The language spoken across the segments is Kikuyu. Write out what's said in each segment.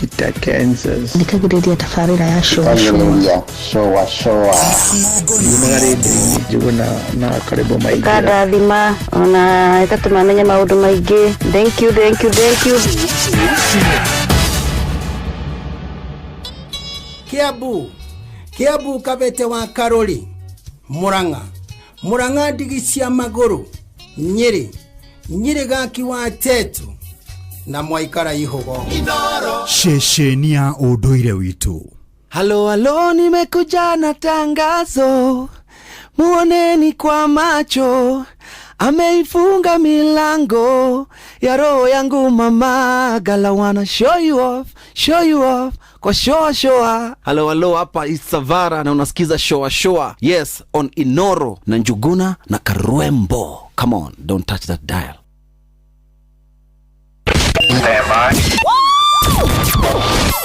Wichita, Kansas. Thikagĩrĩria tabarĩra ya Shoa Shoa. Thikagĩrĩria Shoa Shoa. Nyumaga rĩndiũ-inĩ Njuguna na Karĩbo Maingĩra. Ĩkandathima ona ĩgatũma menye maũndũ maingĩ. Thank you, thank you, thank you. Kiambu, Kiambu Kabete wa Karori, Murang'a, Murang'a ndigi cia magũrũ, Nyĩrĩ, Nyĩrĩ gaki wa Tetu na mwaikara ihũgo. Ceceni ya ũndũire witũ. Halo halo, nimekuja na tangazo, muoneni kwa macho, ameifunga milango ya roho yangu mama gala wanna show you off, show you off kwa shoa shoa. Halo halo, hapa Isavara na unasikiza shoa shoa, yes on Inoro na Njuguna na Karwembo. Come on, don't touch that dial.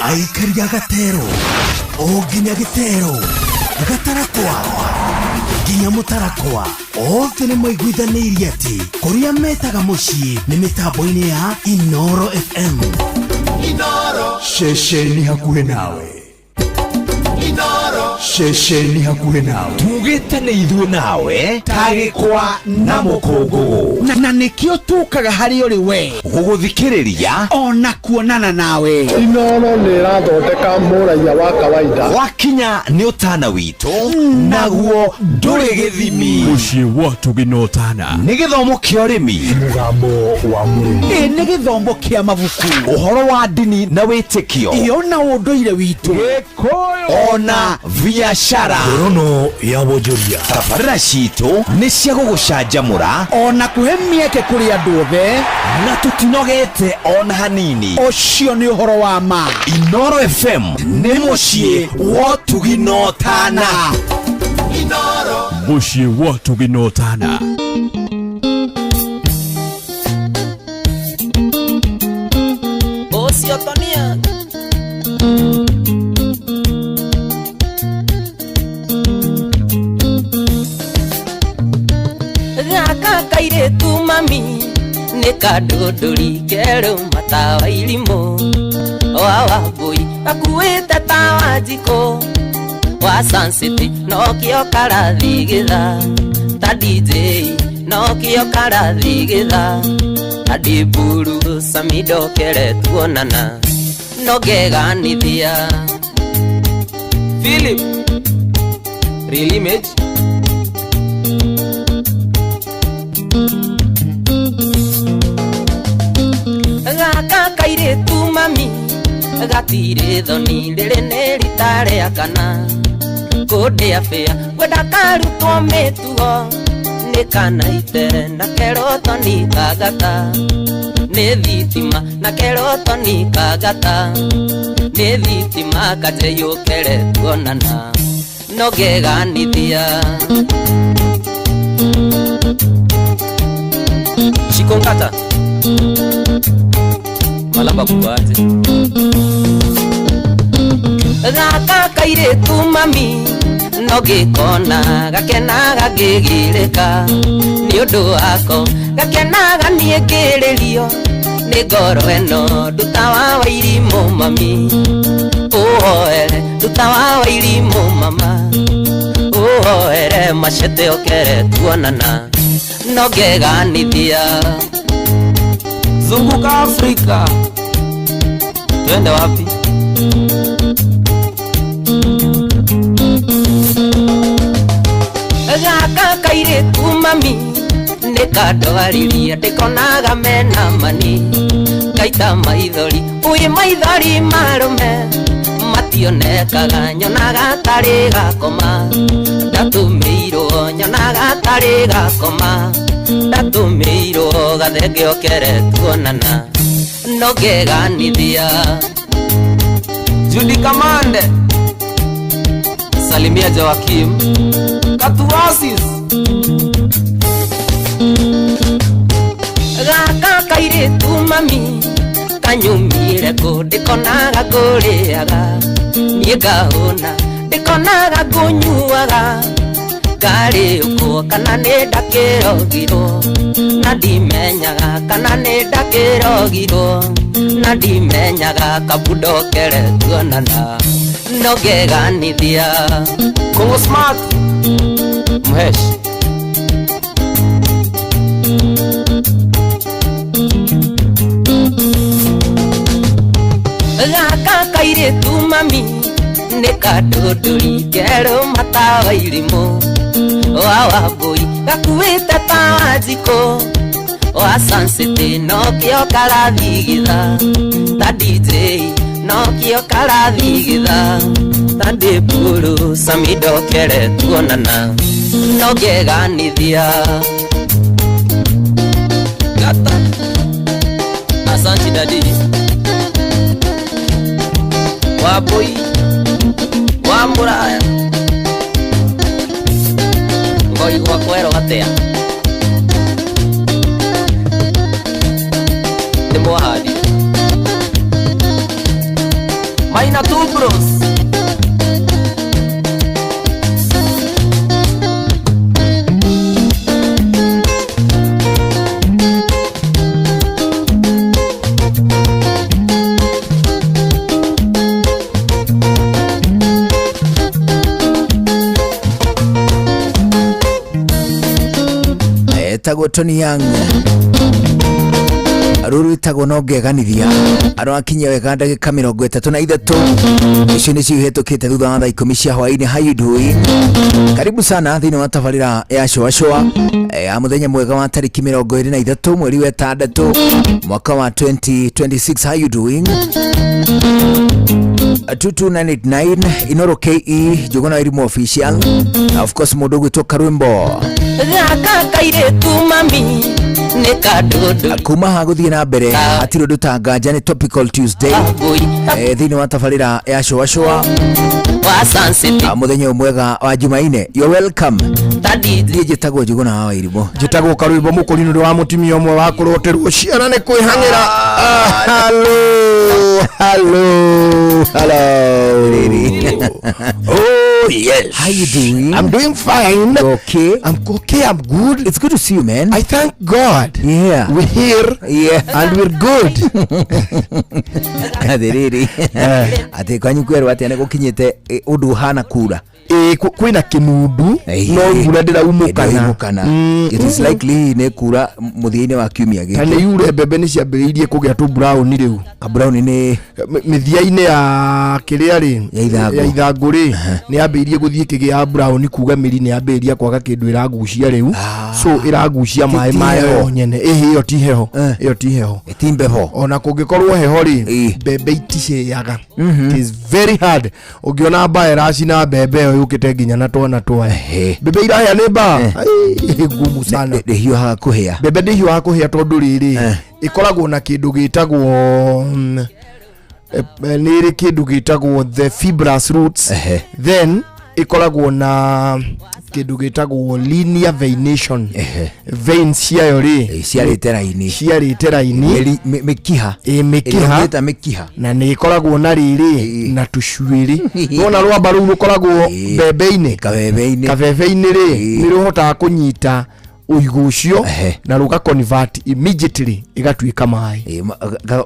Aikaria gatero o nginya gĩtero gatarakwa nginya mũtarakwa othe nĩ maiguithanĩirie atĩ kũrĩa metaga mũciĩ nĩ mĩtambo-inĩ ya Inoro FM. Ceceni hakuhĩ nawe. Ceceni hakuhĩ nawe. Tugĩte nĩ ithuĩ nawe tagĩkwa na mũkũngũgũ. Na nĩkĩo tũkaga harĩ ũrĩ we gũgũthikĩrĩria ona kuonana nawe. Inoro nĩ ĩrathondeka mũraiya wa kawaida. Wakinya nĩ ũtana witũ naguo ndũrĩ gĩthimi. Mũciĩ wa tũgĩnotana. Nĩ gĩthomo kĩa ũrĩmi. Mũgambo wa mũrĩmi. Ĩ nĩ gĩthomo kĩa mabuku. Ũhoro wa ndini na wĩtĩkio. Iyo na ũndũire witũ. Ona biashara. Ngorono ya wonjoria. Tabarĩra citũ nĩ cia gũgũcanjamũra ona kũhe mĩeke kũrĩ andũ othe na tũtinogete ona hanini. Ũcio nĩ ũhoro wa ma. Inoro FM nĩ mũciĩ wa ũtugi na ũtana. Mũciĩ wa ũtugi na ũtana. Ũcio Tonia. Gaka kairĩtu mami nĩ kandũndũri kerũ matawa irimũ wa Wambũi gakuĩte tawa njikũ wa Sun City nokĩo karathigitha ta DJ nokĩo karathigitha ta ndiburu Sami ndokere tuonana no ngeganithia. Philip Real Image. Gaka kairĩtu mami gatirĩ thoni rĩrĩ nĩ rita rĩa kana kũndĩa bĩa ngwenda karutwo mĩtugo nĩ kanaite na keroto nĩ kagata nĩ thitima na keroto nĩ kagata nĩ thitima kajeyũkere tuonana no ngeganithia. Shikongata Malamba kukwate. Gaka kairĩtu mami no ngĩkona gakenaga ngĩgirĩka nĩ ũndũ wako gakenaga niĩ ngĩrĩrio nĩ ngoro ĩno nduta wa wairimũ mami ũhoere nduta wa wairimũ mama ũhoere macete okere tuonana no ngeganithia. Zunguka Afrika, twende wapi? Gaka kairĩtu mami nĩ kandwaririe ndĩkonaga mena mani ngaita maithori ũĩ maithori marũme mationekaga nyonaga tarĩ gakoma ndatũmĩirwo nyonaga tarĩ gakoma ndatũmĩirwo gathenge okere tuonana no ngeganithia. Judy Kamande salimia Joakim Katuasis. Gaka kairĩtu mami kanyumire kũ ndĩkonaga ngũrĩaga niĩ ngahũna ndĩkonaga ngũnyuaga ngarĩũkwo kana nĩ ndakĩrogirwo na ndimenyaga kana nĩ ndakĩrogirwo. Na ndimenyaga kabundokere tuonana no ngeganithia Kongo Smart Mhesh Gaka kairĩtu mami nĩ kandũndũri kerũ matawa irimũ wa Wambũi gakuĩte ta Wanjikũ wa Sansĩtĩ nokĩo karathigitha ta DJ nokĩo karathigitha ta ndĩmbũrũ Sami ndokere tuonana no ngeganithia Gata Asanti dadi Wambũi wa Mũraya ngoigua kwerwo atĩa nĩ mwahandire Maina two bros Etagwo Tony Young ruru itagwo no ngeganithia arakinyia wega ndagika 33 icio nĩcio ihĩtũkĩte thutha wa thaa 10 cia hwaĩ-inĩ. How you doing? Karibu sana thĩinĩ wa tabarĩra ya Shũa Shũa ya mũthenya mwega wa tarĩki 23 mweri wa 6 mwaka wa 2026. How you doing? 22989 Inoro KE Njuguna Irimu official na of course mũndũ ũgwĩtwo Karwimbo Gaka kairĩtu mami nĩ kandũndũ kuma ha gũthiĩ na mbere hatirĩ ũndũ ta nganja nĩ Topical Tuesday thĩinĩ wa tabarĩra ya Shũa Shũa wa Sansĩtĩ mũthenya mwega wa Jumaine. You're welcome. Niĩ njĩtagwo Njuguna wa Irimũ, njĩtagwo Karwimbo mũkũri nĩ ũndũ wa mũtumia ũmwe wa kũroterwo ciana nĩ kwĩhang'ĩra. Hello, hello, hello. Oh yes. How you doing? I'm doing fine. You okay? I'm okay. I'm good. It's good to see you, man. I thank God. Yeah. We're here. Yeah. And we're good. Athiriri. Ati kwanyu kwerwo atia nĩ gũkinyĩte ũndũ ũhana kura. Kwĩna kĩnundu no mbura ndĩraumũkana. It is likely nĩ kura mũthia-inĩ wa kiumia gĩkĩ. Ta nĩ yure mbembe nĩ ciambĩrĩirie kũgĩa tũ brown rĩu. Ka brown nĩ mĩthia-inĩ ya kĩrĩa rĩ ya ithangũ rĩ nĩ yambĩrĩirie gũthiĩ kĩgĩa brown kuga mĩri nĩ yambĩrĩria kwaga kĩndũ ĩragucia rĩu. So ĩragucia maĩ mayo nyene. Ĩyo ti heho. Ĩyo ti heho. Ti mbeho. Ona kũngĩkorwo heho rĩ mbembe iticeaga. It is very hard. Ũngĩona mbaa ĩracina mbembe ĩyo yũkĩte nginya na twana twayo. Mbembe irahĩa nĩ mbaa ngumu sana. Ndĩhiũhaga kũhĩa. Mbembe ndĩhiũhaga kũhĩa tondũ rĩrĩ ĩkoragwo na kĩndũ gĩtagwo nĩ ĩrĩ kĩndũ gĩtagwo the fibrous roots. Then ĩkoragwo na kĩndũ gĩtagwo linear veination. Veins ciayo rĩ ciarĩte raini, ciarĩte raini mĩkiha, mĩkiha mĩkiha, na nĩ ĩkoragwo na rĩrĩ na tũcuĩrĩ. Wona rwamba rũu rũkoragwo mbembe-inĩ, kabebe-inĩ rĩ nĩ rũhotaga kũnyita ũigũ ũcio na rũga convert immediately ĩgatuĩka maĩ,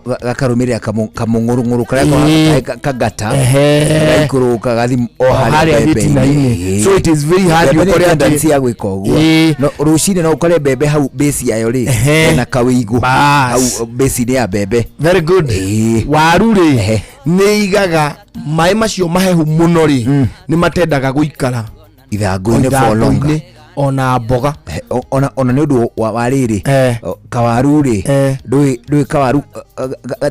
gakarũmĩrĩra kamũng'ũrũng'ũrũ karĩa kagata gaikũrũka gathi o harĩa gĩtina-inĩ. So it is very hard ũkore tendency ya gwĩka ũguo. No rũcinĩ no ũkore mbembe hau base yayo rĩ na kawĩigũ hau base-inĩ ya mbembe. Very good. Waru rĩ nĩ igaga maĩ macio mahehu mũno rĩ nĩ matendaga gũikara ithangũ-inĩ for longer ona mboga ona nĩ ũndũ wa rĩrĩ kawaru rĩ ndũĩ kawaru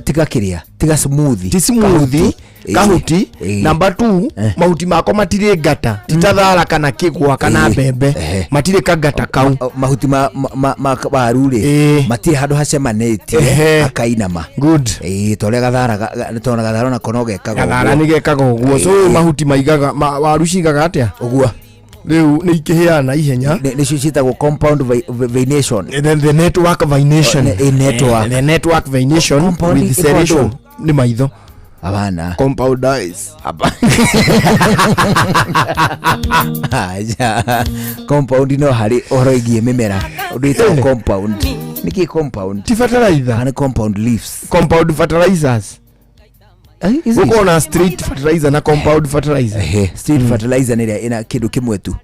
tiga kĩrĩa tiga smoothie, ti smoothie kahuti. Number 2 mahuti mako matirĩ ngata, ti ta thara kana kĩgwa kana mbembe, matirĩ kangata kau. Mahuti ma waru rĩ matirĩ handũ hacemanĩtie hakainama. Good. Ta ũrĩa gathara tondũ gathara onako no gekaga ũguo. Gathara nĩ gekaga ũguo. So mahuti maigaga waru cigaga atĩa ũguo rĩu nĩ ikĩhĩaga na ihenya. Nĩcio ciĩtagwo compound veination. The network veination. The network veination with serration nĩ maitho. Abana compound eyes. Aja compound no harĩ ũhoro ĩgiĩ mĩmera ũndũ ĩtagwo compound. Nĩkĩ compound? Ti fertilizer. Kana compound leaves? Compound fertilizers. Eh, is it? Gũkorwo na straight fertilizer na compound fertilizer. Ehe, straight fertilizer nĩ ĩrĩa ĩna kĩndũ kĩmwe tu.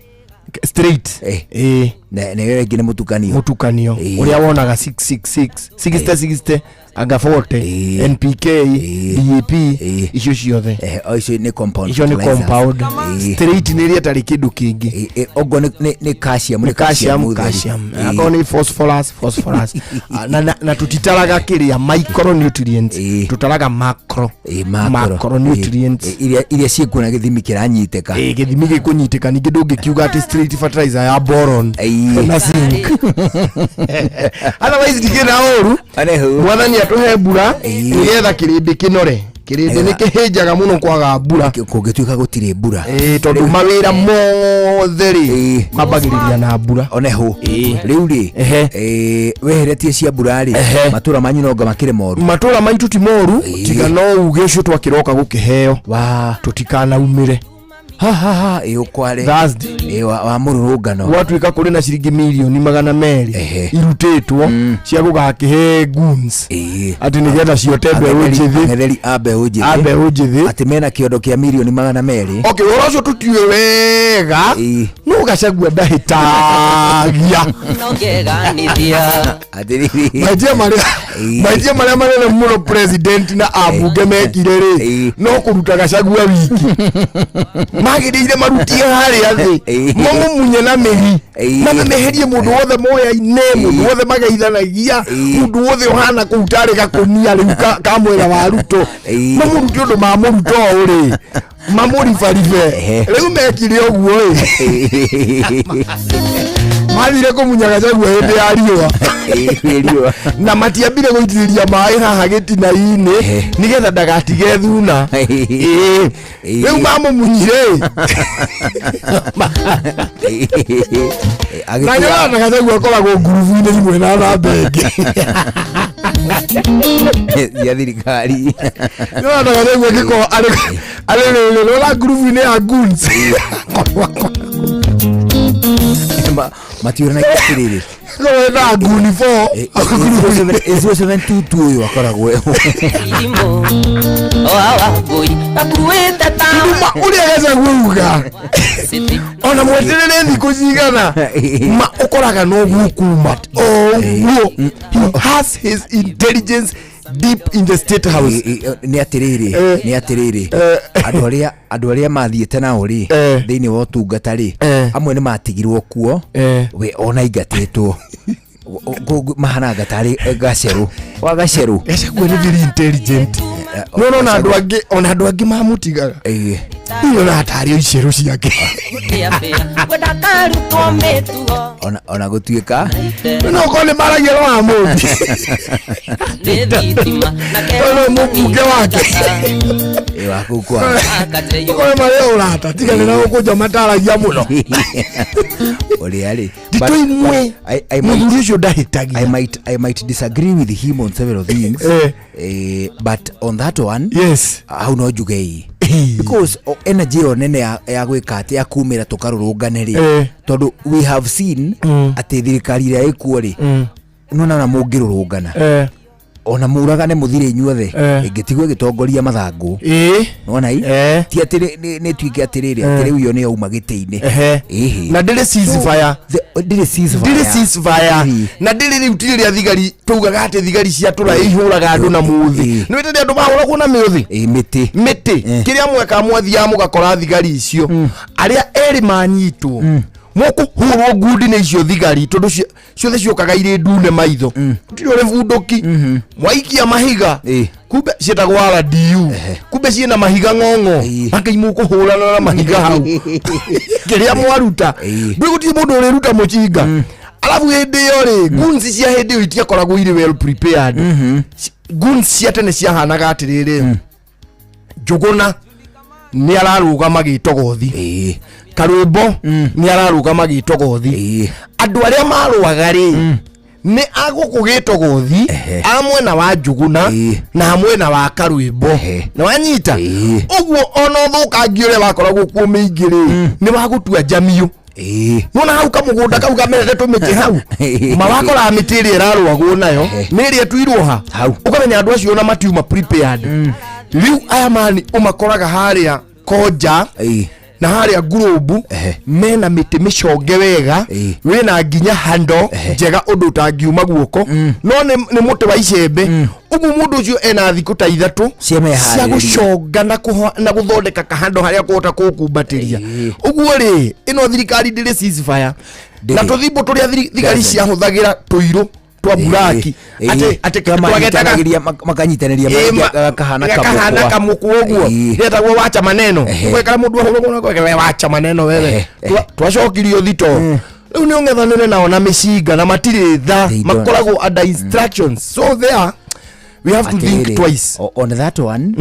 Straight. Eh. Ĩĩ. Na ĩyo ĩngĩ nĩ mũtukanio. Mũtukanio. Ĩĩ. Ũrĩa wonaga 666, 60 60, anga 40, Ĩĩ. NPK, Ĩĩ. DAP, Ĩĩ. icio ciothe. Eh, o icio nĩ compound Icio nĩ fertilizers. compound. Ĩĩ. Straight nĩ ĩrĩa ĩtarĩ kĩndũ kĩngĩ. Ĩĩ, ĩĩ, oguo nĩ calcium, Nĩ calcium, mũtheri. calcium. Ĩĩ. Akorwo nĩ phosphorus, phosphorus. Ah, na tũtitaraga kĩrĩa micronutrients, Ĩĩ. tũtaraga macro. Ĩĩ, macro. Macronutrients. Ĩĩ, iria ciĩkuo na gĩthimi kĩranyitĩka. Ĩĩ, gĩthimi gĩkũnyitĩka ningĩ ndũngĩkiuga atĩ straight fertilizer ya boron Ĩĩ. na zinc. Otherwise ndikĩrĩ na ũru. Anehu. Mwathani atũhe mbura Ĩĩ. nĩgetha kĩrĩndĩ kĩnore. Kĩrĩndĩ nĩ kĩhĩnjaga mũno kwaga mbura. Kũngĩtuĩka gũtirĩ mbura. Ĩĩ, tondũ mawĩra mothe rĩ Ĩĩ. mambagĩrĩria na mbura. Onehu. Rĩu rĩ, Ehe. weheretie cia mbura rĩ, Ehe. matũra manyu no anga makĩrĩ moru. Matũra maitũ ti moru Ĩĩ. tiga no uge ũcio twakĩroka gũkĩheo Wa tũtikanaumĩre. ha ha ha, ĩ ũkware. Thursday. Ĩ wa mũrũrũngano. Gwatuĩka kũrĩ na ciringi mirioni 200 Ehe. irutĩtwo cia gũgakĩhe goons Ĩĩ. atĩ nĩgetha ciote mbeũ njĩthĩ. Ang'etheri a mbeũ njĩthĩ. A mbeũ njĩthĩ. Atĩ mena kĩondo kĩa mirioni 200. Okay, ũhoro ũcio tũtiũĩ wega Ĩĩ. no Gachagua ndahĩtagia. Nongeganithia. Atĩrĩrĩ. Mahĩtia marĩa Ĩĩ. mahĩtia marĩa manene mũno president na ambunge mekire rĩ Ĩĩ. no kũruta Gachagua wiki magĩrĩire marutie harĩa thĩ Ĩĩ. mamũmunye na mĩri Ĩĩ. mamemeherie mũndũ wothe moyaine mũndũ wothe mageithanagia Ĩĩ. mũndũ wothe ũhana kũu tarĩ gakũnia rĩu ka mwena wa Ruto Ĩĩ. mamũrute ũndũ mamũruta ũũ rĩ mamũribaribe Ehe. rĩu mekire ũguo ĩ mathire kũmunya Gachagua hĩndĩ ya riũa. Ĩĩ, riũa. Na matiambire gũitĩrĩria maĩ haha gĩtina-inĩ Ehe. nĩgetha ndagatige thuna. Ĩĩ. Ĩĩ. Rĩu mamũmunyire Ĩĩ, na nyonaga na Gachagua akoragwo ngurubu-inĩ imwe na namba ĩngĩ. Cia thirikari. Nyonaga na Gachagua angĩkorwo arĩ rĩrĩ rora ngurubu-inĩ ya goons. Matiũranagia atĩrĩrĩ. Akorwo na nguni 4. 0722 ũyũ akoragwo Irimũ. Oa wangũi. Gakuĩte ta Ma ũrĩa Gachagua uga city. ona mweterere thikũ cigana ma ũkoraga noguo kuma oguo. He has his intelligence deep in the state house. Nĩ atĩrĩrĩ, Eh. nĩ atĩrĩrĩ, Eh. andũ arĩa mathiĩte nao rĩ Eh. thĩinĩ wa ũtungata rĩ Eh. amwe nĩ matigirwo kuo Eh. we ona ingatĩtwo mahanaga tarĩ gacerũ wa gacerũ. Gachagua nĩ very intelligent no no na andũ angĩ ona andũ angĩ mamũtigaga Ĩĩ. nyonaga tarĩ o icerũ ciake. Wenda karutwo mĩtugo. Ona gũtuĩka no korwo nĩ maragia no wa mũmbi Nĩ thitima. Na no mũmbunge wake. Ĩ, wa kũu kwa okorwo marĩ o ũrata tigane na gũkũnja mataragia mũno. Ũrĩa rĩ Nditũ imwe mũthuri ũcio ndahĩtagia. I might disagree with him on several things. Eh. But on that one, Yes. hau no njuge ĩ because energy ĩyo nene ya gwĩka atĩ ya kumĩra tũkarũrũngane rĩ Eh. tondũ we have seen atĩ thirikari ĩrĩa ĩkuo rĩ nona ona mũngĩrũrũngana Eh. ona mũragane mũthire inyuothe Eh. ĩngĩtigwo ĩgĩtongoria mathangũ Ĩĩ. nona i Eh. ti atĩ nĩ tuĩke atĩrĩrĩ atĩ rĩu iyo nĩ yauma gĩtĩ-inĩ. Ehe. Ĩhĩ. Na ndĩrĩ ceasefire. Ndĩrĩ ceasefire. Ndĩrĩ ceasefire. Ĩhĩ. Na ndĩrĩ rĩu ti rĩrĩa thigari taugaga atĩ thigari cia tũra ihũraga andũ na mũthĩ. Ĩĩ. Nĩ wĩtĩte andũ mahũragwo na mĩũthĩ? Ĩĩ, mĩtĩ. Mĩtĩ. Eh. Kĩrĩa mweka mwathiaga mũgakora thigari icio arĩa erĩ manyitwo mũkũhũrwo ngundi nĩ icio thigari tondũ ciothe ciũkaga irĩ ndune maitho gũtirĩ ũrĩ bunduki mwaikia mahiga Ĩĩ. kumbe ciĩtagwo RDU kumbe ciĩna mahiga ng'ong'o Ĩĩ. akai mũkũhũrana na mahiga hau kĩrĩa mwaruta Ĩĩ. ndwĩ gũtirĩ mũndũ ũrĩruta mũcinga arabu hĩndĩ ĩyo rĩ guns cia hĩndĩ ĩyo itiakoragwo irĩ well prepared. Guns cia tene ciahanaga atĩrĩrĩ Njũgũna nĩ ararũgama gĩtogothi Ĩĩ. Karwĩmbo nĩ ararũgama gĩtogothi Ĩĩ. andũ arĩa marũaga rĩ nĩ agũkũ gĩtogothi Ehe. a mwena wa Njũgũna Ĩĩ. na a mwena wa Karwĩmbo Ehe. nĩ wanyita Ĩĩ. ũguo ona ũthũkangi ũrĩa wakoragwo kuo mĩingĩ rĩ nĩ wa gũtua njamiũ. Nona hau kamũgũnda kau kamerete tũmĩtĩ hau, mawakoraga mĩtĩ ĩrĩa ĩrarũagwo nayo nĩ ĩrĩa ĩtuirwo ha Hau. Ũkamenya andũ acio ona matiuma prepared. Rĩu aya mani ũmakoraga harĩa Konja na harĩa ngurubu mena mĩtĩ mĩconge wega, wĩna nginya hando njega ũndũ ũtangiuma guoko, no nĩ mũtĩ wa icembe ũguo. Mũndũ ũcio ena thikũ ta 3 Cia cia meharĩrĩria. gũconga na gũthondeka kahando harĩa kũhota kũkumbatĩria. Ũguo rĩ, ĩno thirikari ndĩrĩ ceasefire na Ndĩrĩ. tũthimbo tũrĩa thigari Doesn't. ciahũthagĩra tũirũ twa buraki atĩ atĩ twagetaga makanyitanĩria gakahana gakahana kamũkwa ũguo, getagwo wacha maneno. Gwekara mũndũ ahũragwo na gwekara wacha maneno wewe. Twacokirio thito. Rĩu nĩ ũng'ethanĩre nao na mĩcinga na matirĩ tha, They don't. makoragwo under instructions, so there we have to think Atĩrĩrĩ, twice. On that one,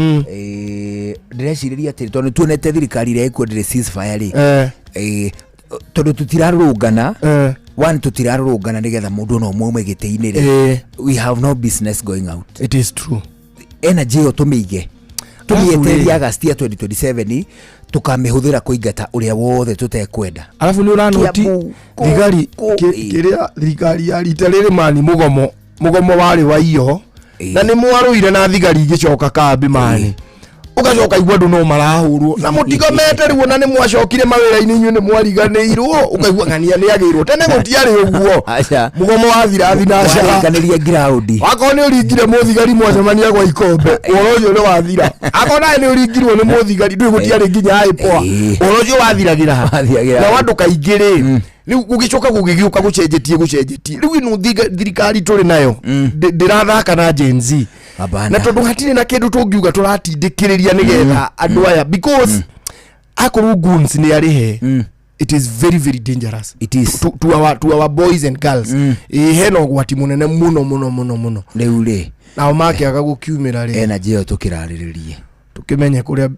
ndĩrecirĩria atĩrĩ, tondũ nĩtuonete thirikari ĩrĩa ĩkuo ndĩrĩ ceasefire rĩ, tondũ tũtirarũrũngana, one, tũtirarũrũngana nĩgetha mũndũ ona ũmwe aume gĩtĩ-inĩ rĩ, we have no business going out. It is true. Energy ĩyo tũmĩige, tũmĩetererie August ya 2027, tũkamĩhũthĩra kũingata ũrĩa wothe tũtekwenda. Alafu nĩ ũranoti Kiambu, thigari kĩrĩa thirikari ya rita rĩrĩ mani mũgomo warĩ wa iyo na nĩ mwarũire na thigari igĩcoka kambi mani, ũgacoka igua andũ no marahũrwo na mũtigomete rĩu, ona nĩ mwacokire mawĩra-inĩ inyuĩ nĩ mwariganĩirwo, ũkaigua ng'ania nĩ agĩirwo. Tene gũtiarĩ ũguo, mũgomo wathira thinacara. Warĩkanĩria ngiraũndi. Wakorwo nĩ ũringire mũthigari mwacemania gwa ikombe, ũhoro ũcio nĩ wathira. Akorwo nawe nĩ ũringirwo nĩ mũthigari ndũĩ gũtiarĩ nginya ĩpoa, ũhoro ũcio wathiragĩra ha. Wathiragĩra Nao ha. andũ kaingĩ rĩ, rĩu gũgĩcoka gũgĩgĩũka gũcenjetie rĩu ĩno thirikari tũrĩ nayo ndĩrathaka na Gen Z Hapana. na tondũ hatirĩ na kĩndũ tũngiuga tũratindĩkĩrĩria nĩgetha andũ aya, because akorwo goons nĩ arĩhe, it is very very dangerous. It is. To our boys and girls. Ĩ hena ũgwati mũnene mũno mũno mũno mũno. Rĩu rĩ, nao makĩaga gũkiumĩra rĩ, energy ĩyo tũkĩrarĩrĩrie, tũkĩmenye kũrĩa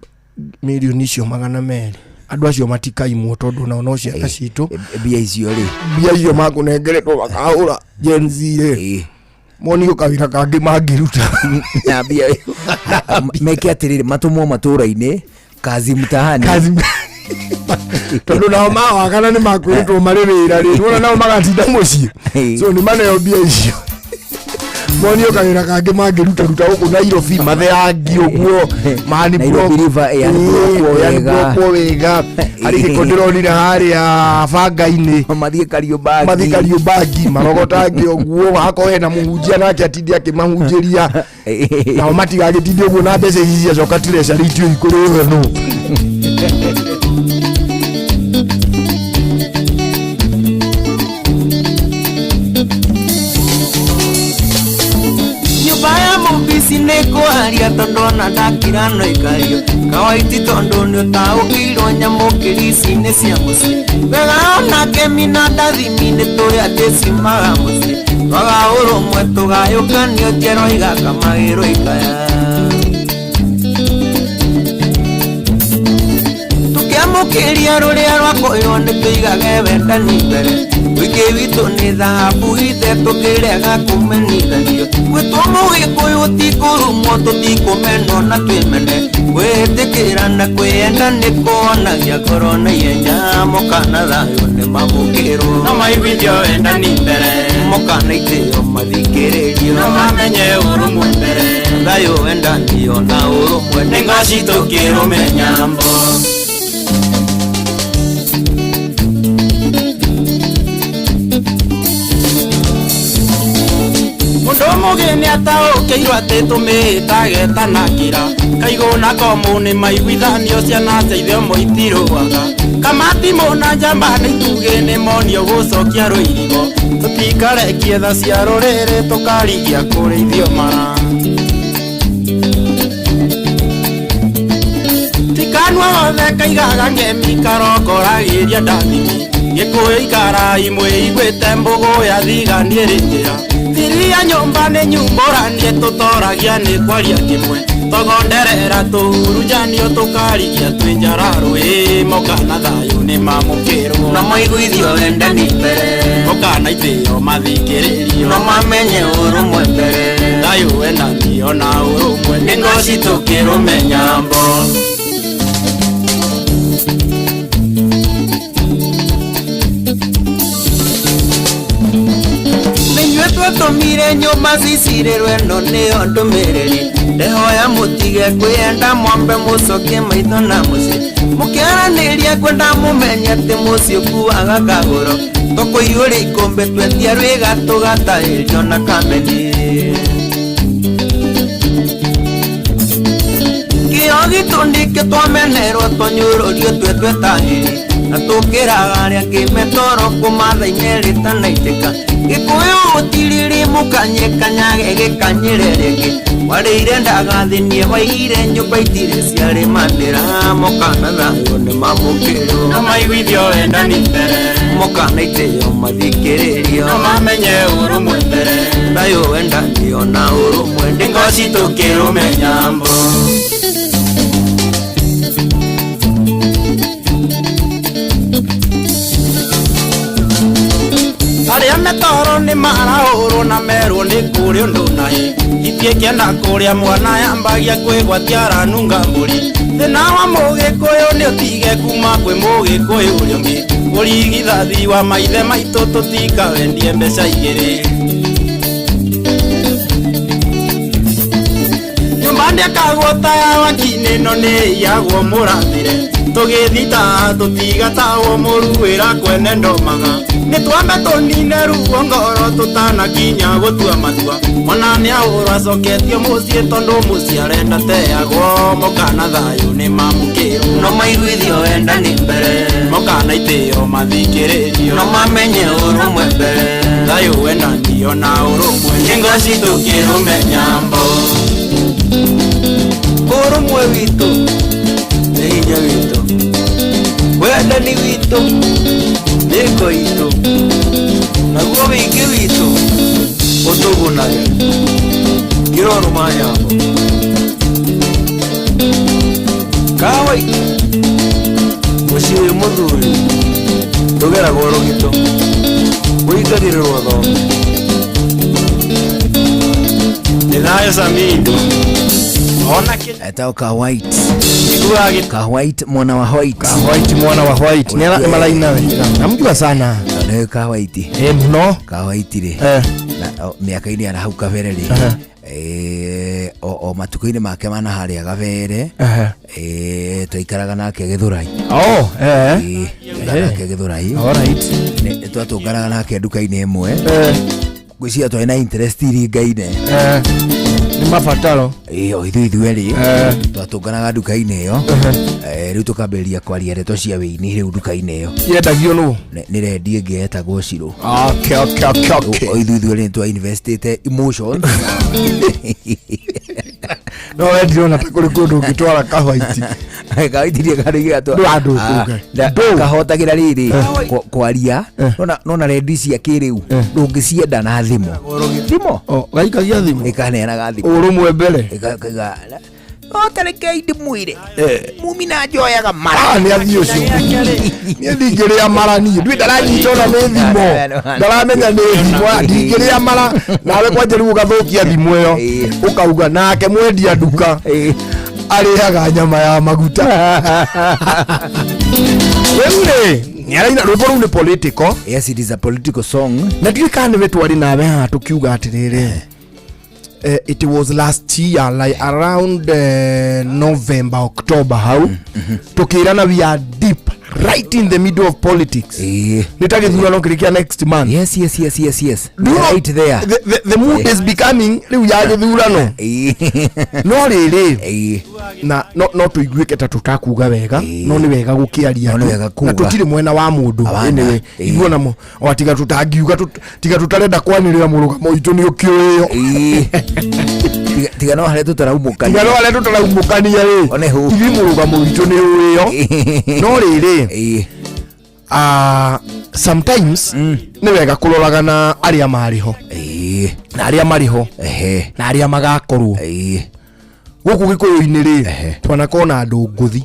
mirioni icio 200 andũ acio matikaimwo, tondũ nao no ciana citũ. Mbia icio rĩ, mbia icio makũnengeretwo makahũra Gen Z rĩ, monio kawĩra kangĩ mangĩruta. Na mbia meke atĩrĩrĩ, matũmwo matũra-inĩ kazi mtaani. Kazi tondũ nao mawagana nĩ makwĩrĩtwo marĩ wĩra rĩ, nĩwona nao magatinda mũciĩ, so nĩ maneo mbia icio monio kawĩra kangĩ mangĩrutaruta gũkũ Nairobi matheangi ũguo mani. Nairobi River, ĩyaniblockwo wega. Yaniblockwo wega. Harĩ gĩko ndĩronire harĩa banga-inĩ. Mathiĩ Kariũmbangi. Mathiĩ Kariũmbangi marogotange ũguo, hakorwo hena mũhunjia nake atinde akĩmahunjĩria, nao matigagĩtinde ũguo na mbeca ici ciacoka treasury itiũĩ ikũrĩwe nũ. Nyũmba ya mũmbici nĩ kwaria tondũ ona ndakira no ikario kawaiti tondũ nĩ ũtaũkĩirwo nyamũkĩri ici nĩ cia mũciĩ wega ona kemi na ndathimi nĩ tũrĩ atĩ ciumaga mũciĩ twaga ũrũmwe tũgayũkanio njerwo igakamagĩrwo ikaya tũkĩamũkĩria rũrĩa rwakoirwo nĩ tũigage wendani mbere ũingĩ witũ nĩ thahabu ithe tũkĩrega kũmenithanio gwĩtwo mũgĩkũyũ ti kũrumwo tũtikũmenwo na twĩmene kwĩĩtĩkĩra na kwĩyenda nĩ kuonagia ngoro na ihenya mokana thayũ nĩ mamũkĩrwo No maiguithio wendani mbere. Mokana itĩo mathikĩrĩrio No mamenye ũrũmwe mbere. Thayũ wendanio na ũrũmwe Nĩ ngoci tũkĩrũme nyambo. Mũndũ mũgĩ nĩ ataũkĩirwo atĩ tũmĩĩtagetanakĩra kaigũ na komũ nĩ maiguithanio ciana cia ithe ũmwe itirũaga kamatimũ na njamba nĩ itugĩ nĩ monio gũcokia rũirigo tũtikarekie tha cia rũrĩrĩ tũkarigia kũrĩithio mara tikanua wothe kaigaga ngemi karongoragĩria ndathimi gĩkũyũ ikara imwe iguĩte mbũgũ ya thigani ĩrĩ njĩra thiria nyũmba nĩ nyumbũranie tũtoragia nĩ kwaria kĩmwe togonderera tũhurunjanio tũkarigia twĩ njara rũĩ mokana thayũ nĩ mamũkĩrwo No maiguithio wendani mbere mokana itĩo mathikĩrĩrio no mamenye ũrũmwe mbere thayũ wendanio na ũrũmwe nĩ ngoci tũkĩrũme nyambo. Mũtũire nyũmba cicirĩrwo ĩno nĩyo ndũmĩrĩri Ndehoya mũtige kwĩyenda mwambe mũcokie maitho na mũciĩ Mũkĩaranĩria ngwenda mũmenye atĩ mũciĩ ũkuaga kagũro Tũkũiyũria ikũmbĩ twetia rwĩga tũgatahĩrio na kameni Kĩo gitũ nĩkĩo twamenerwo tũnyũrũrio twetwe tahĩri Na tũkĩraga arĩa angĩ metoro kũmatha-inĩ rĩtanaitĩka Gĩkũyũ gũtirĩrĩ mũkanye kanyage gĩkanyĩre rĩngĩ Warĩire ndagathĩnie waire nyũmba itirĩ ciarĩmanĩra Mokana thayũ nĩmamũkĩrwo No maiguithio wendani mbere Mokana itĩo mathikĩrĩrio No mamenye ũrũmwe mbere Thayũ wendanio na ũrũmwe Nĩ ngoci tũkĩrũme nyambo Arĩa metoro nĩ marahũrwo na merwo nĩ kũrĩ ũndũ naĩ Itiĩkĩenda kũrĩa mwana yambagia kwĩgwatia aranunga mbũri Thĩna wa mũgĩkũyũ nĩ ũtige kuma kwĩ mũgĩkũyũ ũrĩa ũngĩ Ũrigithathi wa maithe maitũ tũtikawendie mbeca igĩrĩ Nyũmba ndĩakagwo ta ya wakinĩ no nĩ ĩiyagwo mũrathĩre Tũgĩthita tũtigatahwo mũru wĩra kwene ndomaga Nĩ twambe tũnine ruo ngoro tũtanakinya gũtua matua Mwana nĩahũrwo acoketio mũciĩ tondũ mũciĩ arenda teagwo Mokana thayũ nĩmamũkĩrwo No maiguithio wendani mbere Mokana itĩo mathikĩrĩrio No mamenye ũrũmwe mbere Thayũ wendanio na ũrũmwe Nĩ ngoci tũkĩrũme nyambo Ũrũmwe witũ nĩ hinya witũ Wendani witũ nĩ ngo itũ Naguo wĩingĩ witũ ũtũgunage Kĩrorũma nyambo Kawaiti mũciĩ wĩ mũthuri ndũgeragwo rũgito ũingagĩrĩrwo thome Nĩ thayũ Samido Etao ka white Ka white mwana wa white Ka white mwana wa white Nĩ maraina wega Namjua sana Nĩ ka white Mũno Ka white rĩ Na mĩaka-inĩ ya hau kabere rĩ o matukũ-inĩ make mana harĩa kabere twaikaraga nake Gĩthũrai Oh nake Gĩthũrai Alright Nĩ twatũnganaga nake nduka-inĩ ĩmwe Ngwĩciria twarĩ na interest iringaine Nĩ mabataro o ithuĩ ithuerĩ twatũnganaga nduka-inĩ ĩyo rĩu tũkambĩrĩria kwaria ndeto cia wĩini rĩu nduka-inĩ ĩyo Yendagio nũ? Nĩ rendi ĩngĩ yetagwo Shiro Okay okay okay okay O ithuĩ ithuerĩ nĩ twa investite emotion No we ndirona ta kũrĩ kũndũ ũngĩtwara kawaiti Kawaiti nĩ karĩ gatwa Kahotagĩra rĩrĩ kwaria nona rendi cia kĩrĩu ndũngĩcienda na thimũ Thimũ Gaikagia thimũ Ĩkaneanaga thimũ Ũrũmwe mbere Ĩkaiga No tarekei ndĩmwĩre Mumi na njoyaga mara Nĩ athiĩ ũcio Niĩ ndingĩrĩa mara niĩ Ndui ndaranyita ona nĩ thimũ Ndaramenya nĩ thimũ Ndingĩrĩa mara Nawe kwanja rĩu ũgathũkia thimũ ĩyo Ũkauga nake mwendia nduka Arĩaga nyama ya maguta Rĩu rĩ nĩaraina rwĩmbo rũu nĩ political Yes it is a political song Na ndiũĩ kana nĩwe twarĩ nawe haha tũkiuga atĩrĩrĩ It was last year like around November October hau tukirana we are deep right in the middle of politics Nĩ ta gĩthurano kĩrĩ kĩa next month Yes yes yes yes yes Right there The mood is becoming rĩu ya gĩthurano No rĩrĩ na no tũiguĩke ta tũtakuga wega no nĩ wega gũkĩaria na tũtirĩ mwena wa mũndũ anyway ithuĩ ona o tiga tũtangiuga tiga tũtarenda kwanĩrĩra mũrũgamo witũ nĩ ũkĩũĩo Tiga no harĩa tũtaraumũkania Tiga no harĩa tũtaraumũkania rĩ ithuĩ mũrũgamo witũ nĩ ũĩo No rĩrĩ sometimes nĩ wega kũroraga na arĩa marĩ ho na arĩa marĩ ho na arĩa magakorwo Gũkũ Gĩkũyũ-inĩ rĩ twanakorwo na andũ ngũthi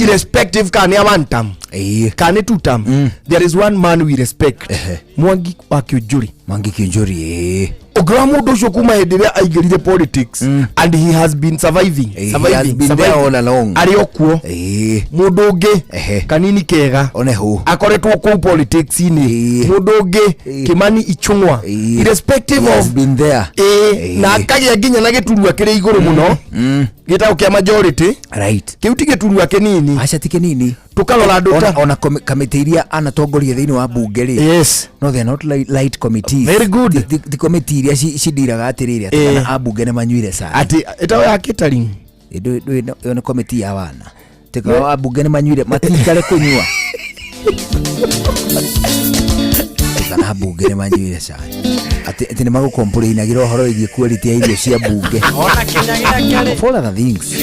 Irrespective kana nĩ a one term kana nĩ two term there is one man we respect Mwangi wa Kĩũnjũri Mwangi Kiunjuri, ĩĩ. Ũngĩrora mũndũ ũcio kuma hĩndĩ ĩrĩa aingĩrire politics, and he has been surviving, He has surviving, been there surviving. all along. Arĩ o kuo. Mũndũ ũngĩ, Kanini Kega, oneho akoretwo kũu politics-inĩ. Mũndũ ũngĩ, Kimani Ichung'wa, irrespective He has of been there. Ĩĩ, na akagĩa nginya na gĩturwa kĩrĩ igũrũ mũno gĩtagwo kĩa majority. Kĩu ti gĩturwa kĩnini. Aca, ti kĩnini. Tũkarora andũ ta Ona kamĩtĩ iria anatongoria thĩinĩ wa bunge rĩ, no they are not light committees. Very good. Ti committee iria cindiraga atĩrĩrĩ atĩ kana ambunge nĩ manyuire cai. Atĩ ĩtagwo ya catering. Ĩyo nĩ committee ya wana tĩka ambunge nĩ manyuire, matikare kũnyua kana ambunge nĩ manyuire cai, atĩ nĩ magũkomplainagĩra ũhoro wĩgiĩ quality ya irio cia bunge, of all other things.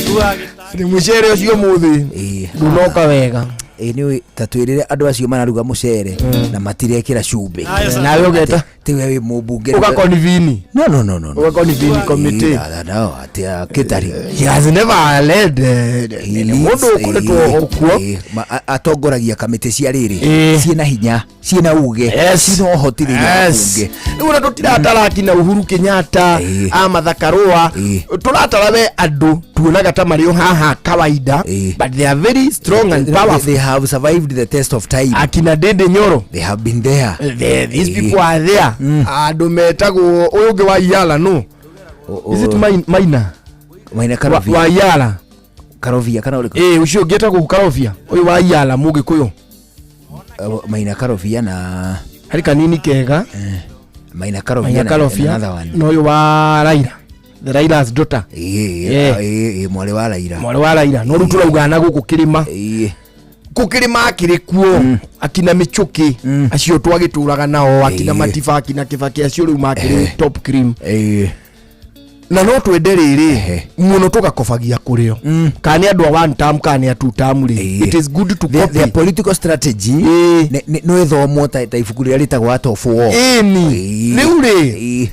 Nĩ mũcere ũcio mũthĩ ndũnoka wega. Ĩ, nĩ ta twĩrĩre andũ acio mararuga mũcere na matirekĩra cumbĩ. Nawe ũgeta. Ti we wĩ mũmbunge. Ũgakonvini. No. Ũgakonvini committee. No, atĩ catering. He has never led, mũndũ ũkoretwo o kuo. Atongoragia kamĩtĩ cia rĩrĩ, ciĩna hinya, ciĩna uge, ciĩna ũhoti thĩinĩ wa bunge. Rĩu ona tũtiratara akina Uhuru Kenyatta, a Karũa, tũratara we andũ tuonaga ta marĩ o haha kawaida, but they are very strong and powerful. They have survived the test of time. Akina Ndindi Nyoro. They have been there. These people are there. Andũ metagwo ũyũ ũngĩ wa Iyala, no is it Maina? Maina Karovia. Wa Iyala. Karovia kana ũrĩkũ? Ĩ, ũcio ũngĩ etagwo Karovia, ũyũ wa Iyala, Mũgĩkũyũ. Maina Karovia na Harĩ Kanini Kega. Maina Karovia Maina na Karovia another one. Na ũyũ wa Raila, the Raila's daughter. Ĩĩ, mwarĩ wa Raila. Mwarĩ wa Raila. No rĩu tũraugana gũkũ kĩrĩma, kũkĩrĩma akĩrĩ kuo akina Mĩchũkĩ acio twagĩtũraga nao, akina Matiba, akina Kĩbakĩ acio rĩu makĩrĩ top cream. Na no twende rĩrĩ mũno tũgakobagia kũrĩo, kana nĩ andũ a one term kana nĩ a two term rĩ, it is good to copy. Their political strategy no ĩthomwo ta ibuku rĩrĩa rĩtagwo Art of War. Ĩni rĩu rĩ,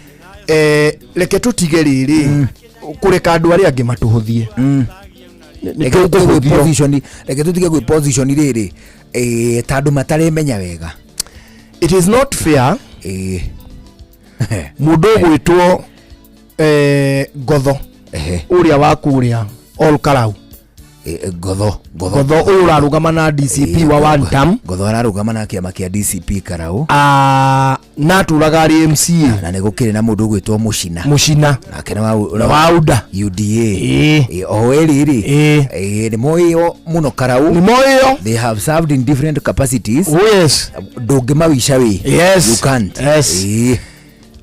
reke tũtige rĩrĩ kũreka andũ arĩa angĩ matũhũthie. Nĩ Reke tũtige tũkũhũthio. Reke tũtige gwĩ position rĩrĩ, ta andũ mataremenya wega. It is not fair mũndũ ũgwĩtwo Ngotho ũrĩa wa kũrĩa Ol Karau. Ngotho. Ngotho ũyũ ũrarũgama na DCP wa one term. Ngotho ararũgama na kĩama kĩa DCP Karau. Ah, na atũraga arĩ MCA. Na nĩ gũkĩrĩ na mũndũ ũgwĩtwo Mũcina. Mũcina. Nake nĩ Na wa UDA. UDA. O erĩ rĩ, nĩ moĩo mũno Karau. Nĩ moĩo. They have served in different capacities. Oh, yes. Ndũngĩmawica wĩ. Yes. You can't. Yes.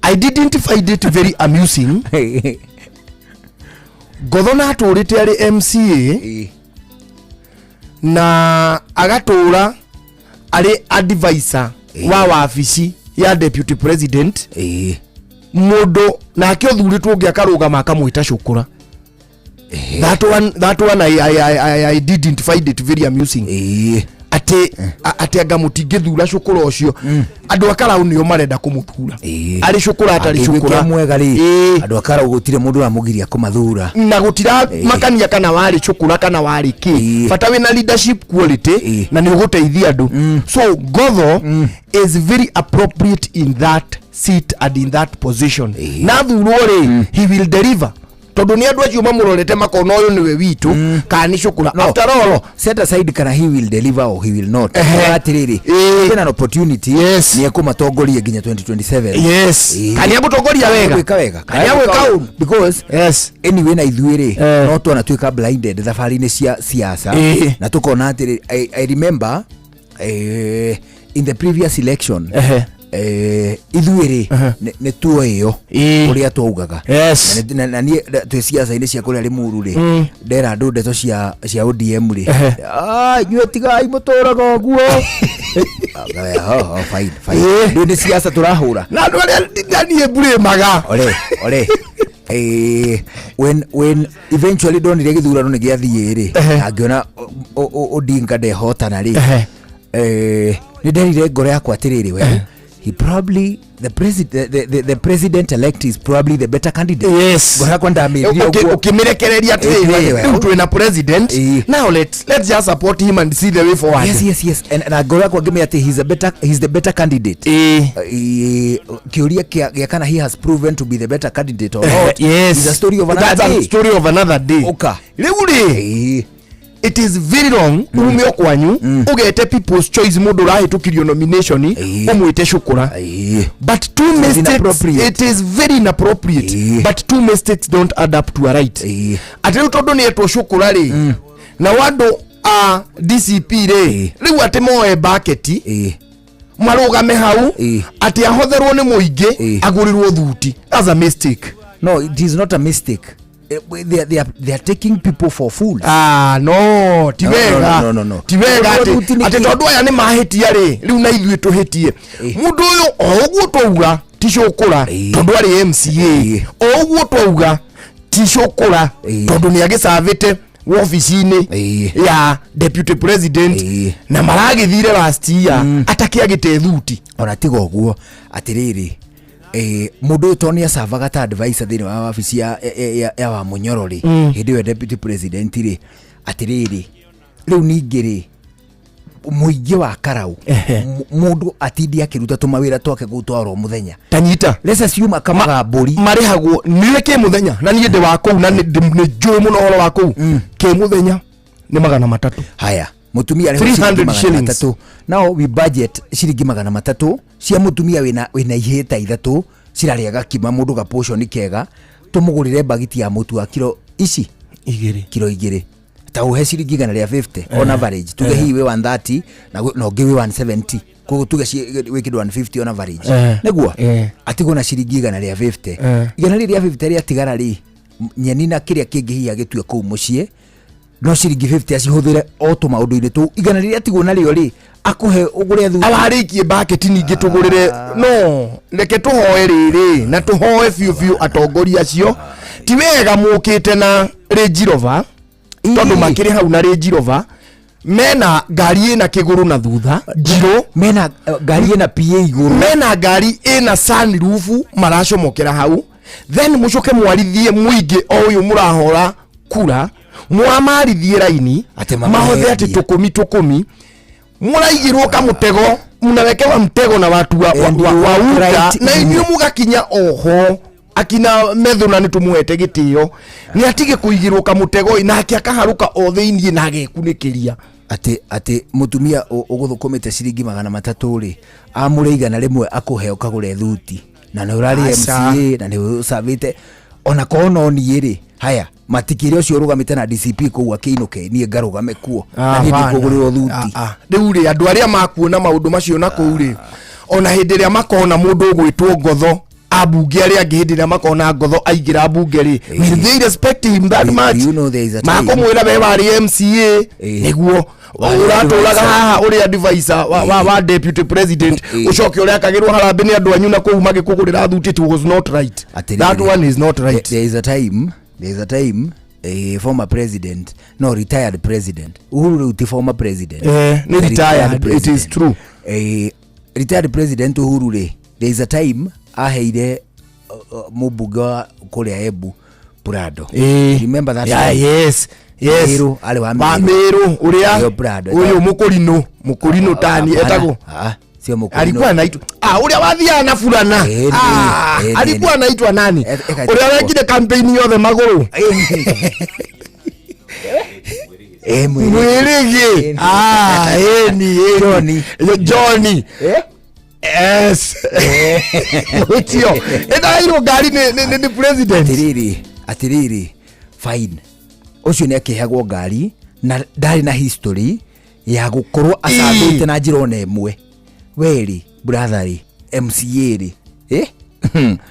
I didn't find it very amusing. Ngotho na atũrĩte arĩ MCA na agatũra arĩ advisor wa wabici ya deputy president, mũndũ nake ũthurĩtwo ũngĩ akarũgama akamwĩta cũkũra. That one I didn't find it very amusing, atĩ anga mũtingĩthura cũkũra ũcio. Andũ a Karau nĩo marenda kũmũthura arĩ cũkũra atarĩ Angĩtuĩka cũkũra. mwega rĩ, andũ a Karau gũtirĩ mũndũ ũramũgiria kũmathura. Na gũtiramakania kana warĩ cũkũra kana warĩ kĩ, bata wĩna leadership quality na nĩ ũgũteithia andũ. So Ngotho is very appropriate in that seat and in that position, na thurwo rĩ, he will deliver, tondũ nĩ andũ acio mamũrorete makona ũyũ nĩwe witũ kana nĩ cũkũra after all. Set aside kana he will deliver or he will not, atĩrĩrĩ, kwĩna an opportunity, nĩ ekũmatongoria nginya 2027. Yes. Kana nĩegũtongoria wega. Gwĩka wega. Kana nĩegwĩka ũru. Because anyway na ithuĩ rĩ, no twana tuĩka blinded thabarĩ-inĩ cia siasa na tũkona atĩrĩ, I remember, in the previous election, ithuĩ rĩ, nĩ tuoĩo ũrĩa twaugaga. Na niĩ twĩ ciaca-inĩ cia kũrĩa Rĩmuru rĩ, ndera andũ ndeto cia ODM rĩ, "Ah, inyuĩ tigai mũtũraga ũguo." Oh, fine, fine. Rĩu nĩ ciaca tũrahũra. Na andũ arĩa na niĩ mburĩmaga. Ore when eventually ndonire gĩthurano nĩ gĩathiĩ rĩ, na ngĩona Odinga ndehotana rĩ, nĩ nderire ngoro yakwa atĩrĩrĩ, well, he probably the president the president elect is probably the better candidate. Yes. Ngoro yakwa ndamĩrire ũguo. Ũkĩmĩrekereria atĩrĩrĩ, Eh, rĩu twĩna president, now let's just support him and see the way forward. Yes, and na ngoro yakwa ngĩmenya atĩ he's the better candidate. Kĩũria gĩa kana he has proven to be the better candidate or not is a story of another That's a day. story of another day. Ũka. Rĩu rĩ, it is very wrong ume o kwanyu ũgete people's choice mũndũ ũrahĩtũkirio nomination ũmwĩte cũkũra, but two It is mistakes, inappropriate. it is very inappropriate, but two mistakes don't add up to a right. Atĩ rĩu tondũ nĩ etwo cũkũra rĩ, na andũ a DCP rĩ, rĩu atĩ moe baketi marũgame hau atĩ ahotherwo nĩ mũingĩ agũrĩrwo thuti, that's a mistake. No, it is not a mistake. They are taking people for fools. Ah, no, ti No, wega. no. Ti wega Thuti atĩ nĩ atĩ kĩ? tondũ aya nĩ mahĩtia rĩ, rĩu na ithuĩ tũhĩtie mũndũ ũyũ o ũguo twauga ti cũkũra tondũ arĩ MCA, o ũguo twauga ti cũkũra tondũ nĩ agĩcavĩte wobici-inĩ ya deputy president na maragĩthire last year atakĩagĩte thuti. Ona tiga ũguo, atĩrĩrĩ, mũndũ ũyũ tondũ nĩ acavaga ta advisor thĩinĩ wa wabici ya wa Mũnyoro rĩ, hĩndĩ ĩyo deputy president rĩ, atĩrĩrĩ, rĩu ningĩ rĩ, mũingĩ wa Karau, mũndũ atindi akĩruta tũmawĩra twake kũu twa oro mũthenya. Tanyita. Let's assume akamaga mbũri. Marĩhagwo nĩwe kĩ mũthenya, na niĩ ndĩ wa kũu na nĩ njũĩ mũno ũhoro wa kũu, kĩ mũthenya nĩ 300. Haya, mutumia arĩhwo ciringi 300 magana shillings. matatũ. Now we budget ciringi 300 cia mutumia wĩna ihĩĩ ta ithatũ cirarĩa gakima mũndũ ga portion kega, tũmũgũrĩre bagiti ya mũtu wa kiro ici igĩrĩ, kiro igĩrĩ, ta ũhe ciringi 150 on average, tuge hihi wĩ 130 na ũngĩ wĩ 170, koguo tuge wĩ kĩndũ 150 on average, nĩguo atigwo na ciringi 150. Igana rĩrĩ rĩa 50 rĩatigara rĩ, nyeni na kĩrĩa kĩngĩ hihi agĩtue kũu mũciĩ, no ciringi 50 acihũthĩre o tũmaũndũ-inĩ tũu. Igana rĩrĩa atigwo narĩo rĩ, akũhe ũgũre thuti. Awarĩkie baketi ningĩ tũgũrĩre. No reke tũhoe rĩrĩ na tũhoe biũ biũ atongoria acio, ti wega mũkĩte na Range Rover, tondũ makĩrĩ hau na Range Rover mena ngari ĩna kĩgũrũ na thutha njirũ, mena ngari ĩna PA igũrũ, mena ngari ĩna sunroof, maracomokera hau, then mũcoke mwarithie mũingĩ o ũyũ mũrahora kura, mwamarithie raini Atĩ mahothe atĩ tũkũmi tũkũmi mũraigĩrwo kamũtego, mnawekewa mtego na watu And wa, you wa walk uga right na in. inyuĩ mũgakinya oho akina methuna nĩ tũmũhete gĩtĩo nĩ atige kũigĩrwo kamũtego nake akaharũka o thĩiniĩ na agekunĩkĩria. Atĩ mũtumia ũgũthũkũmĩte ciringi 300 rĩ, amũre 100 akũhe ũkagũre thuti, na nĩ ũrarĩ Aca. MCA na nĩ ũcavĩte ona korwo no niĩ rĩ, haya matikĩrĩ ũcio ũrũgamĩte na DCP kũu akĩinũke, niĩ ngarũgame kuo na niĩ ndikũgũrĩrwo thuti. Rĩu rĩ, andũ arĩa makuona maũndũ macio na kũu rĩ, ona hĩndĩ ĩrĩa makona mũndũ ũgwĩtwo ngotho ambunge arĩa angĩ, hĩndĩ ĩrĩa makona ngotho aingĩra mbunge rĩ, will they respect him that much? You know there is a time. Makũmwĩra we warĩ MCA nĩguo ũratũraga haha ũrĩ advisor wa deputy president, ũcoke ũrekagĩrwo harambĩ nĩ andũ anyu na kũu magĩkũgũrĩra thuti. It was not right. Atĩrĩrĩ, That one is not right. There is a time a former president, no, retired president Uhuru, rĩu ti former president. Nĩ The retired, it is president. true. Retired president Uhuru rĩ, there is a time aheire mũmbunge wa kũrĩa Embu Prado. Remember that Yeah, time? yes. Meru, arĩ wa Wa Meru. Meru ũrĩa Nĩo Prado. ũyũ mũkũrinũ tani Hapana. etagwo Ah, sio mũkũrinũ. Alikuwa anaitwa ũrĩa wathiaga na burana. Alikuwa anaitwa nani ũrĩa wekire campaign yothe magũrũ? Mwĩrĩgĩ. Ĩni, ĩni. Johnny. Yes, ũcio ĩnaheirwo ngari nĩ president. Atĩrĩrĩ, fine, ũcio nĩ akĩheagwo ngari na ndarĩ na history ya gũkorwo acambĩte na njĩra ona ĩmwe. Werĩ brother rĩ, MCA rĩ, eh?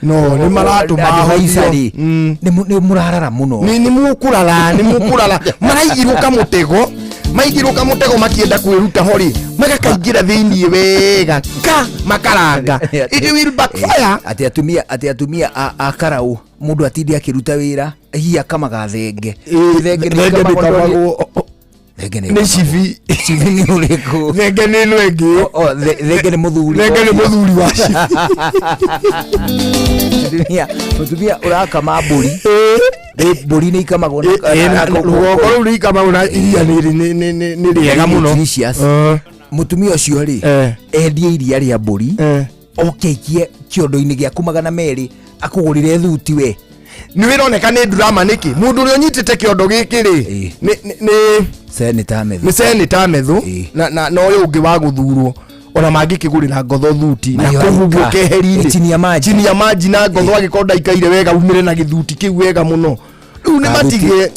No, nĩ maratũma Advisor ahũthio. rĩ, nĩ mũrarara mũno. Nĩ mũkũrara maraigirwo kamũtego, maigirwo kamũtego makĩenda kwĩruta ho rĩ, magakaingĩra thĩiniĩ wega ka makaranga. It will backfire. Atĩ atumia a Karau, mũndũ atinde akĩruta wĩra hihi akamaga thenge. Thenge Thenge nĩ ndĩkamagwo. Thenge nĩ Nĩ cibi. Cibi nĩ ũrĩkũ? Thenge nĩ ĩno ĩngĩ. O, thenge nĩ mũthuri. Thenge nĩ mũthuri wa cibi. Mũtumia ũrakama mbũri. Rĩ, mbũri nĩ ikamagwo na Ĩ, na rũgongo rũu nĩ ikamagwo na iria nĩ rĩega mũno. Delicious. Mũtumia ũcio rĩ, endie iria rĩa mbũri, oke aikie kĩondo-inĩ gĩaku 200 akũgũrĩre thuti we. Nĩ wĩroneka nĩ drama nĩkĩ? Mũndũ ũrĩa ũnyitĩte kĩondo gĩkĩ rĩ, nĩ Senator Methu. Nĩ Senator Methu na na ũyũ ũngĩ wa gũthurwo ona mangĩkĩgũrĩra ngotho thuti na Mayo kũu ũguo aika. keheri-inĩ. Chini ya maji. Chini ya maji na ngotho agĩkorwo ndaikaire wega umĩre na gĩthuti kĩu wega mũno. Rĩu nĩ matige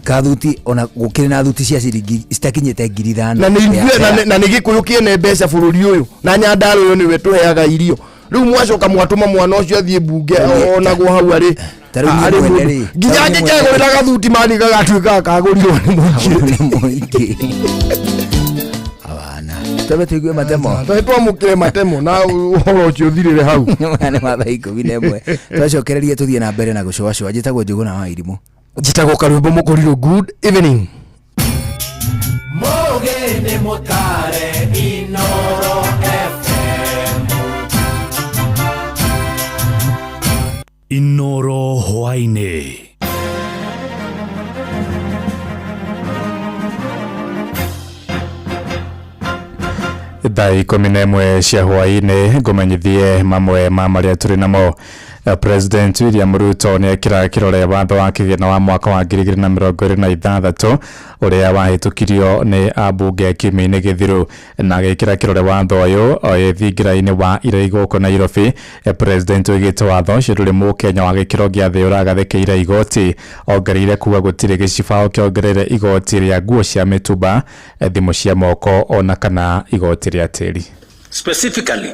Kathuti ona gũkĩrĩ na thuti cia ciringi citakinyĩte 5,000. Na nĩ ithuĩ na nĩ gĩkũyũ kĩene mbeca bũrũri ũyũ na Nyandarua ũyũ nĩwe tũheaga irio. Rĩu mwacoka mwatũma mwana ũcio athiĩ mbunge onagwo hau arĩ Ta rĩu niĩ arĩ mwene mũndũ. rĩ, Nginya ta rĩu niĩ mwene angĩkegũrĩra gathuti mani gagatuĩka kagũrirwo nĩ mũingĩ. Twambe tũigue matemo. Twambe twamũkĩre matemo na ũhoro ũcio ũthirĩre hau. Maya nĩ ma thaa 11. Twacokereria tũthiĩ na mbere na gũcũacũa. Njĩtagwo Njũgũna wa Irimũ. Njĩtagwo Karwĩmbo Mũkũrirũ. Good evening. Mũgĩ nĩ mũtare Inoro FM. Inoro hwaĩ-inĩ. Thaa 11 cia hwaĩ-inĩ ngũmenyithie mamwe ma marĩa tũrĩ namo. President William Ruto nĩ ekĩra kĩrore watho wa kĩgĩna wa mwaka wa 2026 ũrĩa wahĩtũkirio nĩ ambunge kiumia-inĩ gĩthiru, na agĩkĩra kĩrore watho ũyũ thingira-inĩ wa Iregi gũkũ Nairobi. President oigĩte watho ũcio ndũrĩ mũkenya wa gĩkĩro gĩa thĩ ũragathĩkĩire igoti. Ongereire kuga gũtirĩ gĩcibaũ kĩongereire igoti rĩa nguo cia mĩtumba, thimũ cia moko ona kana igoti rĩa tĩri. Specifically,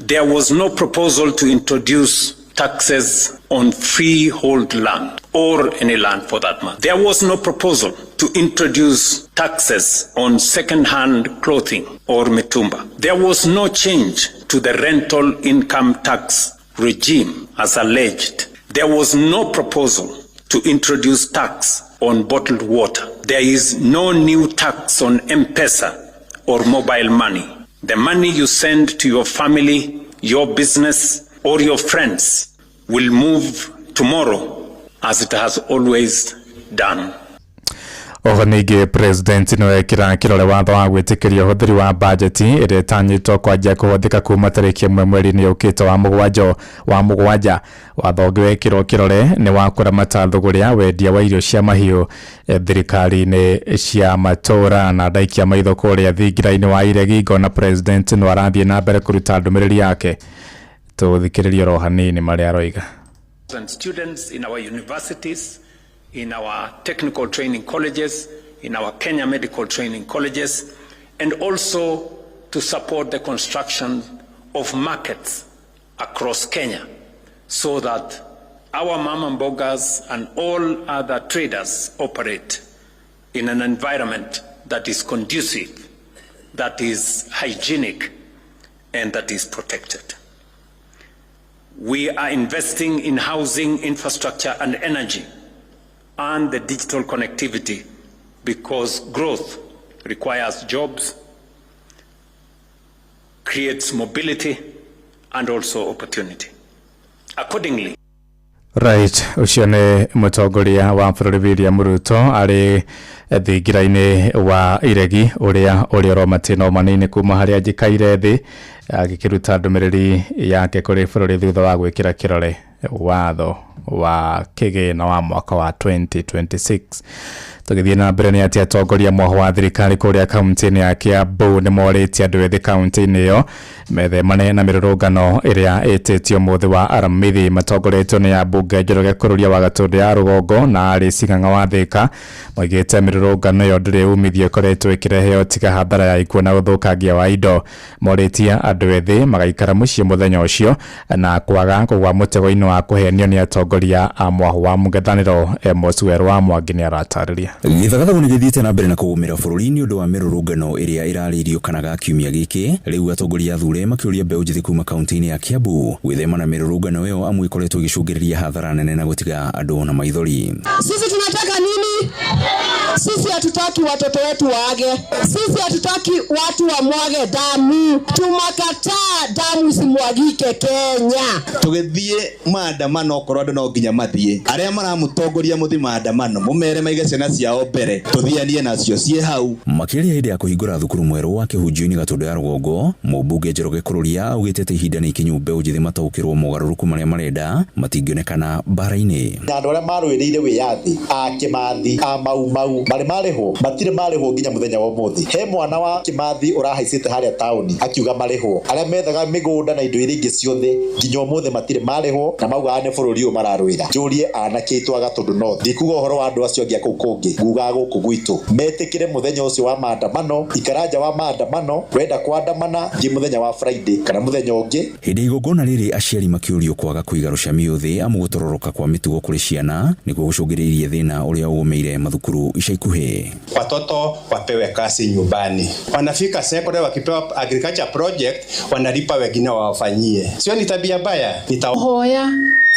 there was no proposal to introduce taxes on freehold land or any land for that matter. There was no proposal to introduce taxes on second-hand clothing or mitumba. There was no change to the rental income tax regime as alleged. There was no proposal to introduce tax on bottled water. There is no new tax on M-Pesa or mobile money. The money you send to your family, your business, or your friends will move tomorrow as it has always done. Oho ningĩ president no ekĩra kĩrore watho wa gwĩtĩkĩria ũhũthĩri wa bajeti ĩrĩa ĩtanyĩtwo kwanjia kũhũthĩka kuma tarĩki 1 mweri-inĩ ũkĩte wa mũgwanja. Watho ũngĩ wekĩrwo kĩrore nĩ wa kũramata thũgũrĩ ya wendia wa irio cia mahiũ thirikari-inĩ cia matũũra. Na ndaikia maitho kũrĩa thingira-inĩ wa Iregi ngona president no arathiĩ na mbere kũruta ndũmĩrĩri yake. Tũthikĩrĩrie oro hanini marĩa aroiga. And students in our universities, in our technical training colleges, in our Kenya medical training colleges, and also to support the construction of markets across Kenya so that our mama mbogas and all other traders operate in an environment that is conducive, that is hygienic, and that is protected. We are investing in housing, infrastructure, and energy, and the digital connectivity, because growth requires jobs, creates mobility, and also opportunity. Accordingly, Right, ũcio nĩ mũtongoria wa bũrũri William Ruto arĩ thingira-inĩ wa Iregi ũrĩa ũrĩ oro matĩna manini kuma harĩa njikaire thĩ agĩkĩruta ndũmĩrĩri yake kũrĩ bũrũri thutha wa gwĩkĩra kĩrore watho wa kĩgĩna wa mwaka wa 2026. Tũgĩthiĩ na mbere nĩ atĩ atongoria mwaho wa thirikari kũrĩa kaunti-inĩ ya Kiambu nĩ morĩtie andũ ethĩ kaunti-inĩ ĩyo methemane na mĩrũrũngano ĩrĩa ĩtĩtio mũthĩ wa Aramithi. Matongoretio nĩ ambunge Njoroge Kururia wa Gatũndũ ya Rũgongo na Alice Ng'ang'a wa Thĩka moigĩte mĩrũrũngano ĩyo ndĩrĩ umithio ĩkoretwo ĩkĩrehe tiga hathara ya ikuũ na ũthũkangia wa indo. Morĩtie andũ ethĩ magaikara mũciĩ mũthenya ũcio na kwaga kũgwa mũtego-inĩ wa kũhenio nĩ atongoria a mwaho wa mũng'ethanĩro. Amos Werũ wa Mwangi nĩ aratarĩria. Gĩthagathago nĩ gĩthiĩte na mbere na kũgũmĩra bũrũri nĩ ũndũ wa mĩrũrũngano ĩrĩa ĩrarĩirio kanaga kiumia gĩkĩ. Rĩu atongoria athure makĩũria mbeũ njĩthĩ kuma kaunti-inĩ ya Kiambu gwĩthema na mĩrũrũngano ĩyo amu ĩkoretwo ĩgĩcũngĩrĩria hathara nene na gũtiga andũ na maithori. Sisi tunataka nini? Sisi hatutaki watoto wetu waage. Sisi hatutaki watu wamwage damu. Tumakataa damu isimwagike Kenya. Tũgĩthiĩ maandamano okorwo andũ no nginya mathiĩ, arĩa maramũtongoria mũthiĩ maandamano mũmere maige ciana ciao mbere, tũthianie nacio ciĩ hau. Makĩria hĩndĩ ya kũhingũra thukuru mwerũ wa kĩhunjio-inĩ Gatũndũ ya rũgongo, mũmbunge Njoroge Kururia augĩte atĩ ihinda nĩ ikinyu mbeũ njĩthĩ mataũkĩrwo mogarũrũku marĩa marenda matingĩonekana mbara-inĩ. Na andũ arĩa marũĩrĩire wĩyathi a Kĩmathi a Mau Mau marĩ marĩhwo, matirĩ marĩhwo nginya mũthenya wa ũmũthĩ. He mwana wa Kĩmathi ũrahaicĩte harĩa taũni akiuga marĩhwo, arĩa methaga mĩgũnda na indo iria ingĩ ciothe nginya ũmũthĩ matirĩ marĩhwo na maugaga nĩ bũrũri ũyũ mararũĩra. Njũrie anake aitũ a Gatũndũ North, ndikuga ũhoro wa andũ acio angĩ a kũu kũngĩ, ngugaga gũkũ gwitũ metĩkĩre mũthenya ũcio wa maandamano, ikara nja wa maandamano, wenda kuandamana thiĩ mũthenya wa Friday kana mũthenya ũngĩ. Hĩndĩ ya igongona rĩrĩ aciari makĩũrio kwaga kũiga rũcamio thĩ amu gũtororoka kwa mĩtugo kũrĩ ciana nĩkuo gũcũngĩrĩirie thĩna ũrĩa ũgũmĩire mathukuru ica ikuhĩ. Watoto wapewe kazi nyumbani, wanafika secondary wakipewa agriculture project wanalipa wengine wawafanyie. Sio ni tabia mbaya? Hoya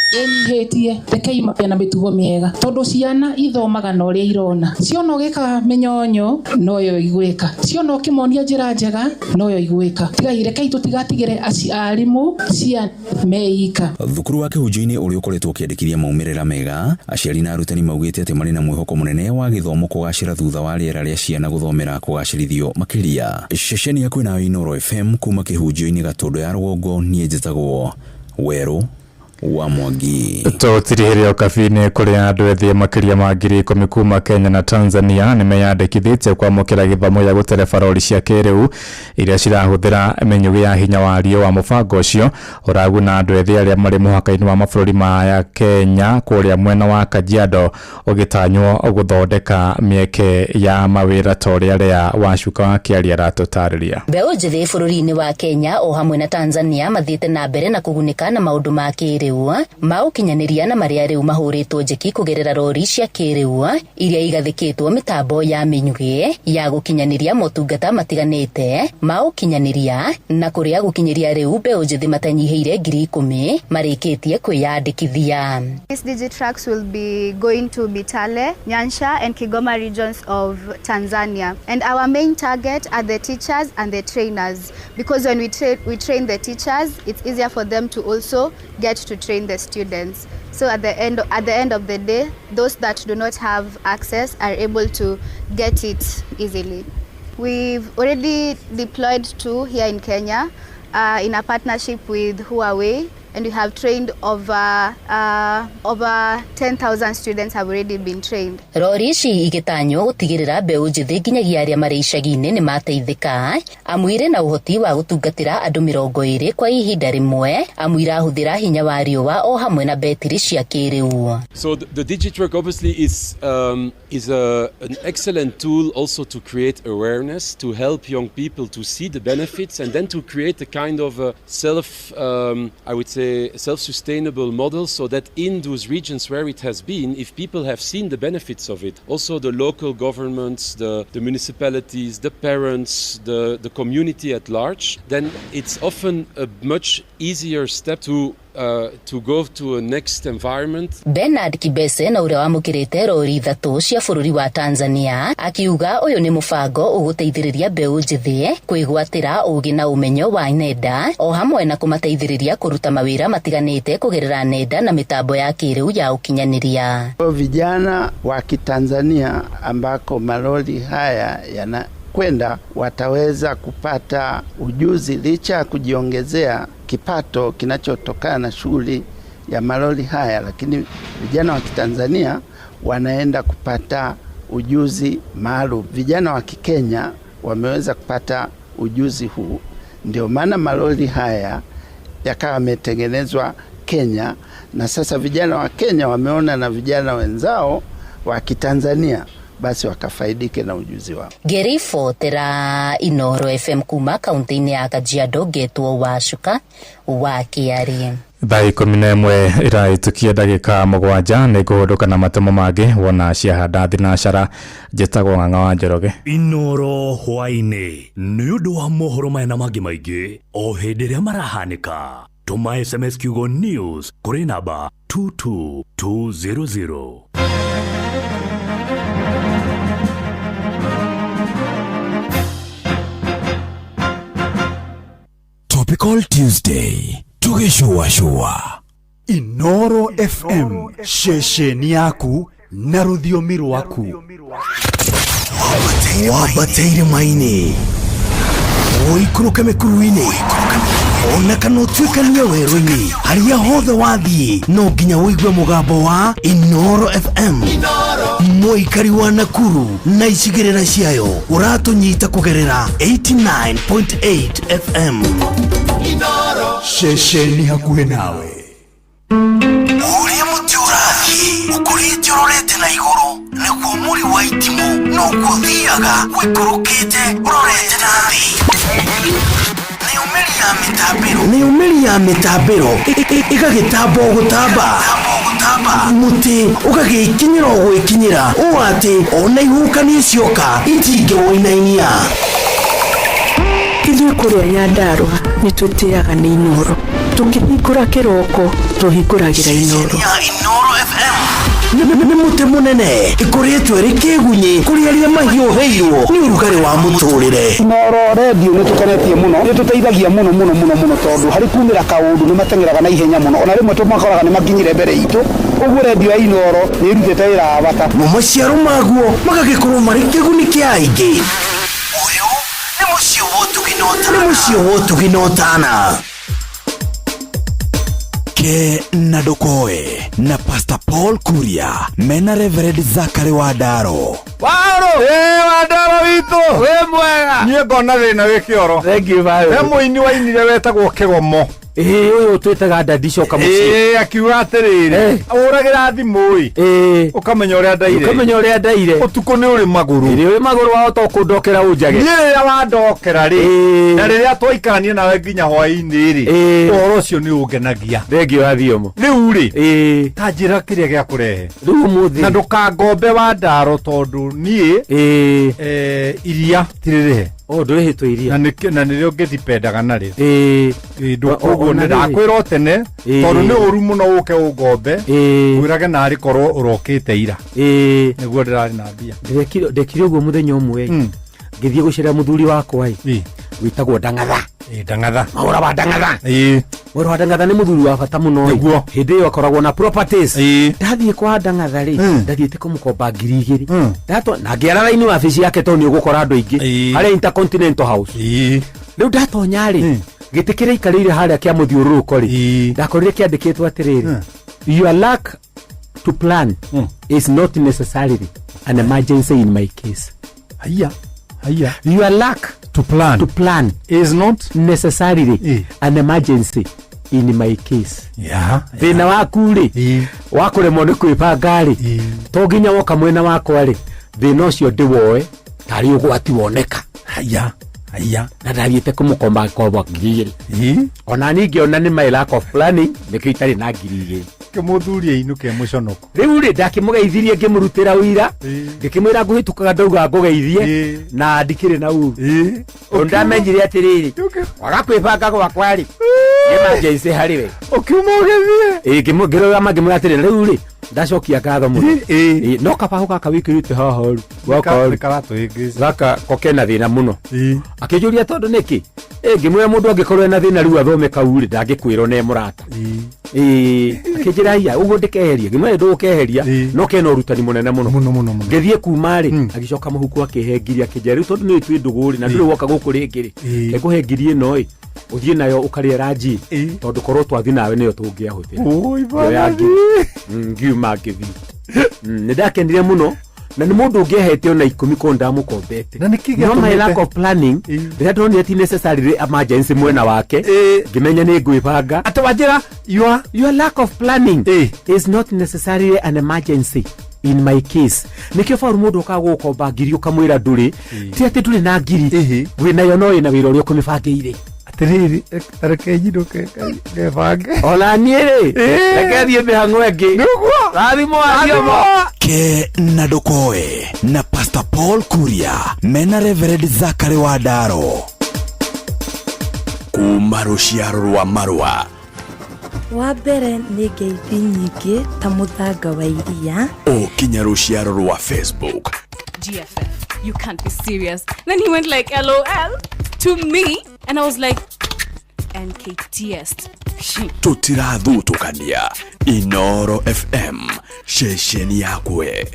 ndĩnyihĩtie, rekei mabia na mĩtugo mĩega tondũ ciana ithomaga na ũrĩa irona. Ciona ũgĩka mĩnyonyo noyo igwĩka, ciona ũkĩmonia njĩra njega noyo igwĩka. Tigai, rekei tũtigatigĩre arimũ ciana meika. Thukuru wa kĩhunjio-inĩ ũrĩa ũkoretwo ũkĩandĩkithia maumĩrĩra mega, aciari na arutani maugĩte atĩ marĩ na mwĩhoko mũnene wa gĩthomo kũgacĩra thutha wa rĩera rĩa ciana gũthomera kũgacĩrithio makĩria. Ceceni ya kwĩnayo Inooro FM kuma kĩhunjio-inĩ Gatũndũ ya rũgongo, niĩ njĩtagwo Werũ wa Mwangi. Tũtirihĩrio kabi-inĩ kũrĩa andũ ethĩ makĩria ma 10,000 kuma Kenya na Tanzania nĩmeyandĩkithĩtie kwamũkĩra gĩthomo gĩa gũtereba rori cia kĩrĩu iria cirahũthĩra mĩnyugĩ ya hinya wa riũa. Mũbango ũcio ũraguna andũ ethĩ arĩa marĩ mũhaka-inĩ wa mabũrũri ma Kenya kũrĩa mwena wa Kajiado, ũgĩtanywo gũthondeka mĩeke ya mawĩra ta ũrĩa Lea Wacuka wa Kĩaria aratũtarĩria. Mbeũ njĩthĩ bũrũri-inĩ wa Kenya o hamwe na Tanzania mathiĩte na mbere na kũgunĩka na maũndũ ma kĩrĩu ma ũkinyanĩria na marĩa rĩu mahũrĩtwo njeki kũgerera rori cia kĩrĩu iria igathĩkĩtwo mĩtambo ya mĩnyugĩ ya gũkinyanĩria motungata matiganĩte ma ũkinyanĩria na kũrĩa gũkinyĩria rĩu mbeũ njĩthĩ matanyihĩire 10,000 marĩkĩtie kwĩyandĩkithia. These DigiTrucks will be going to Bitale, Nyansha and Kigoma regions of Tanzania. And our main target are the teachers and the trainers, because when we train the teachers, it's easier for them to also get to train the students. So at the end of the day, those that do not have access are able to get it easily. We've already deployed 2 here in Kenya in a partnership with Huawei, and we have trained over 10,000 students have already been trained. Rori ici igĩtanywo gũtigĩrĩra mbeũ njĩthĩ nginyagia arĩa marĩ icagi-inĩ nĩ mateithĩka amu irĩ na ũhoti wa gũtungatĩra andũ 20 kwa ihinda rĩmwe amu irahũthĩra hinya wa riũa o hamwe na betiri cia kĩrĩu. So the DigiTruck obviously is an excellent tool also to create awareness, to help young people to see the benefits and then to create a kind of a self, I would say, self-sustainable model, so that in those regions where it has been, if people have seen the benefits of it, also the local governments, the municipalities, the parents, the community at large, then it's often a much easier step to go to a next environment. Bernard Kibese na ũrĩa wamũkĩrĩte rori 3 cia bũrũri wa Tanzania akiuga ũyũ nĩ mũbango ũgũteithĩrĩria mbeũ njĩthĩ kwĩgwatĩra ũgĩ na ũmenyo wa nenda o hamwe na kũmateithĩrĩria kũruta mawĩra matiganĩte kũgerera nenda na mĩtambo ya kĩrĩu ya ũkinyanĩria. Vijana wa Kitanzania ambako malori haya yana kwenda wataweza kupata ujuzi licha ya kujiongezea kipato kinachotokana na shughuli ya malori haya, lakini vijana wa Kitanzania wanaenda kupata ujuzi maalum. Vijana wa Kikenya wameweza kupata ujuzi huu, ndio maana malori haya yakawa yametengenezwa Kenya, na sasa vijana wa Kenya wameona na vijana wenzao wa Kitanzania basi wakafaidike na ujuzi wao. Ngĩribotera Inoro FM kuma kaunti-inĩ ya Kajiado ngetwo Wacuka wa Kĩarie. Thaa 11 ĩrahĩtũkia ndagĩka 7 nĩ ngũhũndũka na matemo mangĩ wona ciahanda thinacara. Njĩtagwo Ng'ang'a wa Njoroge. Inoro hwaĩ-inĩ nĩ ũndũ wa mohoro maya na mangĩ maingĩ o hĩndĩ ĩrĩa marahanĩka. Tũma SMS kiugo news kũrĩ namba 22200. Topical Tuesday tũgĩcũacũa. Inoro FM, ceceni yaku na rũthiomi rwaku. Wambate irĩma-inĩ, ũikũrũke mĩkuru-inĩ, ona kana ũtuĩkanie werũ-inĩ, harĩa hothe wathiĩ no nginya ũigue mũgambo wa Inoro FM. Mũikari wa Nakuru na icigĩrĩra ciayo ũratũnyita kũgerera 89.8 FM. Ceceni hakuhĩ nawe. Ũrĩa mũtĩ ũrathiĩ ũkũrĩte ũrorete na igũrũ nĩguo mũri wa itimũ noguo ũthiaga ũikũrũkĩte ũrorete na thĩ. Nayo mĩri ya mĩtambĩro ĩgagĩtamba o gũtamba, mũtĩ ũgagĩkinyĩra o gwĩkinyĩra ũũ atĩ ona ihuhũkanio cioka itingĩwũinainia. Ithuĩ kũrĩa Nyandarũa nĩ twĩtĩaga nĩ Inoro. Tũkĩhingũra kĩroko tũhingũragĩra Inoro. Inoro FM nĩ mũtĩ mũnene ĩkũrĩtwo ĩrĩ kĩgunyĩ kũrĩ arĩa mahiũhĩirwo nĩ ũrugarĩ wa mũtũrĩre. Inoro redio nĩ tũkenetie mũno, nĩ tũteithagia mũno mũno mũno mũno tondũ harĩ kumĩra kaũndũ nĩ mateng'eraga na ihenya mũno, ona rĩmwe tũmakoraga nĩ makinyire mbere itũ. Ũguo redio ya Inoro nĩ ĩrutĩte wĩra wa bata. Mo maciaro maguo magagĩkorwo marĩ kĩguni kĩa aingĩ. Ũyũ nĩ mũciĩ wa ũtugi na ũtana. Nĩ mũciĩ wa ũtugi na ũtana. Ke na Ndokoe na Pastor Paul Kuria mena Reverend Zachary Wandaro. Waro! Wandaro witũ! Wĩ mwega! Niĩ ngona thĩna wĩ kĩoro. Thank you, bye. He mũini wainire wetagwo Kĩgomo. Ũyũ twĩtaga Daddy coka mũciĩ. Akiuga atĩrĩrĩ, ũragĩra thimũ ĩ, ũkamenya ũrĩa ndaire. Ũkamenya ũrĩa ndaire. Ũtukũ nĩ ũrĩ magũrũ. Ĩrĩ ũrĩ magũrũ wahota kũndokera ũnjage. Niĩ rĩrĩa wandokera rĩ, na rĩrĩa twaikarania nawe nginya hwaĩ-inĩ rĩ, ũhoro ũcio nĩ ũngenagia. Thengiũ wa Thiomo. Rĩu rĩ, ta njĩra kĩrĩa gĩa kũrehe. Rĩu ũmũthĩ. Na ndũkangombe Wandaro tondũ niĩ iria tirĩrĩhe. Oh, ndũrĩhĩtwo iria. Na nĩrĩo ngĩthipendaga narĩo. Koguo ona rĩrĩ. Nĩndakwĩra o tene tondũ nĩ ũru mũno ũke ũngombe ngwĩrage narĩ korwo ũrokĩte ira. Nĩguo ndĩrarĩ na mbia. Ndekire ũguo mũthenya ũmwe ngĩthiĩ gũcera mũthuri wakwa ĩ wĩtagwo Ndang'atha. Ndang'atha. Mahũra wa Ndang'atha. Mahũra wa Ndang'atha nĩ mũthuri wa bata mũno ĩ. Hĩndĩ ĩyo akoragwo na properties. Ndathiĩ kwa Ndang'atha rĩ, ndathiĩte kũmũkomba 2,000. Ndatwa na ngĩara raini wabici yake tondũ nĩ ũgũkora andũ aingĩ harĩa Intercontinental House. Rĩu ndatonya rĩ, gĩtĩ kĩrĩa aikarĩire harĩa kĩa mũthiũrũrũko rĩ, ndakorire kĩandĩkĩtwo atĩrĩrĩ, your lack to plan is not necessarily an emergency in my case. Haiya, haiya. Your lack to plan, to plan is not necessarily an emergency in my case. Yeah, thĩna waku rĩ wa kũremwo nĩ kwĩbanga rĩ, to nginya woka mwena wakwa rĩ, thĩna ũcio ndĩwoe tarĩ ũgwati woneka. Haiya, haiya. Na ndathiĩte kũmũkomba ngombo 2,000. Ona niĩ ngĩona nĩ my lack of planning nĩkĩo itarĩ na 2,000. Kĩmũthuri ainũke mũconoko. Rĩu rĩ ndakĩmũgeithirie ngĩmũrutĩra ũira, ngĩkĩmwĩra ngũhĩtũkaga ndauga ngũgeithie na ndikĩrĩ na ũru. Ũndũ ndamenyire atĩrĩrĩ, kwaga kwĩbanga gwakwa rĩ, nĩ emergency harĩ we. Ũkiuma ũgĩthiĩ? Ngĩrũgama ngĩmwĩra atĩrĩrĩ, rĩu rĩ ndacokia ngatho mũno. No kabaũ gaka wĩkĩrĩte haha rĩ, gaka rĩ, Karatũhĩngĩca. gaka ko kena thĩna mũno. Akĩnjũria tondũ nĩkĩ? Ngĩmwĩra mũndũ angĩkorwo ena thĩna rĩu athome kau rĩ, ndangĩkwĩra ona e mũrata. Akĩnjĩra haiya ũguo ndĩkeheria. Ngĩmwĩra ndũgũkeheria no kena ũrutani mũnene mũno. Mũno mũno mũno. Ngĩthiĩ kuma rĩ, agĩcoka mũhuko akĩhe ngiri, akĩnjĩra rĩu tondũ nĩ twĩ ndũgũ rĩ, na ndũrĩ woka gũkũ rĩngĩ rĩ, ngũhe ngiri ĩno ĩ, ũthiĩ nayo ũkarĩe ranji, tondũ korwo twathiĩ nawe nĩyo tũngĩahũthĩra. Oi, Ngĩoya ngiri. Ngiuma ngĩthiĩ. Nĩ ndakenire mũno na nĩ mũndũ ũngĩahete ona 10 korwo ndamũkombete. Na nĩkĩ No my gĩatũmĩte? lack of planning, rĩrĩa ndonire ti necessarily emergency mwena wake, ngĩmenya nĩ ngwĩbanga. Atĩ wanjĩra, your lack of planning is not necessarily an emergency In my case nikio faru mundu ukaga gukomba ngiri ukamwira nduri ti ati nduri na ngiri winayo no ina wira uria ukumibangĩire. Atiriri reke njinũke ngebange ona niĩ rĩ reke thiĩ mĩhang'o ĩngĩ nĩguo rathimo rathimo Ke na Ndokoe na Pastor Paul Kuria mena Reverend Zachary Wandaro kuma rũciaro rwa marũa. Wa mbere nĩ ngeithi nyingĩ ta mũthanga wa iria o kinya rũciaro rwa Facebook. GFF, you can't be serious. Then he went like LOL to me and I was like NKTS. Tũtirathutũkania. Inoro FM, ceceni yakwe.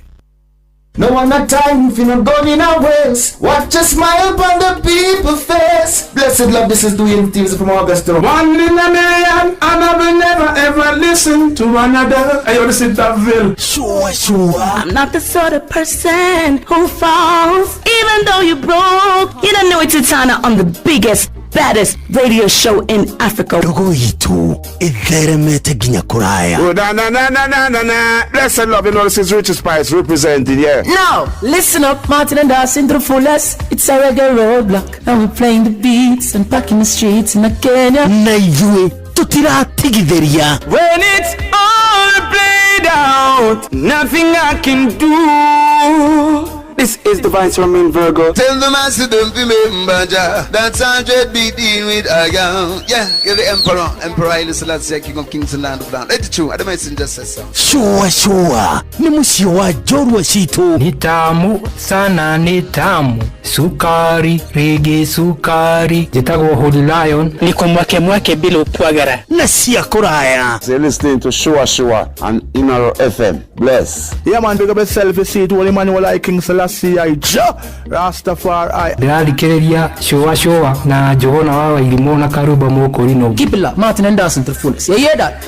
No one a time if you not going in a waste. Watch a smile on the people's face. Blessed love, this is Dwayne Stevens from Augusta. One in a million, and I will never ever listen to another. I want to sit that bill. Sure, sure. I'm not the sort of person who falls, even though you broke. You don't know it's Titana on the biggest, baddest radio show in Africa. Ndogo itu itheremete nginya kuraya. Oh, na na na na na na na. Blessed love, you know this is Richie Spice representing, yeah. Now, listen up, Martin and Dawson to the fullest. It's a reggae roadblock, and we're playing the beats and packing the streets in Kenya. Na ithuĩ tutiratigithĩria. When it's all played out, nothing I can do. This is the Vice Romain Virgo. Tell the master don't remember Jah. That's 100 beat in with a gown. Yeah, you're the emperor. Emperor Haile Selassie, King of Kings and Land of Land. Let it true. I messenger says so. Sure, sure. Ni mũciĩ wa njorua citũ. Ni tamu sana, ni tamu. Sukari, rigi sukari. Njĩtagwo Holy Lion. Niko mwake mwake bila upwagara. Na cia kũraya. You're listening to Shua Shua and Inoro FM. Bless. Yeah man, big up yourself. You see it, Holy Manuel I King Selassie I Jah Rastafari. Ndĩrathikĩrĩria Shua Shua na Njũgũna wa Wairimũ na Karumba Mũkũrinũ. Keep it locked, Martin and Dawson to the fullest. You hear that?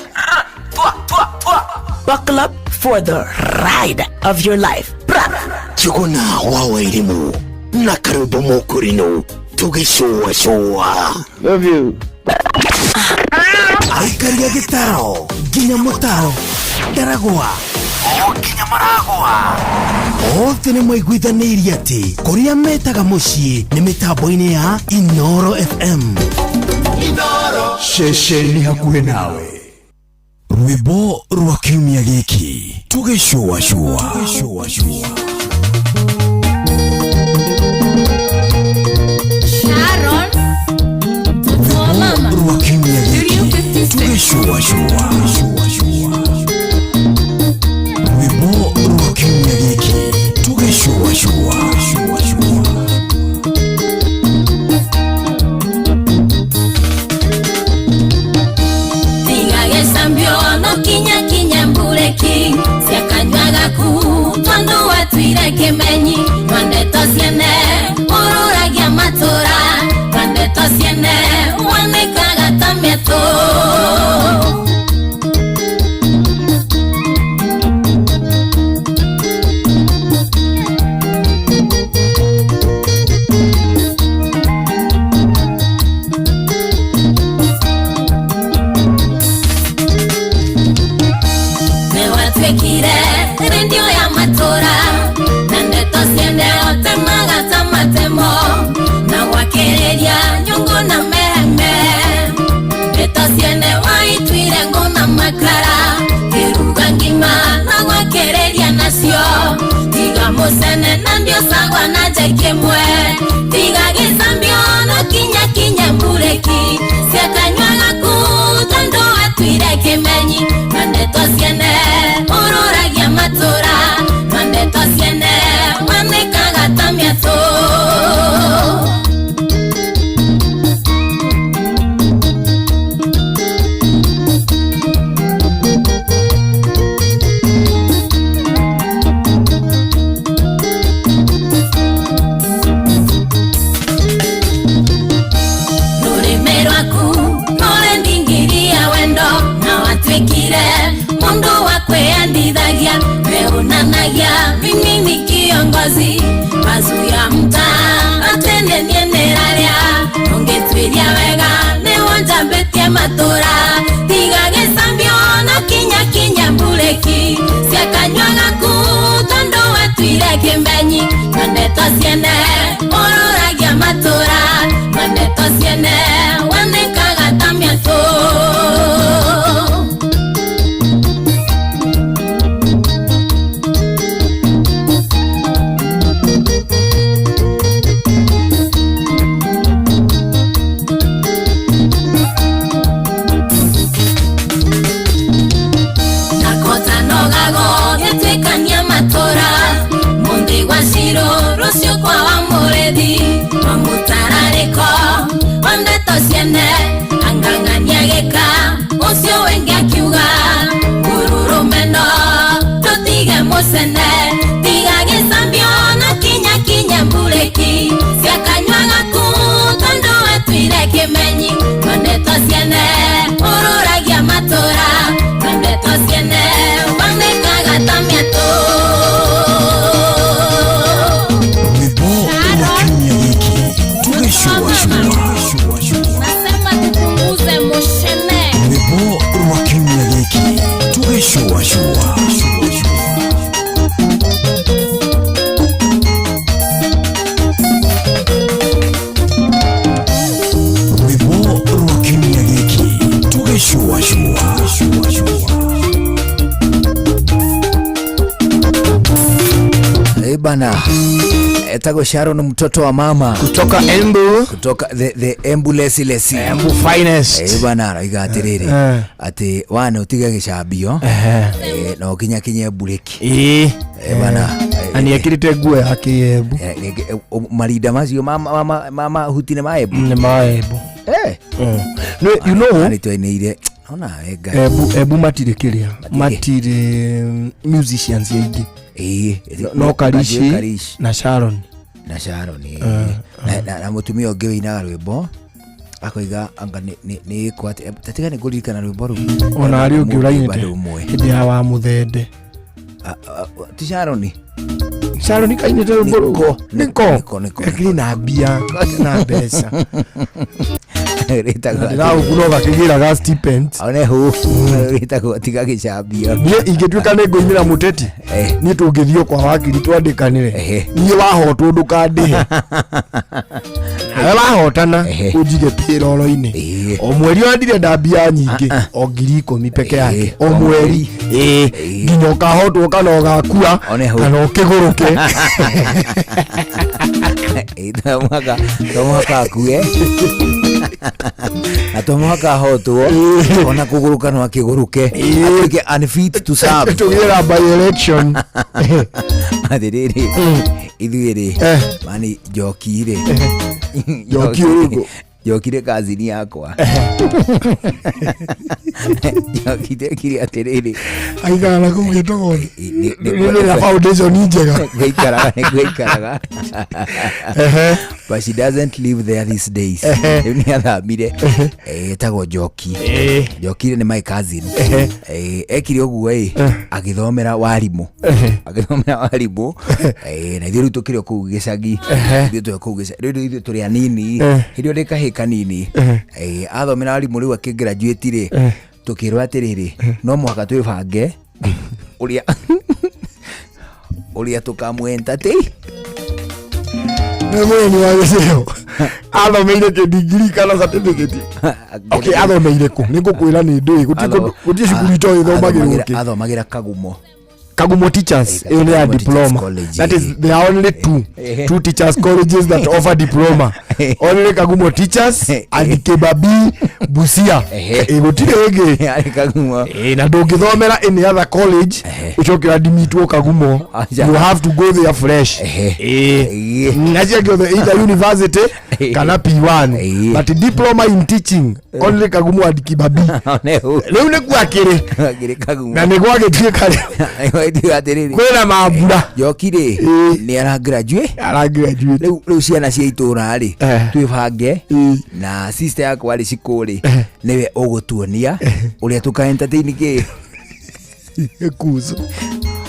Buckle up for the ride of your life. Njũgũna wa Wairimũ na Karumba Mũkũrinũ tũgĩcũa cũa. Love you. Aikaria gĩtaro nginya mũtaro ndaragwa o nginya maragwa othe nĩ maiguithanĩirie atĩ kũrĩa metaga mũciĩ nĩ mĩtambo-inĩ ya Inoro FM. Inoro ceceni hakuhĩ nawe. Rwĩmbo rwa kiumia gĩkĩ tũgĩcũacũa. Sharon, mtoto wa mama. Rwa kiumia gĩkĩ tũgĩcũacũa. Rwĩmbo rwa kiumia gĩkĩ tũgĩcũacũa. Tigagĩcambio no kinya kinya mbureki ciakanyua gaku tondu watuire kĩmenyi twandeto ciene ũrũragia matũra twandeto ciene wanĩkaga ta mĩatũ. Rendio ya matura na ndeto ciene otemaga ta matemo na gwakĩrĩria nyũngũ na meheme ndeto ciene waituire ngũ na makara kĩruga ngima na gwakĩrĩria nacio tiga mũcene na ndiũcagwa na njekĩmwe tiga gĩcambio no kinya kinya mburĩki ciakanyua gaku tondũ watuire kĩmenyi na ndeto ciene ũrũragia matura na ndeto ciene wanĩkaga ta mĩatũ. Rũrĩmĩ rwaku nũrendingiria wendo na watuĩkire mundu wa kwĩyandithagia weunanagia mimi ni kiongozi mazu ya mtaa atene nieneraria ũngĩtuĩria wega nĩwonjambĩtie matũra tiga gĩcambio no kinya kinya mburĩki ciakanyua gaku ndeto ciene ũrũragia matũra na ndeto ciene wanĩkaga ta mĩatũ. Bana etagwo Sharon mtoto wa mama kutoka Embu, kutoka the Embu lesi lesi Embu finest. Bana araiga atiriri ati wane utige gicambio no kinya kinye bureki. Bana ani ekirite nguo yake Embu marinda macio mama mama huti ni ma Embu ni ma Embu. No, you know ani twainire ona ega Embu matire kiria matire musicians aingĩ. No Karishi na Sharon na mutumia ũngĩ wĩinaga rwĩmbo akoiga anga nĩ kwate tatiga nĩ ngũririkana rwĩmbo rũu ona arĩ ũngĩ ũrainĩte hĩndĩ ya wa mũthende ti Sharon Sharon kainĩte rwĩmbo rũu nĩko lakini na mbia na mbeca ndĩraũguno gakĩgĩraga stipend one hu rĩtagwo tiga gĩcambio. Niĩ ingĩtuĩka nĩ ngũinĩra mũteti niĩ tũngĩthiĩ kwa wakiri twandĩkanĩre niĩ wahotwo ndũkandĩhe nawe wahotana ũnjige payroll-inĩ o mweri ona ndirenda mbia nyingĩ o 10,000 peke yake o mweri nginya ũkahotwo kana ũgakua kana ũkĩgũrũke. To mũhaka akue na to mũhaka ahotwo ona kũgũrũka no akĩgũrũke atuĩke unfit to serve tũgĩra by election. Atĩrĩrĩ ithuĩ rĩ mani njoki rĩ njoki ũrĩkũ njokire kazini yakwa njoki ndekire atĩrĩrĩ aikara na kũu gĩtogothi nĩ na foundation njega nĩgũikaraga but she doesn't live there these days. Rĩu nĩ athamire etagwo Njoki. Njoki nĩ my cousin. Ekire ũguo ĩ agĩthomera warimũ na ithuĩ rĩu tũkĩrĩ o kũu gĩcagi ithuĩ tũrĩ kũu gĩcagi rĩu ithuĩ tũrĩ anini hĩndĩ ĩyo ndĩ kahĩĩ kanini athomera warimũ rĩu akĩgraduate rĩ tũkĩrwo atĩrĩrĩ no mũhaka twĩbange ũrĩa tũkamũ-entertain. Nĩ mũrĩmi wa gĩcĩo athomeire kĩndigiri kana certificate. Okay, athomeire kũ? Nĩ ngũkwĩra nĩ ndũĩ gũtirĩ cukuru itoĩ ithomagĩrwo kĩ. Athomagĩra Kagumo. Kagumo Teachers ĩyo nĩ ya diploma. That is there are only two teachers colleges that offer diploma. Only Kagumo Teachers and Kibabii Busia. Gũtirĩ ĩngĩ. Kagumo. Na ndũngĩthomera any other college ũcoke ũadimitwo Kagumo. You have to go there fresh. Na ciangĩ either university kana P1 but diploma in teaching only Kagumo and Kibabii. Rĩu nĩkuo akĩrĩ na nĩ gwagĩtuĩka kwĩna mambura Njoki rĩ nĩ aragraduate rĩu ciana cia itũra rĩ twĩbange na sister yakwa rĩ Cikũ rĩ nĩwe ũgũtuonia ũrĩa tũka entertain kĩ kuzo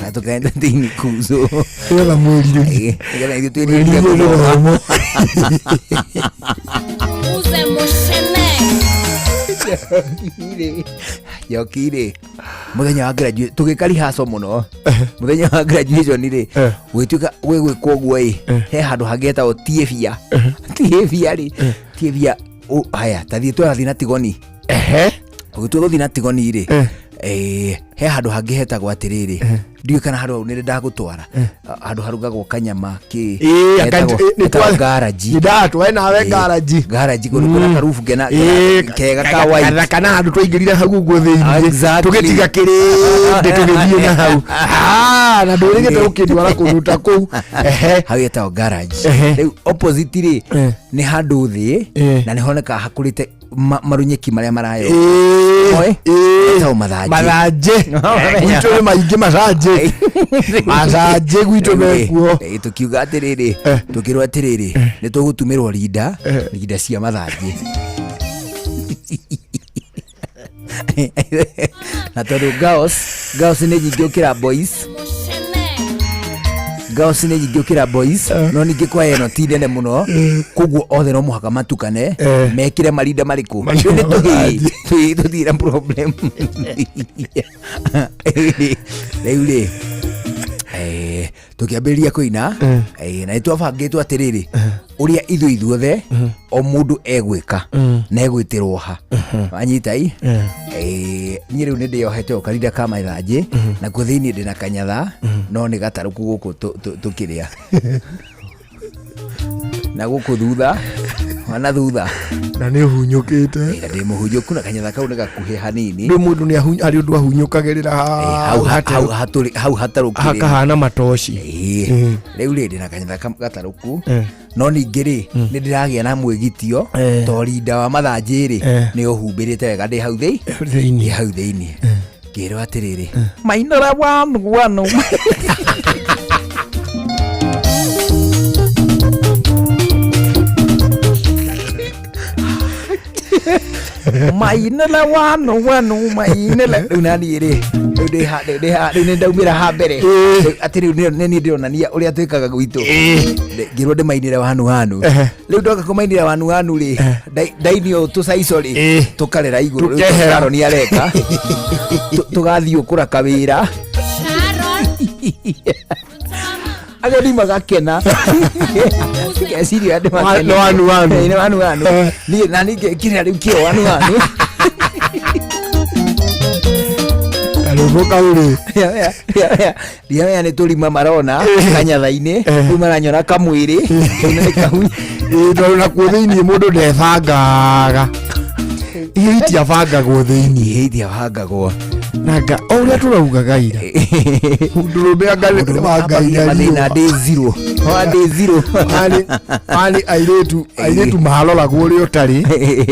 na tũka entertain kuzo nĩgetha mwĩrirĩrie nĩgetha ithuĩ twĩrirĩrie gũthoma. Njoki rĩ Mũthenya wa graduation tũgĩka rehearsal mũno. Mũthenya wa graduation rĩ, gwĩtuĩka gwĩgwĩkwo ũguo ĩ, he handũ hangĩ hetagwo Tiebia. Tiebia rĩ, Tiebia haya tathiĩ tũrathiĩ na Tigoni. Ũgĩtua gũthiĩ na Tigoni rĩ, he handũ hangĩ hetagwo atĩrĩrĩ, ndiũĩ kana handũ hau nĩrĩ ndagũtwara, handũ harugagwo kanyama kĩ hetagwo garaji. Ndatwae nawe garaji. Garaji kũndũ kwĩna karubu kena kega ka white. Kana kana handũ twaingĩrire hau ũguo thĩinĩ. Exactly. Tũgĩtiga kĩrĩndĩ tũgĩthiĩ na hau. Ah, na ndũrĩgĩte ũkĩndwara kũndũ ta kũu. Hau hetagwo garage. Rĩu opposite rĩ, nĩ handũ thĩ na nĩ honekaga hakũrĩte marunyeki marĩa marayo. Oĩ? Hetagwo mathanjĩ. Mathanjĩ. Gwitũ nĩ maingĩ mathanjĩ. Mathanjĩ gwitũ mekuo. Tũkiuga atĩrĩrĩ, tũkĩrwo atĩrĩrĩ, nĩ tũgũtumĩrwo rinda, rinda cia mathanjĩ. Na tondũ girls nĩ nyingĩ gũkĩra boys. Girls nĩ nyingĩ gũkĩra boys, no ningĩ kwa ĩno ti nene mũno, koguo othe no mũhaka matukane, mekĩre marinda marĩkũ. Marinda Rĩu nĩ tũhĩĩ, tũtirĩ na problem. Rĩu rĩ, tũkĩambĩrĩria kũina, na nĩ twabangĩtwo atĩrĩrĩ, ũrĩa ithuĩ ithuothe o mũndũ egwĩka na egwĩtĩrwo ha. Wanyita i? Niĩ rĩu nĩ ndĩyohete o karinda ka mathanjĩ, nakuo thĩinĩ ndĩna kanyatha, no nĩ gatarũku gũkũ tũkĩrĩa. Na gũkũ thutha, wana thutha. Na nĩ ũhunyũkĩte. Na ndĩ mũhunyũku na kanyatha kau nĩ gakuhĩ hanini. Rĩu mũndũ nĩ harĩ ũndũ ahunyũkagĩrĩra hau hau hatarũkĩrĩra. Hakahana matoci. Rĩu rĩ, ndĩna kanyatha gatarũku. No ningĩ rĩ, nĩ ndĩragĩa na mwĩgitio, to rinda wa mathanjĩ rĩ, nĩ ũhumbĩrĩte wega ndĩ hau thĩinĩ. Thĩinĩ. Ndĩ hau thĩinĩ. Ngĩrwo atĩrĩrĩ, mainũra wanu wanu. Mainũra wanu wanu, mainũra. Rĩu naniĩ rĩ, rĩu ndĩ ha, ndĩ ha, rĩu nĩ ndaumĩra ha mbere. Rĩu atĩ rĩu nĩ niĩ ndĩronania ũrĩa twĩkaga gwitũ. Ngĩrwo ndĩmainĩre wanu wanu. Rĩu ndoka kũmainĩra wanu wanu rĩ, ndainio tũcaico rĩ, tũkarera igũrũ. Rĩu Tũkehera. Sharon areka. Tũgathiĩ ũkũra kawĩra. Ageni magakena. Ngeciria andũ makena. Nĩ wanu wanu. Nĩ wanu wanu. Niĩ na niĩ ngekĩra rĩu kĩo wanu wanu. Karũmbo kau rĩ. Ndiamenya nĩ tũrima marona kanyatha-inĩ, rĩu maranyona kamwĩrĩ, rĩu nĩ kahu. Tondũ nakuo thĩinĩ mũndũ ndebangaga. Ihe itiabangagwo thĩinĩ. Ihe itiabangagwo. Nanga o ũrĩa tũraugaga ira. Mũndũrũme anga nĩ wa Ngai Ambagia mathĩna ndĩ zero. Wa ndĩ zero. Arĩ airĩtu maroragwo ũrĩa ũtarĩ,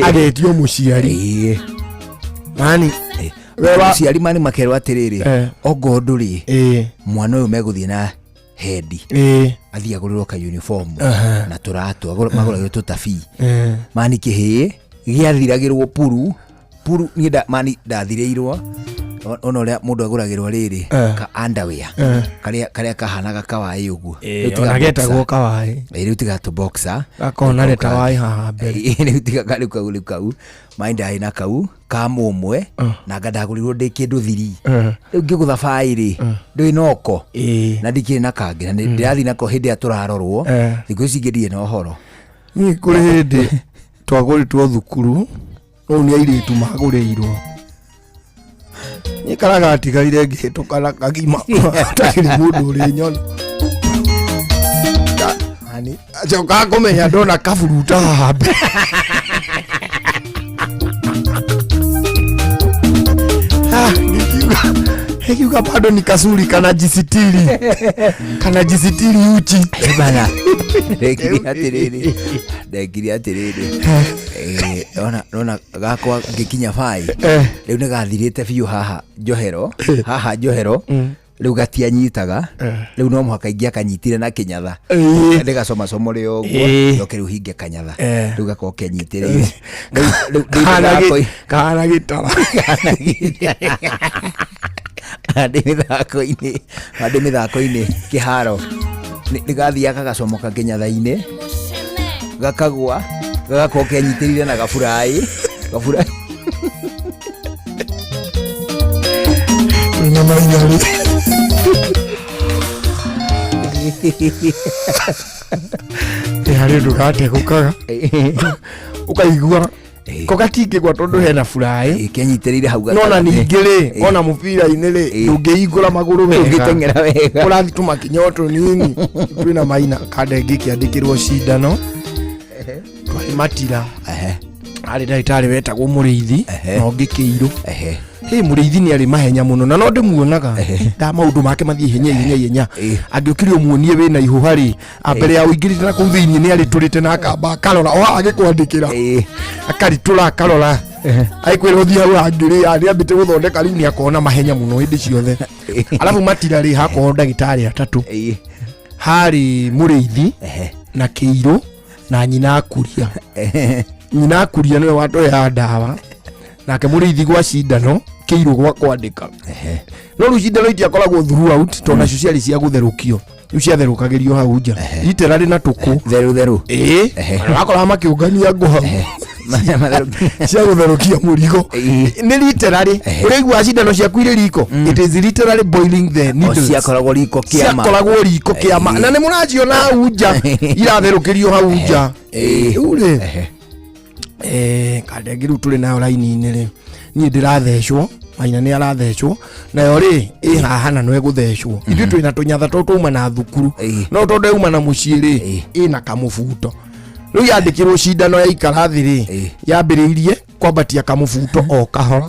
agetio mũciari. Mani, we wa- Mũciari mani makerwo atĩrĩrĩ, ongorwo ndũrĩ, mwana ũyũ megũthiĩ na hendi. Athiĩ agũrĩrwo ka uniform na tũratũ, magũragĩrwo tũtabii. Mani kĩhĩĩ gĩathiragĩrwo puru, puru niĩ mani ndathirĩirwo. Ona ũrĩa mũndũ agũragĩrwo rĩrĩ, ka underwear, karĩa kahanaga kawaĩ ũguo. Rĩu tiga Ona getagwo boxer. kawaĩ. Rĩu tiga tũ boxer. Gakona Rĩu nĩ tawaĩ haha mbere. Rĩu tiga rĩu kau, rĩu kau. Mani ndarĩ na kau, ka mũmwe, na anga ndagũrirwo ndĩ kĩndũ thiri. Rĩu ngĩgũtha baĩ rĩ, ndũrĩ na oko. Na ndikĩrĩ na kangĩ, na ndĩrathiĩ nako hĩndĩ ĩrĩa tũrarorwo. Thikũ ici ingĩ ndirĩ na ũhoro. Niĩ kũrĩ hĩndĩ twagũrĩtwo thukuru, rĩu nĩ airĩtu magũrĩirwo. Niĩ karaga gatigarire ngĩhĩtũka na kagima, hatakĩrĩ mũndũ ũrĩ nyona. Njokaga kũmenya ndona kaburuta haha mbere. Ah, nikiuga bado ni kasuri kana jisitiri. Kana jisitiri uchi. Bana. Ndekire atĩrĩrĩ. Ndekire atĩrĩrĩ. Ona gakwa ngĩkinya bai. Rĩu nĩ gathirĩte biũ haha njohero. Haha njohero. Rĩu gatianyitaga. Rĩu no mũhaka ingĩakanyitire na kĩnyatha. Ndĩgacomacomore ũguo. Njoke rĩu hinge kanyatha. Rĩu gakorwo kenyitĩrĩire. Rĩu ndĩ mĩthako-inĩ. Kahana gĩtara. Kahana gĩtara. Ndĩ mĩthako-inĩ. Ndĩ mĩthako-inĩ kĩharo. Nĩ gathiaga gagacomoka kĩnyatha-inĩ. Gakagwa. Gagakorwo kenyitĩrĩire na gaburaĩ. Gaburaĩ. literally ĩ harĩ ũndũ gategũkaga ũkaigua ko gatingĩgwa tondũ hena furaĩ kenyitĩrĩire hau no na gatagatĩ. ningĩ rĩ ona mũbira-inĩ rĩ ndũngĩhingũra magũrũ wega Ndũngĩteng'era wega. ũrathi tũmakinya o tũnini twĩna maina kanda ĩngĩ ĩkĩandĩkĩrwo cindano twarĩ matira arĩ ndagĩtarĩ wetagwo mũrĩithi na ũngĩ kĩirũ hĩ mũrĩithi nĩ arĩ mahenya mũno na no ndĩmuonaga nda maũndũ make mathiĩ ihenya ihenya ihenya angĩũkire ũmuonie wĩna ihũha rĩ ambere ya ũingĩrĩte na kũu thĩinĩ nĩ arĩtũrĩte na akamba akarora o haha agĩkwandĩkĩra akaritũra akarora aikwĩra ũthiĩ hau hangĩ rĩ nĩ ambĩte gũthondeka rĩu nĩ akorwo na mahenya mũno hĩndĩ ciothe alafu matira rĩ hakorwo ndagĩtarĩ atatũ harĩ mũrĩithi na kĩirũ na nyina akuria nyina akuria nĩwe watũheaga ndawa nake mũrĩithi gwa cindano kĩirũ gwa kwandĩka no rĩu cindano itiakoragwo throughout tondũ nacio ciarĩ cia gũtherũkio rĩu ciatherũkagĩrio hau nja literally na tũkũ theru theru ĩĩ wakoraga makĩũngania ngũ hau cia gũtherũkia mũrigo nĩ literally ũraigua cindano ciaku irĩ riko it is literally boiling the needles ciakoragwo riko kĩama. ciakoragwo riko kĩama na nĩ mũraciona hau nja iratherũkĩrio hau nja rĩu rĩ kanda ĩngĩ rĩu tũrĩ nayo raini-inĩ rĩ niĩ ndĩrathecwo maina nĩ arathecwo nayo rĩ ĩ haha na no ĩgũthecwo ithuĩ twĩna tũnyatha tũtũ twauma na thukuru no tondũ yauma na mũciĩ rĩ ĩna kamũbuto rĩu yandĩkĩrwo cindano yaikara thĩ rĩ yambĩrĩirie kwambatia kamũbuto o kahora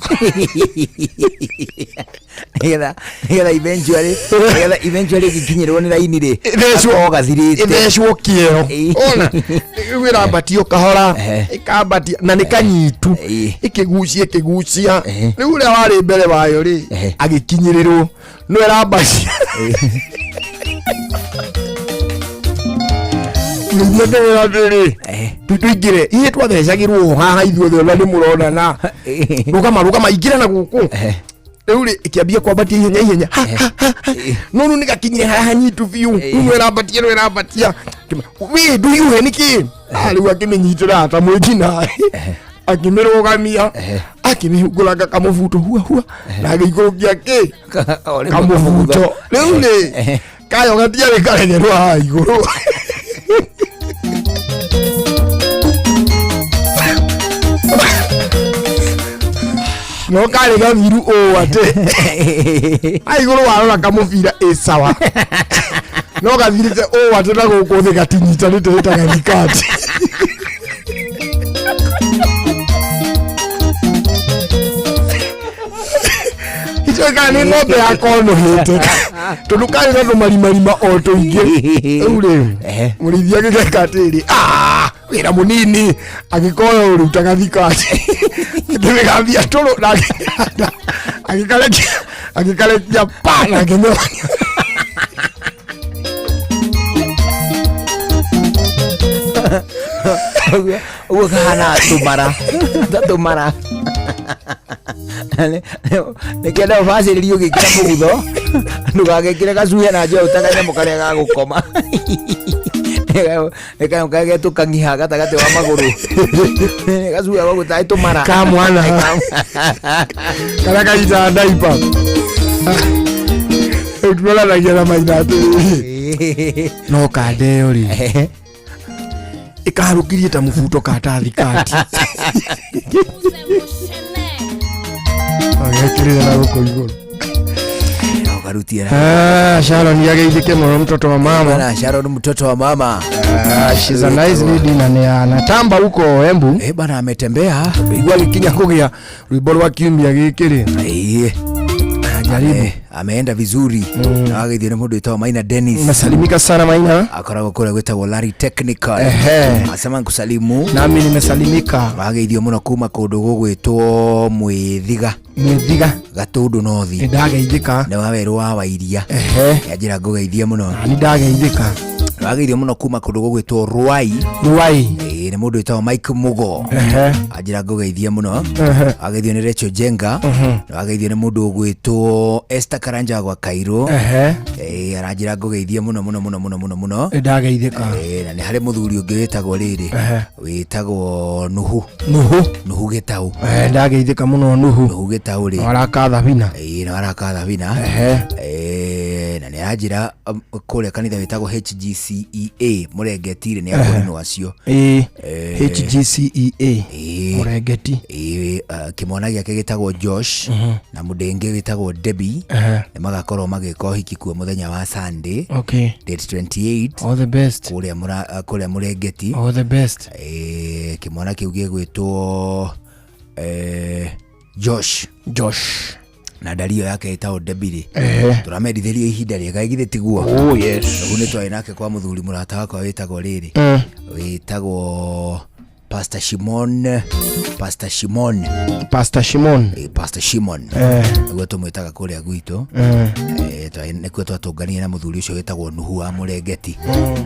nĩgetha nĩgetha eventually nĩgetha eventually ĩgĩkinyĩrwo nĩ raini rĩ Ĩthecwo- gakorwo gathirĩte ĩthecwo kĩero ona rĩu ĩrambatio kahora ĩkambatia na nĩ kanyitu ĩkĩgucia ĩkĩgucia rĩu ũrĩa warĩ mbere wayo rĩ agĩkinyĩrĩrwo no ĩrambatia nĩguo ndĩwĩra atĩrĩ tũingĩre ithuĩ twathecagĩrwo haha ithuothe ona nĩ mũronana rũgama rũgama ingĩra na gũkũ rĩu rĩ ĩkĩambia kwambatia ihenya ihenya Ha, ha, ha, ha. no rĩu nĩgakinyire haha nyitu biũ rĩu no ĩrambatia no ĩrambatia wĩ ndũhiũhe nĩkĩ Ah, rĩu akĩmĩnyitĩra ta mwĩkinaĩ akĩmĩrũgamia akĩmĩhungũranga kamũbuto hua hua na agĩikũrũkia kĩ kamũbuto rĩu rĩ kayo gatiarĩ karenyerwo haha igũrũ no karĩ gathiru ũũ atĩ haha igũrũ warora kamũbira ĩ sawa no gathirĩte ũũ atĩ na gũkũ thĩ gatinyitanĩte nĩ ta gathikati itoĩ kana nĩ ng'ombe yakonũhĩte tondũ karĩ na tũmarimarima o tũingĩ rĩu rĩ mũrĩithi agĩgeka atĩrĩ "Ah, wĩra mũnini agĩkoya ũruta gathikati akĩmĩgambia tũrũ na akĩhanda agĩkarekia agĩkarekia pa na akĩmĩonia ũguo ũguo kahana tũmara ta tũmara nĩkĩenda ũbacĩrĩri ũgĩkĩra mũgutho ndũgagĩkĩre gacuhe na njoe ta kanyamũ karĩa ga gũkoma nĩ kanyamũ karĩa getũkang'iha gatagatĩ wa magũrũ gacuhe gagũ tarĩ tũmara Ka mwana. Karĩa kanyitaga ndaipa rĩu tuonanagia na maina atĩrĩrĩ no kanda ĩyo rĩ ĩkaharũkirie ta mũbuto ka ta thikati agekĩrĩra na gũkũ igũrũ ũkarutie Ah, Sharon yageithĩke mũno mtoto wa mama Bwana Sharon mtoto wa mama Ah, she's a nice lady na nĩ anatamba huko Embu eh bana ametembea igua gĩkinya kũgĩa rwĩmbo rwa kiumia gĩkĩ rĩ Jaribu. Ameenda vizuri mm. Agithio nĩ mũndũ wĩtagwo Maina Dennis. Nasalimika sana Maina. Akoragwo kũrĩa gwĩtagwo Larry Technical. Ehe. Asema nkusalimu. Nami nimesalimika. Wageithio mũno kuma kũndũ gũgwĩtwo Mwĩthiga. Mwĩthiga. Gatũndũ North. Nĩndageithĩka. Nĩ wa werũ wa Wairia. Ehe. Nĩanjĩra ngũgeithie mũno. Nĩndageithĩka. Wageithio mũno kuma kũndũ gũgwĩtwo Ruai. Ruai. Ĩĩ, nĩ mũndũ wĩtagwo Mike Mugo Ehe. anjĩra ngũgeithie mũno Ehe. ageithio nĩ Rachel Jenga na ageithio nĩ mũndũ ũgwĩtwo Esther Karanja gwa Kairũ Ehe. Ĩĩ, aranjĩra ngũgeithie mũno mũno mũno mũno mũno mũno Nĩ ndageithĩka. Ĩĩ, na nĩ harĩ mũthuri ũngĩ wĩtagwo rĩrĩ Ehe. wĩtagwo Nuhu Nuhu. Nuhu Gĩtaũ Eh, ndageithĩka mũno Nuhu. Nuhu Gĩtaũ rĩ Araka thabina. Ĩĩ, na araka thabina Ehe. Ĩĩ, na nĩ aranjĩra kũrĩa kanitha wĩtagwo HGCEA Mũrengeti rĩ nĩ akũrinwo acio Ĩĩ. Eh. HGCEA. Ĩĩ. Mũrengeti. Ĩĩ, kĩmwana gĩake gĩtagwo Josh na mũndũ ũngĩ wĩtagwo Debbie Ehe. nĩ magakorwo magĩka ũhiki kuo mũthenya wa Sunday Okay. date 28 All the best. kũrĩa kũrĩa Mũrengeti. All the best. Ĩĩ, kĩmwana kĩu gĩgwĩtwo Josh. Josh. Na ndario yake ĩtagwo Debbie rĩ Ehe. tũramendithĩria ihinda rĩega githĩ tiguo? Oh, yes. Rĩu nĩ twarĩ nake kwa mũthuri mũrata wakwa wĩtagwo rĩrĩ wĩtagwo Pastor Shimon, Pastor Shimon, Pastor Shimon. Pastor Shimon Eh. nĩguo tũmwĩtaga kũrĩa gwitũ. Nĩkuo twatũnganire na mũthuri ũcio wĩtagwo Nuhu wa Mũrengeti.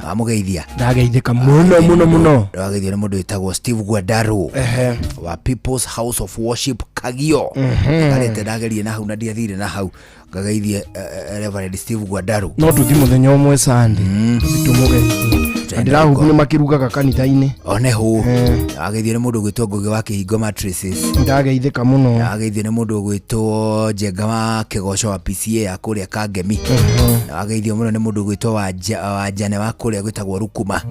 Wamũgeithia? Ndageithĩka mũno mũno mũno. Wageithio nĩ mũndũ wĩtagwo Steve Guadaru Ehe. wa People's House of Worship Kagio. Karĩte ndagerie na hau na ndiathire na hau ngageithie Reverend Steve Guadaru. No tũthi mũthenya ũmwe Sunday. Tũthi tũmũgeithie. Na ndĩrahuku nĩ makĩrugaga kanitha-inĩ. One hũ ageithio nĩ mũndũ ũgwĩtwo Ngũgĩ wa Kĩhingo Mattresses. Ndageithĩka mũno. Ageithio nĩ mũndũ ũgwĩtwo Njenga wa Kĩgoco wa PCA ya kũrĩa Kangemi. Na ageithio mũno nĩ mũndũ ũgwĩtwo wa Njane wa kũrĩa gwĩtagwo Rukuma.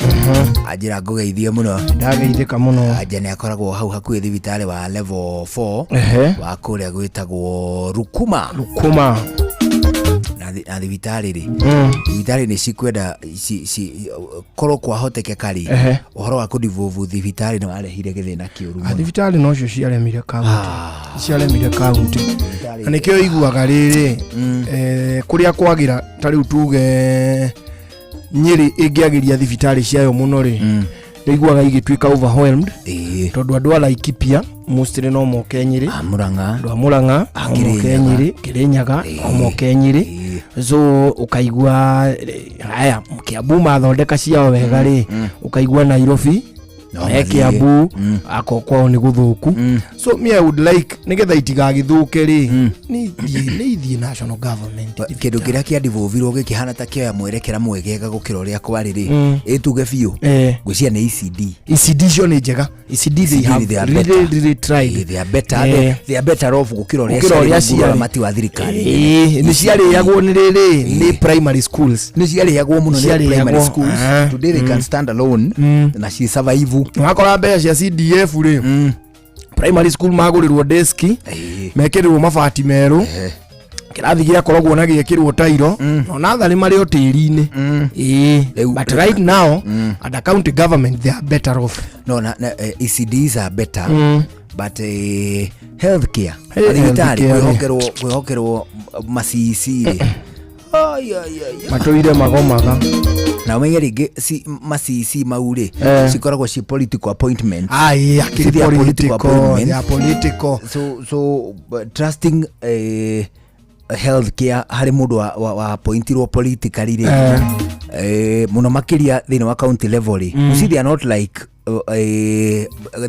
Anjĩra ngũgeithie mũno. Ndageithĩka mũno. Njane akoragwo hau hakuhĩ thibitarĩ wa level 4 Ehe. wa kũrĩa gwĩtagwo Rukuma. Rukuma. Na thibitarĩ rĩ, thibitarĩ nĩ cikwenda korwo kwahotekeka rĩ, Ehe. ũhoro wa kũdivolve thibitarĩ nĩ warehire gĩthĩna kĩũru mũno. Thibitarĩ nocio ciaremire kaunti, ciaremire kaunti, na nĩkĩo iguaga rĩrĩ kũrĩa kwagĩra ta rĩu tuge Nyĩrĩ ĩngĩagĩria thibitarĩ ciayo mũno rĩ, nĩiguaga igĩtuĩka overwhelmed tondũ andũ a Laikipia mostly no moke Nyĩrĩ, Murang'a, andũ a Murang'a no moke Kĩrĩnyaga. Nyĩrĩ, Kĩrĩnyaga no moke Nyĩrĩ, so ũkaigua haya Kiambu mathondeka ciao wega rĩ, ũkaigua Nairobi No me mathiĩ. Kiambu akorwo kwao nĩ gũthũku. So me I would like nĩgetha itigagĩthũke rĩ, nĩ ithiĩ national government. Kĩndũ kĩrĩa kĩandivolvirwo gĩkĩhana ta kĩoya mwerekera mwegega gũkĩra ũrĩa kwarĩ rĩ, ĩtuge biũ ngwĩciria nĩ ECD. ECD icio nĩ njega. ECD they ECD have they are really, better. really tried. They are better. They are better off gũkĩra ũrĩa Gũkĩra ũrĩa ciarĩ rungu rwa ciarĩ. ũramati wa thirikari. Nĩ ciarĩagwo nĩ rĩrĩ nĩ primary schools. Nĩ ciarĩagwo mũno nĩ Ciarĩagwo. primary schools. Today they can stand alone na ci survive. Wakora mbeca cia CDF rĩ, primary school magũrĩrwo deski, mekĩrĩrwo mabati merũ, kĩrathi gĩakoragwo na gĩekĩrwo tairo, no natharĩ marĩ o tĩri-inĩ. Ĩĩ, but right now under county government they are better off. No, na ECDs are better. But healthcare, Hey, thibitarĩ healthcare, kwĩhokerwo macici rĩ, matũire magomaga. Na ũmenye rĩngĩ macici mau rĩ, cikoragwo ci political appointments. Ai, akĩrĩ They are political political, appointments. they are political. So trusting healthcare harĩ mũndũ wa appointirwo politically rĩ, mũno makĩria thĩinĩ wa county level rĩ, you see they are not like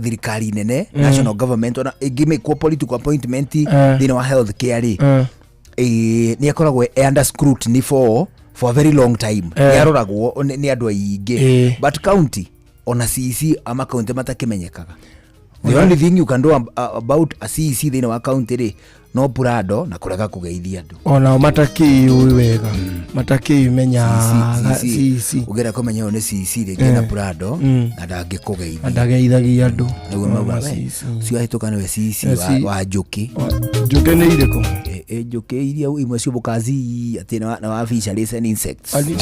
thirikari nene, national government, ona ĩngĩmĩkwo political appointment thĩinĩ wa healthcare rĩ, nĩ akoragwo e under scrutiny for a very long time. Nĩ aroragwo nĩ andũ aingĩ. But county ona CEC ama county matakĩmenyekaga, the only thing you can do about a CEC thĩinĩ wa county rĩ, no prado na kũrega kũgeithia andũ. Onao matakĩũĩ wega, matakĩmenyaga CEC. Ũngĩenda kũmenya ũyũ nĩ CEC rĩngĩ na prado na ndangĩkũgeithia. Ndageithagia andũ. Nĩguo mauga, Ma we, CEC. ũcio ahĩtũka nĩwe CEC wa njũkĩ. Njũkĩ nĩ irĩkũ? Njũkĩ iria imwe ciũmbũkaga zi atĩ nĩ wa fisheries and insects. Kaunti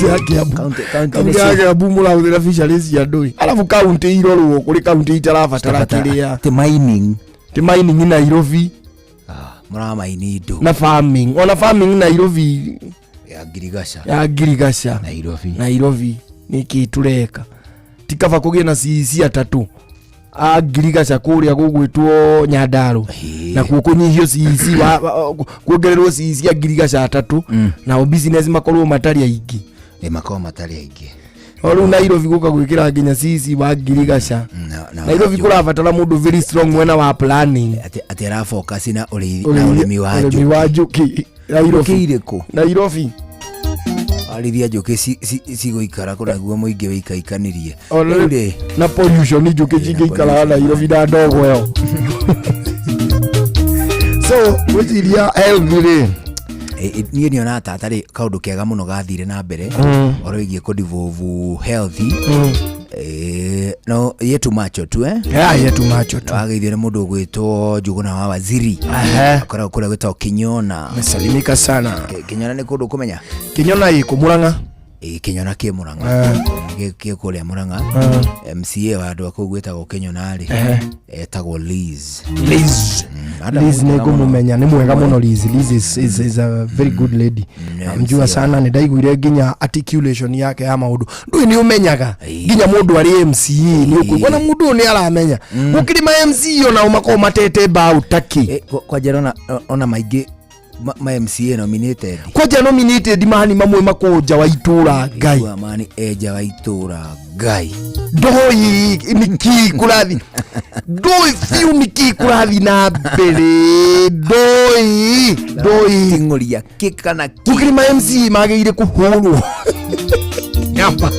ya Kiambu. Kaunti Kaunti ya Kiambu mũrahũthĩra fisheries cia andũ ĩ. Arabu kaunti irorwo kũrĩ kaunti itarabatara kĩrĩa. Ti mining. Ti mining Nairobi. Mũramaini indo. Na farming. Ona farming Nairobi. Ya Ngirigaca. Ya Ngirigaca. Nairobi. Nairobi. Nĩkĩ tũreka? Ti kaba kũgĩe na CEC atatũ a Ngirigaca kũrĩa gũgwĩtwo Nyandarua, nakuo kũnyihio CEC kuongererwo CEC a Ngirigaca atatũ, nao business makorwo matarĩ aingĩ. Ĩ, makorwo matarĩ aingĩ. O rĩu Nairobi gũka gwĩkĩra nginya cici wa ngirigaca. Na Nairobi kũrabatara mũndũ very strong mwena wa planning. Atĩ ara focus na ũrĩithi na ũrĩmi wa ũrĩmi njũkĩ. Wa njũkĩ Nairobi. Njũkĩ irĩkũ? Nairobi. Arĩithia njũkĩ cigũikara kũ naguo mũingĩ wĩikaikanĩrie. Ona Rĩu rĩ, na pollution njũkĩ cingĩikaraga Nairobi na ndogo ĩyo. So gwĩciria health rĩ, Niĩ nĩonaga ta atarĩ kaũndũ kega mũno gathire na mbere ũhoro wĩgiĩ kũdevolve health. No yetu macho tu, eh? Yeah, yetu macho tu. Wageithio nĩ mũndũ ũgwĩtwo Njũgũna wa Waziri. Akoragwo kũrĩa gwĩtagwo Kinyona. Mesalimika sana. Kinyona nĩ kũndũ kũmenya? Kinyona ĩkũ Mũrang'a. Ĩ, Kinyona kĩ Mũrang'a. Kĩ kũrĩa Mũrang'a. MCA wa andũ a kũu gwĩtagwo Kinyona rĩ, etagwo Liz. Liz. Adam Liz mwega nĩ ngũmũmenya, nĩ mwega mũno Liz. Liz is a very good lady. Namjua sana, nĩ ndaiguire nginya articulation yake ya maũndũ. Ndũĩ nĩ ũmenyaga nginya mũndũ arĩ MCA nĩ ũkũigua na mũndũ ũyũ nĩ aramenya. Gũkĩrĩ ma MCA onao makoragwo matete mbaũ takĩ. Kwanja ona maingĩ ma MCA nominated. Kwanja nominated mani mamwe makoragwo nja wa itũra Ngai. Igua mani enja wa itũra Ngai. Ndũĩ nĩkĩ kũrathi, ndũĩ biũ nĩkĩ kũrathi na mbere, ndũĩ ting'ũria kĩ kana kĩ. Gũkĩrĩ ma MCA magĩrĩire kũhũrwo nyama.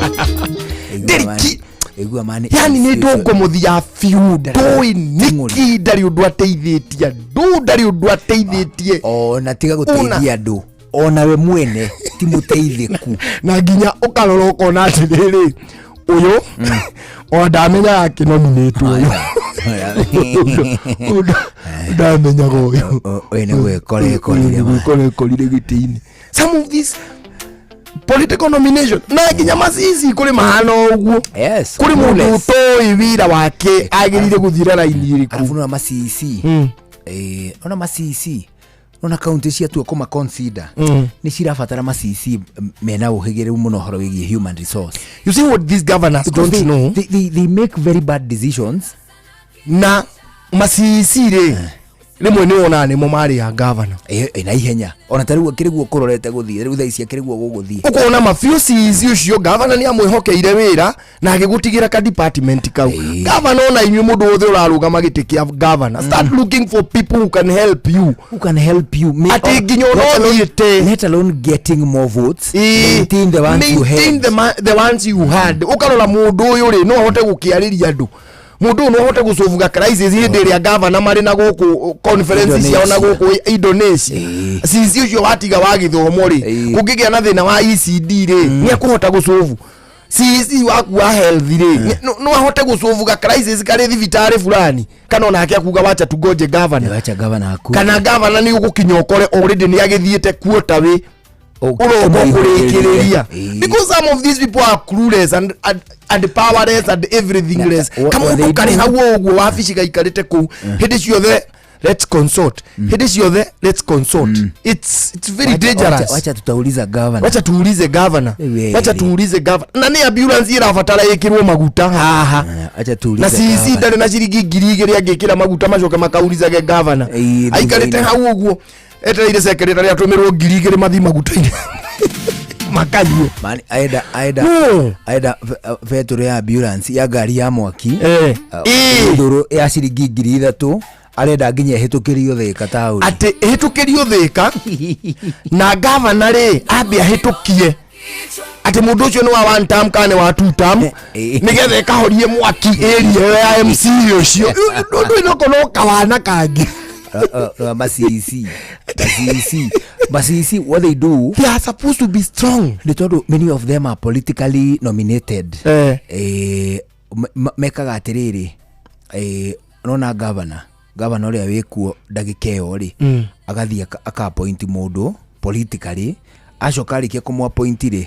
Ndiriki Igua mani yani nĩ MC ũcio- ndũngũmũthia biũ, ndũĩ nĩkĩ, ndarĩ ũndũ ateithĩtie andũ, ndarĩ ũndũ ateithĩtie. Ona tiga gũteithia andũ, ona we mwene ti mũteithĩku. Na nginya ũkarora ũkona atĩrĩrĩ, ũyũ ona ndamenyaga akĩnominĩtwo, ũyũ ndamenyaga ũyũ. Ũyũ nĩ gwĩkora ekorire. Gwĩkora ekorire gĩtĩ-inĩ. Some of these political nomination na nginya macici kũrĩ mahana ũguo. Yes, kũrĩ mũndũ clueless. ũtoĩ wĩra wake agĩrĩire gũthira raini ĩrĩkũ. Arabu nona macici, ona macici ona kaunti ciatua kũma consider nĩ cirabatara macici mena ũhĩgĩrĩru mũno ũhoro wĩgiĩ human resource. You see what these governors Because don't know? They make very bad decisions. Na macici rĩ, rĩmwe nĩ wonaga nĩmo marĩ ya governor. Na ihenya ona ta rĩu akĩrĩ guo kũrorete gũthiĩ rĩu thaa ici akĩrĩ guo gũgũthiĩ. Ũkona mabiũ cici ũcio gavana nĩ amwĩhokeire wĩra na agĩgũtigĩra ka department kau. Gavana, ona inyuĩ mũndũ wothe ũrarũgama gĩtĩ kĩa gavana, start looking for people who can help you. Who can help you atĩ nginya ona let alone- ũthiĩte let alone getting more votes, maintain the ones you maintain had. the ones you had. Ũkarora mũndũ ũyũ rĩ, no ahote gũkĩarĩria andũ, mũndũ ũyũ no ahote gũcobuga crisis hĩndĩ ĩrĩa gavana marĩ na gũkũ conference ciao na gũkũ Indonesia. Cici ũcio watiga wa gĩthomo rĩ, kũngĩgĩa na thĩna wa ECD rĩ, nĩ akũhota gũcobu. CEC waku wa health rĩ, no ahote gũcobuga crisis karĩ thibitarĩ fulani, kana onake akuga wacha tungoje gavana. Wacha gavana aku. Kana gavana nĩ ũgũkinya ũkore already nĩ agĩthiĩte kuota wĩ ũroka kũrĩkĩrĩria, because some of these people are clueless and powerless and everything less. What they Kamũndũ karĩ do- hau o ũguo wabici gaikarĩte kũu hĩndĩ ciothe, "Let's consult," hĩndĩ ciothe, "Let's consult." It's very dangerous. Wacha tutauliza governor. Wacha tuulize governor. Wewe. Wacha tuulize governor, na nĩ ambulance ĩrabatara ĩkĩrwo maguta haha. Acha tuulize Na CC governor. ndarĩ na ciringi 2000 angĩkĩra maguta macoke makaurizage governor. Aikarĩte thutha-inĩ. hau ũguo etereire secretary atũmĩrwo 2000 mathi maguta-inĩ makanyue. Mani aenda aenda No. aenda betũrũ ya ambulance ya ngari ya mwaki ndũrũ ya ciringi 3000 arenda nginya ĩhĩtũkĩrio Thĩka taũni. Atĩ ĩhĩtũkĩrio Thĩka na gavana rĩ ambe ahĩtũkie atĩ mũndũ ũcio nĩ wa one term kana nĩ wa two term, nĩgetha ĩkahorie mwaki area ĩyo ya MC ũcio. Ũndũ ĩno no kawana kangĩ. Macici macici macici, what they do, they are supposed to be strong. Nĩ tondũ many of them are politically nominated. Mekaga atĩrĩrĩ, nona governor ũrĩa wĩkuo ndagĩka ĩyo rĩ, agathiĩ aka appoint mũndũ politically, acoka arĩkia kũmũ appoint rĩ,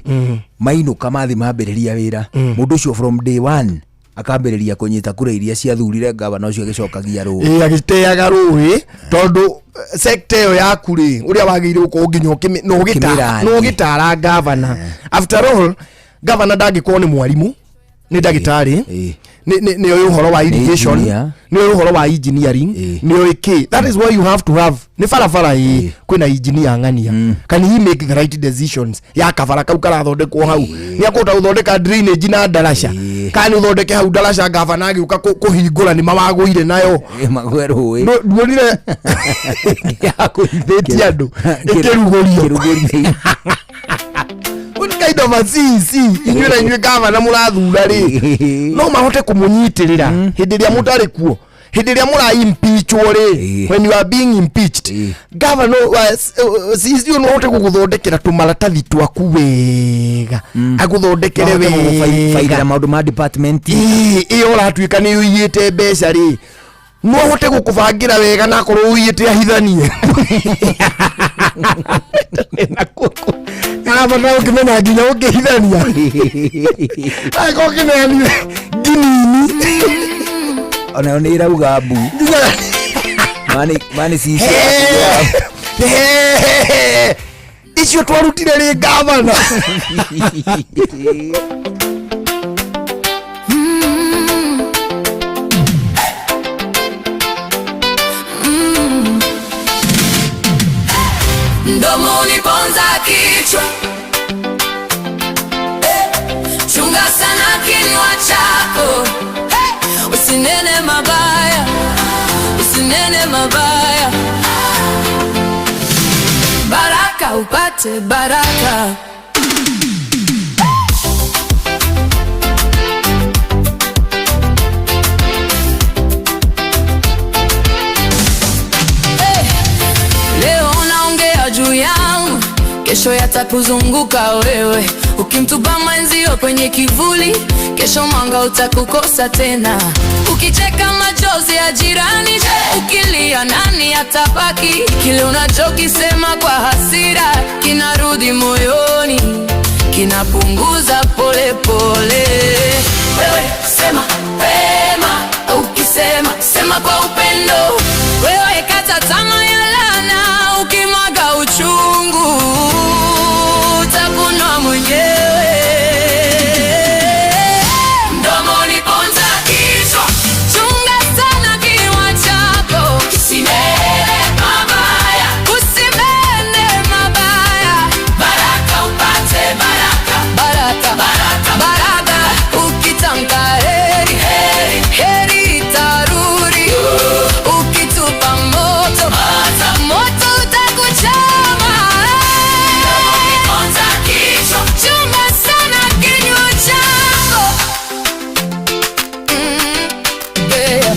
mainũka mathi mambĩrĩria wĩra, mũndũ ũcio from day one akambĩrĩria kũnyita kura iria ciathurire gavana ũcio agĩcokagia rũĩ. Ĩ, agĩteaga rũĩ tondũ sector ĩyo yaku rĩ, ũrĩa wagĩrĩire gũkorwo nginya na Ũkĩmĩrani. na ũgĩtara gavana. After all, gavana ndangĩkorwo nĩ mwarimũ, nĩ ndagĩtarĩ, Nĩ oĩ ũhoro wa irrigation, engineer. nĩ oĩ ũhoro wa engineering, nĩ oĩ kĩ. That is why you have to have nĩ barabara ĩ kwĩna engineer ng'ania. Can he make the right decisions ya kabara kau karathondekwo hau? Nĩ akũhota gũthondeka drainage na ndaraca, kana nĩ ũthondeke hau ndaraca gavana agĩũka kũhingũra nĩ mawagũire nayo? Magwe rũĩ. Nduonire yakũithĩtie andũ ĩkĩrugũrio? What kind of a CEC inyuĩ na inyuĩ gavana mũrathura rĩ, no mahote kũmũnyitĩrĩra hĩndĩ ĩrĩa mũtarĩ kuo, hĩndĩ ĩrĩa mũra impeachwo rĩ? When you are being impeached, governor wa CEC no ahote gũgũthondekera tũmaratathi twaku wega, agũthondekere No ahote wega gũgũbairĩra maũndũ ma department. Ĩyo ũratuĩka nĩ ũiyĩte mbeca rĩ, no ahote gũkũbangĩra wega na akorwo ũiyĩte ahithanie. Arabatara ũkĩmenya nginya ũkĩhithania angĩkorwo ũkĩneanire nginini. Onayo nĩ ĩrauga mbu mani cici. Icio twarutire rĩ, gavana? Mdomo uliponza kichwa. Eh, chunga sana kinywa chako. Hey, usinene mabaya, usinene mabaya, baraka upate baraka. Hey, leo unaongea juu yangu, kesho yatakuzunguka wewe. Ukimtupa mwenzio kwenye kivuli, kesho mwanga utakukosa tena. Ukicheka machozi ya jirani, ukilia nani atabaki? Kile unachokisema kwa hasira kinarudi moyoni, kinapunguza pole pole. Wewe sema wema, ukisema sema kwa upendo. Wewe kata tamaa ya laana, ukimwaga uchungu utakunwa mwenyewe. Mdomo uliponza kichwa, chunga sana kinywa chako, usinene mabaya, usinene mabaya, baraka upate baraka, baraka, baraka, baraka. Ukitamka heri, heri, heri itarudi. Ukitupa moto, moto utakuchoma. Chunga sana kinywa chako. Yeah.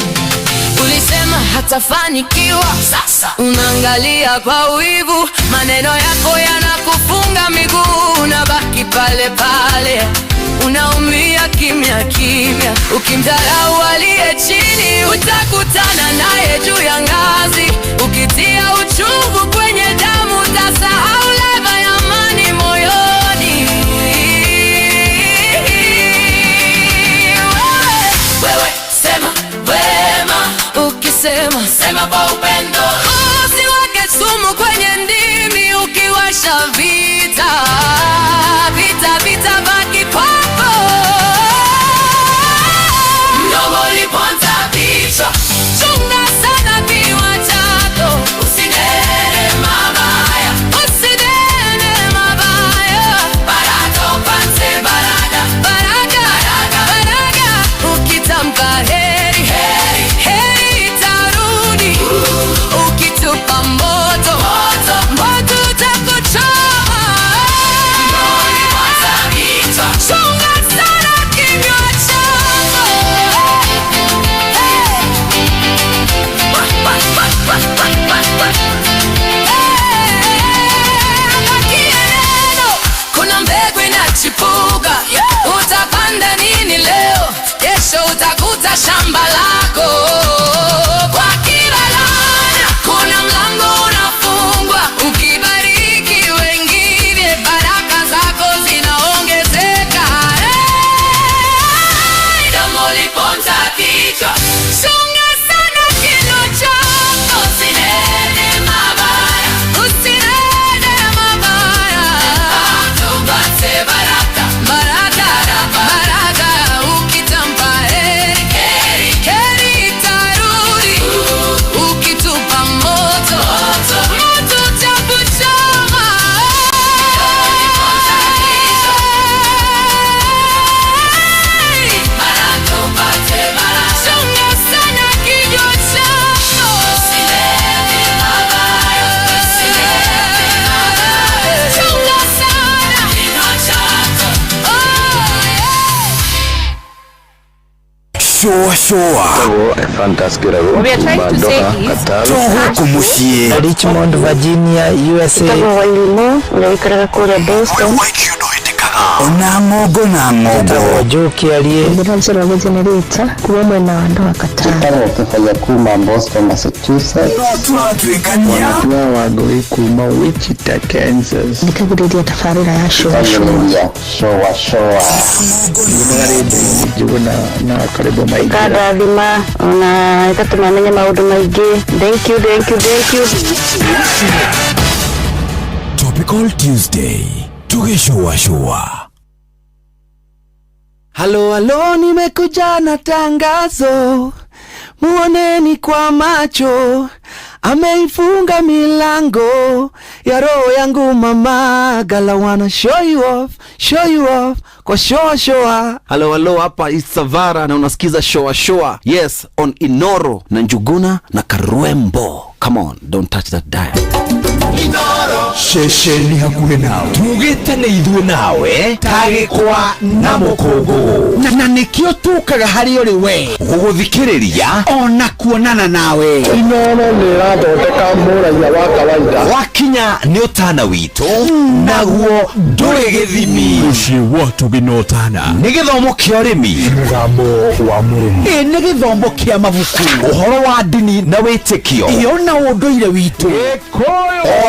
Ulisema hatafanikiwa, sasa unaangalia kwa wivu, maneno yako yanakufunga miguu, unabaki pale pale, unaumia kimya kimya. Ukimdharau aliye chini, utakutana naye juu ya ngazi. Ukitia uchungu kwenye damu, utasahau ladha ya amani moyoni. Wewe sema wema, ukisema sema kwa upendo. Usiweke sumu kwenye ndimi, ukiwasha vita, vita vita baki kwako. Mdomo uliponza kichwa, chunga sana kinywa chako, usinene mabaya, usinene mabaya, baraka upate baraka, baraka, baraka, ukitamka heri, heri, heri itarudi. Ukitupa moto, moto, moto utakuchoma. Chunga sana kinywa chako. Hey. Bakia neno, kuna mbegu inachipuka. Utapanda nini leo? Kesho utakuta shamba lako. Kwa kila laana kuna mlango unafungwa. Ukibariki wengine, baraka zako zinaongezeka. Hey, domo liponza kichwa, chunga sana kinywa chako, usinene mabaya, usinene mabaya, upate baraka, baraka, baraka. Ukitamka heri, Gũcũa cũa. What we are trying to say is To gũkũ mũciĩ. Richmond, Virginia, USA. Njĩtagwo Wairimu ũrĩa ũikaraga kũrĩa Boston. Ona ng'ongo na ng'ongo. Joe Kiarie. Ndĩra Njoroge Generator kuma mwena wa Doha Qatar. Njĩtagwo Kĩbaya kuma Boston, Massachusetts. No tũratuĩkania. Wanatua Wangũi kuma Wichita, Kansas. Thikagĩrĩria tabarĩra ya cũa cũa. Thikagĩrĩria cũa cũa. Njiguaga rĩndiũ-inĩ Njuguna na Karĩbo Maingĩra. Ĩkandathima ona ĩgatũma menye maũndũ maingĩ. Thank you, thank you, thank you. Topical Tuesday. Tũgĩcũa cũa. Halo halo, nimekuja na tangazo, muoneni kwa macho, ameifunga milango ya roho yangu mama, gala wanna show you off, show you off kwa shoa shoa. Halo halo, hapa Isavara na unasikiza shoa shoa, yes, on Inoro na Njuguna na Karwembo. Come on, don't touch that dial. Ceceni hakuhĩ nawe tugĩte nĩ ithuĩ nawe tagĩkwa na mũkũngũgũ Na nĩkĩo tũkaga harĩ ũrĩ we gũgũthikĩrĩria ona kuonana nawe. Inoro nĩ ĩrathondeka mũraiya wa kawaida. Wakinya nĩ ũtana witũ naguo ndũrĩ gĩthimi. Mũciĩ wa Tũgĩ na Ũtana. Nĩ gĩthomo kĩa ũrĩmi, Mũgambo wa mũrĩmi. Ĩ nĩ gĩthomo kĩa mabuku, ũhoro wa ndini na wĩtĩkio, ĩyo na ũndũire witũ,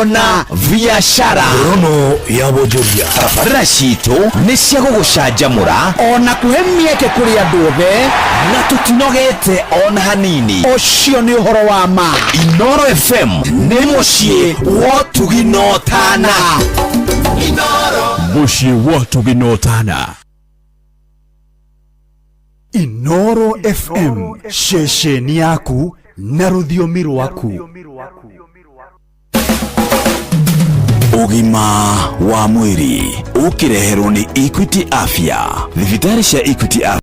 ona biacara. Rono ya wonjoria. Tabarĩra citũ nĩ cia gũgũcanjamũra ona kũhe mĩeke kũrĩ andũ othe, na tũtinogete ona hanini. Ũcio nĩ ũhoro wa ma. Inoro FM nĩ mũciĩ wa ũtugi na ũtana. Mũciĩ wa ũtugi na ũtana. Inoro FM, ceceni yaku na rũthiomi rwaku. Ũgima wa mwĩrĩ ũkĩreherwo nĩ Equity Afya, thibitarĩ cia Equity Afya.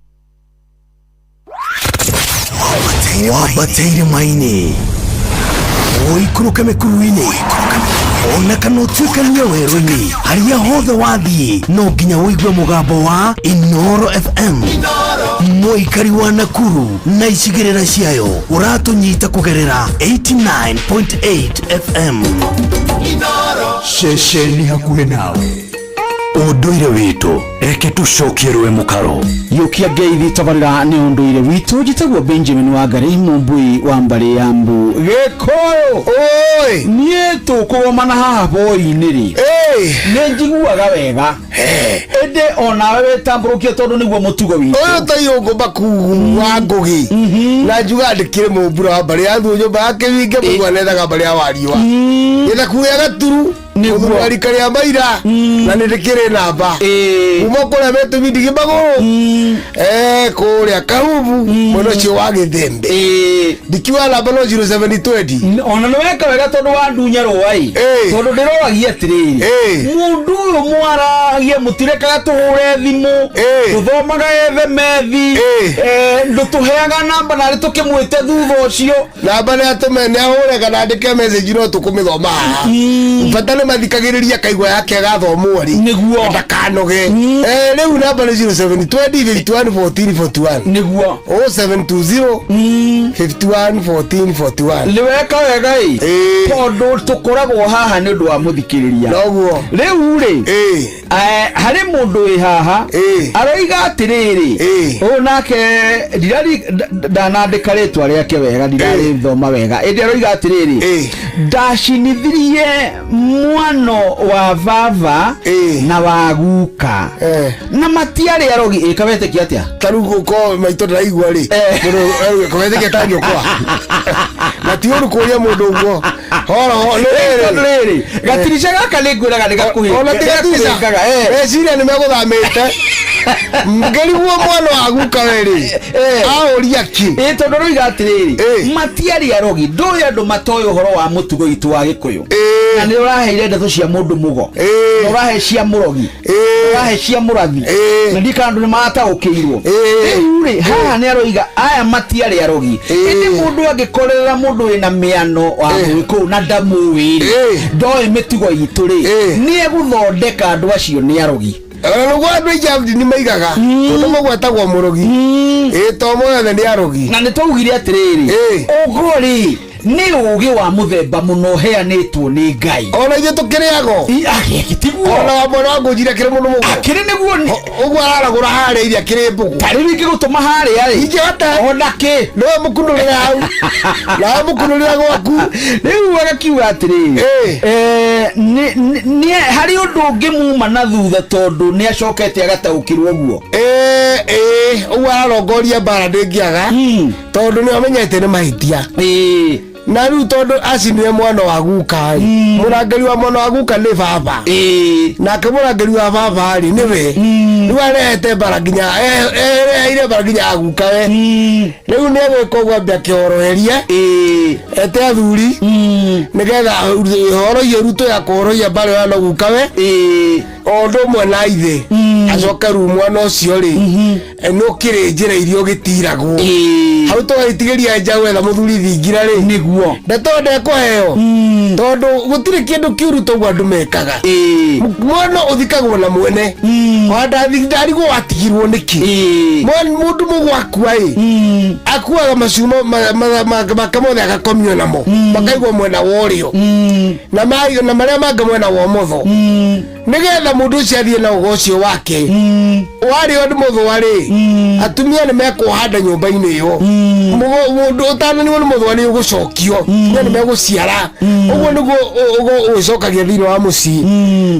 Wambate irĩma-inĩ, ũikũrũke mĩkuru-inĩ, ona kana ũtuĩkanie werũ-inĩ, harĩa hothe wathiĩ no nginya ũigue mũgambo wa Inoro FM. Mũikari wa Nakuru na icigĩrĩra ciayo ũratũnyita kũgerera 89.8 FM. Ceceni hakuhĩ nawe, ũndũire witũ, reke tũcokie rũĩ mũkaro. Yũkia ngeithi tabarĩra nĩ ũndũire witũ. Njĩtagwo Benjamin Wangari, mũmbui wa mbarĩ ya mbu Gĩkũyũ. Oi, niĩ tũkũgomana haha boi-inĩ rĩ, nĩ njiguaga wega, ĩndĩ onawe wĩtambũrũkie tondũ nĩguo mũtugo witũ. Ũyũ ta yũngũ makugu wa ngũgĩ na njuga ndĩkĩrĩ mũmbura wa mbarĩ ya thuo nyũmba ya kĩringe mũndũ anethaga mbarĩ ya wariũa gĩthaku gĩa gaturu mũthuri wa rika rĩa maira na nĩ ndĩkĩrĩ namba kuma kũrĩa metũmi ndigi magũrũ kũrĩa kahubu mwena ũcio wa gĩthembe ndikiuga namba no 0720. Ona nĩ weka wega tondũ wa ndunya rũai, tondũ ndĩroragia atĩrĩrĩ, mũndũ ũyũ mwaragia mũtirekaga tũhũre thimũ, tũthomaga ethemethi, ndũtũheaga namba narĩ tũkĩmwĩte thutha ũcio. Namba nĩ atũme nĩ ahũre kana andĩke message no tũkũmĩthoma haha. Bata nĩ mathikagĩrĩria kaigua yake agathomwo rĩ nĩguo ndakanoge. Rĩu namba nĩ 0720 51 14 41. Nĩguo 0720 51 14 41. Nĩ weka wega ĩ, tondũ tũkoragwo haha nĩ ũndũ wa mũthikĩrĩria. Noguo. Rĩu rĩ, harĩ mũndũ wĩ haha aroiga atĩrĩrĩ, ũyũ nake ndanandĩka rĩtwa rĩake wega, ndirarĩthoma wega, ĩndĩ aroiga atĩrĩrĩ, ndacinithirie mwano wa baba na wa guka na matiarĩ arogi. Ĩ kawetĩkia atĩa? Ta rĩu gũkorwo maitũ ndĩraigua rĩ, mũndũ kawetĩkia ta nyũkwa na ti ũru kũria mũndũ ũguo horo nĩ Tondũ rĩrĩ, gatirica gaka nĩ ngwĩraga nĩ gakuhĩ. Ona ti gatirica, meciria nĩ megũthamĩte ngĩriguo mwana wa guka we rĩ aũria kĩ. Ĩ tondũ roiga atĩrĩrĩ, matiarĩ arogi, ndũĩ andũ matoĩ ũhoro wa mũtugo witũ wa Gĩkũyũ, na nĩ ũraheire ndeto cia mũndũ mũgo, na ũrahe cia mũrogi, ũrahe cia mũrathi, na ndikana andũ nĩ mataũkĩirwo. Rĩu rĩ, haha nĩ aroiga aya matiarĩ arogi, ĩndĩ mũndũ angĩkorerera mũndũ wĩna mĩano wa Mũgĩkũyũ na ndamũĩ rĩ, ndoĩ mĩtugo itũ rĩ, nĩ egũthondeka andũ acio nĩ arogi. Ona nĩguo andũ aingĩ a ndini maigaga tondũ mũgwetagwo mũrogi. Ĩĩ, to mothe nĩ arogi. Na nĩ twaugire atĩrĩrĩ, ũgo rĩ nĩ ũgĩ wa mũthemba mũno ũheanĩtwo nĩ Ngai. Ona ithuĩ tũkĩrĩago. Tiguo. Ona wa mwana wa ngũnjira kĩrĩ mũndũ mũgo. Akĩrĩ nĩguo Ũguo araragũra harĩa iria kĩrĩ mbũgũ. Ta rĩu ingĩgũtũma harĩa rĩ. Ingĩhota. Ona kĩ. Nĩwe mũkunũrĩra hau. Nawe mũkunũrĩra gwaku. Rĩu agakiuga atĩrĩrĩ, harĩ ũndũ ũngĩ muma na thutha tondũ nĩ acokete agataũkĩrwo ũguo. Ĩĩ, ũguo ararongoria mbara ndĩngĩaga tondũ nĩ amenyete nĩ mahĩtia. Na rĩu tondũ acinire mwana wa guka rĩ, mũrangĩri wa mwana wa guka nĩ baba. Nake mũrangĩri wa baba rĩ nĩwe. Rĩu arehete mbara nginya ereheire mbara nginya aguka we. Rĩu nĩ egwĩka ũguo ambe akĩhoroherie. Ete athuri nĩgetha horohie rutwo ya kũhorohia mbara ĩyo na guka we. O ũndũ ũmwe na ithe acoke rĩu mwana ũcio rĩ, nĩ ũkĩrĩ njĩra iria ũgĩtiragwo hau tũgagĩtigĩria nja gwetha mũthuri thingira rĩ, nĩguo ndeto ndekũheo tondũ gũtirĩ kĩndũ kĩũru toguo andũ mekaga. Mwana ũthikagwo na mwene ndarigwo watigirwo nĩkĩ. Mũndũ mũgwakua ĩ akuaga macumo make mothe agakomio namo makaigwo mwena wa ũrĩo na marĩa mangĩ mwena wa ũmotho nĩgetha mũndũ ũcio athiĩ na ũgo ũcio wake warĩo nĩ mũthũa rĩ, atumia nĩ mekũhanda nyũmba-inĩ ĩyo. Mũndũ ũtananirwo nĩ mũthũa nĩ ũgũcokio, atumia nĩ megũciara. Ũguo nĩguo ũgĩcokagia thĩinĩ wa mũciĩ.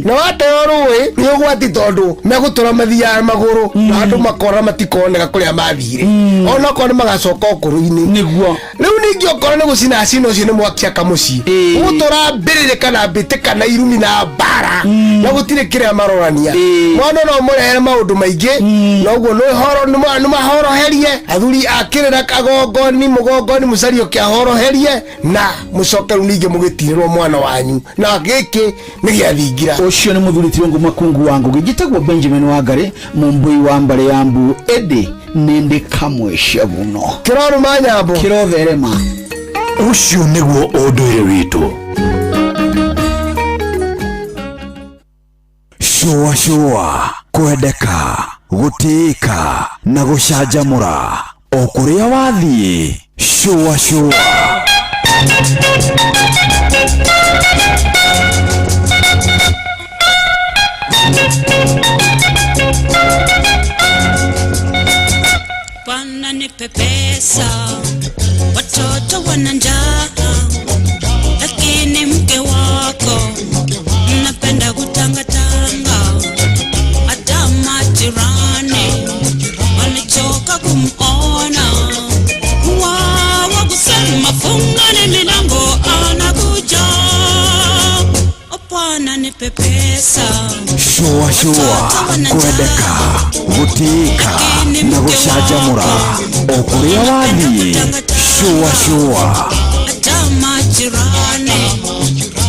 Na wateo rũĩ nĩ ũgwati tondũ megũtũra mathiaga magũrũ na andũ makora matikoneka kũrĩa mathire, onokorwo nĩ magacoka ũkũrũ-inĩ. Nĩguo. Rĩu ningĩ okorwo nĩ gũcina cina ũcio nĩ mwaki aka mũciĩ ũgũtũra mbĩrĩrĩ kana mbĩtĩ kana irumi na mbara na gũtirĩ kĩrĩa marorania. Mwana no mũrehere maũndũ maingĩ na ũguo nĩ mahoroherie athuri a kĩrĩra kagongoni mũgongoni mũcario kĩahoroherie na mũcoke rĩu ningĩ mũgĩtirĩrwo mwana wanyu na gĩkĩ nĩ gĩathingira. Ũcio nĩ mũthuri Tirungu Makungu wa Ngugi. Njĩtagwo Benjamin Wangari, mũmbũi wa mbarĩ ya mbu, ĩndĩ nĩndĩ kamwe ciabuno. Kĩrorũma nyambo. Kĩrotherema. Ũcio nĩguo ũndũire witũ. Shũa shũa, kwendeka, gũtĩĩka na gũcanjamũra o kũrĩa wathiĩ. Shũa shũa. Bwana nipe pesa, watoto wana njaa, lakini mke wako mnapenda kutangatanga, hata majirani walichoka kumuona. Wao kusema fungane milango anakuja. Bwana nipe pesa. Shũa shũa, kwendeka, gũtĩĩka na gũcanjamũra o kũrĩa wathiĩ. Shũa shũa. Hata majirani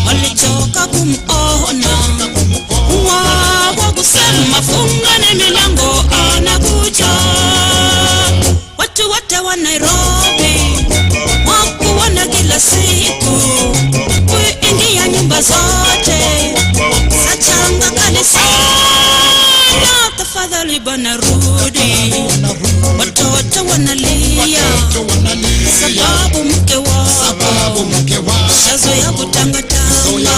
walichoka kumuona. Wao kusema fungane milango anakuja. Watu wote wa Nairobi wakuona kila siku, kuingia nyumba zote za changa kanisa. Tafadhali bwana rudi, watoto wanalia sababu mke wako shazoea kutangatanga.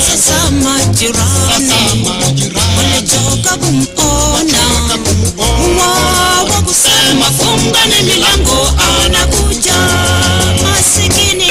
Sasa majirani walichoka kumuona. Wao kusema fungane milango anakuja. Masikini.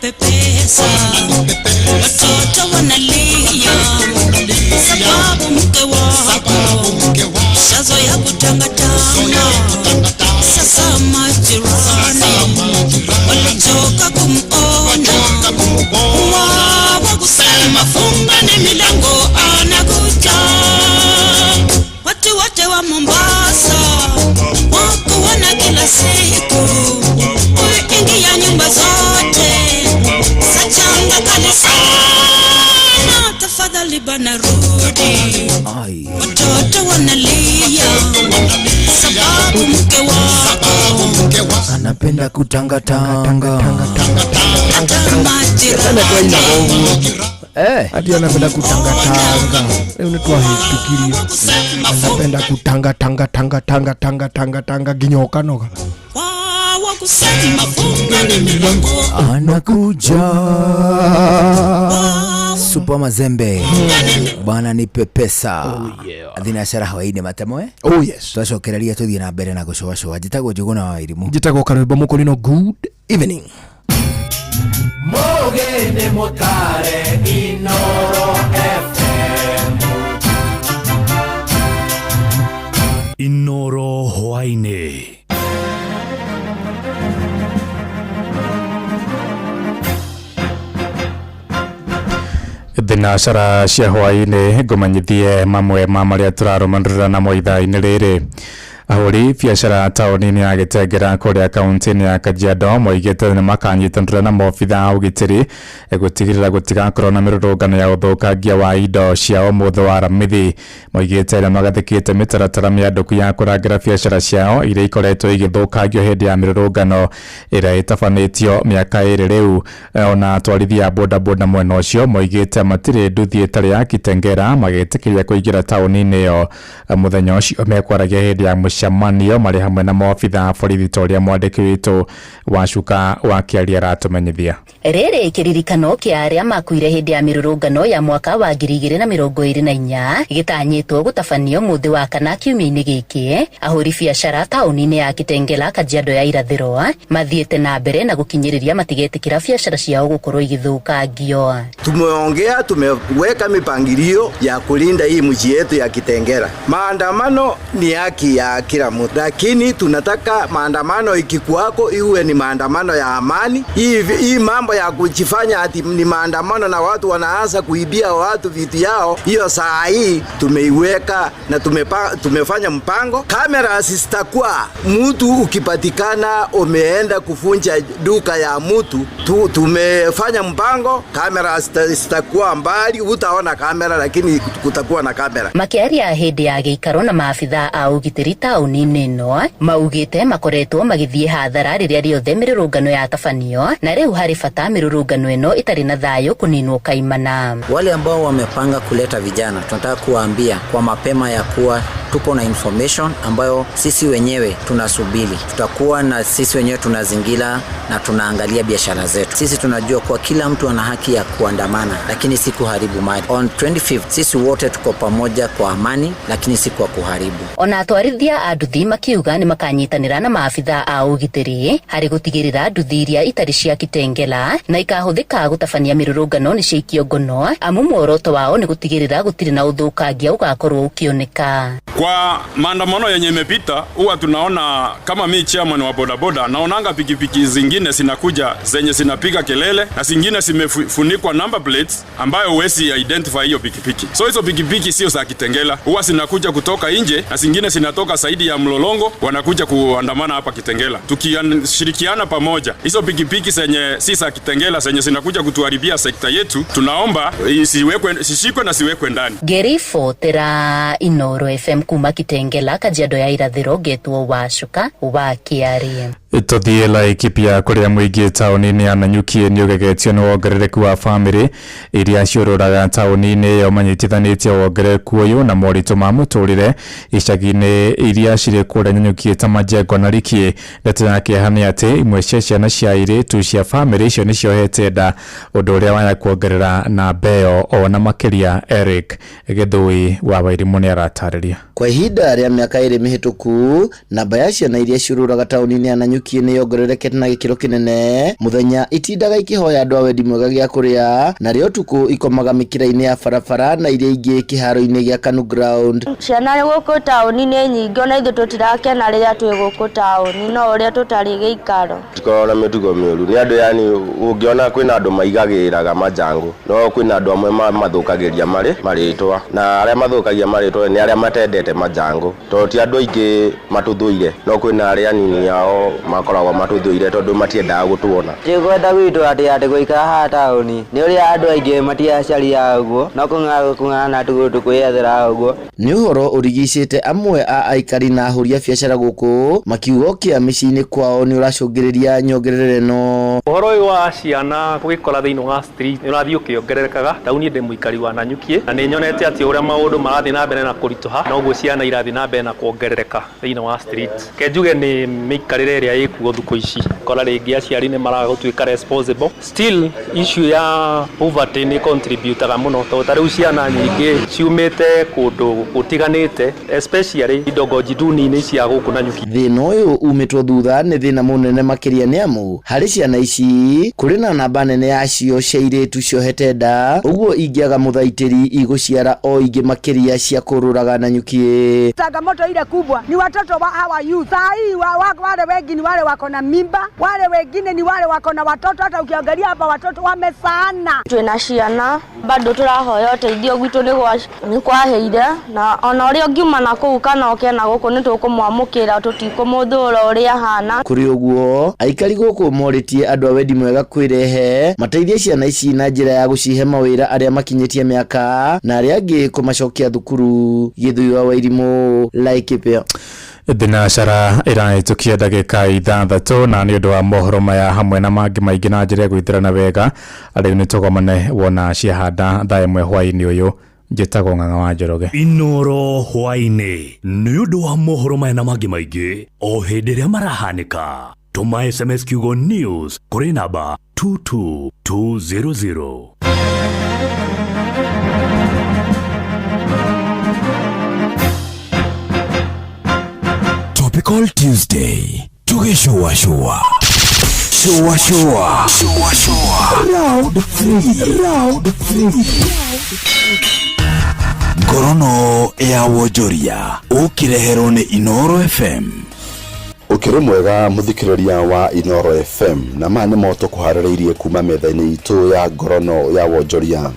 nipe pesa, watoto wanalia sababu mke wako shazoea kutangatanga. Sasa majirani walichoka kumuona, wao kusema fungani milango anakuja. Watu wote wa Mombasa wako wana kila siku kuingia nyumba zote sachanga kali sana, tafadhali bana rudi, watoto wanalia sababu mke wako anapenda kutangatanga. Ati anapenda kutangatanga. Leo nĩ twahĩtũkirie. Anapenda kutanga tanga tanga tanga tanga tanga tanga nginya ũkanoga. Kusema fungani milango anakuja. Super Mazembe bwana nipe pesa. Oh yeah. Thinacara hwaini matemo eh? Oh yes. Twacokereria tuthie na mbere na gucoacoa. Njitagwo Njuguna wa Wairimu. Njitagwo Karwimbo Mukurino. Good evening. Mugende mutare Inoro FM. Inoro hwaini. Thinacara cia hwaini ngũmenyithie mamwe ma marĩa tũrarũmanĩrĩra namo ithaa-inĩ rĩrĩ. Ahũri biacara taũni-inĩ ya Gĩtengera kũrĩa kaunti-inĩ ya Kajiado moigĩte nĩ makanyitanĩra na maobitha a ũgitĩri gũtigĩrĩra gũtigakorwo na mĩrũrũngano ya ũthũkangia wa indo cia ũmũthĩ wa Aramithi. Moigĩte nĩ magathĩkĩte mĩtaratara mĩandũku ya kũrangĩra biacara ciao iria ikoretwo igĩthũkangio hĩndĩ ya mĩrũrũngano ĩrĩa ĩtabanĩtio mĩaka ĩrĩ rĩu. Ona atwarithia a bodaboda mwena ũcio moigĩte matirĩ nduthi ĩtarĩ ya Kitengera magĩtĩkĩria kũingĩra taũni-inĩ ĩyo mũthenya ũcio mekwaragia hĩndĩ ya mũcemanio marĩ hamwe na maobitha a borithi ta ũrĩa mwandĩki witũ Wacuka wa Kĩaria aratũmenyithia. Rĩrĩ kĩririkano kĩa arĩa makuire hĩndĩ ya mĩrũrũngano ya mwaka wa 2024 gĩtanyĩtwo gũtabanio mũthĩ wa kana kiumia-inĩ gĩkĩ. Ahũri biacara taũni-inĩ ya Kitengela Kajiado ya Irathĩro mathiĩte na mbere na gũkinyĩrĩria matigetĩkĩra biacara ciao gũkorwo igĩthũkangio. Tumeongea, tumeweka mipangilio ya kulinda hii mji yetu ya Kitengela. Maandamano ni haki ya kila mtu, lakini tunataka maandamano ikikuwako iwe ni maandamano ya amani. Hii mambo ya kujifanya ati ni maandamano na watu wanaanza kuibia watu vitu yao, hiyo saa hii tumeiweka na tumefanya mpango. Kamera zitakuwa, mtu ukipatikana umeenda kufunja duka ya mtu, tumefanya mpango, kamera zitakuwa mbali, utaona kamera lakini kutakuwa na kamera. Makiaria hĩndĩ ya gĩikaro na maabitha a ũgitĩri taũni-inĩ ĩno maugĩte makoretwo magĩthiĩ hathara rĩrĩa rĩothe mĩrũrũngano yatabanio na rĩu harĩ bata mĩrũrũngano ĩno ĩtarĩ na thayũ kũninwo kaimana. Wale ambao wamepanga kuleta vijana tunataka kuwaambia kwa mapema ya kuwa tuko na information ambayo sisi wenyewe tunasubiri. Tutakuwa na sisi wenyewe tunazingira na tunaangalia biashara zetu. Sisi tunajua kuwa kila mtu ana haki ya kuandamana, lakini si kuharibu mali. On 25th sisi wote tuko pamoja kwa amani, lakini si kwa kuharibu. Ona atwarithia a nduthi makiuga nĩ makanyitanĩra na maabitha a ũgitĩri harĩ gũtigĩrĩra nduthi iria itarĩ cia Kitengela na ikahũthĩka gũtabania mĩrũrũngano nĩ ciaikio ngono, amu muoroto wao nĩ gũtigĩrĩra gũtirĩ na ũthũkangia ũgakorwo ũkĩoneka. Kwa maandamano yenye imepita huwa tunaona kama mi chairman wa bodaboda naonanga pikipiki zingine zinakuja zenye zinapiga kelele na zingine zimefunikwa number plates ambayo huwezi identify hiyo pikipiki. So hizo pikipiki sio za Kitengela, huwa zinakuja kutoka nje na zingine zinatoka zaidi ya Mlolongo wanakuja kuandamana hapa Kitengela. Tukishirikiana pamoja, hizo pikipiki zenye si za Kitengela zenye zinakuja kutuharibia sekta yetu, tunaomba isiwekwe, sishikwe na siwekwe ndani. Ngĩribotera Inoro FM kuma Kitengela Kajiado ya Irathĩro ngetwo Wacuka wa Kĩarie. Tũthiĩ Laikipia kũrĩa mũingĩ taũni-inĩ ya Nanyuki nĩ ũgegetio nĩ wongerereku wa bamĩrĩ iria ciũrũraga taũni-inĩ ĩyo manyitithanĩtie wongerereku ũyũ na moritũ ma mũtũrĩre icagi-inĩ iria cirĩ kũrĩa Nanyuki ta Majengo na Rikie. Ndeto ya kĩeha nĩ atĩ imwe cia ciana cia airĩtu cia bamĩrĩ icio nĩciohete nda, ũndũ ũrĩa waya kuongerera namba ĩyo ona makĩria. Eric Gĩthũi wa Wairimũ nĩ aratarĩria. Kwa ihinda rĩa mĩaka ĩrĩ mĩhĩtũku, namba ya ciana iria ciũrũraga taũni-inĩ ya Nanyuki Nanyuki nĩ yongererekete na gĩkĩro kĩnene. Mũthenya itindaga ikĩhoya andũ a wendi mwega gĩa kũrĩa, narĩo ũtukũ ikomaga mĩkĩra-inĩ ya barabara na iria ingĩ kĩharo-inĩ gĩa Kanu Ground. Ciana gũkũ taũni nĩ nyingĩ, ona ithuĩ tũtirakena rĩrĩa twĩ gũkũ taũni, no ũrĩa tũtarĩ gĩikaro. Tikoragwo na mĩtugo mĩũru, nĩ andũ yani ũngĩona kwĩna andũ maigagĩrĩraga manjangũ, no kwĩna andũ amwe mathũkagĩria marĩ marĩtwa, na arĩa mathũkagia marĩtwa nĩ arĩa matendete manjangũ, tondũ ti andũ aingĩ matũthũire, no kwĩna arĩa anini ao makoragwo matũthũire tondũ matiendaga gũtuona. Ti kwenda gwitũ atĩ gũikara haha taũni nĩ ũrĩa andũ aingĩ matiacaria ũguo, no kũng'ang'ana tu kwĩyethera ũguo. Nĩ ũhoro ũrigicĩte amwe a aikari na ahũri a biacara gũkũ makiuga ũkĩa mĩciĩ-inĩ kwao nĩ ũracũngĩrĩria nyongerero ĩno. Ũhoro ũyũ wa ciana gũgĩkora thĩinĩ wa street nĩ ũrathiĩ ũkĩongererekaga. Taũni ndĩ mũikari wa Nanyuki na nĩ nyonete atĩ ũrĩa maũndũ marathiĩ na mbere na kũritũha noguo ciana irathiĩ na mbere na kuongerereka thĩinĩ wa street. Ke njuge nĩ mĩikarĩre ĩrĩa ĩkuo thukũ ici, kora rĩngĩ aciari nĩ maraga gũtuĩka responsible. Still issue ya poverty nĩ contributaga mũno, tondũ ta rĩu ciana nyingĩ ciumĩte kũndũ gũtiganĩte, especially indongoji duni-inĩ cia gũkũ Nanyuki. Thĩna ũyũ umĩtwo thutha nĩ thĩna mũnene makĩria nĩ amu harĩ ciana ici kũrĩ na namba nene yacio cia airĩtu ciohete nda, ũguo ingĩaga mũthaitĩri igũciara o ingĩ makĩria cia kũrũraga Nanyuki. Changamoto ile kubwa ni watoto wa hawa youth. Saa hii wale wengi ni wale wako na mimba, wale wengine ni wale wako na watoto. Hata ukiangalia hapa watoto wamesaana. Twĩna ciana bado tũrahoya ũteithio gwitũ nĩ kwaheire, na ona ũrĩa ũngiuma na kũu kana ũke na gũkũ nĩ tũkũmwamũkĩra, tũtikũmũthũra ũrĩa ahana. Kũrĩ ũguo aikari gũkũ morĩtie andũ a wendi mwega kwĩrehe mateithie ciana ici na njĩra ya gũcihe mawĩra arĩa makinyĩtie mĩaka na arĩa angĩ kũmacokia thukuru. Gĩthui wa Wairimũ, Laikipia. Thinacara ĩrahĩtũkia ndagĩka 6 na nĩ ũndũ wa mohoro maya hamwe na mangĩ maingĩ na njĩra ya gwĩthĩrana wega, rĩu nĩ tũgomane wona ciahanda thaa 1 hwaĩ-inĩ ũyũ. Njĩtagwo Ng'ang'a wa Njoroge. Inoro hwaĩ-inĩ nĩ ũndũ wa mohoro maya na mangĩ maingĩ o hĩndĩ ĩrĩa marahanĩka. Tũma SMS kiugo news kũrĩ namba 22200. Topical Tuesday. Tugishua shua. Shua shua. Shua shua. Round 3. Round 3. Ngorono ya wonjoria ũkĩreherwo nĩ Inoro FM. Ũkĩrĩ mwega mũthikĩrĩria wa Inoro FM, na maya nĩmo tũkũharĩrĩirie kuma metha-inĩ itũ ya ngorono ya wonjoria.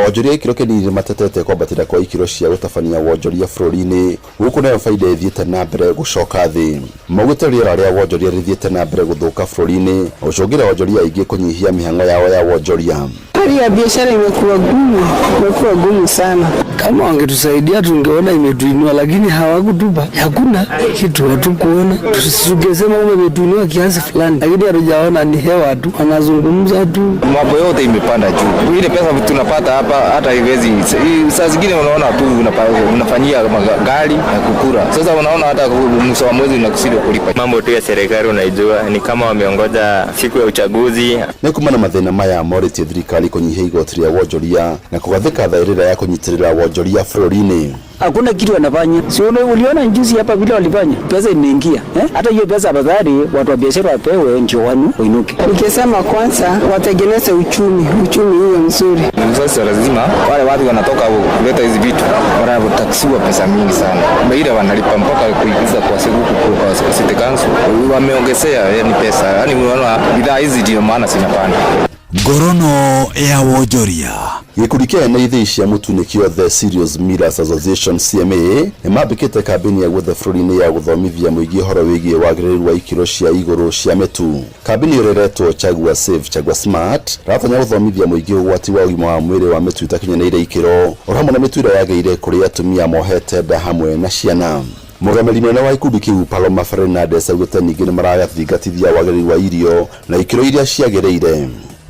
Onjoria ikĩro kĩnini matetete kwambatĩra kwa ikĩro cia gũtabania wonjoria bũrũri-inĩ, gũkũ nayo baida ĩthiĩte na mbere gũcoka thĩ. Maugĩte rĩera rĩa wonjoria rĩthiĩte na mbere gũthũka bũrũri-inĩ, gũcũngĩra wonjoria aingĩ kũnyihia mĩhang'o yao ya wonjoria. Hali ya biashara imekuwa gumu, imekuwa gumu sana. Kama wangetusaidia tungeona imetuinua, lakini hawakutupa. Hakuna kitu, hatukuona. Tungesema umetuinua kiasi fulani, lakini hatujaona, ni hewa tu, wanazungumza tu. Mambo yote imepanda juu. Ile pesa tunapata hapa hata haiwezi. Saa zingine unaona tu unafanyia gari na kukura. Sasa unaona hata mwisho wa mwezi unakusidi kulipa. Mambo tu ya serikali unaijua ni kama wameongoja siku ya uchaguzi. Nĩ kumana mathĩna maya morĩtie thirikari kũnyihia igoti rĩa wonjoria na kũgathĩka thaĩrĩra ya kũnyitĩrĩra wonjoria bũrũri-inĩ. Hakuna kitu wanafanya. Si uliona juzi hapa vile walifanya? Pesa imeingia. Hata hiyo pesa afadhali watu wa biashara wapewe ndio wanu wainuke. Nikisema kwanza watengeneze uchumi, uchumi uwe mzuri. Sasa lazima wale watu wanatoka kuleta hizi vitu wanataksiwa pesa mingi sana. Baada wanalipa mpaka kuingiza kwa siku kwa City Council wameongezea yani pesa. Yaani unaona bidhaa hizi ndio maana zinapanda. Ngorono ya wonjoria. Gĩkundi kĩa ene ithĩi cia mũtu nĩkĩo The Cereals Millers Association CMA nĩ mambĩkĩte kambĩini ya guothe bũrũri-inĩ ya gũthomithia mũingĩ ũhoro wĩgiĩ wagĩrĩru wa ikĩro cia igũrũ cia mĩtu. Kambĩini ĩyo ĩretwo Chagua Safe Chagua Smart ratanya gũthomithia mũingĩ ũgwati wa ũgima wa mwĩrĩ wa mĩtu ĩtakinyanĩire ikĩro o hamwe na mĩtu ĩrĩa yagĩrĩire kũrĩ atumia mohete nda hamwe na ciana. Mũrũgamĩrĩri mũnene wa gĩkundi kĩu Paloma Fernandez augĩte ningĩ nĩmarathingatithia wagĩrĩru wa irio na ikĩro iria ciagĩrĩire.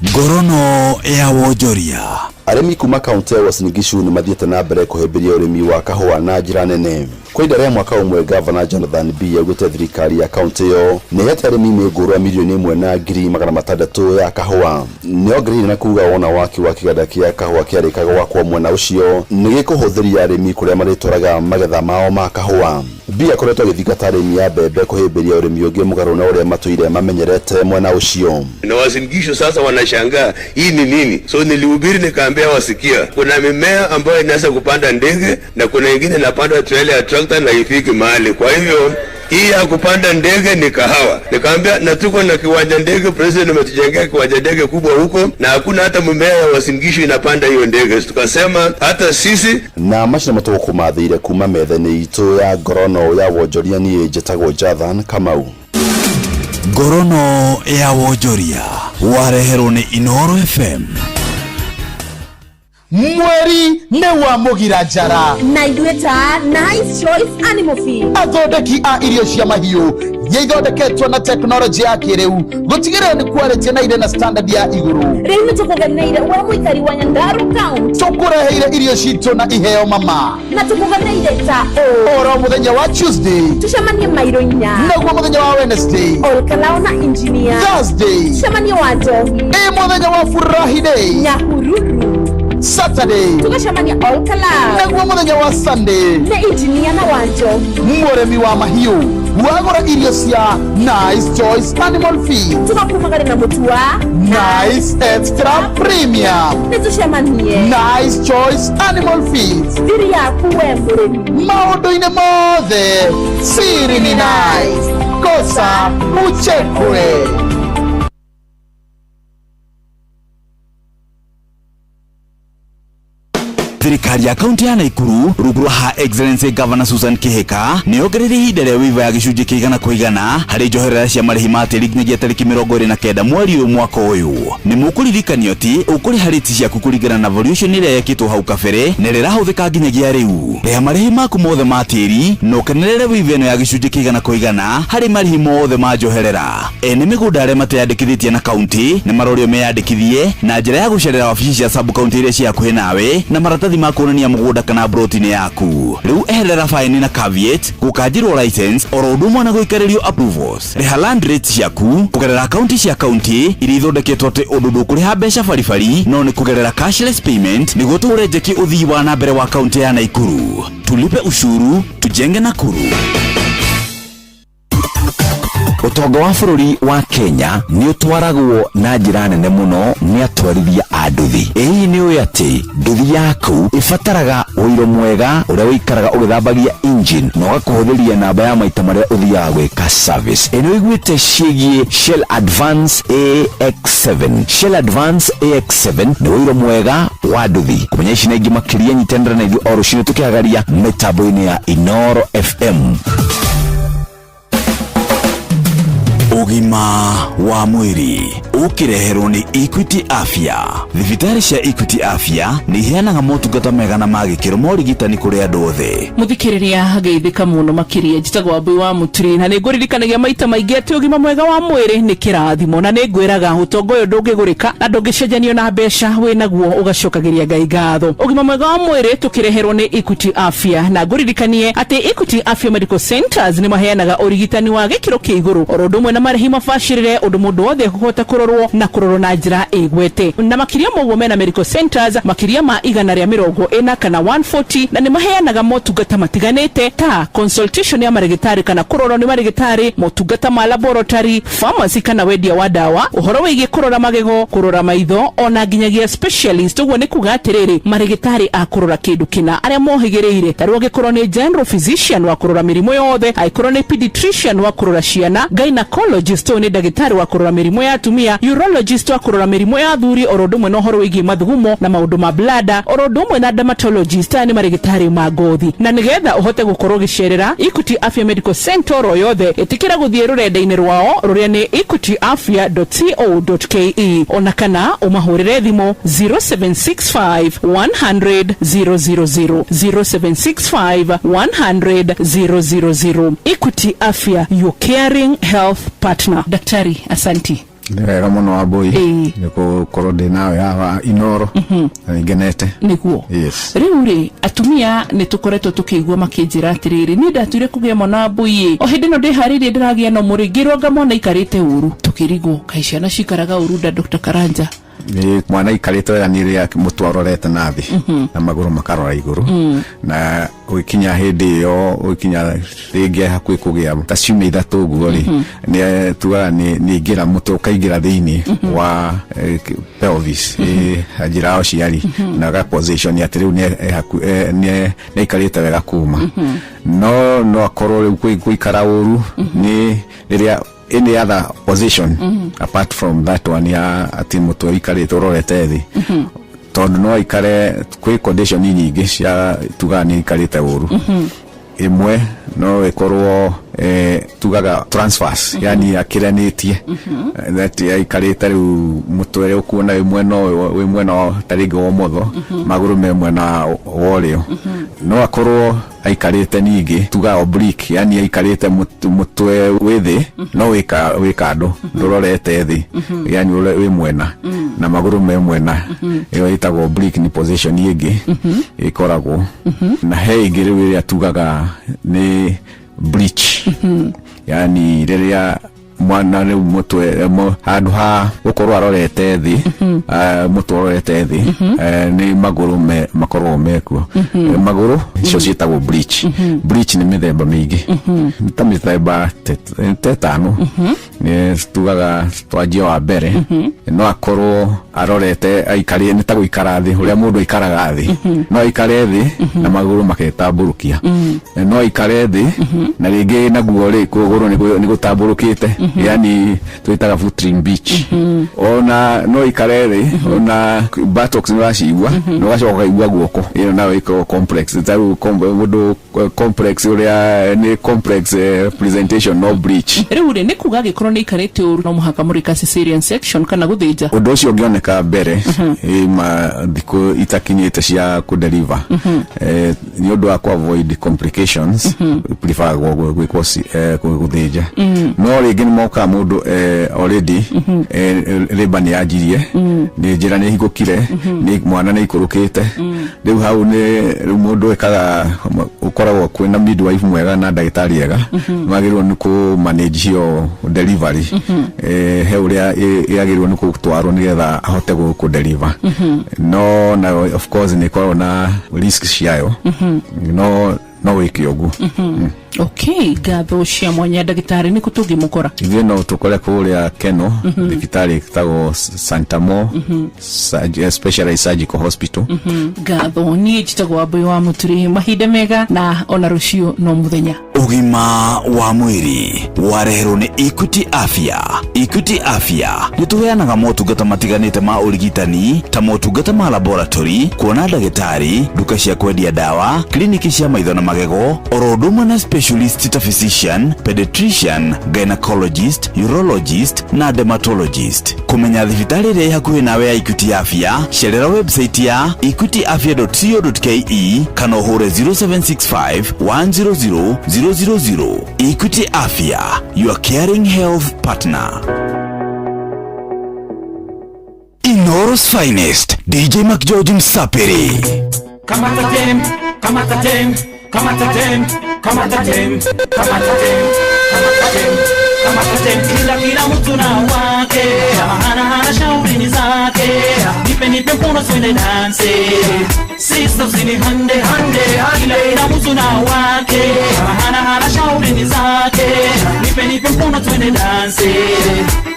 Ngorono ya wonjoria. Arĩmi kuma kaunti ya Uasin Gishu nĩ mathiĩte na mbere kũhĩmbĩria ũrĩmi wa kahũa na njĩra nene. Kwa ihinda rĩa mwaka ũmwe, Gavana Jonathan Bii augĩte thirikari ya kaunti ĩyo nĩ ĩhete arĩmi mĩũngũrwa 1,600,000 ya kahũa. Nĩongereire na kuga wona waki wa kĩganda kĩa kahũa kĩarĩka gwakwo mwena ũcio nĩ gĩkũhũthĩria arĩmi kũrĩa marĩtwaraga magetha mao ma kahũa. Bii akoretwo agĩthingata arĩmi a mbembe kũhĩmbĩria ũrĩmi ũngĩ mũgarũ na ũrĩa matũire mamenyerete mwena ũcio. Na Uasin Gishu sasa wanashangaa hii ni nini? So nilihubiri nikaambia wasikia, kuna mimea ambayo inaweza kupanda ndege na kuna ingine inapandwa trailer ya tractor na ifiki mahali. Kwa hivyo hii ya kupanda ndege ni kahawa. Nikaambia na tuko na kiwanja ndege, president ametujengea kiwanja ndege kubwa huko, na hakuna hata mimea ya Uasin Gishu inapanda hiyo ndege. Tukasema hata sisi Na macio nĩmo tũgũkũmathĩire kuma metha-inĩ itũ ya ngorono ya wonjoria. Niĩ njĩtagwo Jathan Kamau. Ngorono ya wonjoria wareherwo nĩ Inoro FM. Mweri nĩ wa mũgira njara. Na ithuĩ ta Nice Choice Animal Feed, athondeki a irio cia mahiũ iria ithondeketwo na tekinoronjĩ ya kĩrĩu gũtigĩrĩra nĩ quality na irĩ na standard ya igũrũ. Rĩu nĩ tũkũgeneire we mũikari wa Nyandarua County. Tũkũreheire irio citũ na iheo mama. Na tũkũgeneire ta ũũ: oro mũthenya wa Tuesday tũcemanie mairo 4, naguo mũthenya wa Wednesday Olkalao na Engineer, Thursday tũcemanie wa Njohi, ĩ mũthenya wa Furahi Day Nyahururu, Saturday tũgacemania Olkalao, naguo mũthenya wa Sunday nĩ Engineer na wa Njohi. Mũrĩmi wa mahiũ wagũra irio cia Nice Choice Animal Feed, tũgakumagari na mũtu wa Nice Extra Premium. Nĩ tũcemanie Nice Choice Animal Feed, thiri yaku we mũrĩmi. Maũndũ-inĩ mothe siri ni nice, kosa uchekwe. Thirikari ya kaunti ya Naikuru rungu rwa Her Excellency Governor Susan Kihika nĩ yongereire ihinda rĩa waiver ya gĩcunjĩ kĩa 100% harĩ njoherera cia marĩhi ma tĩri nginyagia tarĩki 29 mweri ũyũ mwaka ũyũ. Nĩ mũkũririkanio atĩ ũkũrĩha rĩti ciaku kũringana na valuation ĩrĩa yekĩtwo hau kabere na ĩrĩa ĩrahũthĩka nginyagia rĩu. Rĩha marĩhi maku mothe ma tĩri na ũkenerere waiver ĩno ya gĩcunjĩ kĩa 100% harĩ marĩhi mothe ma njoherera. Ene mĩgũnda arĩa mateyandĩkithĩtie na kaunti nĩ marorio meyandĩkithie na njĩra ya gũcerera wabici cia sub county iria ciĩ hakuhĩ nawe na maratathi ma kuonania mũgũnda kana broti-inĩ yaku. Rĩu eherera faini na caveat, gũkanjĩrwo license oro ũndũ ũmwe na gũikarĩrio approvals. Rĩha land rates ciaku kũgerera akaunti cia kaunti iria ithondeketwo atĩ ũndũ ndũkũrĩha mbeca baribari no nĩ kũgerera cashless payment nĩguo tũhũre njeki ũthii wa na mbere wa kaunti ya Naikuru. Tulipe ushuru tujenge Nakuru. Ũtonga wa bũrũri wa Kenya nĩ ũtwaragwo na njĩra nene mũno nĩ atwarithia a nduthi. Ĩ hihi nĩ ũĩ atĩ nduthi yaku ĩbataraga ũiro mwega ũrĩa ũikaraga ũgĩthambagia engine na ũgakũhũthĩria namba ya maita marĩa ũthiaga gwĩka service. Ĩ nĩ ũiguĩte ciĩgiĩ Shell Advance AX7? Shell Advance AX7 nĩ ũiro mwega wa nduthi. Kũmenya ici na ingĩ makĩria, nyitanĩra na ithuĩ o rũcinĩ tũkĩhagaria mĩtambo-inĩ ya Inoro FM. Ũgima wa mwĩrĩ ũkĩreherwo nĩ Equity Afya. Thibitarĩ cia Equity Afya nĩ iheanaga motungata mega na ma gĩkĩro ma ũrigitani kũrĩ andũ othe. Muthikiriria, geithĩka mũno makĩria. Njĩtagwo Wambui wa Mũturi na nĩ ngũririkanagia maita maingĩ atĩ ũgima mwega wa mwĩrĩ nĩ kĩrathimo, na nĩ ngwĩraga ũtonga ũyũ ndũngĩgũrĩka na ndũngĩcenjanio na mbeca. Wĩ naguo ũgacokagĩria Ngai ngatho. Ũgima mwega wa mwĩrĩ tũkĩreherwo nĩ Equity Afya, na ngũririkanie atĩ Equity Afya Medical Centers nĩ maheanaga ũrigitani wa gĩkĩro kĩa igũrũ oro ũndũ ũmwe na marĩhi mabacĩrĩre, ũndũ mũndũ wothe ekũhota kũrorwo na kũrorwo na njĩra ĩgwete. Na makĩria ma ũguo, mena medical centers makĩria ma 140 kana 140, na nĩ maheanaga motungata matiganĩte ta consultation ya marĩgĩtarĩ kana kũrorwo nĩ marĩgĩtarĩ, motungata ma laboratory, pharmacy kana wendia wa ndawa, ũhoro wĩgiĩ kũrora magego, kũrora maitho, ona nginyagia specialist. Ũguo nĩ kuga atĩrĩrĩ, marĩgĩtarĩ a kũrora kĩndũ kĩna arĩa mohĩgĩrĩire, ta rĩu angĩkorwo nĩ general physician wa kũrora mĩrimũ yothe, angĩkorwo nĩ pediatrician wa kũrora ciana, gynecologist ũyũ nĩ ndagĩtarĩ wa kũrora mĩrimũ ya atumia, urologist wa kũrora mĩrimũ ya athuri oro ũndũ ũmwe na ũhoro wĩgiĩ mathugumo na maũndũ ma blada, oro ũndũ ũmwe na dermatologist, aya nĩ marĩgĩtarĩ ma ngothi. Na nĩgetha ũhote gũkorwo ũgĩcerera Equity Afya Medical Center oro yothe, ĩtĩkĩra gũthiĩ rũrenda-inĩ rwao rũrĩa nĩ equityafya.co.ke, ona kana ũmahũrĩre thimũ 0765 100 000, 0765 100 000. Equity Afya, your caring health partner. Daktari, asanti. Nĩ wega mũno Wambũi. Ĩĩ. Nĩ gũkorwo ndĩ nawe haha Inoro na nĩngenete. Nĩguo. Yes. Rĩu rĩ, atumia nĩ tũkoretwo tũkĩigua makĩnjĩra atĩrĩrĩ, niĩ ndatuire kũgĩa mwana wa mbũi o hĩndĩ ĩno ndĩharĩirie ndĩragĩa no mũrĩ ngĩrwo anga mwana aikarĩte ũru, tũkĩrigwo kaĩ ciana cikaraga ũru nda Dr. Karanja? Nĩ mwana aikarĩte wega nĩ rĩrĩa mũtwe arorete na thĩ na magũrũ makarora igũrũ, na ũgĩkinya hĩndĩ ĩyo, ũgĩkinya rĩngĩ hakuhĩ kũgĩa ta ciumia 3 ũguo rĩ, nĩ tugaga nĩ ingĩra mũtwe ũkaingĩra thĩinĩ wa pelvis, njĩra ya ũciari, na ga position atĩ rĩu nĩ aikarĩte wega kuma. No akorwo rĩu gũikara ũru nĩ rĩrĩa any other position apart from that one ya atĩ mũtwe ũikarĩte ũrorete thĩ, tondũ no aikare kwĩ condition nyingĩ cia tugaga nĩ aikarĩte ũru. Ĩmwe no ĩkorwo tugaga transfers, yani akĩranĩtie, that aikarĩte rĩu mũtwe ũrĩa ũkuona wĩ mwena ũyũ, wĩ mwena ta rĩngĩ wa ũmotho, magũrũ me mwena wa ũrĩo. No akorwo aikarĩte ningĩ tugaga oblique, yani aikarĩte mũtwe wĩ thĩ no wĩ kando, ndũrorete thĩ, yani wĩ mwena na magũrũ me mwena. Ĩyo ĩtagwo oblique, nĩ position ĩngĩ ĩkoragwo. Na he ĩngĩ rĩu ĩrĩa tugaga nĩ breech, yani rĩrĩa mwana rĩu mũtwe handũ ha gũkorwo arorete thĩ, mũtwe ũrorete thĩ, nĩ magũrũ makoragwo mekuo. Magũrũ icio ciĩtagwo breech. Breech nĩ mĩthemba mĩingĩ, nĩ ta mĩthemba ta 5. Nĩ tugaga twanjia wa mbere, no akorwo arorete aikarĩte nĩ ta gũikara thĩ ũrĩa mũndũ aikaraga thĩ, no aikare thĩ na magũrũ maketambũrũkia, no aikare thĩ na rĩngĩ naguo rĩ kũgũrũ nĩ gũtambũrũkĩte, yani twĩtaga footling breech. Ona no ikare thĩ ona buttocks nĩ ũracigua na ũgacoka ũkaigua guoko, ĩyo nayo ĩkoragwo complex. Ta rĩu mũndũ complex ũrĩa nĩ complex presentation no breech. Rĩu rĩ, nĩ kuga angĩkorwo nĩ aikarĩte ũru no mũhaka mũrĩka cesarean section kana gũthĩnja? Ũndũ ũcio ũngĩoneka mbere ma thikũ itakinyĩte cia kũdeliver, nĩ ũndũ wa ku avoid complications, preferagwo gwĩkwo gũthĩnja. No rĩngĩ nĩ mokaga mũndũ already labour nĩ yanjirie, nĩ njĩra nĩ hingũkire, nĩ mwana nĩ aikũrũkĩte, rĩu hau nĩ rĩu mũndũ ĩkaga ũkoragwo kwĩna midwife mwega na ndagĩtarĩ ega, magĩrĩirwo nĩ kũ manage hiyo delivery, he ũrĩa yagĩrĩirwo nĩ gũtwarwo nĩgetha ahote kũ deliver. No nayo of course nĩ ĩkoragwo na risk ciayo, no wĩke ũguo. Okay, ngatho cia mwanya ndagĩtarĩ, nĩ kũ tũngĩmũkora? Ithuĩ no tũkore kũrĩa Keno, thibitarĩ ĩtagwo Santamo Specialized Surgical Hospital. Ngatho, niĩ njĩtagwo Wambũi wa Mũturi, mahinda mega na ona rũciũ no mũthenya. Ũgima wa mwĩrĩ wareherwo nĩ Equity Afya. Equity Afya nĩ tũheanaga motungata matiganĩte ma ũrigitani ta motungata ma laboratory, kuona ndagĩtarĩ, nduka cia kwendia ndawa, kliniki cia maitho na magego, oro ũndũ ũmwe na specialist ta physician, pediatrician, gynecologist, urologist na dermatologist. Kũmenya thibitarĩ ĩrĩa ĩ hakuhĩ nawe ya Equity Afya, cerera website ya equityafya.co.ke kana ũhũre 0765 100 000. Equity Afya, your caring health partner. Inooro's finest, DJ McGeorge Msapiri. Kamata dem, kamata dem, kamata dem, kamata dem, kamata dem, kamata dem, kamata dem. Kila mtu na wake, hana hana shauri ni zake. Nipe nipe mkono twende dance, sister usini hande hande. Kila mtu na wake, hana hana shauri ni zake. Nipe nipe mkono twende dance,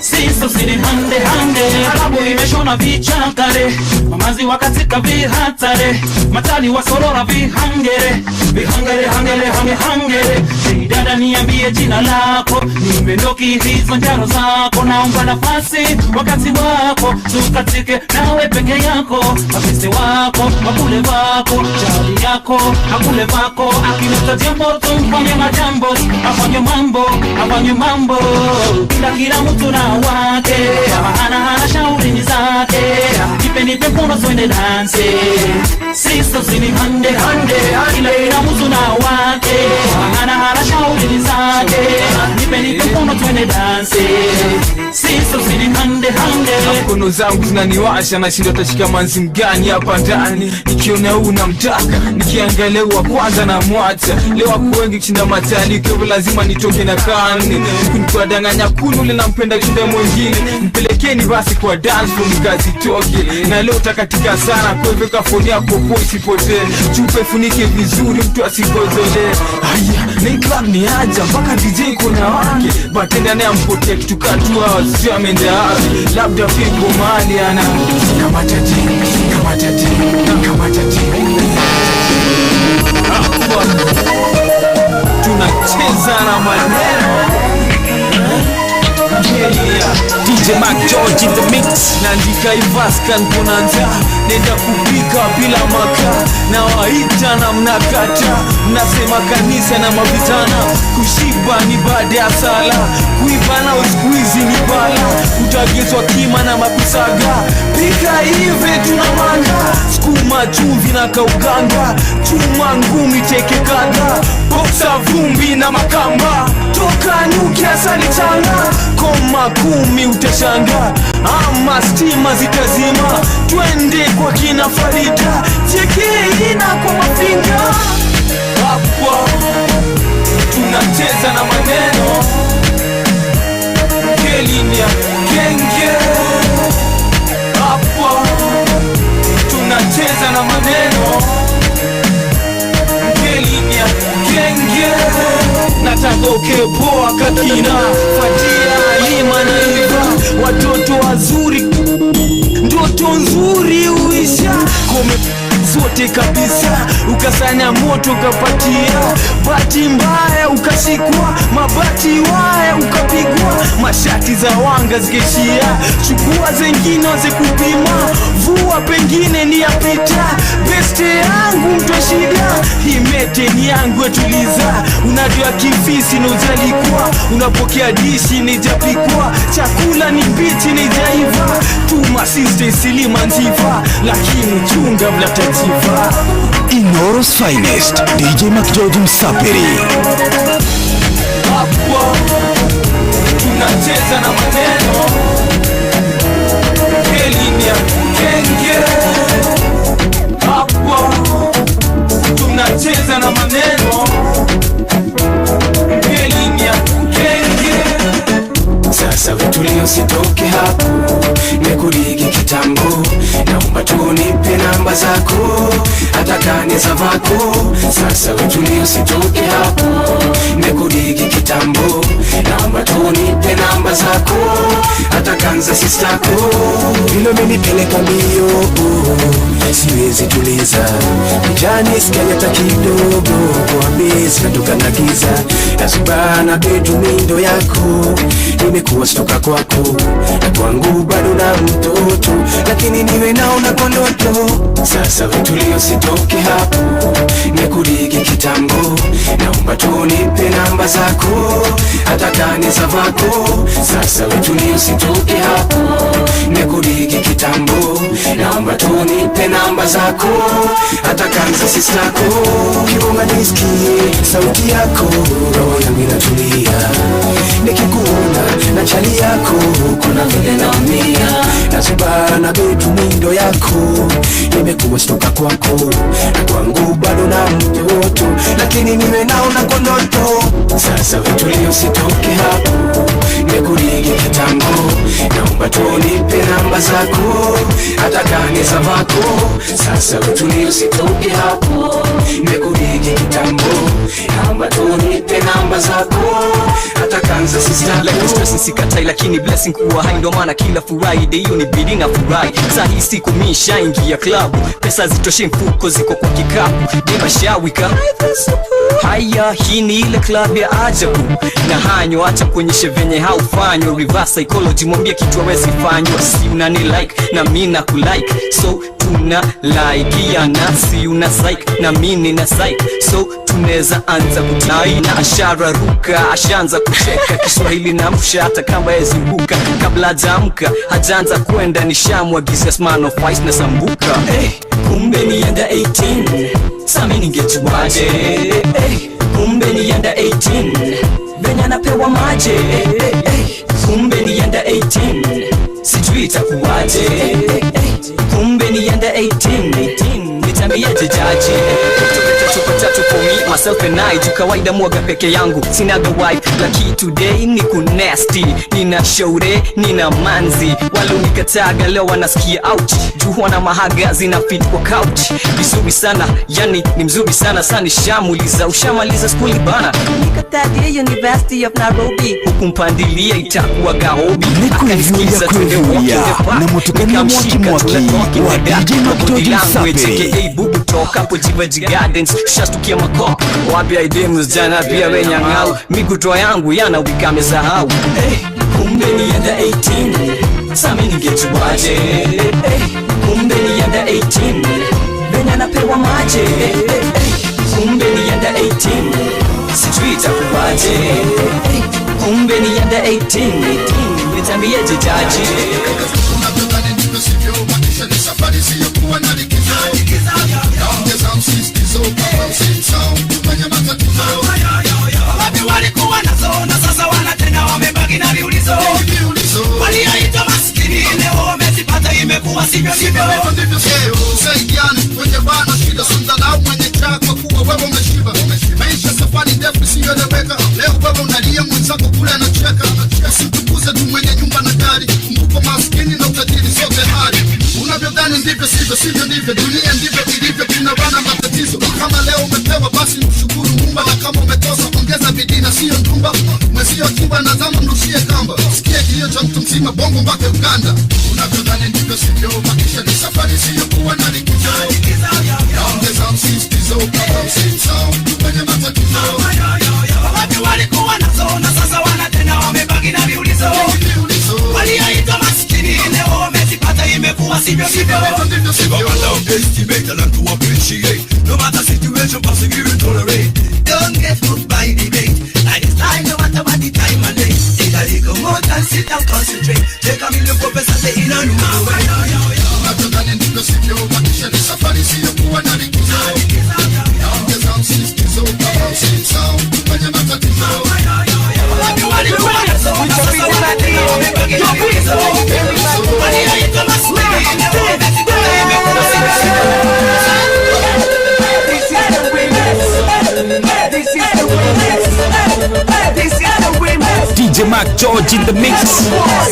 sister usini hande hande. Arabu imeshona vichakare, mamazi wakatika vihatare, matali wasorora vihangere, vihangere hangere hange hangere. Hey, dada niambie jina lako, nimenoki hizo njaro zako, naomba nafasi wakati wako, tukatike nawe peke yako, afisi wako wakule wako, chali yako akule wako, akileta jambo tumfanye majambo, afanye mambo, afanye mambo. Kila mtu na wake, hana hana shauri ni zake. Nipe nipe mkono twende dance, sister usini hande hande. Kila mtu na wake, hana hana shauri ni zake. Nipe nipe mkono twende dance, sister usini hande Mikono zangu zinaniwasha, nashindwa tashika manzi mgani hapa ndani. Nikiona huu namtaka, nikiangalia wa kwanza namwacha. Leo wako wengi kushinda matali, kwa hivyo lazima nitoke na kani. Kunikuwadanganya kunu ule nampenda kushinda mwingine. Mpelekeni basi kwa dance floor mkazitoke. Na leo utakatika sana, kwa hivyo kafoni yako poa isipotee. Chupa ifunike vizuri mtu asigozolee. Haya, ni club ni haja, mpaka DJ kuna wake. Bartender naye ampotea kitu katu hawa, sijui ameenda wapi. Labda pia yuko mahali ana kamata jing, kamata jing, kamata jing. Tunacheza na maneno. DJ Mac George in the mix. Naandika Ivaskan kuna njaa, nenda kupika bila makaa. Na waita na mnakata, mnasema kanisa na mavitana. Kushiba ni baada ya sala, kuiba na siku hizi ni bala. Utagezwa kima na mapisaga, pika hivi tunamanga. Sukuma chumvi na kauganga, chuma ngumi teke kadha. Boksa vumbi na makamba, toka nyuki asali changa. Koma 10 utashanga, ama stima zitazima. Twende kwa kina Farida, cheke ina kwa mafinga. Hapa tunacheza na maneno, Kelinia kenge. Hapa tunacheza na maneno, Kelinia kenge. Nataka ukepoa kakina Fatia, Halima na Iva, watoto wazuri, ndoto nzuri uisha. Kome zote kabisa, ukasanya moto ukapatia. Bahati mbaya ukashikwa, mabati waya ukapigwa. Mashati za wanga zikishia, chukua zengine waze kupima. Vua pengine ni ya pita, beste yangu mtu wa shida. Hii mete ni yangu etuliza, unajua kifisi na ujalikwa. Unapokea dishi nijapikwa, chakula ni mbichi nijaiva. Tuma sister silima njiva, lakini chunga mlatajiva. Inooro's finest, DJ Mac George Msapiri. Hapa tunacheza na maneno, Kelinia kenge. Hapa tunacheza na maneno, Kelinia kenge. Sasa wetulia usitoke hapo, nimekuligi kitambo. Naomba tu nipe namba zako, hata kani za vako. Sasa wetulia usitoke hapo, nimekuligi kitambo. Naomba tu nipe namba zako, hata kanza sistako. Vile umenipeleka mbio, siwezi tuliza. Kijani sikia hata kidogo, kwa base natoka na giza. Nasubana bedroom mindo yako, nimekuwa stoka kwako. Na kwangu bado na mtoto, lakini niwe naona kwa ndoto. Sasa wetulia usitoke hapo, nimekuligi kitambo. Naomba tu nipe namba zako, hata kani za vako. Sasa wetulia usitoke hapo, nimekuligi kitambo. Naomba tu nipe namba zako, hata kanza sistako. Ukibonga nisikie sauti yako, roho yangu inatulia. Nikikuona na chali yako, kuna vile naumia. Nasubana bedroom mindo yako, nimekuwa stoka kwako. Na kwangu bado na mtoto, lakini niwe naona kwa ndoto. Sasa wetulia usitoke hapo, nimekuligi kitambo. Naomba tu nipe namba zako, hata kani za vako. Sasa wetulia usitoke hapo, nimekuligi kitambo. Naomba tu nipe namba zako, hata kanza sister. Like stress sikatai, lakini blessing kuwa hai, ndo maana kila Friday hiyo ni bidii na furahi. Saa hii siku misha ingia club, pesa zitoshe mfuko ziko kwa kikapu. Nimeshawika haya, hii ni ile club ya ajabu. Na hanyo acha kuonyeshe venye haufanywa. Reverse psychology mwambie kitu hawezi fanywa. Si unani like na mimi na kulike, so tuna like ya na si una psych na mimi nina psych, so tunaweza anza kutai. Na ashara ruka ashaanza kucheka, Kiswahili na msha hata kama yezinguka. Kabla hajaamka hajaanza kwenda, nishamwagiza man of ice na sambuka. Hey, kumbe ni under 18, sami ningejuaje? Hey, kumbe ni under 18, venye anapewa maje. Hey, kumbe ni under 18, sijui itakuwaje. Kumbe ni under 18, nitambieje jaji? Chupa tatu for me, myself and I. Juu kawaida mwaga peke yangu, sinaga wife. Lucky today ni kunasty, nina shaure, nina manzi. Walunikataga leo wanasikia ouch. Juu wana mahaga zina fit kwa couch. Vizuri sana, yani ni mzuri sana. Sani shamuliza, ushamaliza skuli bana. Nikatadia University of Nairobi, huku mpandilia itakuwa gahobi. Nĩkwĩvuria kwĩvuria na mũtukanio mwaki mwaki wa DJ Macgeorge Msape. Bubu toka hapo Jivaji Gardens, shastukia makop. Wapi idemus jana pia wenyang'au, migutoa yangu yana wikamesahau. Hey, kumbe ni under 18, sami ningejuaje? Hey, kumbe ni under 18, benya napewa maje. Hey, kumbe ni under 18, sijui itakuwaje. Hey, kumbe ni under 18, nitambieje jaji? Safari siyokuwa na likizo, naongeza msisitizo kama msisitizo kwenye matatizo. Wapi walikuwa nazo na sasa wanatenda, wamebaki na viulizo. Walioitwa maskini leo wamezipata, imekuwa sivyo sivyo. Saidiane kwenye bana shida, simdharau mwenye njaa kwa kuwa wewe umeshiba. Maisha safari ndefu isiyoeleweka, leo wewe unalia mwenzako kule anacheka. Usimtukuze tu mwenye nyumba na gari, kumbuka maskini na utajiri sote hali. Unavyodhani ndivyo sivyo, sivyo ndivyo, dunia ndivyo ilivyo, kuna bana matatizo. Kama leo umepewa basi mshukuru Muumba, na kama umekosa ongeza bidii na sio ndumba. Mwenzio akiwa na zama mrushie kamba, sikia kilio cha mtu mzima bongo mpaka Uganda. Unavyodhani ndivyo sivyo, maisha ni safari isiyokuwa na likizo. Naongeza msisitizo kama msisitizo kwenye matatizo. Watu walikuwa nazo na sasa wanatenda, wamebaki na viulizo. Walioitwa maskini leo wamezipata, imekuwa sivyo sivyo. Estimate and to appreciate. No matter situation, persevere and tolerate. Don't get hooked by debate. Life is time, no matter what the time and day. Take a little more time, sit down, concentrate. Take a million professors, say in a new way. Unavyodhani ndivyo sivyo, maisha ni safari isiyokuwa na likizo. Naongeza msisitizo kama msisitizo kwenye matatizo. Watu walikuwa nazo na sasa wanatenda, wamebaki na viulizo. Walioitwa maskini leo wamezipata, imekuwa sivyo sivyo. This is the remix. This is the remix. This is the remix. DJ Macgeorge in the mix.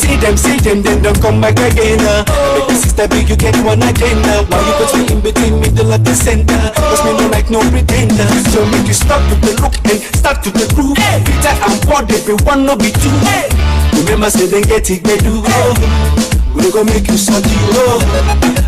See them, then don't come back again. Make the sister big, you get one again. Why you put me in between middle of the center? Cause me no like no pretender. So make you stop to the look and start to the groove. Peter and Paul, they be one, no be two. Remember, say they get it, they do. We go make you suck you.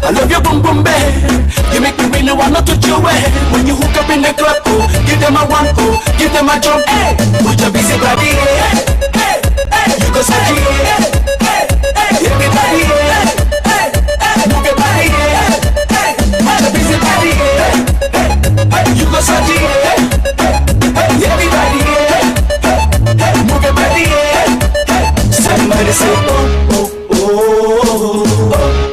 I love your boom boom babe. You make me really wanna touch your way. When you hook up in the club, oh, give them a one, oh, give them a jump. Hey, put your busy body, hey, hey, hey. You go suck it, hey, hey, everybody, hey, hey, hey. Move your body, hey, hey. Put your busy body, hey, hey, hey. You go suck it, hey, hey, hey. Everybody, hey, hey, hey. Move your body, hey, hey. Somebody say oh, oh, oh, oh,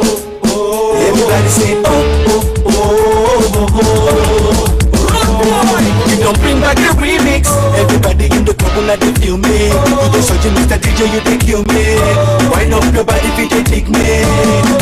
oh, oh. Everybody say oh, oh, oh, oh, oh, oh. You don't bring back the remix. Everybody in the club will they feel me. You the searching Mr. DJ, you they kill me. Wind up your body, VJ take me.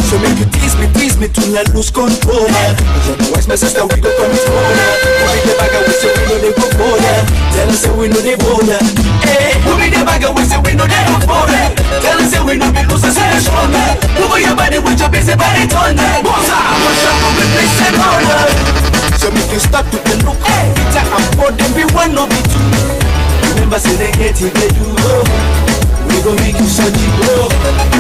So make you tease me till I lose control. Cause otherwise my sister, we go come this corner. We be the bagger, we say we know they go for ya. Tell us say we know they border. Hey, we be the bagger, we say we know they go for ya. Tell us say we know be losers in the shoulder. Move your body with your busy body thunder. Bossa, push up on the place and order. So make you start to the look. Peter and Paul, them be one of the two. Remember say they get it, they do. We gon' make you such a blow.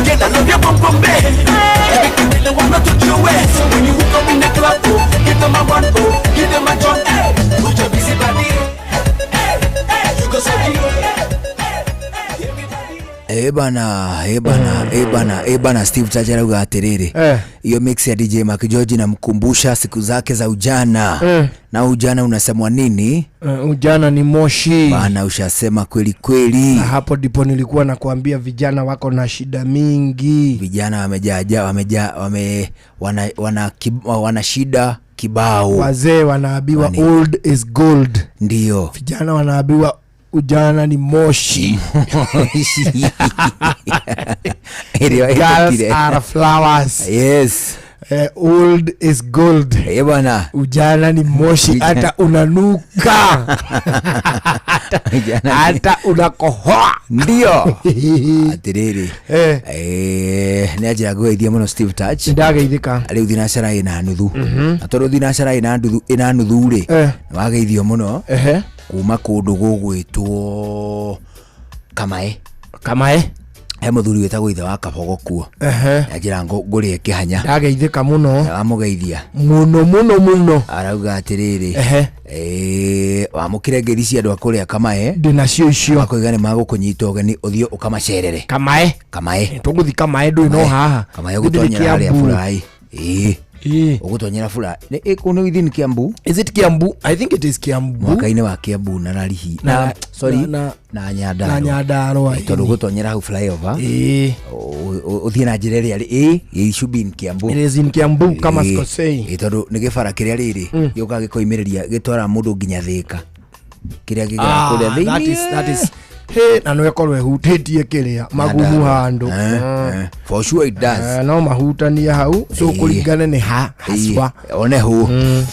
Get I love your bum bum babe. You make me really wanna touch your way. So when you hook up in the club, oh, give them a one, oh, give them a jump. Hey, put your busy body, hey, hey, you go such a. Ebana, ebana, ebana, ebana, Steve Chacha arauga atiriri. Hiyo mix ya DJ Macgeorge inamkumbusha siku zake za ujana. Na ujana unasemwa nini? Ujana ni moshi. Bana, ushasema kweli kweli. Na hapo ndipo nilikuwa nakuambia vijana wako na shida mingi. Vijana wamejaa, wana shida kibao. Wazee wanaabiwa old is gold. Ndio. Vijana wanaabiwa Ujana ni moshi. Ĩrĩa Girls ĩhĩtũkire. are flowers. Yes. Old is gold. Eh bwana. Ujana ni moshi hata unanuka. Ujana ni- Hata unakohoa. Ndio. Atiriri. Eh. Nä anjä ngågeithia må no Steve Touch. Ndageithĩka. Rä u thinacara ä na nuthu. Na tondå thinacara ä na nuthu ä na nuthu rä. Eh. Nĩ wageithio må no. Ehe. Kuma kå ndå gå gwä Kamae. Kamae. He må thuri wä tagwo ithe wa Kabogo kuo. Ehe. Anjä ra ngå rä e kä hanya. Ndageithĩka mũno. Wamå geithia. Mũno mũno mũno. Arauga atä rä rä. Ehe. Wamå kä re ngeithi cia andå a kå rä a Kamae. Ndĩnacio icio. Makoiga nä magå kå nyita å geni å thiä å kamacerere. Kamae. Kamae. Tũgũthi Kamae ndũĩ no haha. Kamae Gũtirĩ ũgũtonyera harĩa Kiambu. Burai. Ĩĩ. Ũgũtonyera Burai. Nĩ ĩkũ nĩ within Kiambu? Is it Kiambu? I think it is Kiambu. Mwaka-inĩ wa Kiambu na Rarihi. Na- sorry, na- na Nyandarua. Na Nyandarua. Ĩ, Tondũ ũgũtonyera hau flyover. Ĩĩ. Ũthiĩ na njĩra ĩrĩa ĩ, it should be in Kiambu. It is in Kiambu kama Ĩĩ. sikosei. Ĩ, tondũ nĩ gĩbara kĩrĩa rĩrĩ gĩũkaga gĩkoimĩrĩria gĩtwara mũndũ nginya Thĩka. Kĩrĩa kĩgera kũrĩa Ah, thĩinĩ. that is that is he na no ĩkorwo ĩhutĩtie kĩrĩa magumu Nyandarua. handũ. Eh, eh. For sure it does. No mahutanie hau so Ĩĩ. kũringane nĩ ha haswa. Ĩĩ, one hũ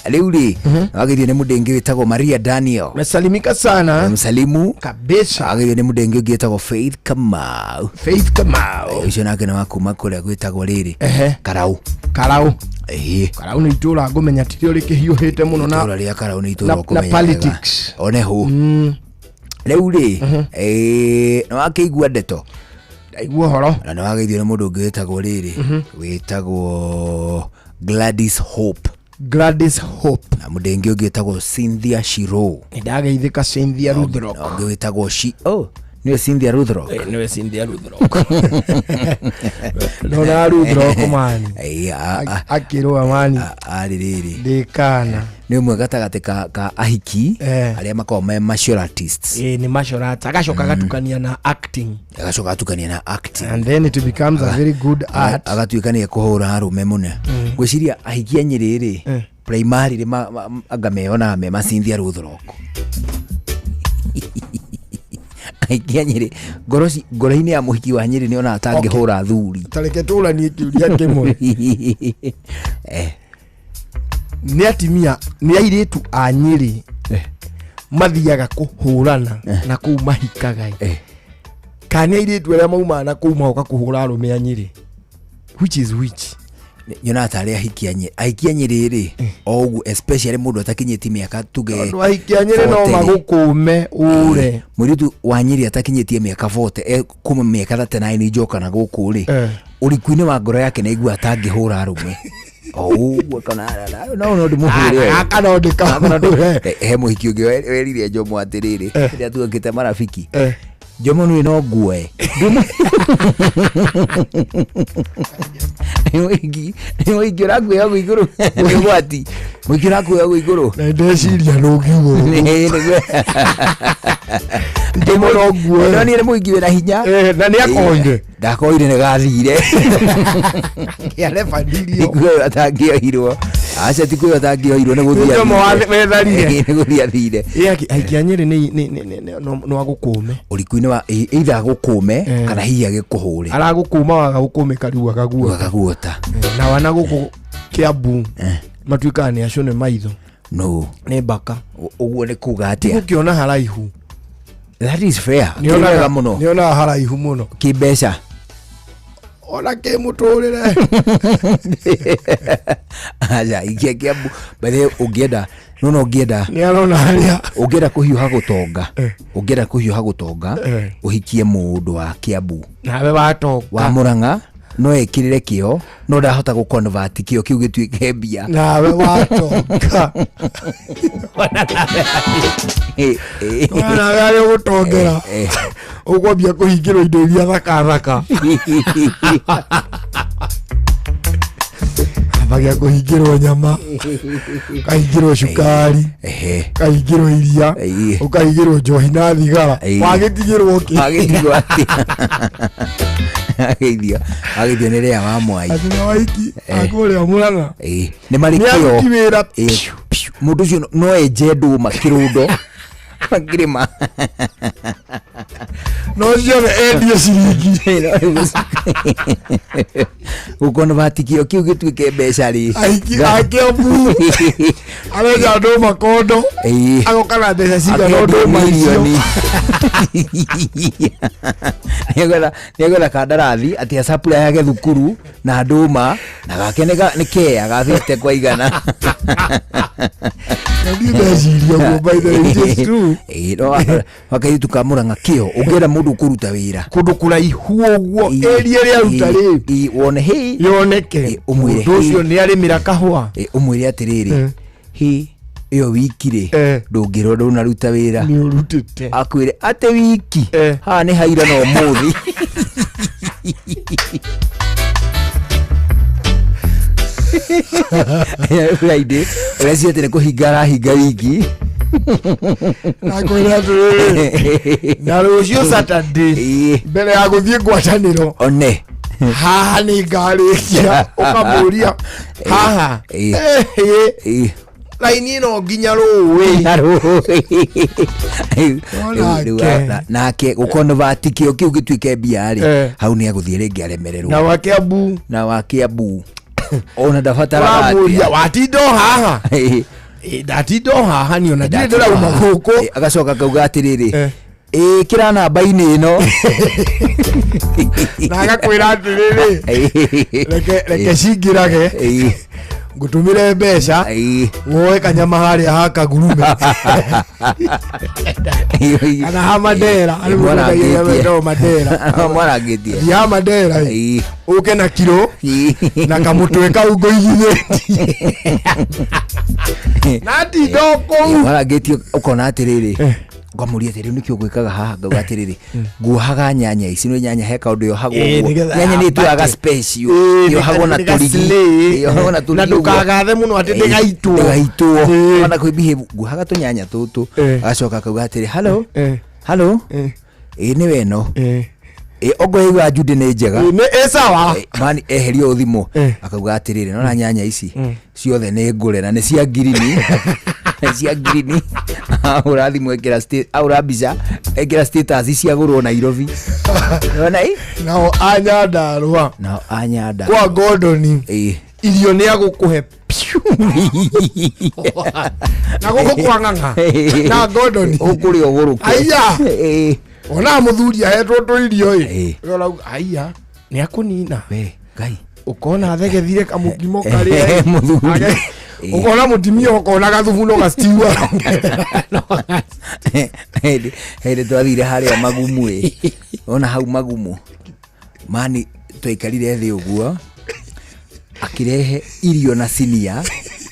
rĩu rĩ wagĩthio nĩ mũndũ ũngĩ wĩtagwo Maria Daniel. Mesalimika sana. Msalimu kabisa. Wagĩthio nĩ mũndũ ũngĩ wĩtagwo Faith Kamau. Faith Kamau. Ũcio nake nĩ wa kuma kũrĩa gwĩtagwo rĩrĩ Ehe. Karau. Karau. Ĩĩ. Karau nĩ itũra ngũmenya tirio rĩkĩhiũhĩte mũno na Itũra rĩa Karau nĩ itũra na- na ũkũmenya wega. politics. One hũ. Rĩu rĩ nĩ wakĩigua ndeto. Ndaigua ũhoro. Na nĩ wageithio nĩ mũndũ ũngĩ wĩtagwo rĩrĩ wĩtagwo Gladys Hope. Gladys Hope. Na mũndũ ũngĩ ũngĩ wĩtagwo Cynthia Shiro. Nĩ ndageithĩka Cynthia Ruthrok. Na ũngĩ wĩtagwo Shi oh nĩwe Cynthia Ruthrok. Nĩwe Cynthia Ruthrok. Ndona Ruthrok mani. Ĩĩ, Akĩrũa mani. Arĩ rĩrĩ. Ndĩkana. Nĩ ũmwe gatagatĩ ka ahiki arĩa makoragwo me martial artists. Ĩĩ nĩ martial arts. Agacoka agatukania na acting. Agacoka atukania na acting. And then it becomes a very good art. Agatuĩka nĩ ekũhũra arũme mũno. Ngwĩciria ahiki a Nyĩrĩ rĩ primary rĩ anga meyonaga me ma Cynthia Ruthrok. Ahiki a Nyĩrĩ ngoro ngoro-inĩ ya mũhiki wa Nyĩrĩ nĩonaga ta angĩhũra athuri. Ta reke tũranie kĩũria kĩmwe. Nĩ atimia nĩ airĩtu a Nyĩrĩ mathiaga kũhũrana na kũu mahikaga ĩ. Kana nĩ airĩtu arĩa maumaga na kũu magoka kũhũra arũme a Nyĩrĩ. Which is which? Nyonaga tarĩ ahiki a Nyĩrĩ ahiki a Nyĩrĩ rĩ o ũguo especially mũndũ atakinyĩtie mĩaka tuge Tondũ ahiki a Nyĩrĩ no 40 rĩ. magũkũme ũre. Mũirĩtu wa Nyĩrĩ atakinyĩtie mĩaka 40 kuma mĩaka 39 njoka na gũkũ rĩ ũriku-inĩ wa ngoro yake nĩ aiguaga atangĩhũra arũme o ũguo kana no no ndĩmũhũre ũyũ. Gaka no ndĩkamũhũre. He mũhiki ũngĩ werire Njomo atĩrĩrĩ rĩrĩa tuokĩte marabiki Njomo nĩ no nguoe nĩ mũhiki ũrakuoya ũguo igũrũ nĩ ũgwati mũhiki ũrakuoya ũguo igũrũ Na ndeciria nũngiuga ũguo. Njomo no nguoe. Ndonire nĩ mũhiki wĩna hinya na nĩ akoire. Ndakoire nĩ gathire Kĩarebanirio. Tikuoyo atangĩoirwo aca tikuoyo atangĩoirwo nĩ gũthiĩ Njomo athire. wetharire. Ĩ, nĩ gũthiĩ athire. Ĩ, ahiki a Nyĩrĩ no agũkũme. Ũriku-inĩ wa either agũkũme kana hihi agĩkũhũre. Aragũkũma waga gũkũmĩka rĩu akaguota. Akaguota. Na wana gũkũ Kiambu matuĩkaga nĩ acũne maitho. No. Nĩ mbaka. Ũguo nĩ kuga atĩa? Gũkĩona haraihu. That is fair. Nĩonaga- Kĩwega mũno. Nĩonaga haraihu mũno. Kĩmbeca. Ona kĩmũtũrĩre. Aca ikia Kiambu. By the way ũngĩenda no ũngĩenda Nĩ arona harĩa. Ũngĩenda kũhiũha gũtonga. Ũngĩenda kũhiũha gũtonga ũhikie mũndũ wa Kiambu. Nawe watonga. Wa Murang'a no ekĩrĩre kĩo no ndahota gũ convert kĩo kĩu gĩtuĩke mbia. Nawe watonga. Ona nawe harĩa ũgũtongera. Ũkwambia kũhingĩrwo indo iria thaka thaka. Ambagia kũhingĩrwo nyama, kahingĩrwo cukari, kahingĩrwo iria, ũkahingĩrwo njohi na thigara. Wagĩtigĩrwo kĩ? Wagĩtigwo atĩa? Ageithio ageithio nĩ rĩa wa mwai. Atĩ na waiki akũrĩa Murang'a. Nĩ marĩ Nĩ kĩo. aruti wĩra Ĩ, piu. Mũndũ ũcio no enje ndũma kĩrũndo. Makĩrĩma. No ciothe endie ciringi. Gũkonvati kĩo kĩu gĩtuĩke mbeca rĩ. Aiki a Kiambu arenja ndũma kondo Ĩĩ. agoka na mbeca cigana Akendia ndũma icio. mirioni. Nĩegwetha kandarathi atĩ acapurayage thukuru na ndũma na gake nĩ kea ga 50 kwa igana. Na niĩ ndeciria ũguo, by the way, it is true. Ĩĩ, no wakairĩtu ka Mũrang'a kĩo ũngĩenda mũndũ ũkũruta wĩra kũndũ kũraihu ũguo area ĩrĩa aruta rĩ wone hĩ yoneke ũmwĩre mũndũ ũcio nĩ arĩmĩra kahũa. Ũmwĩre atĩrĩrĩ, hĩ ĩyo wiki rĩ ndũngĩrwo ndũnaruta wĩra nĩ ũrutĩte akwĩre atĩ wiki haha nĩ haira na ũmũthĩ. Friday ũreciria atĩ nĩ kũhinga arahinga wiki. Nakwĩra atĩrĩrĩ, na rũciũ Saturday mbere ya gũthiĩ ngwatanĩro one haha nĩ ngarĩkia ũkamũria haha. Raini ĩno nginya rũĩ. Na rũĩ. Onake. Rĩu, nake gũkonvati kĩo kĩu gĩtuĩke mbia rĩ, hau nĩ agũthiĩ rĩngĩ aremererwo. Na wa Kiambu. Na wa Kiambu ona ndabataraga ũramũria atĩa. watinda o haha. Ndatinda o haha niĩ ona ndirĩ ndĩrauma gũkũ. Agacoka akauga atĩrĩrĩ, ĩkĩra namba-inĩ ĩno. Na agakwĩra atĩrĩrĩ, reke cingĩrage ngũtũmĩre mbeca woe kanyama harĩa ha kagurume kana ha Mandera. Arĩ mũndũ ũkagia wendagwo Mandera. Mwarangĩtie. Thiĩ ha Mandera ĩ, ũke na kiro na kamũtwe kau ngũigithĩtie na ndinda o kũu. Mwarangĩtie ũkona atĩrĩrĩ, ũkamũria atĩrĩ, nĩkĩ ũgwĩkaga haha? Ngauga atĩrĩrĩ, nguohaga nyanya ici nĩ nyanya he kaũndũ yohagwo Ĩĩ, ũguo. nĩgetha Nyanya nĩ ĩtuaga yambate. special Ĩĩ, yohagwo na nĩ tũrigi. gaslay. Yohagwo na tũrigi Na ũguo. ndũkagathe mũno atĩ ndĩgaitwo. Ndĩgaitwo. Ĩĩ. Ona kwĩ behave nguohaga tũnyanya tũtũ. Agacoka akauga atĩrĩ, hello hello, ĩĩ nĩ weno ĩ ongo igua Judy nĩ njega. Ĩ, nĩ ĩ sawa. Mani eherio thimũ akauga atĩrĩrĩ, nona nyanya ici ciothe nĩ ngũre na nĩ cia ngirini, nĩ cia ngirini. Ahũra thimũ ekĩra ahũra mbica ekĩra status ciagũrwo Nairobi. Nona ĩ nao a Nyandarũa nao a Nyandarũa kwa Gordon irio nĩ agũkũhe piu. Na gũkũ kwa Ng'ang'a na Gordon ũkũrĩa ũgũrũke. Aya ona mũthuri ahetwo tũirio ĩ ũrauga aya nĩ akũnina. We Ngai. Ũkona thegethire kamũkimo karĩa Mũthuri. Ũkona mũtimia ũkona gathubu no gastiwa. Hĩndĩ twathire harĩa magumu ĩ ona hau magumu mani twaikarire thĩ ũguo akĩrehe irio na sinia,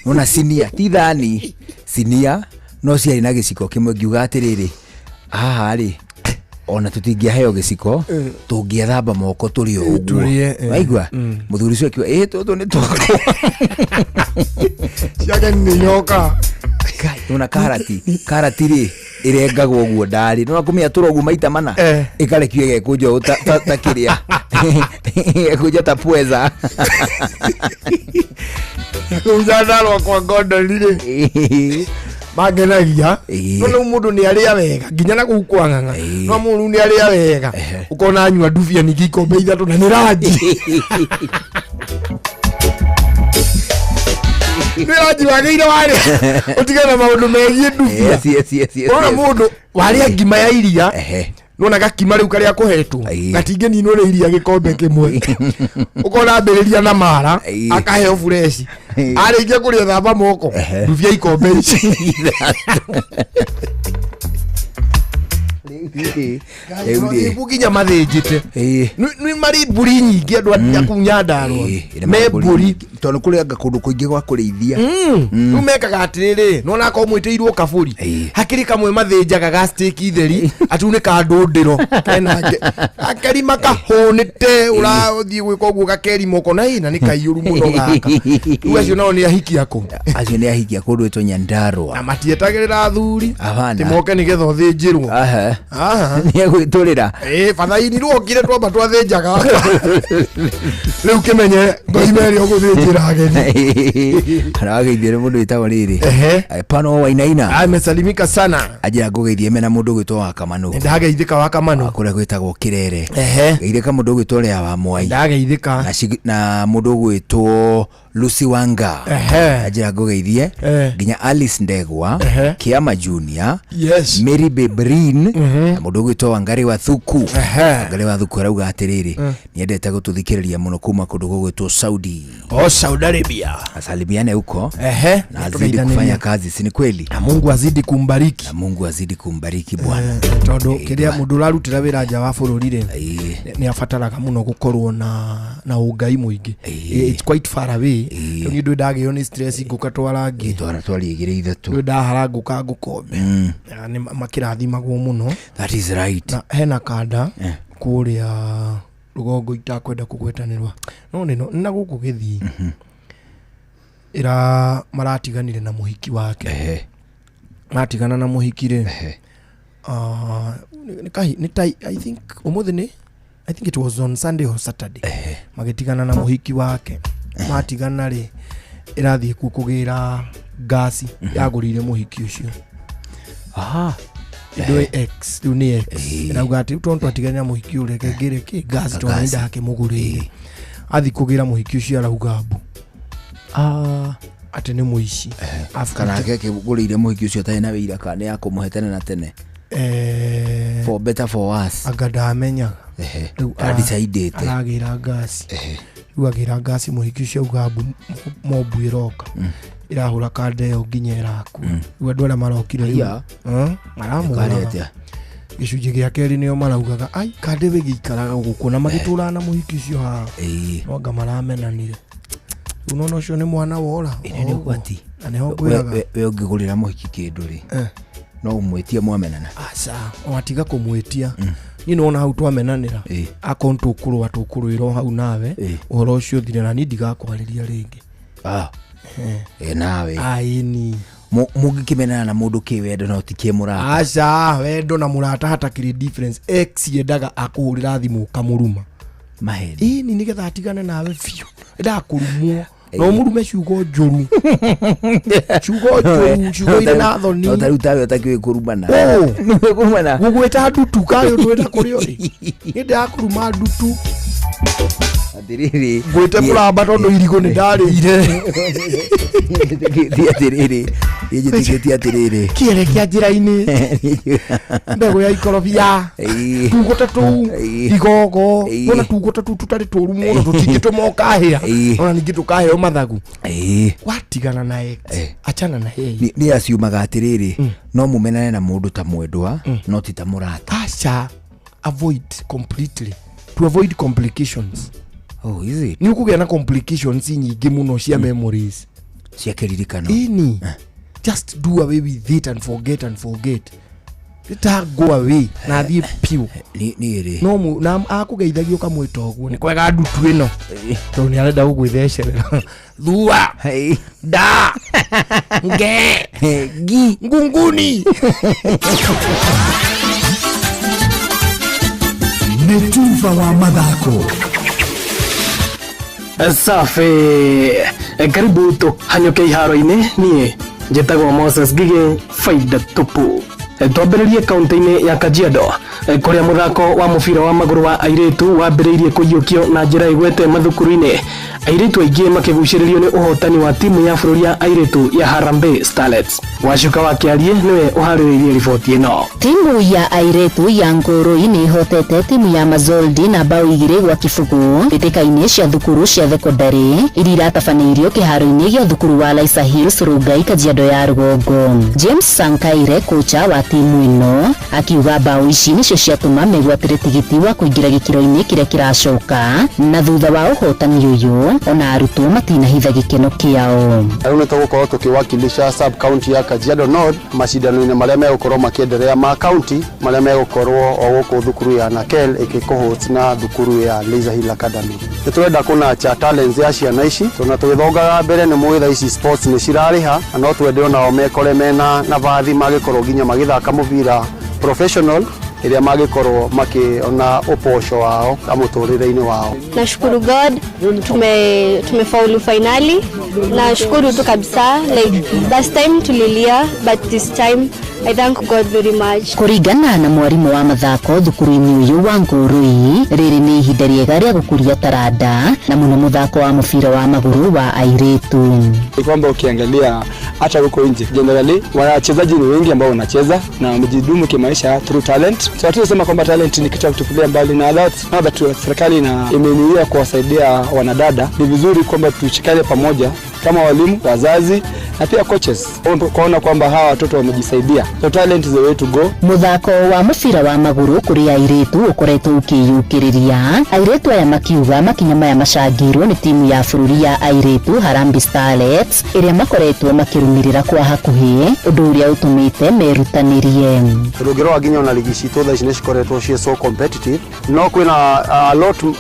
nona sinia ti thani, sinia no ciarĩ na gĩciko kĩmwe. Ngiuga atĩrĩrĩ, haha rĩ ona tũtingĩaheo gĩciko tũngĩethamba moko tũrĩ o ũguo. Tũrĩe, eh. Waigua mũthuri ũcio akiuga ĩ tũtũ nĩ twakwa. Ciake nĩ iroka. Nona karati karati rĩ ĩrengagwo ũguo ndarĩ nona kũmĩatũra ũguo maita mana ĩkarekio ĩgekũnja ũũ ta kĩrĩa ĩgekũnja ta pweza. Kũu Nyandarũa kwa Gordon rĩ mangenagia no rĩu mũndũ nĩ arĩa wega nginya na kũu kwa Ng'ang'a no mũndũ nĩ arĩa wega ũkona anyua ndubia ningĩ ikombe ithatũ na nĩ ranji, nĩ ranji wagĩire warĩa ũtige na maũndũ megiĩ ndubia. Yes, yes, yes, yes, Ũrona yes. mũndũ warĩa ngima ya iria nona gakima rĩu karĩa kũhetwo gatingĩninwo nĩ iria gĩkombe kĩmwe, ũkona ambĩrĩria na mara akaheo bureshi arĩkia kũrĩa thamba moko ndubia ikombe ici. Rĩu rĩ. Nginya mathĩnjĩte nĩ marĩ mbũri nyingĩ andũ a kũu Nyandarũa me mbũri. Tondũ kũrĩ anga kũndũ kũingĩ gwa kũrĩithia. Rĩu mekaga atĩrĩrĩ, nona akorwo mwĩtĩirwo kabũri hakĩrĩ kamwe mathĩnjaga ga steak theri atu nĩ kandũndĩro kenake gakerima kahũnĩte ũrathiĩ gwĩka ũguo gakerima ũkona ĩ na nĩ kaiyũru mũno gaka. Rĩu acio nao nĩ ahiki akũ? Acio nĩ ahiki a kũndũ ĩtwo Nyandarũa. Na matietagĩrĩra athuri Hapana. ti moke nĩgetha ũthĩnjĩrwo. Aha. Aha. Nĩ egwĩtũrĩra. Ĩ bathaini rwokire twamba twathĩnjaga rĩu kĩmenye ngoima ĩrĩa ũgũthĩnjĩrwo. Nĩwageithĩra ageni. Arageithio nĩ mũndũ wĩtagwo rĩrĩ. Pano Wainaina. Amesalimika sana. Anjĩra ngũgeithie mena mũndũ ũgwĩtwo wa Kamanu. Ndageithĩka wa Kamanu. Kũrĩa gwĩtagwo Kĩrere. Ehe. Geithĩka mũndũ ũgwĩtwo Lea wa Mwai. Ndageithĩka. Na mũndũ ũgwĩtwo Lucy Wanga. Ehe. Anjĩra ngũgeithie Eh. nginya Alice Ndegwa, Ehe. Kiama Junior, Yes. Mary Bebrin, na mũndũ ũgwĩtwo Wangari wa Thuku. Ehe. Wangari wa Thuku arauga atĩrĩrĩ, Mm. nĩendete gũtũthikĩrĩria mũno kuma kũndũ gũgwĩtwo Saudi. Oh, Saudi Arabia. Asalimiane huko. Ehe. Na azidi kufanya kazi, si ni kweli? Na Mungu azidi kumbariki. Na Mungu azidi kumbariki bwana. Tondũ kĩrĩa mũndũ ũrarutĩra wĩra nja wa bũrũri rĩ nĩ abataraga mũno gũkorwo na ũngai mũingĩ. It's quite far away. Rĩu niĩ ndũĩ ndagĩo nĩ stress ngũka twara ngĩ. Twara twari igĩrĩ ithatũ. Ndũĩ ndahara ngũka ngũkombe. Na nĩ makĩrathimagwo mũno. That is right. Na hena kanda kũrĩa rũgongo itakwenda kũgwetanĩrwa no nĩ na gũkũ gĩthii ĩra maratiganire na mũhiki wake matigana na mũhiki rĩ nĩ tai I think ũmũthĩ nĩ I think it was on Sunday or Saturday magĩtigana na mũhiki wake matigana rĩ ĩrathiĩ kuo kũgĩra ngasi yagũrĩire mũhiki ũcio. Aha. Ndũĩ X rĩu nĩ X ĩrauga atĩ tondũ twatigana na mũhiki ũyũ reke ngĩre kĩ ngasi tondũ nĩ ndakĩmũgũrĩire athiĩ kũgĩra mũhiki ũcio arauga mbu atĩ nĩ mũici. Kana akĩgũrĩire mũhiki ũcio atarĩ na wĩira kana nĩ akũmũhe tene na tene. For better for worse. Anga ndamenyaga. Rĩu Adecidĩte. Aragĩra ngasi. Rĩu agĩra ngasi mũhiki ũcio auga mbu mobu ĩroka. Ĩrahũra kanda ĩyo nginya ĩrakua. Rĩu andũ arĩa marokire rĩu Aya. maramũraga. Ĩkarĩ atĩa? Gĩcunjĩ gĩa kerĩ nĩo maraugaga ai kanda ĩyo ĩgĩikaraga gũkũ na magĩtũraga na mũhiki ũcio haha. No anga maramenanire. Rĩu nona ũcio nĩ mwana wora. Ĩno nĩ ũgwati. Na nĩho ngwĩraga. We ũngĩgũrĩra mũhiki kĩndũ rĩ no ũmwĩtie mwamenana. Aca watiga kũmwĩtia niĩ nĩwona hau twamenanĩra akorwo tũkũrũa tũkũrũĩra o hau nawe ũhoro ũcio ũthire na niĩ ndigakwarĩria rĩngĩ. Nawe aĩni mũngĩkĩmenana na mũndũ kĩwendo no ti kĩmũrata. Aca wendo na mũrata hatakĩrĩ difference. Ex yendaga akũhũrĩra thimũ ũkamũruma maheni ĩni nĩgetha atigane nawe biũ endaga kũrumwo na ũmũrume ciugo njũru ciugo njũru ciugo irĩ na thoni. No tarĩu tawe ũtakĩũĩ kũrumana. Nĩũĩ kũrumana. Gũgwĩta ndutu karĩ ũndũ wĩna kũrĩ ũrĩ nĩ ndĩrakũruma ndutu. Atĩrĩrĩ ngwĩte mũramba tondũ irigũ nĩ ndarĩire. Njĩtĩkĩtie atĩrĩrĩ niĩ njĩtĩkĩtie atĩrĩrĩ kĩere kĩa njĩra-inĩ mbegũ ya ikorobia tugo ta tũu igogo ona tugo ta tũu tũtarĩ tũru mũno tũtingĩtũma ũkahĩa ona ningĩ tũkaheo mathagu watigana na ex achana na yeye. Nĩ aciumaga atĩrĩrĩ no mũmenane na mũndũ ta mwendwa no ti ta mũrata. Aca avoid completely to avoid complications. Oh, is it? Nĩ ũkũgĩa na complications nyingĩ mũno cia memories cia kĩririkano. Ĩni just do away with it and forget and forget. Ta go away na thiĩ piũ. Niĩ rĩ no na akũgeithagia ũkamwĩta ũguo nĩ kwega ndutu ĩno tondũ nĩ arenda gũgwĩthecerera thua nda nge ngi ngunguni. Nĩ tuba wa mathako. Safi, karibu tũhanyũke iharo-inĩ niĩ njĩtagwo Moses Ngigĩ faida tupu. Twambĩrĩrie kaunti-inĩ ya Kajiado kũrĩa mũthako wa mũbira wa magũrũ wa airĩtu wambĩrĩirie kũiyũkio na njĩra ĩgwete mathukuru-inĩ, airĩtu aingĩ makĩgucĩrĩrio nĩ ũhotani wa timu ya bũrũri ya airĩtu ya Harambee Starlets. Wacuka wa Kĩarie nĩwe ũharĩrĩirie riboti ĩno. Timu ya airĩtu ya Ngũrũi nĩ ĩhotete timu ya Mazoldi na bao 2-0 mbĩtĩka-inĩ cia thukuru cia thekondarĩ iria iratabanĩirio kĩharo-inĩ gĩa thukuru wa Laisa Hills Rongai Kajiado ya rũgongo. James Sankaire kocha wa timu ĩno akiuga bao ici nĩcio ciatũma megwatĩre tigiti wa kũingĩra gĩkĩro-inĩ kĩrĩa kĩracoka na thutha wa ũhotani ũyũ ona arutwo matinahitha gĩkeno kĩao. Rĩu nĩ tũgũkorwo tũkĩwakilisha sub county ya Kajiado North macindano-inĩ marĩa megũkorwo makĩenderea ma county marĩa megũkorwo o gũkũ thukuru ya Nakel ĩgĩkũhost na thukuru ya Laser Hill Academy. Nĩ tũrenda kũnacha talents ya ciana ici tondũ tũgĩthongaga mbere nĩ mũĩ thaa ici sports nĩ cirarĩha na no twende onao mekore mena nabathi magĩkorwo nginya magĩthaka mũbira professional Ĩrĩa mangĩkorwo makĩona ũboco wao na mũtũrĩre-inĩ wao. Nashukuru God tumefaulu finally. Nashukuru tu kabisa, like last time tulilia, but this time I thank God very much. Kũringana na mwarimũ wa mathako thukuru-inĩ ũyũ wa Ngũrũi, rĩrĩ nĩ ihinda rĩega rĩa gũkũria taranda na mũno mũthako wa mũbira wa magũrũ wa airĩtu. Ni kwamba ukiangalia hata huko nje generally wachezaji ni wengi ambao wanacheza na wamejidumu kimaisha through talent. So hatuwezi sema kwamba talent ni kitu cha kutupilia mbali, na that now that serikali na imenuia kuwasaidia wanadada, ni vizuri kwamba tushikane pamoja kama walimu, wazazi na pia coaches kuona kwamba hawa watoto wamejisaidia. So talent is the way to go. Muthako wa mũbira wa magũrũ kũrĩ airĩtu ũkoretwo ũkĩyũkĩrĩria. Airĩtu aya makiuga makinya maya macangĩirwo nĩ timu ya bũrũri ya airĩtu Harambee Starlets ĩrĩa makoretwo makĩrũmĩrĩra kwa hakuhĩ, ũndũ ũrĩa ũtũmĩte merutanĩrie. Tũngĩrora nginya ona ligi citũ thaa ici nĩ cikoretwo ciĩ so competitive, no kwĩna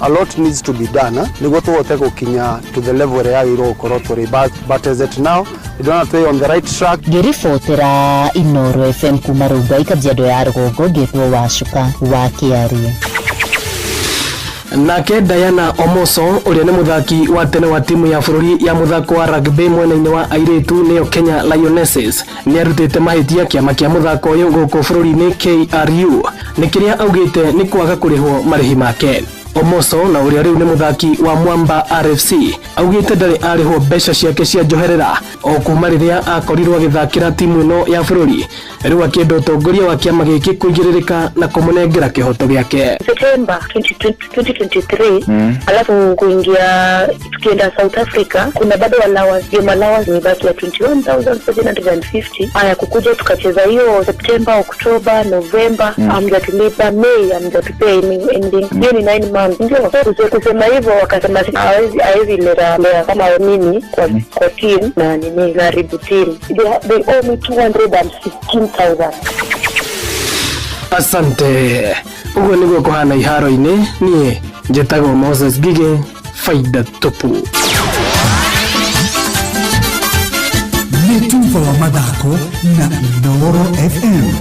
a lot needs to be done nĩguo tũhote gũkinya to the level ĩrĩa yagĩrĩirwo gũkorwo tũrĩ, but as it now ndĩrona twĩ on the right track. Ngĩribotera Inoro FM kuma Rongai, Kajiado ya rũgongo, ngĩtwo Wacuka wa Kĩarie. Nake Diana Omoso, ũrĩa nĩ mũthaki wa tene wa timu ya bũrũri ya mũthako wa rugby mwena-inĩ wa airĩtu, nĩyo Kenya Lionesses, nĩ arutĩte mahĩtia kĩama kĩa mũthako ũyũ gũkũ bũrũri-inĩ KRU nĩ kĩrĩa augĩte nĩ kwaga kũrĩhwo marĩhi make. Omoso, na ũrĩa rĩu nĩ mũthaki wa Mwamba RFC, augĩte ndarĩ arĩhwo mbeca ciake cia njoherera o kuma rĩrĩa akorirwo agĩthakĩra timu ĩno ya bũrũri. Rĩu akĩenda ũtongoria wa kĩama gĩkĩ kũigĩrĩrĩka na kũmũnengera kĩhoto gĩake. September 2020, 2023. Alafu kuingia tukienda South Africa, kuna bado allowance, game allowance imebaki ya 21,750. Haya, kukuja tukacheza hiyo September, October, November, hamjatulipa. May hamjatupea anything. Hiyo ni 9 months. Ndio kusema hivyo wakasema hawezi leta lea kama mimi kwa team na nini naharibu team. They owe me 215,000. Asante. Ũguo nĩguo kũhana iharo-inĩ. Niĩ njĩtagwo Moses Gige, faida tupu. Nĩ tuba wa mathako na Inooro FM.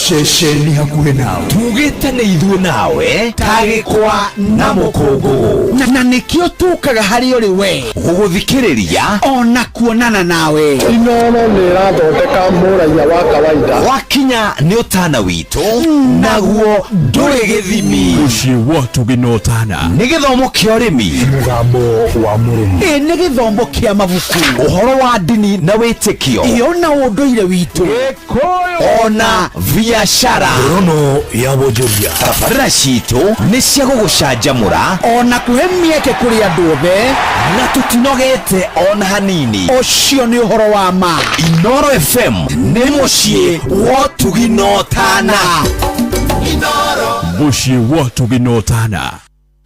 Ceceni hakuhĩ nawe. Tugĩte nĩ ithuĩ nawe tagĩkwa na mũkũngũgũ. Na nĩkĩo tũkaga harĩ ũrĩ we gũgũthikĩrĩria ona kuonana nawe. Inooro nĩ ĩrathondeka mũraiya wa kawaida. Wakinya nĩ ũtana witũ, naguo ndũrĩ gĩthimi. Mũciĩ wa tũgĩnotana. Nĩ gĩthomo kĩa ũrĩmi, mũgambo wa mũrĩmi, ĩ nĩ gĩthomo kĩa mabuku, ũhoro wa ndini na wĩtĩkio, ĩyo na ũndũire witũ, ona biashara. Rono ya wonjoria. Tabarĩra citũ nĩ cia gũgũcanjamũra ona kũhe mĩeke kũrĩ andũ othe, na tũtinogete ona hanini. Ũcio nĩ ũhoro wa ma. Inoro FM nĩ mũciĩ wa tũginotana. Mũciĩ wa tũginotana.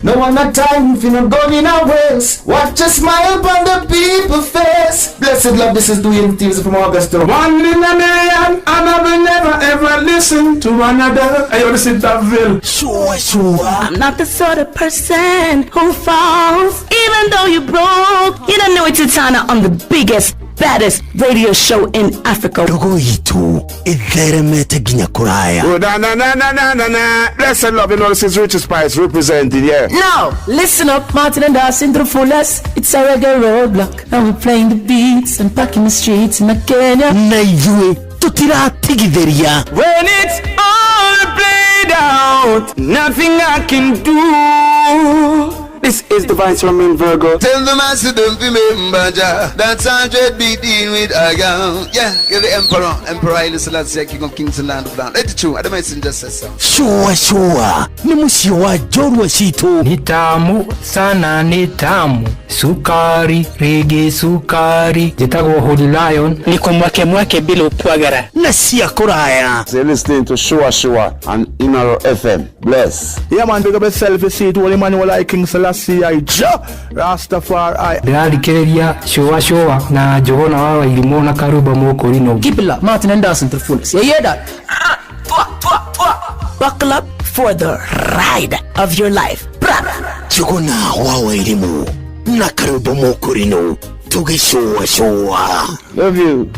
No one a time if you not going a waste. Watch a smile on the people face. Blessed love, this is Dwayne Stevens from Augusta. One in a million, and I will never ever listen to another. Hey, yo, this is Daville. Sure. I'm not the sort of person who falls, even though you broke. You don't know it's Tana on the biggest, baddest radio show in Africa. Ndogo itu itheremete nginya kuraya. Oh, na na na na na na na. Blessed love, you know this is Richie Spice representing, yeah. Now, listen up, Martin and Dawson to the fullest. It's a reggae roadblock, and we're playing the beats and packing the streets in Kenya. Na ithuĩ tũtiratigithĩria. When it's all played out, nothing I can do. This is the Vice Roman Virgo. Tell the master don't remember Jah. That's 100 beating with a gun. Yeah, you're the emperor. Emperor Haile Selassie, King of Kings and Land of Land. Let it true. I the messenger says so. Sure, sure. Nĩ mũciĩ wa njorua citũ. Ni tamu sana, ni tamu sukari rigi sukari. Njĩtagwo Holy Lion. Niko mwake mwake bila upwagara. Na cia kũraya. So you're listening to Shua Shua and Inoro FM. Bless. Yeah, man, big up yourself. You see it, Holy man, you like King Selassie, I Jah Rastafari. Ndĩrathikĩrĩria cũa cũa na Njũgũna wa Wairimũ na Karumba Mũkũrinũ. Keep it locked, Martin and Dawson to the fullest. You hear that? Ah, twa, twa, twa. Buckle up for the ride of your life. Bra. Njũgũna wa Wairimũ na Karumba Mũkũrinũ tũgĩcũa cũa. Love you.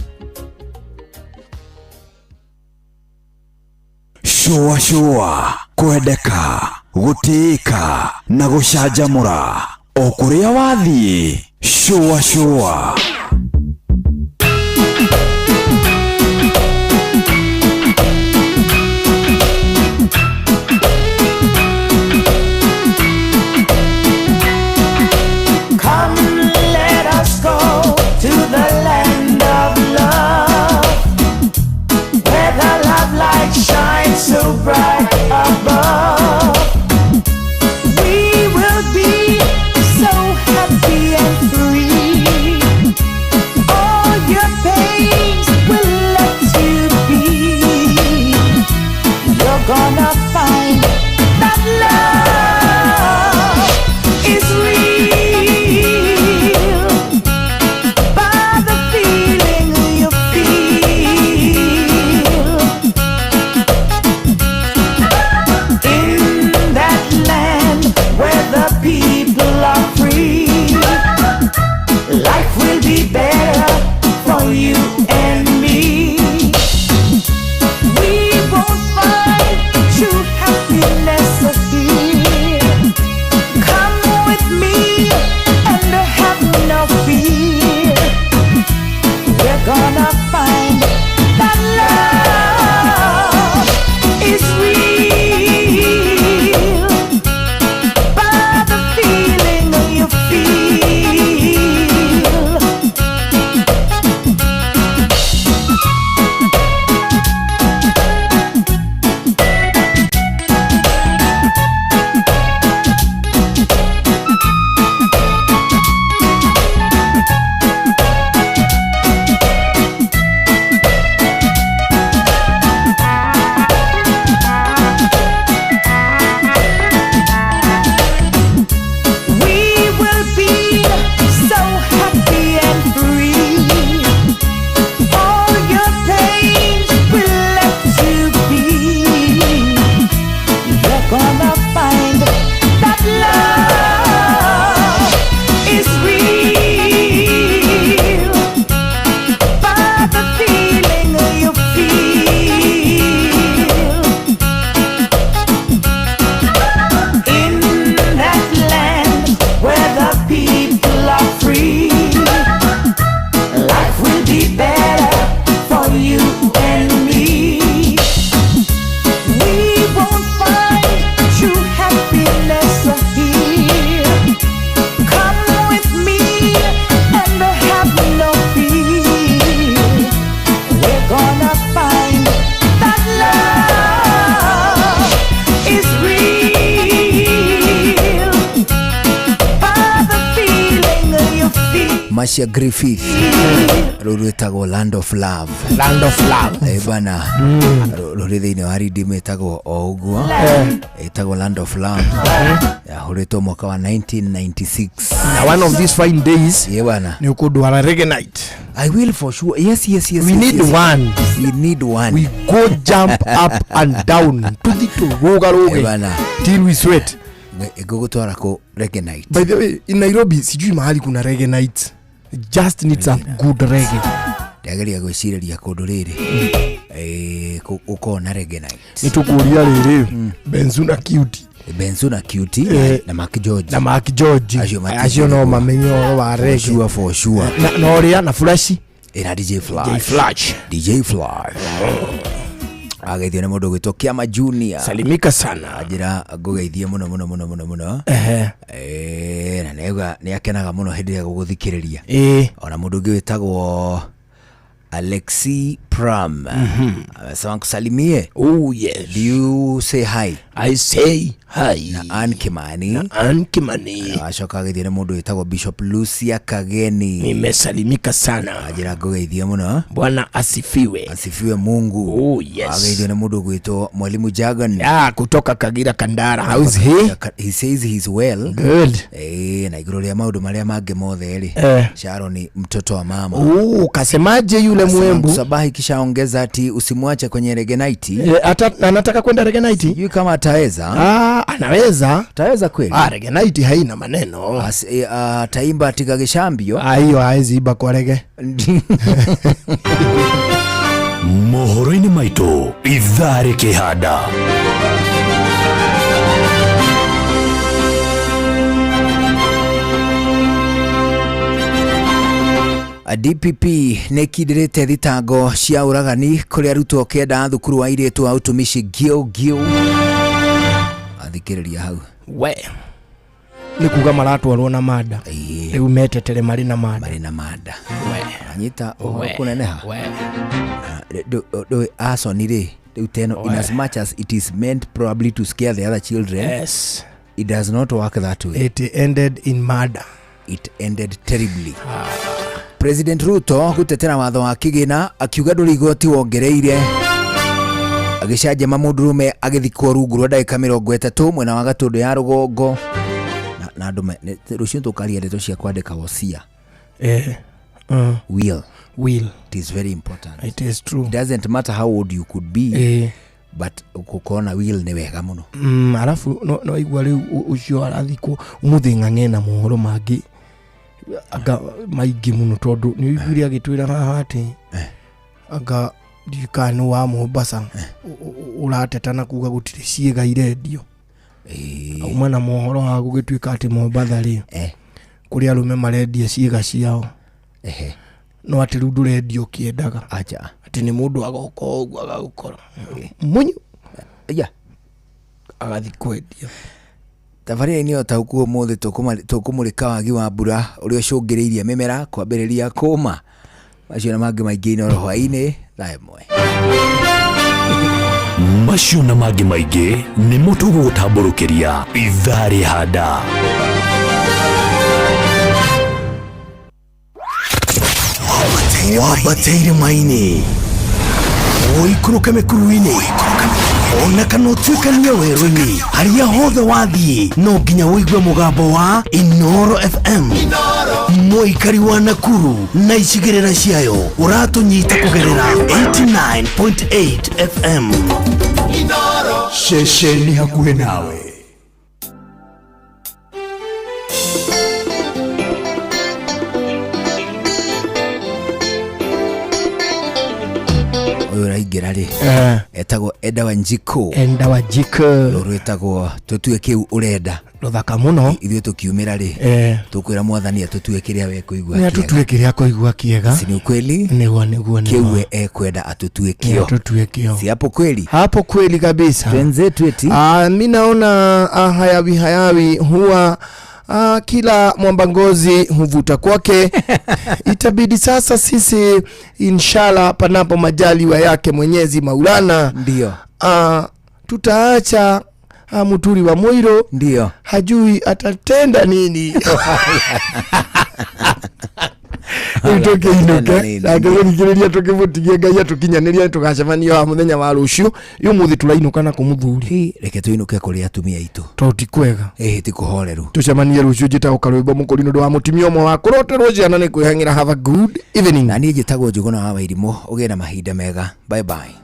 Shũa shũa, kwendeka, gũtĩĩka na gũcanjamũra o kũrĩa wathiĩ. Shũa shũa. Come, let us go to the land of love, where the love light shines so bright above. We will be so happy and free. All your pains will let you be. You're gonna find that love is real by the feeling you feel in that land where the people are free. Life will be better for you and me. We won't find true happiness here. Come with me and have no fear. We're gonna find that love is real by the feeling you feel. We will be so happy and free. All your pains will let you be. You're gonna find that love is real by the feeling you feel. In that land where the people are free, life will be better for you and me. We won't find true happiness here. Come with me and have no fear. We're gonna find that love is real by the feeling you feel. Marcia Griffith rå rwĩtagwo Land of Love. Land of Love. Eh, bana rũrĩ thĩinĩ wa rindim ĩtagwo o ũguo ĩtagwo Land of Love yahũrĩtwo mwaka wa 1996 Na one of these fine days ye bana nĩ ũkũndwara reggae night. I will for sure. Yes, yes, yes. We yes, need yes. one. We need one. We go jump up and down tuthi tũrũgarũge Eh, bana. till we sweat. Ngũgũtwara kũ reggae night. By the way, in Nairobi sijui mahali kuna reggae night. Just need some good reggae. Ndageria gwĩcirĩria kũndũ rĩrĩ Eh, ũkorwo na reggae night. Nĩ tũkũria rĩrĩ Benzu na Cutie. Benzu na Cutie Eh, na Mark George. Na Mark George. Acio matingĩrigwo. Acio no mamenye ũhoro wa For reggae. sure, for sure. Na ũrĩa na Flash. Ĩna DJ Flash. DJ Flash. DJ Flash. Ageithio nĩ mũndũ ũgwĩtwo Kĩama Junior. Salimika sana. Anjĩra ngũgeithie mũno mũno mũno mũno mũno. Ehe. Eh, na nĩauga nĩ akenaga mũno hĩndĩ ĩrĩa gũgũthikĩrĩria. Ĩĩ. Ona mũndũ ũngĩ wĩtagwo Alexi Pram. Amesema nikusalimie. Oh yes. Do you say hi? I say hi. Na Ann Kimani. Na Ann Kimani. Acoka ageithio nĩ mũndũ wĩtagwo Bishop Lucia Kageni. Nimesalimika sana. Anjĩra ngũgeithie mũno. Bwana asifiwe. Asifiwe Mungu. Oh yes. Ageithio nĩ mũndũ ũgwĩtwo Mwalimu Jagan. Ah, kutoka Kagira Kandara. How is he? He says he's well. Good. Eh, na igũrũ rĩa maũndũ marĩa mangĩ mothe rĩ. Eh. Sharon mtoto wa mama. Oh, kasemaje yule Asema mwembu? Msabahi kisha ongeza ati usimwache kwenye reggae night. Eh, ata, anataka kwenda reggae night? Sijui kama ataweza. Ah, anaweza. Ataweza kweli? Ah, reggae night haina maneno. Ataimba atika gĩcambio. Ah, hiyo haezi iba kwa reggae. Mohoro Moko-inĩ maitũ ithaa rĩkĩhanda. DPP nä ĩkindĩrĩte thitango cia ũragani kũrĩ arutwo kenda a thukuru wa airĩtu wa ũtumishi Gilgil. Athikĩrĩria hau we nĩ kuga maratwarwo na manda rĩu metetere marĩ na manda marĩ na manda anyita ũhoro kũneneha ndũĩ asoni rĩ rĩu teno in as much as it is meant probably to scare the other children, yes, it does not work that way. It ended in murder. It ended terribly. President Ruto gutetera watho wa kigina akiuga ndũrĩ igoti wongereire. Agĩcanjama mũndũrũme agĩthikwo rungu rwa ndagĩka 30 mwena wa Gatũndũ ya rũgongo. Na andũ rũciũ tũkaria ndeto cia kwandĩka wosia. Will. Will. It is very important. It is true. It doesn't matter how old you could be. But gũkorwo na will nĩ wega mũno. Arabu no igua rĩu ũcio arathikwo ũmũthĩ ng'ang'e na mohoro mangĩ anga maingĩ mũno tondũ nĩ ũiguire agĩtwĩra haha atĩ anga ndiũĩ wa Mombasa ũrateta na kuga gũtirĩ ciĩga irendio. Auma na mohoro ha gũgĩtuĩka atĩ Mombatha rĩ kũrĩ arũme marendia ciĩga ciao. No atĩ rĩu ndũrendio ũkĩendaga. Acha. Atĩ nĩ mũndũ agoka ũguo agagũkora munyu agathiĩ kwendia. Tabarĩra-inĩ o ta ũguo ũmũthĩ tũkũmũrĩka wagi wa mbura ũrĩa ũcũngĩrĩirie mĩmera kwambĩrĩria kũma. Macio na mangĩ maingĩ Inooro hwaĩ-inĩ thaa 1. Macio na mangĩ maingĩ nĩmo tũgũgũtambũrũkĩria ithaa rĩhanda. Wambate irĩma-inĩ, ũikũrũke mĩkuru-inĩ, ona kana ũtuĩkanie werũ-inĩ, harĩa hothe wathiĩ no nginya ũigue mũgambo wa Inooro FM. Mũikari wa Nakuru na icigĩrĩra ciayo ũratũnyita kũgerera 89.8 FM. Ceceni hakuhĩ nawe. Ũyũ ũraingĩra rĩ etagwo Enda Wanjikũ. Enda Wanjikũ. Rũrũ rwĩtagwo tũtue kĩu ũrenda. Rũthaka mũno. Ithuĩ tũkiumĩra rĩ tũkwĩra mwathani atũtue kĩrĩa we kũigua kĩega. Nĩ atũtue kĩrĩa kũigua kĩega. Si ni ukweli? Nĩguo nĩguo. Kĩu we ekwenda atũtue kĩo. Atũtue kĩo. Si hapo kweli? Hapo kweli kabisa. Twenzetu eti. Mi naona hayawi hayawi huwa kila mwambangozi huvuta kwake. Itabidi sasa sisi inshallah panapo majaliwa yake Mwenyezi Maulana, ndio tutaacha Muturi wa Muiro, ndio hajui atatenda nini. Tuke inuke akĩrĩria tũkĩbũtigie Ngai atũkinyanĩria tũgacemania wa mũthenya wa rũciũ ũmũthĩ tũrainũka na kũmũthuri. Reke tũinũke kũrĩ atumia aitũ tondũ ti kwega. Ti kũhoreru. Tũcemanie rũciũ njĩtagwo Karwĩmbo Mũkũri nĩ ũndũ wa mũtumia ũmwe wa kũroterwo ciana nĩ kwĩhang'ĩra. Have a good evening. Na niĩ njĩtagwo Njũgũna wa Wairimũ. Ũgĩe na mahinda mega. Bye bye.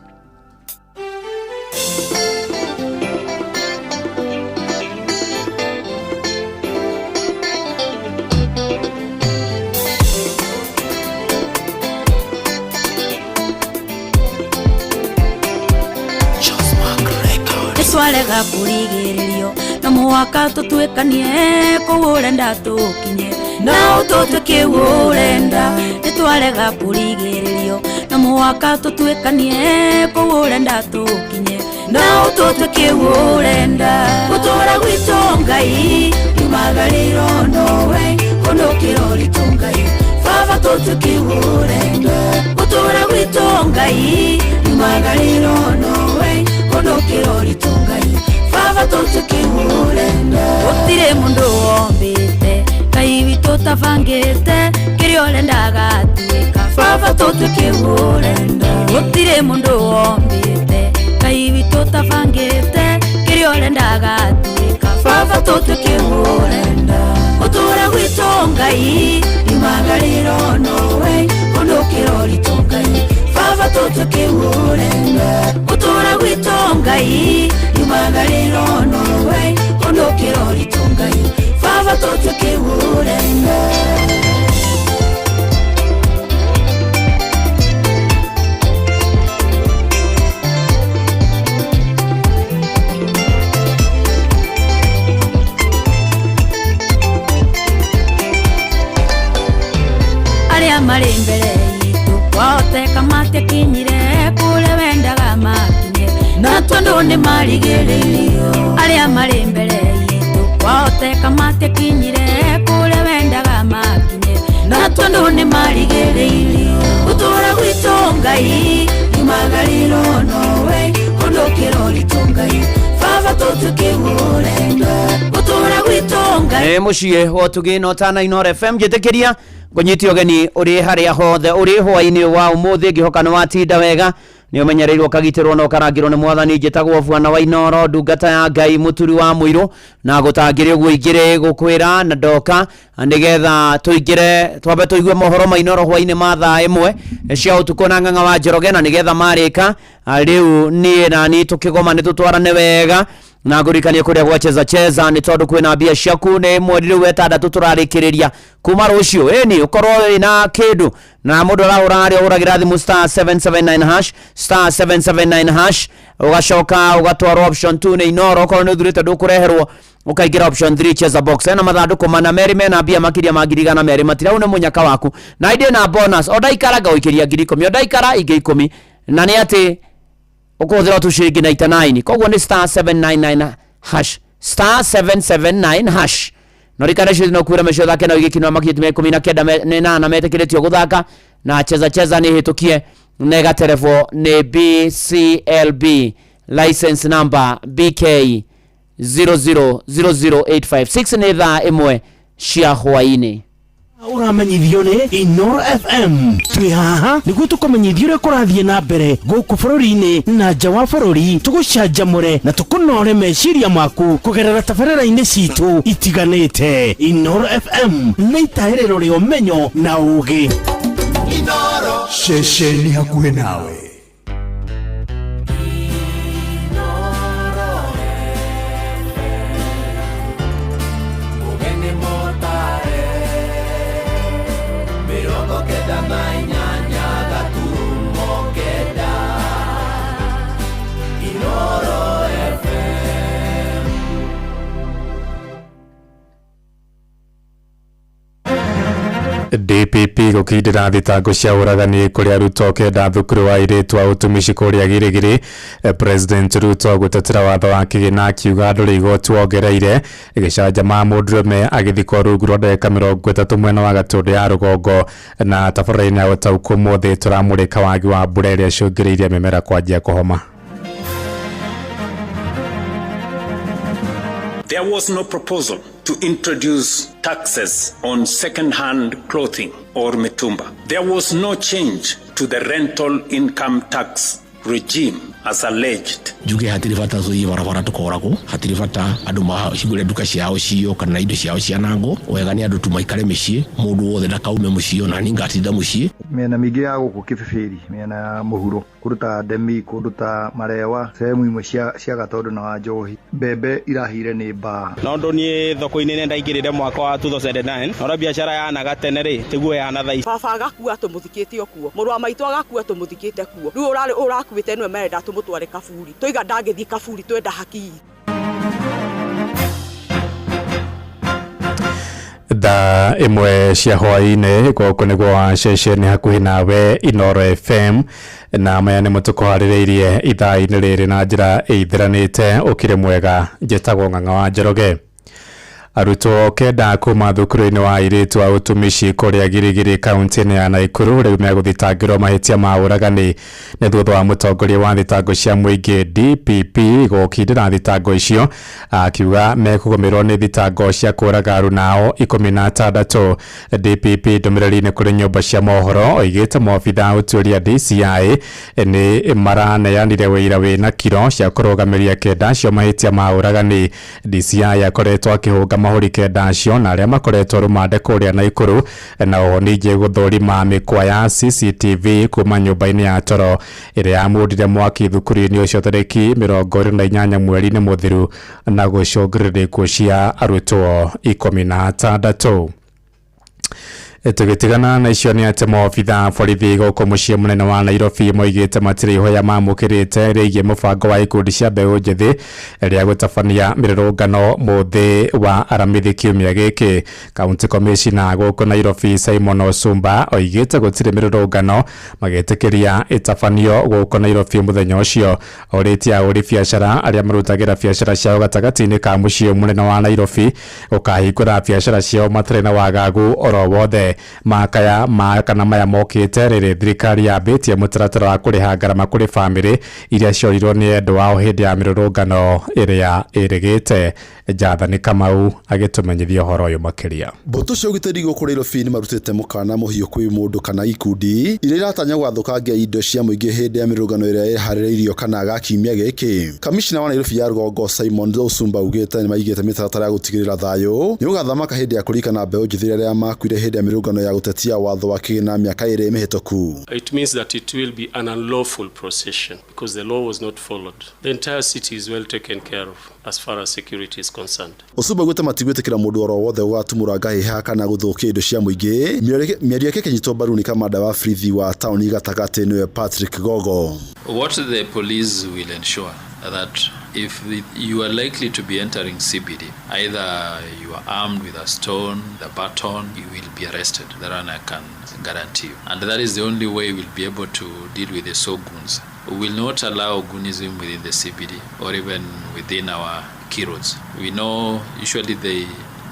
Twarega kũrigĩrĩrio no mũhaka tũtuĩkanie kũu ũrenda tũkinye na ũtũtue kĩu ũrenda. Nĩtwarega kũrigĩrĩrio no mũhaka tũtuĩkanie kũu ũrenda tũkinye na ũtũtue kĩu ũrenda. Gũtũra gwitũ Ngai yumagarĩirwo nowe kũndũ kĩroritũ Ngai baba tũtue kĩu ũrenda. Gũtũra gwitũ Ngai yumagarĩirwo nowe kũndũ kĩroritũ Ngai baba tũtue kĩu ũrenda. Gũtirĩ mũndũ wombĩte Ngai witũ tabangĩte kĩrĩa ũrenda gatuĩka baba tũtue kĩu ũrenda. Gũtirĩ mũndũ wombĩte Ngai witũ tabangĩte kĩrĩa ũrenda gatuĩka baba tũtue kĩu ũrenda. Gũtũra gwitũ Ngai yumagarĩirwo nowe kũndũ kĩroritũ Ngai baba tũtue kĩu ũrenda. Gũtũra gwitũ Ngai yumagarĩirwo nowe kũndũ kĩroritũ Ngai baba tũtue kĩu ũrenda. marĩ mbere itũ kwahoteka matiakinyire kũrĩa wendaga makinye na tondũ nĩ marigĩrĩirio arĩa marĩ mbere itũ kwahoteka matiakinyire kũrĩa wendaga makinye na tondũ nĩ marigĩrĩirio gũtũra gwitũ Ngai imagarĩrwo nowe kũndũ kĩroritũ Ngai baba tũtuĩke ũrenda gũtũra gwitũ Ngai Nĩ mũciĩ wa ũtugi na ũtana Inooro FM njĩtĩkĩria ngũnyite ũgeni ũrĩ harĩa hothe ũrĩ hwaĩ-inĩ wa ũmũthĩ ngĩhoka nĩ watinda wega nĩ ũmenyereirwo ũkagitĩrwo na ũkarangĩrwo nĩ mwathani njĩtagwo bwana wa Inooro ndungata ya Ngai mũturi wa mũirũ na gũtangĩrĩ ũguo ingĩrĩ gũkwĩra na ndoka nĩgetha tũingĩre twambe tũigue mohoro ma Inooro hwaĩ-inĩ ma thaa ĩmwe cia ũtukũ na ng'ang'a wa Njoroge na nĩgetha marĩka rĩu niĩ na niĩ tũkĩgoma nĩ tũtwarane wega na ngũririkanie kũrĩa gwa cheza cheza nĩ tondũ kwĩna mbia ciaku nĩ mweri rĩu wetandatũ tũrarĩkĩrĩria kuma rũciũ ĩni ũkorwo wĩna kĩndũ na mũndũ arahũra harĩa ũhũragĩra thimũ star 779 hash star 779 hash ũgacoka ũgatwarwo option 2 nĩ Inooro okorwo nĩ ũthurĩte ndũkũreherwo ũkaingĩra option 3 cheza box ena mathandũkũ mana merĩ mena mbia makĩria ma 200,000 matirau nĩ mũnyaka waku na indĩ na bonus o ndaikara ngagũikĩria 10,000 o ndaikara ingĩ 10 na nĩ atĩ ũkũhũthĩra tu ciringi 99 koguo nĩ star 799 hash star 779 hash no rikana cio no kwĩra mecio thake na ũigĩkinwa makinyĩtie 19 nĩ nana metĩkĩrĩtio gũthaka na cheza cheza nĩ hĩtũkie na ĩgaterebwo nĩ BCLB license number BK 0000856 nĩ thaa ĩmwe cia hwaĩ-inĩ. Ũramenyithio nĩ Inooro FM twĩ haha nĩguo tũkũmenyithia ũrĩa kũrathiĩ na mbere gũkũ bũrũri-inĩ na nja wa bũrũri tũgũcanjamũre na tũkũnore meciria maku kũgerera tabarĩra-inĩ citũ itiganĩte. Inooro FM nĩ itaĩrĩro rĩa ũmenyo na ũgĩ. Ceceni hakuhĩ nawe. Mugeni motare 98 gaturumo 9 Inooro FM. DPP gũkindĩra thitango cia ũragani kũrĩ arutwo kenda thukuru wa airĩtu a ũtumishi kũrĩa Girigiri. President Ruto gũtetera watho wa kĩgĩna akiuga ndũrĩ igoti wongereire. Gĩcanjama mũndũrũme agĩthikwo rungu rwa ndagĩka 30 mwena wa Gatũndũ ya rũgongo. Na tabarĩra-inĩ ya ũtaũku ũmũthĩ tũramũrĩka wagi wa mbura ĩrĩa ĩcũngĩrĩirie mĩmera kwanjia kũhoma. There was no proposal to introduce taxes on second-hand clothing or mitumba. There was no change to the rental income tax regime as alleged. Njuge hatirĩ bata tũthiĩ barabara tũkoragwo, hatirĩ bata andũ mahingũre nduka ciao cio kana indo ciao cianangwo. Wega nĩ andũ tu maikare mĩciĩ, mũndũ wothe ndakaume mũciĩ ona niĩ ngatinda mũciĩ. Mĩena mĩingĩ ya gũkũ Kĩbĩbĩri, mĩena ya mũhuro, kũndũ ta Ndemi, kũndũ ta Marewa, sehemu imwe cia Gatondo na Wanjohi, mbembe irahire nĩ mbaa. No ũndũ niĩ thoko-inĩ nĩ ndaingĩrire mwaka wa 2009, na ũrĩa biacara yanaga tene rĩ, tiguo yana thaa ici. Baba agakua tũmũthikĩte o kuo, mũrũ wa maitũ agakua tũmũthikĩte kuo, rĩu ũrarĩ ũrakuĩte nĩwe marenda tũmũtware kaburi, tũiga ndangĩthiĩ kaburi, twenda haki itũ. Thaa ĩmwe cia hwaĩ-inĩ gũkũ nĩguo wa ceceni hakuhĩ nawe Inooro FM, na maya nĩmo tũkũharĩrĩirie ithaa-inĩ rĩrĩ na njĩra ĩithĩranĩte. Ũkĩrĩ mwega, njĩtagwo Ng'ang'a wa Njoroge. Arutwo kenda kuma thukuru-inĩ wa airĩtu a ũtumishi kũrĩa Girigiri kaunti-inĩ ya Naikuru rĩu megũthitangĩrwo mahĩtia ma ũragani nĩ thutha wa mũtongoria wa thitango cia mũingĩ DPP gũkindĩra thitango icio akiuga mekũgũmĩrwo nĩ thitango cia kũraga arunao 16. DPP ndũmĩrĩri-inĩ kũrĩ nyũmba cia mohoro oigĩte maobitha ũtuĩria DCI nĩ maraneanire wĩira wĩna kiro cia kũrũgamĩria kenda acio mahĩtia ma ũragani. DCI akoretwo akĩhũnga mahũri kenda acio na arĩa makoretwo rũmande kũrĩa Naikuru, na oho ningĩ gũthũrima mĩkwa ya CCTV kuma nyũmba-inĩ ya toro ĩrĩa yamundire mwaki thukuru-inĩ ũcio tarĩki 28 mweri-inĩ mũthiru na gũcũngĩrĩria ikuũ cia arutwo 16. Tũgĩtigana na icio nĩ atĩ maobitha borithi gũkũ mũciĩ mũnene wa Nairobi moigĩte matirĩ ihoya mamũkĩrĩte rĩgiĩ mũbango wa ikundi cia mbeũ njĩthĩ rĩa gũtabania mĩrũrũngano mũthĩ wa aramithi kiumia gĩkĩ. County Commissioner gũkũ Nairobi Simon Osumba oigĩte gũtirĩ mĩrũrũngano magĩtĩkĩria ĩtabanio gũkũ Nairobi mũthenya ũcio. Orĩtie ahũri biacara arĩa marutagĩra biacara ciao gatagatĩ-inĩ ka mũciĩ mũnene wa Nairobi gũkahingũra biacara ciao matarĩ na wagagu oro wothe. Makaya ma kana maya mokĩte rĩrĩ thirikari yambĩtie mũtaratara wa kũrĩha ngarama kũrĩ bamĩrĩ iria ciorirwo nĩ endwa ao hĩndĩ ya mĩrũrũngano ĩrĩa ĩrĩgĩte. Jathani Kamau agĩtũmenyithia ũhoro ũyũ makĩria. Mbũtũ cia ũgitĩri gũkũ Nairobi nĩ marutĩte mũkana mũhiũ kwĩ mũndũ kana ikundi iria iratanya gwathũkangia indo cia mũingĩ hĩndĩ ya mĩrũrũngano ĩrĩa ĩharĩrĩirio kana ga kiumia gĩkĩ. Kamishna wa Nairobi ya rũgongo Simon Osumba augĩte nĩ maigĩte mĩtaratara ya gũtigĩrĩra thayũ nĩ ũgathamaka hĩndĩ ya kũririkana mbeũ njĩthĩ arĩa makuire hĩndĩ ya mĩrũrũngano ya gũtetia watho wa kĩgĩna mĩaka ĩrĩ mĩhĩtũku. It means that it will be an unlawful procession because the law was not followed. The entire city is well taken care of as far as security is concerned. Osumba augĩte matigwĩtĩkĩra mũndũ oro wothe ũgatumũra ngahĩha kana gũthũkia indo cia mũingĩ. Mĩario yake ĩkĩnyitwo mbaru nĩ kamanda wa borithi wa taũni gatagatĩ nĩwe Patrick Gogo. What the police will ensure that if you are likely to be entering CBD, either you are armed with a stone, the baton, you will be arrested. That one I can guarantee you. And that is the only way we'll be able to deal with the so-goons. We will not allow goonism within the CBD or even within our key roads. We know usually they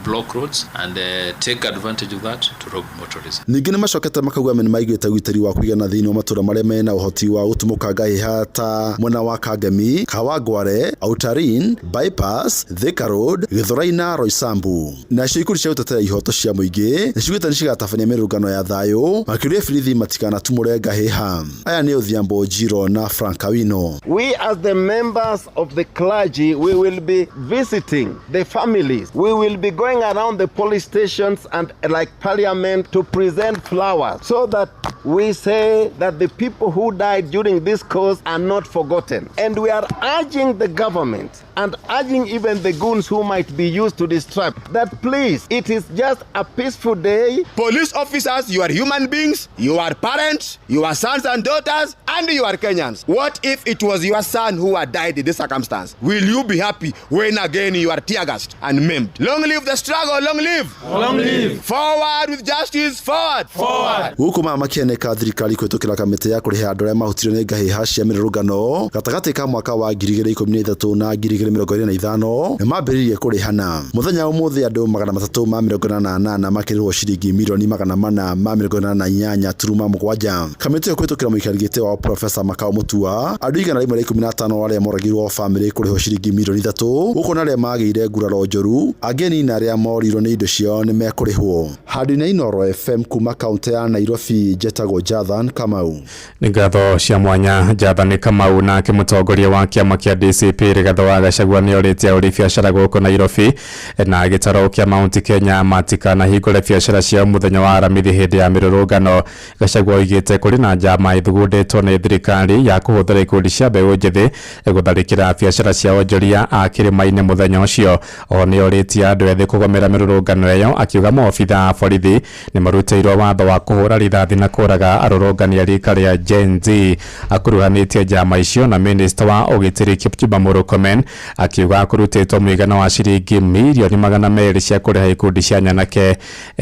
block roads and take advantage of that to rob motorists. Ningĩ nĩ macokete makauga nĩ maigĩte ũgitĩri wa kũigana thĩinĩ wa matũũra marĩa mena ũhoti wa gũtumũka ngahĩha ta mwena wa Kangemi, Kawangware, Outarin, Bypass, Thika Road, Githurai na Roysambu. Nacio ikundi cia gũtetera ihoto cia mũingĩ nĩ ciugĩte nĩ cigatabania mĩrũrũngano ya thayũ makĩũria borithi matikanatumũre ngahĩha. Aya nĩ Odhiambo Njiro na Frank Awino. We as the members of the clergy, we will be visiting the families. We will be going around the police stations and like parliament to present flowers so that we say that the people who died during this cause are not forgotten. And we are urging the government and urging even the goons who might be used to this trap that please, it is just a peaceful day. Police officers, you are human beings, you are parents, you are sons and daughters, and you are Kenyans. What if it was your son who had died in this circumstance? Will you be happy when again you are tear-gassed and maimed? Long live the struggle, long live! Long live! Forward with justice, forward! Forward! Gũkũ maya makĩanĩka thirikari kũhĩtũkĩra kamĩtĩ ya kũrĩha andũ arĩa mahutirio nĩ ngahĩha cia mĩrũrũngano gatagatĩ ka mwaka wa 2013 na 2025 nĩ mambĩrĩirie kũrĩhana. Mũthenya ũmũthĩ andũ 388 makĩrĩhwo ciringi mirioni 488.7. Kamĩtĩ ĩyo kũhĩtũkĩra mũikarĩri gĩtĩ wao Profesa Makau Mutua andũ 115 arĩa moragirwo bamĩrĩ kũrĩhwo ciringi mirioni 3 gũkũ na arĩa magĩire nguraro njũru ageni na arĩa morirwo nĩ indo ciao nĩ mekũrĩhwo. Handũ-inĩ Inooro FM kuma kaunti ya Nairobi njetagwo Jathan Kamau. Nĩ ngatho cia mwanya Jathan Kamau. Nake mũtongoria wa kĩama kĩa DCP Rigathĩ wa Gachagua nĩ orĩtie ahũri biacara gũkũ Nairobi na gĩtarũ kĩa Mount Kenya matikanahingũre biacara ciao mũthenya wa aramithi hĩndĩ ya mĩrũrũngano. Gachagua oigĩte kũrĩ na njama ĩthugundĩtwo nĩ thirikari ya kũhũthĩra ikundi cia mbeũ njĩthĩ gũtharĩkĩra biacara cia onjoria a kĩrĩma-inĩ mũthenya ũcio. Oho nĩ orĩtie andũ ethĩ kũgomera mĩrũrũngano ĩyo akiuga maobitha a borithi nĩ marutĩirwo watho wa kũhũra rithathi na kũraga arũrũngani a rika rĩa Gen Z. Akuruhanĩtie njama icio na minista wa ũgitĩri Kipchumba Murkomen akiuga kũrutĩtwo mũigana wa ciringi mirioni 200 cia kũrĩha ikundi cia nyanake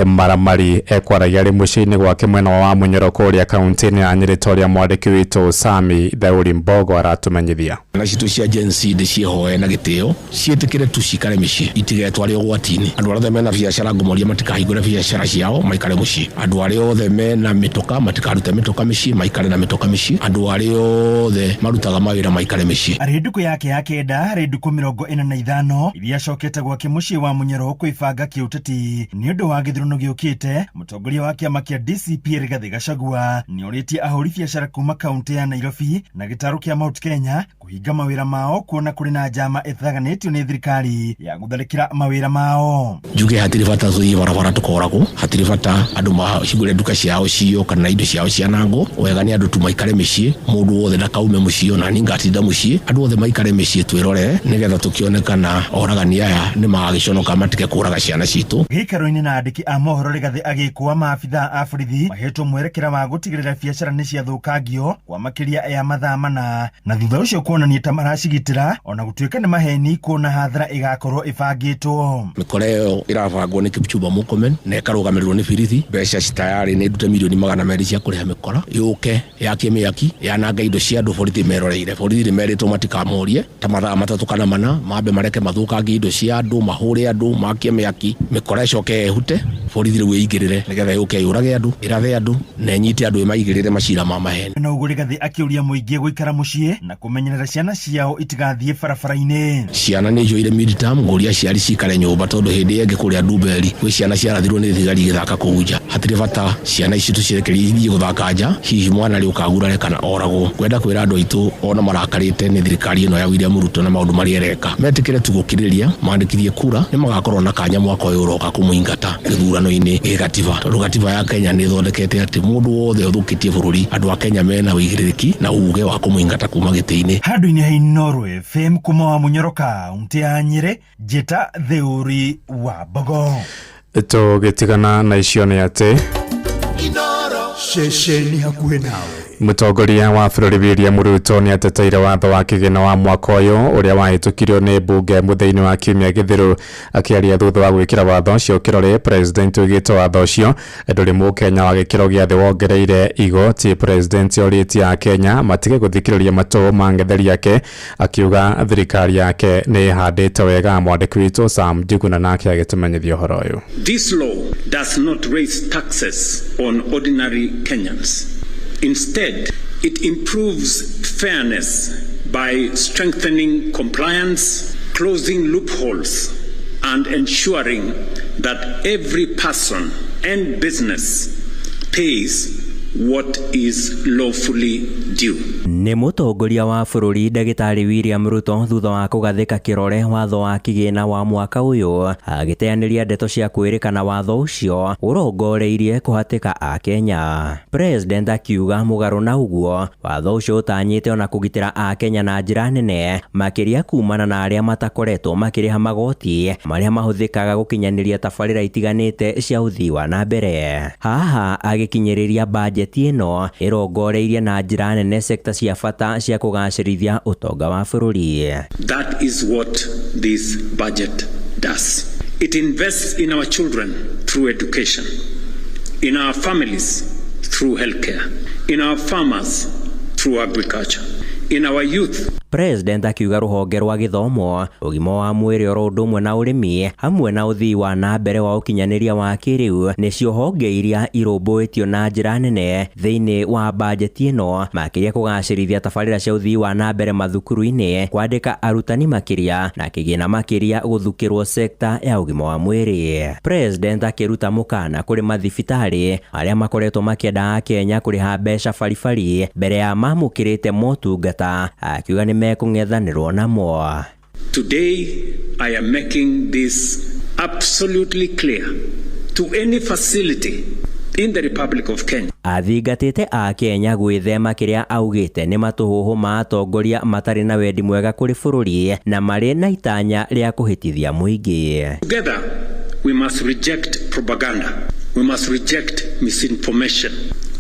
maramari. Ekwaragia arĩ mũciĩ-inĩ gwake mwena wa Munyoro kũrĩa kaunti-inĩ ya Nyĩrĩ ta ũrĩa mwandĩki witũ Sami Thauri Mbogo aratũmenyithia. Na citũ cia Gen Z ndĩciĩhoe na gĩtĩo ciĩtĩkĩre tu cikare mĩciĩ itigetware ũgwati-inĩ. Andũ arĩa othe mena biacara ngũmoria matikahingũre biacara ciao maikare mũciĩ. Andũ arĩa othe mena mĩtoka matikarute mĩtoka mĩciĩ maikare na mĩtoka mĩciĩ. Andũ arĩa othe marutaga mawĩra maikare mĩciĩ. Arĩ ndukũ yake ya kenda harĩ ndukũ 45 iria acokete gwake mũciĩ wa Munyoro kwĩbanga kĩũteti nĩ ũndũ wa gĩthurano gĩũkĩte. Mũtongoria wa kĩama kĩa DCP Rigathĩ Gachagua nĩ orĩtie ahũri biacara kuma kaunti ya Nairobi na gĩtarũ kĩa Mount Kenya kũhinga mawĩra mao kuona kũrĩ na njama ĩthaganĩtio nĩ thirikari ya gũtharĩkĩra mawĩra mao. Njuge hatirĩ bata tũthiĩ barabara tũkoragwo, hatirĩ bata andũ mahingũre nduka ciao ciyo kana indo ciao cianangwo. Wega nĩ andũ tu maikare mĩciĩ, mũndũ wothe ndakaume mũciĩ ona niĩ ngatinda mũciĩ. Andũ othe maikare mĩciĩ twĩrore Nĩgetha tũkĩone kana oragani aya nĩ magagĩconoka matige kũraga ciana citũ. Gĩikaro-inĩ na andĩki a mohoro, Rigathĩ agĩkũa maabithaa a borithi mahetwo mwerekera wa gũtigĩrĩra biacara nĩ ciathũkangio kwa makĩria ya mathaa 4, na thutha ũcio kuonania ta maracigitĩra ona gũtuĩka nĩ maheni, kuona hathara ĩgakorwo ĩbangĩtwo. Mĩkora ĩyo ĩrabangwo nĩ Kipchumba Murkomen na ĩkarũgamĩrĩrwo nĩ birithi. Mbeca citayarĩ nĩ ndute milioni 200 cia kũrĩha mĩkora yũke yakie mĩaki yananga indo cia andũ borithi meroreire. Borithi nĩ merĩtwo matikamorie ta mathaa 3 kana 4, mambe mareke mathũkangie indo cia andũ, mahũre andũ, makie mĩaki, mĩkora ĩcoke ĩhute, borithi rĩu ĩingĩrĩre nĩgetha yũke yũrage andũ, ĩrathe andũ na ĩnyite andũ ĩmaigĩrĩre macira ma maheni. Na ũguo Rigathĩ akĩũria mũingĩ gũikara mũciĩ na kũmenyerera ciana ciao itigathiĩ barabara-inĩ. Ciana nĩ ijoire midterm, ngũria aciari cikare nyũmba tondũ hĩndĩ ĩyo ĩngĩ kũrĩa Ndumberi gwĩ ciana ciarathirwo nĩ thigari igĩthaka kũu nja. Hatirĩ bata ciana ici tũcirekerie ithiĩ gũthaka nja, hihi mwana rĩ ũkagurare kana oragwo. Kwenda kwĩra andũ aitũ ona marakarĩte nĩ thirikari ĩno ya William Ruto na maũndũ marĩa ĩreka, metĩkĩre tu gũkirĩrĩria, mandĩkithie kura, nĩ magakorwo na kanya mwaka ũyũ ũroka kũmũingata gĩthurano-inĩ gĩ gatiba, tondũ gatiba ya Kenya nĩ ĩthondekete atĩ mũndũ wothe ũthũkĩtie bũrũri, andũ a Kenya mena ũigĩrĩrĩki na uge wa kũmũingata kuma gĩtĩ-inĩ. Handũ-inĩ ha Inooro FM kuma wa Munyoro, kaunti ya Nyĩrĩ, njĩta Theuri wa Mbogo. Tũgĩtigana na icio nĩ atĩ Ceceni hakuhĩ nawe. Mũtongoria wa bũrũri William Ruto nĩ ateteire watho wa kĩgĩna wa mwaka ũyũ ũrĩa wahĩtũkirio nĩ mbunge mũthenya wa kiumia gĩthiru. Akĩaria thutha wa gwĩkĩra watho ũcio kĩrore, president oigĩte watho ũcio ndũrĩ mũkenya wa gĩkĩro gĩa thĩ wongereire igoti. President orĩtie akenya matige gũthikĩrĩria matũ ma ng'etheri ake, akiuga thirikari yake nĩ ĩhandĩte wega. Mwandĩki witũ Sam Njuguna nake agĩtũmenyithia ũhoro ũyũ. This law does not raise taxes on ordinary Kenyans. Instead, it improves fairness by strengthening compliance, closing loopholes, and ensuring that every person and business pays what is lawfully due. Nĩ mũtongoria wa bũrũri ndagĩtarĩ William Ruto thutha wa kũgathĩka kĩrore watho wa kĩgĩna wa mwaka ũyũ, agĩteanĩria ndeto cia kwĩrĩkana watho ũcio ũrongoreirie kũhatĩka akenya. President akiuga mũgarũ na ũguo, watho ũcio ũtanyĩte ona kũgitĩra akenya na njĩra nene makĩria kumana na arĩa matakoretwo makĩrĩha magoti marĩa mahũthĩkaga gũkinyanĩria tabarĩra itiganĩte cia ũthii wa na mbere. Haha agĩkinyĩrĩria bajeti ĩno ĩrongoreirie na njĩra nene sekta cia bata cia kũgacĩrithia ũtonga wa bũrũri. That is what this budget does. It invests in our children through education, in our families through healthcare, in our farmers through agriculture, in our youth. President akiuga rũhonge rwa gĩthomo, ũgima wa mwĩrĩ oro ũndũ ũmwe na ũrĩmi hamwe na ũthii wa na mbere wa ũkinyanĩria wa kĩrĩu nĩcio honge iria irũmbũĩtio na njĩra nene thĩinĩ wa bajeti ĩno, makĩria kũgacĩrithia tabarĩra cia ũthii wa na mbere mathukuru-inĩ, kwandĩka arutani makĩria na kĩgĩna makĩria gũthukĩrwo sekta ya ũgima wa mwĩrĩ. President akĩruta mũkana kũrĩ mathibitarĩ arĩa makoretwo makĩenda akenya kũrĩha mbeca baribari mbere ya mamũkĩrĩte motungata, akiuga nĩ mekũng'ethanĩrwo namo. Today, I am making this absolutely clear to any facility in the Republic of Kenya. Athingatĩte akenya gwĩthema kĩrĩa augĩte nĩ matũhũhũ ma atongoria matarĩ na wendi mwega kũrĩ bũrũri na marĩ na itanya rĩa kũhĩtithia mũingĩ. Together, we must reject propaganda. We must reject misinformation.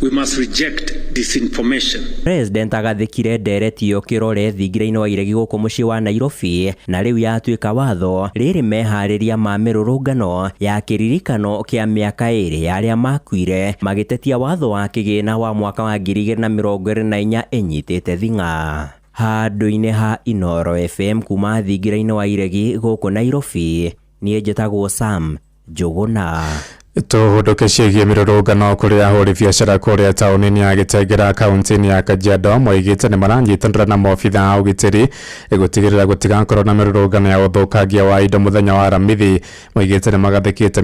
We must reject disinformation. President agathĩkire ndereti ĩyo kĩrore thingira-inĩ wa iregi gũkũ mũciĩ wa Nairobi, na rĩu yatuĩka watho rĩrĩ meharĩria ma mĩrũrũngano ya kĩririkano kĩa mĩaka 2 ya arĩa makuire magĩtetia watho wa kĩgĩna wa mwaka wa 2024 ĩnyitĩte thing'a. Handũ-inĩ ha Inooro FM kuma thingira-inĩ wa iregi gũkũ Nairobi, niĩ njĩtagwo Sam Njũgũna. Tũhũndũke ciĩgiĩ mĩrũrũngano kũrĩa ahũri biacara kũrĩa taũni-inĩ ya Gĩtengera kaunti-inĩ ya Kajiado moigĩte nĩ maranyitanĩra na maobitha a ũgitĩri gũtigĩrĩra gũtigakorwo na mĩrũrũngano ya ũthũkangia wa indo mũthenya wa Aramithi. Moigĩte nĩ magathĩkĩte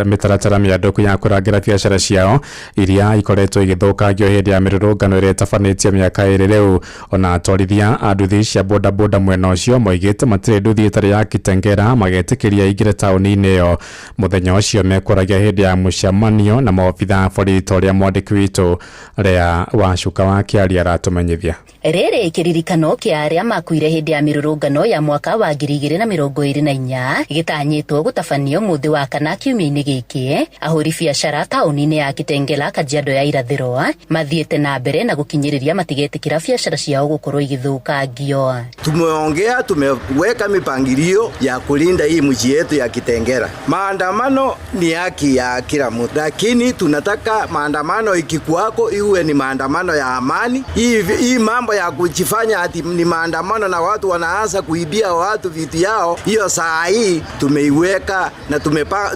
mĩtaratara mĩandũku ya kũrangĩra biacara ciao iria ikoretwo igĩthũkangio hĩndĩ ya mĩrũrũngano ĩrĩa ĩtabanĩtio mĩaka 2 rĩu. Ona atwarithia a nduthi cia bodaboda mwena ũcio moigĩte matirĩ nduthi ĩtarĩ ya Kitengera magetĩkĩria ingĩre taũni-inĩ ĩyo. Mũthenya ũcio mekũragia hĩndĩ ya mũcemanio na maobitha a borithi ta ũrĩa mwandĩki witũ Lea Wacuka wa Kĩaria aratũmenyithia. Rĩrĩ kĩririkano kĩa arĩa makuire hĩndĩ ya mĩrũrũngano ya mwaka wa 2024 gĩtanyĩtwo gũtabanio mũthĩ wa kana kiumia-inĩ gĩkĩ. Ahũri biacara taũni-inĩ ya Kitengela, Kajiado ya Irathĩro mathiĩte na mbere na gũkinyĩrĩria matigetĩkĩra biacara ciao gũkorwo igĩthũkangio. Tumeongea, tumeweka mipangilio ya kulinda hii mji yetu ya Kitengela. Maandamano ni haki ya kila mtu, lakini tunataka maandamano ikikuwako iwe ni maandamano ya amani. Hii mambo ya kujifanya ati ni maandamano na watu wanaanza kuibia watu vitu yao, hiyo saa hii tumeiweka na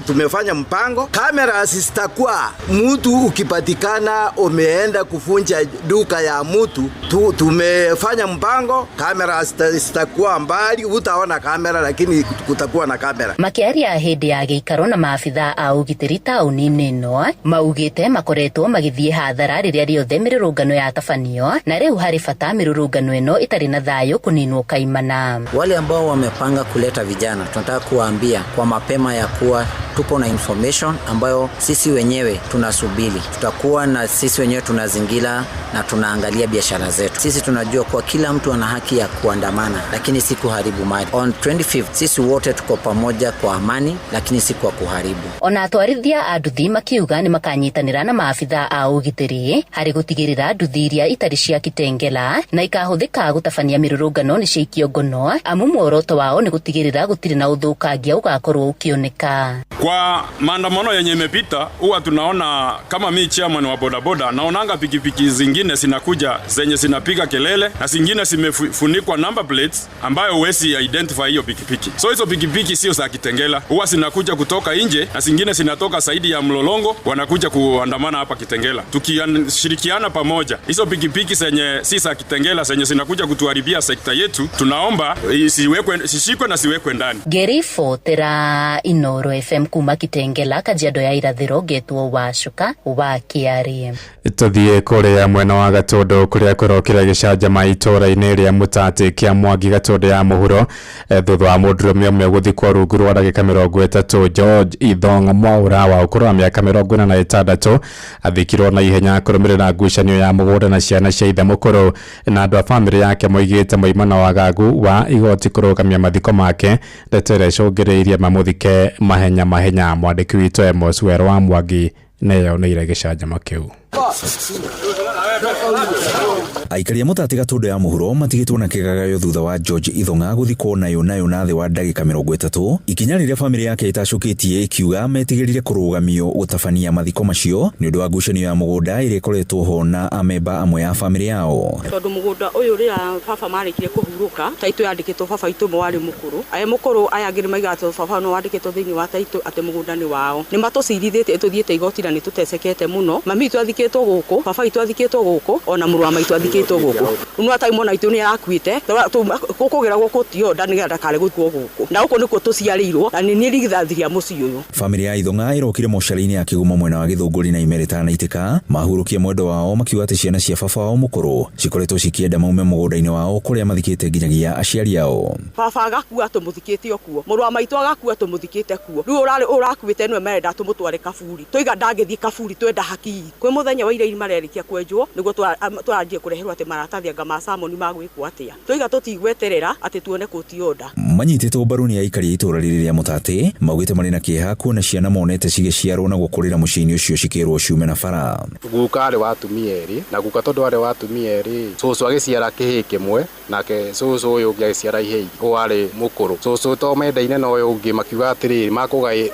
tumefanya mpango. Kamera zitakuwa, mtu ukipatikana umeenda kufunja duka ya mtu, tumefanya mpango, kamera zitakuwa mbali, utaona kamera lakini kutakuwa na kamera. Makiaria hĩndĩ ya gĩikaro na maabitha a ũgitĩri taũni-inĩ ĩno maugĩte makoretwo magĩthiĩ hathara rĩrĩa rĩothe mĩrũrũngano yatabanio, na rĩu harĩ bata mĩrũrũngano ĩno ĩtarĩ na thayũ kũninwo kaimana. Wale ambao wamepanga kuleta vijana, tunataka kuwaambia kwa mapema ya kuwa tuko na information ambayo sisi wenyewe tunasubiri. Tutakuwa na sisi wenyewe tunazingira na tunaangalia biashara zetu. Sisi tunajua kuwa kila mtu ana haki ya kuandamana, lakini si kuharibu mali. On 25th sisi wote tuko pamoja kwa amani, lakini si kwa kuharibu. Ona atwarithia a nduthi makiuga nĩ makanyitanĩra na maabitha a ũgitĩri harĩ gũtigĩrĩra nduthi iria itarĩ cia Kitengela na ikahũthĩka gũtabania mĩrũrũngano nĩ ciaikio ngono, amu muoroto wao nĩ gũtigĩrĩra gũtirĩ na ũthũkangia ũgakorwo ũkĩoneka. Kwa maandamano yenye imepita huwa tunaona kama mi chairman wa bodaboda naonanga pikipiki zingine zinakuja zenye zinapiga kelele na zingine zimefunikwa number plates ambayo huwezi identify hiyo pikipiki. So hizo pikipiki sio za Kitengela, huwa zinakuja kutoka nje na zingine zinatoka zaidi ya Mlolongo, wanakuja kuandamana hapa Kitengela. Tukishirikiana pamoja, hizo pikipiki zenye si za Kitengela zenye zinakuja kutuharibia sekta yetu, tunaomba isiwekwe, sishikwe na siwekwe ndani. Ngĩribotera Inooro FM kuma Kitengela, Kajiado ya Irathĩro, ngetwo Wacuka wa Kĩarie. Tuthiĩ kũrĩa mwena wa Gatũndũ kũrĩa kũrokire gĩcanjama itũũra-inĩ rĩa Mũtatĩ kĩa Mwangi Gatũndũ ya mũhuro, thutha wa mũndũrũme ũmwe gũthikwo rungu rwa ndagĩka 30. George Ithong'a Mwaũra wa ũkũrũ wa mĩaka 46 athikirwo na ihenya kũrũmĩrĩra ngucanio ya mũgũnda na ciana cia ithe mũkũrũ, na andũ a bamĩrĩ yake moigĩte moima na wagagu wa igoti kũrũgamia mathiko make, ndeto ĩrĩa ĩcũngĩrĩirie mamũthike mahenya mahenya. Mwandĩki witũ Amos Werũ wa Mwangi nĩeyoneire gĩcanjama kĩu. Aikari a Mũtatĩ Gatũndũ ya mũhuro matigĩtwo na kĩgagayo thutha wa George Ithong'a gũthikwo nayo nayo na thĩ wa ndagĩka 30, ikinya rĩrĩa bamĩrĩ yake ĩtacũkĩtie ĩkiuga metigĩrire kũrũgamio gũtabania mathiko macio nĩ ũndũ wa ngucanio ya mũgũnda ĩrĩa ĩkoretwo ho na amemba amwe a bamĩrĩ yao. Tondũ mũgũnda ũyũ rĩrĩa baba marĩkire kũhurũka, taitũ yandĩkĩtwo baba witũ ũmwe warĩ mũkũrũ, aya mũkũrũ aya angĩ nĩmaigaga tondũ baba no wandĩkĩtwo thĩinĩ wa taitũ atĩ mũgũnda nĩ wao. Nĩmatũcirithĩtie tũthiĩte igoti na nĩtũtecekete mũno. Mami witũ athikĩtwo gũkũ, baba witũ athikĩtwo gũkũ, ona mũrũ wa maitũ athikĩtwo gũkũ. Rĩu no mwana witũ nĩ arakuĩte, gũkũgĩra gũkũ ti onda nĩgetha ndakare gũkuo gũkũ. Na gũkũ nĩkuo tũciarĩirwo na nĩ niĩ rigithathi rĩa mũciĩ ũyũ. Bamĩrĩ ya Ithong'a ĩrokire mocarĩ-inĩ ya Kĩgumo mwena wa Gĩthũngũri na ime rĩtanaitĩka, mahurũkia mwendo wao makiuga atĩ ciana cia baba wao mũkũrũ cikoretwo cikĩenda maume mũgũnda-inĩ wao kũrĩa mathikĩte nginyagia aciari ao. Baba agakua tũmũthikĩte o kuo, mũrũ wa maitũ agakua tũmũthikĩte kuo, rĩu ũrakuĩte nĩwe marenda tũmũtware kaburi, tũiga ndangĩthiĩ kaburi, twenda haki. Kwĩ mũthenya wa ira marerĩkia kwenjwo nĩguo twaranjie kũreherwo atĩ maratathi anga ma samoni magwĩkwo atĩa, tũiga tũtigweterera atĩ tuone kũti order. Manyitĩtwo mbaru nĩ aikari a itũũra rĩrĩ rĩa Mũtatĩ maugĩte marĩ na kĩeha kuona ciana monete cigĩciarwo na gũkũrĩra mũciĩ-inĩ ũcio cikĩrwo ciume na bara. Guka arĩ wa atumia erĩ, na guka tondũ arĩ wa atumia erĩ, cũcũ agĩciara kĩhĩĩ kĩmwe, nake cũcũ ũyũ ũngĩ agĩciara ihĩĩ, ũyũ arĩ mũkũrũ. Cũcũ to mendaine na ũyũ ũngĩ makiuga atĩrĩrĩ,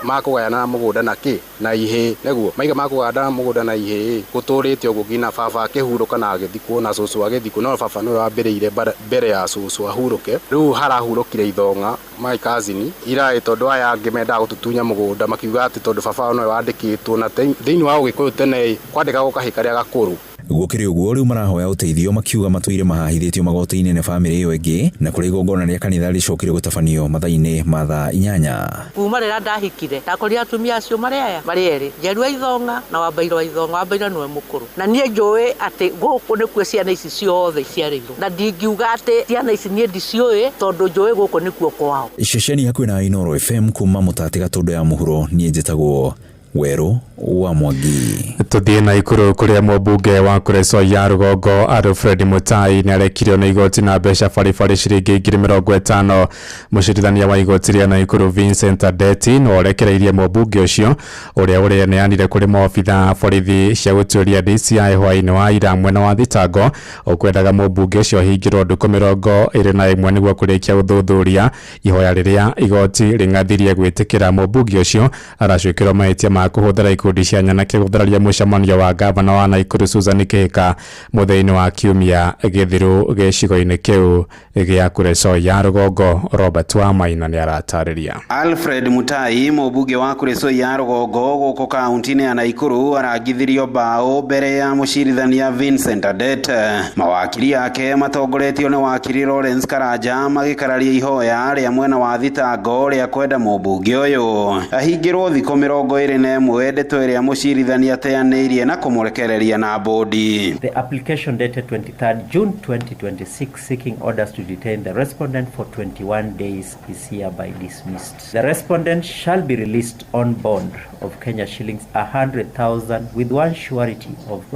makũgayana mũgũnda na kĩ na ihĩĩ, nĩguo maiga makũgayana mũgũnda na ihĩĩ, gũtũrĩte ũguo nginya baba akĩhurũka na agĩthikwo na cũcũ agĩthikwo, no baba nĩwe wambĩrĩire mbere ya cũcũ ahurũke. Rĩu harahurũkire Ithong'a my cousin iraĩ tondũ aya angĩ mendaga gũtũtunya mũgũnda makiuga atĩ tondũ baba wao nĩwe wandĩkĩtwo, na thĩinĩ wa Ũgĩkũyũ tene kwandĩkagwo kahĩĩ karĩa gakũrũ. Gũkĩrĩ ũguo rĩu marahoya ũteithio makiuga matũire mahahithĩtio magoti-inĩ nĩ bamĩrĩ ĩyo ĩngĩ, na kũrĩa igongona rĩa kanitha rĩcokire gũtabanio mathaa-inĩ ma thaa 8. Kuma rĩrĩa ndahikire ndakorire atumia acio marĩ aya marĩ erĩ, Njerua Ithong'a na Wambairũ wa Ithong'a. Wambairũ nĩwe mũkũrũ, na niĩ njũĩ atĩ gũkũ nĩkuo ciana ici ciothe iciarĩirwo, na ndingiuga atĩ ciana ici niĩ ndiciũĩ tondũ njũĩ gũkũ nĩkuo kwao. Ceceni hakuhĩ na Inooro FM kuma Mũtatĩ Gatũndũ ya mũhuro, niĩ njĩtagwo Weru wa Mwangi. Tuthiĩ Naikuru kũrĩa mũmbunge wa Kuresoi ya rũgongo Alfred Mutai nĩarekirio nĩ igoti na mbeca baribari ciringi 50,000. Mũcirithania wa igoti rĩa Naikuru Vincent Adeti no arekereirie mũmbunge ũcio ũrĩa ũreneanire kũrĩ maobitha borithi cia gũtuĩria DCI hwaĩ-inĩ wa ira mwena wa thitango ũkwendaga mũmbunge ũcio ahingĩrwo ndukũ 21 nĩguo kũrĩkia ũthuthuria. Ihoya rĩrĩa igoti rĩng'athirie gwĩtĩkĩra mũmbunge ũcio aracukĩrwo mahĩtia ma kũhũthĩra ikundi cia nyanake gũthararia mũcemanio wa gavana wa Naikuru Susan Kihika mũthenya-inĩ wa kiumia gĩthiru gĩcigo-inĩ kĩu gĩa Kuresoi ya rũgongo. Robert Wamaina nĩaratarĩria. Alfred Mutai mũmbunge wa Kuresoi ya rũgongo gũkũ kaunti-inĩ ya Naikuru arangithirio mbaũ mbere ya mũcirithania Vincent Adete. Mawakiri ake matongoretio nĩ wakiri Lawrence Karanja magĩkararia ihoya rĩa mwena wa thitango rĩa kwenda mũmbunge ũyũ ahingĩrwo thikũ 21 ndeto ĩrĩa mũcirithania ateanĩirie na kũmũrekereria na bodi. The application dated 23rd June 2026 seeking orders to detain the respondent for 21 days is hereby dismissed. The respondent shall be released on bond of Kenya shillings 100,000 with one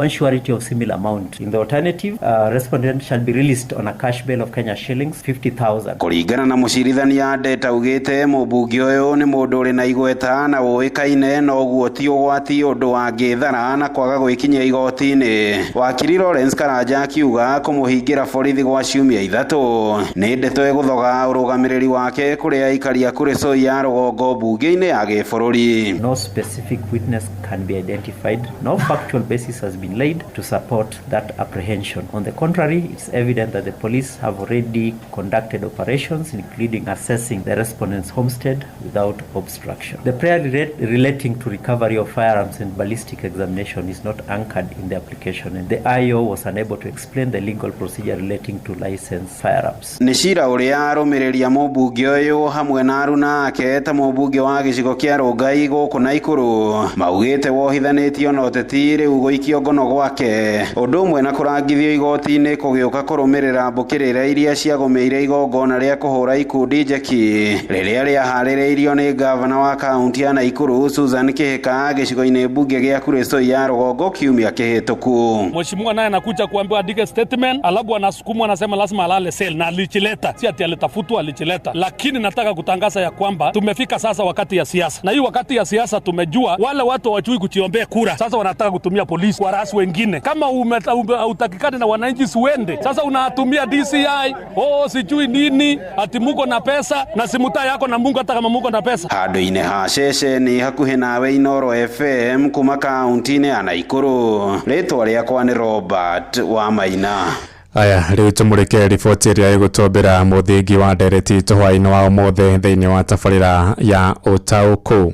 surety of similar amount. In the alternative, respondent shall be released on a cash bail of Kenya shillings 50,000. Kũringana na mũcirithania Adete augĩte mũmbunge ũyũ nĩ mũndũ ũrĩ na igweta na ũĩkaine noguo ti ũgwati ũndũ wangĩthara na kwaga gwĩkinyia igoti-inĩ. Wakiri Lawrence Karanja akiuga kũmũhingĩra borithi gwa ciumia 3 nĩ ndeto ĩgũthoga ũrũgamĩrĩri wake kũrĩ aikari a Kuresoi ya rũgongo mbunge-inĩ ya gĩbũrũri. No specific witness can be identified. No factual basis has been laid to support that apprehension. On the contrary, it's evident that the police have already conducted operations including assessing the respondent's homestead without obstruction. The prayer relating to recovery of firearms and ballistic examination is not anchored in the application, and the IO was unable to explain the legal procedure relating to licensed firearms. Nĩ cira ũrĩa arũmĩrĩria mũmbunge ũyũ hamwe na aruna ake ta mũmbunge wa gĩcigo kĩa Rongai gũkũ Naikuru maugĩte wohithanĩtio na ũteti rĩu gũikio ngono gwake ũndũ ũmwe na kũrangithio igoti-inĩ kũgĩũka kũrũmĩrĩra mbũkĩrĩra iria ciagũmĩire igongona rĩa kũhũra ikundi njeki rĩrĩa rĩaharĩrĩirio nĩ gavana wa kaunti ya Naikuru Susan Kihika gĩcigo-inĩ mbunge gĩa Kuresoi ya rũgongo kiumia kĩhĩtũku. Mheshimiwa naye anakuja kuambiwa andike statement, alafu anasukumwa anasema lazima alale cell, na alichileta, si ati alitafutwa, alichileta. Lakini nataka kutangaza ya kwamba tumefika sasa wakati ya siasa, na hii wakati ya siasa tumejua wale watu hawajui kujiombea kura, sasa wanataka kutumia polisi kwa rasi wengine. Kama utakikani na wananchi siwende, sasa unatumia DCI, oh sijui nini, ati muko na pesa na simuta yako na Mungu, hata kama muko na pesa. Handũ-inĩ ha ceceni hakuhĩ nawe Inooro FM kuma kaunti-inĩ ya Naikuru, rĩtwa rĩakwa nĩ Robert Wamaina. Aya, rĩu tũmũrĩke riboti ĩrĩa ĩgũtũmbĩra mũthingi wa ndereti tũhwaĩ-inĩ wa ũmũthĩ thĩinĩ wa tabarĩra ya ũtaũku.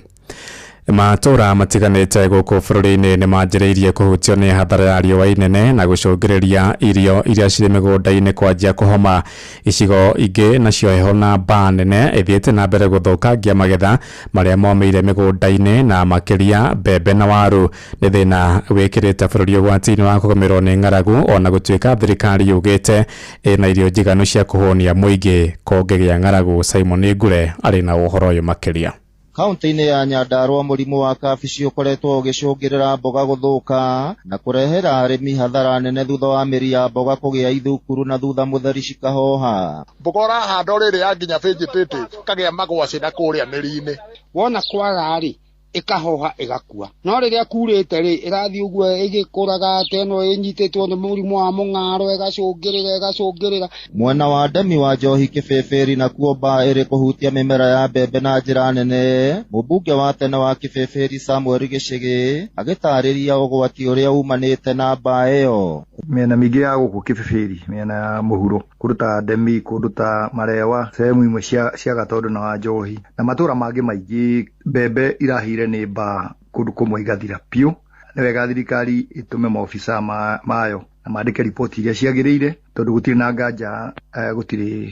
Matũra matiganĩte gũkũ bũrũri-inĩ nĩ manjĩrĩirie kũhutio nĩ hathara ya riũa inene na gũcũngĩrĩria irio iria cirĩ mĩgũnda-inĩ kwanjia kũhoma. Icigo ingĩ nacio heho na mbaa nene ĩthiĩte na mbere gũthũkangia magetha marĩa momĩire mĩgũnda-inĩ na makĩria mbembe na waru. Nĩ thĩna wĩkĩrĩte bũrũri ũgwati-inĩ wa kũgũmĩrwo nĩ ng'aragu ona gũtuĩka thirikari yugĩte ĩna irio njiganu cia kũhũnia mũingĩ kũngĩgĩa ng'aragu. Simon Ngure arĩ na ũhoro ũyũ makĩria. Kaunti-inĩ ya Nyandarua mũrimũ wa kabici ũkoretwo ũgĩcũngĩrĩra mboga gũthũka na kũrehera arĩmi hathara nene thutha wa mĩri ya mboga kũgĩa ithukuru na thutha mũtheri cikahoha. Mboga ũrahanda rĩrĩ ya nginya vegetative kagĩa magwacĩ na kũrĩa mĩri-inĩ. Wona kwara-rĩ ĩkahoha ĩgakua, no rĩrĩa kurĩte rĩ ĩrathiĩ ũguo ĩgĩkũraga ta ĩno ĩnyitĩtwo nĩ mũrimũ wa mũng'aro ĩgacũngĩrĩra ĩgacũngĩrĩra. Mwena wa Ndemi wa Njohi Kĩbĩbĩri nakuo mbaa ĩrĩ kũhutia mĩmera ya mbembe na njĩra nene. Mũmbunge wa tene wa Kĩbĩbĩri Samuel Gĩchĩgĩ agĩtarĩria ũgwati ũrĩa umanĩte na mbaa ĩyo. Mĩena mĩingĩ ya gũkũ Kĩbĩbĩri, mĩena ya mũhuro, kũndũ ta Ndemi, kũndũ ta Marewa, sehemu imwe cia Gatondo na wa Njohi na matũra mangĩ maingĩ, mbembe irahire nĩ mbaa kũndũ kũmwe igathira piũ. Nĩ wega thirikari ĩtũme maobisa mayo na mandĩke riboti iria ciagĩrĩire, tondũ gũtirĩ na nganja gũtirĩ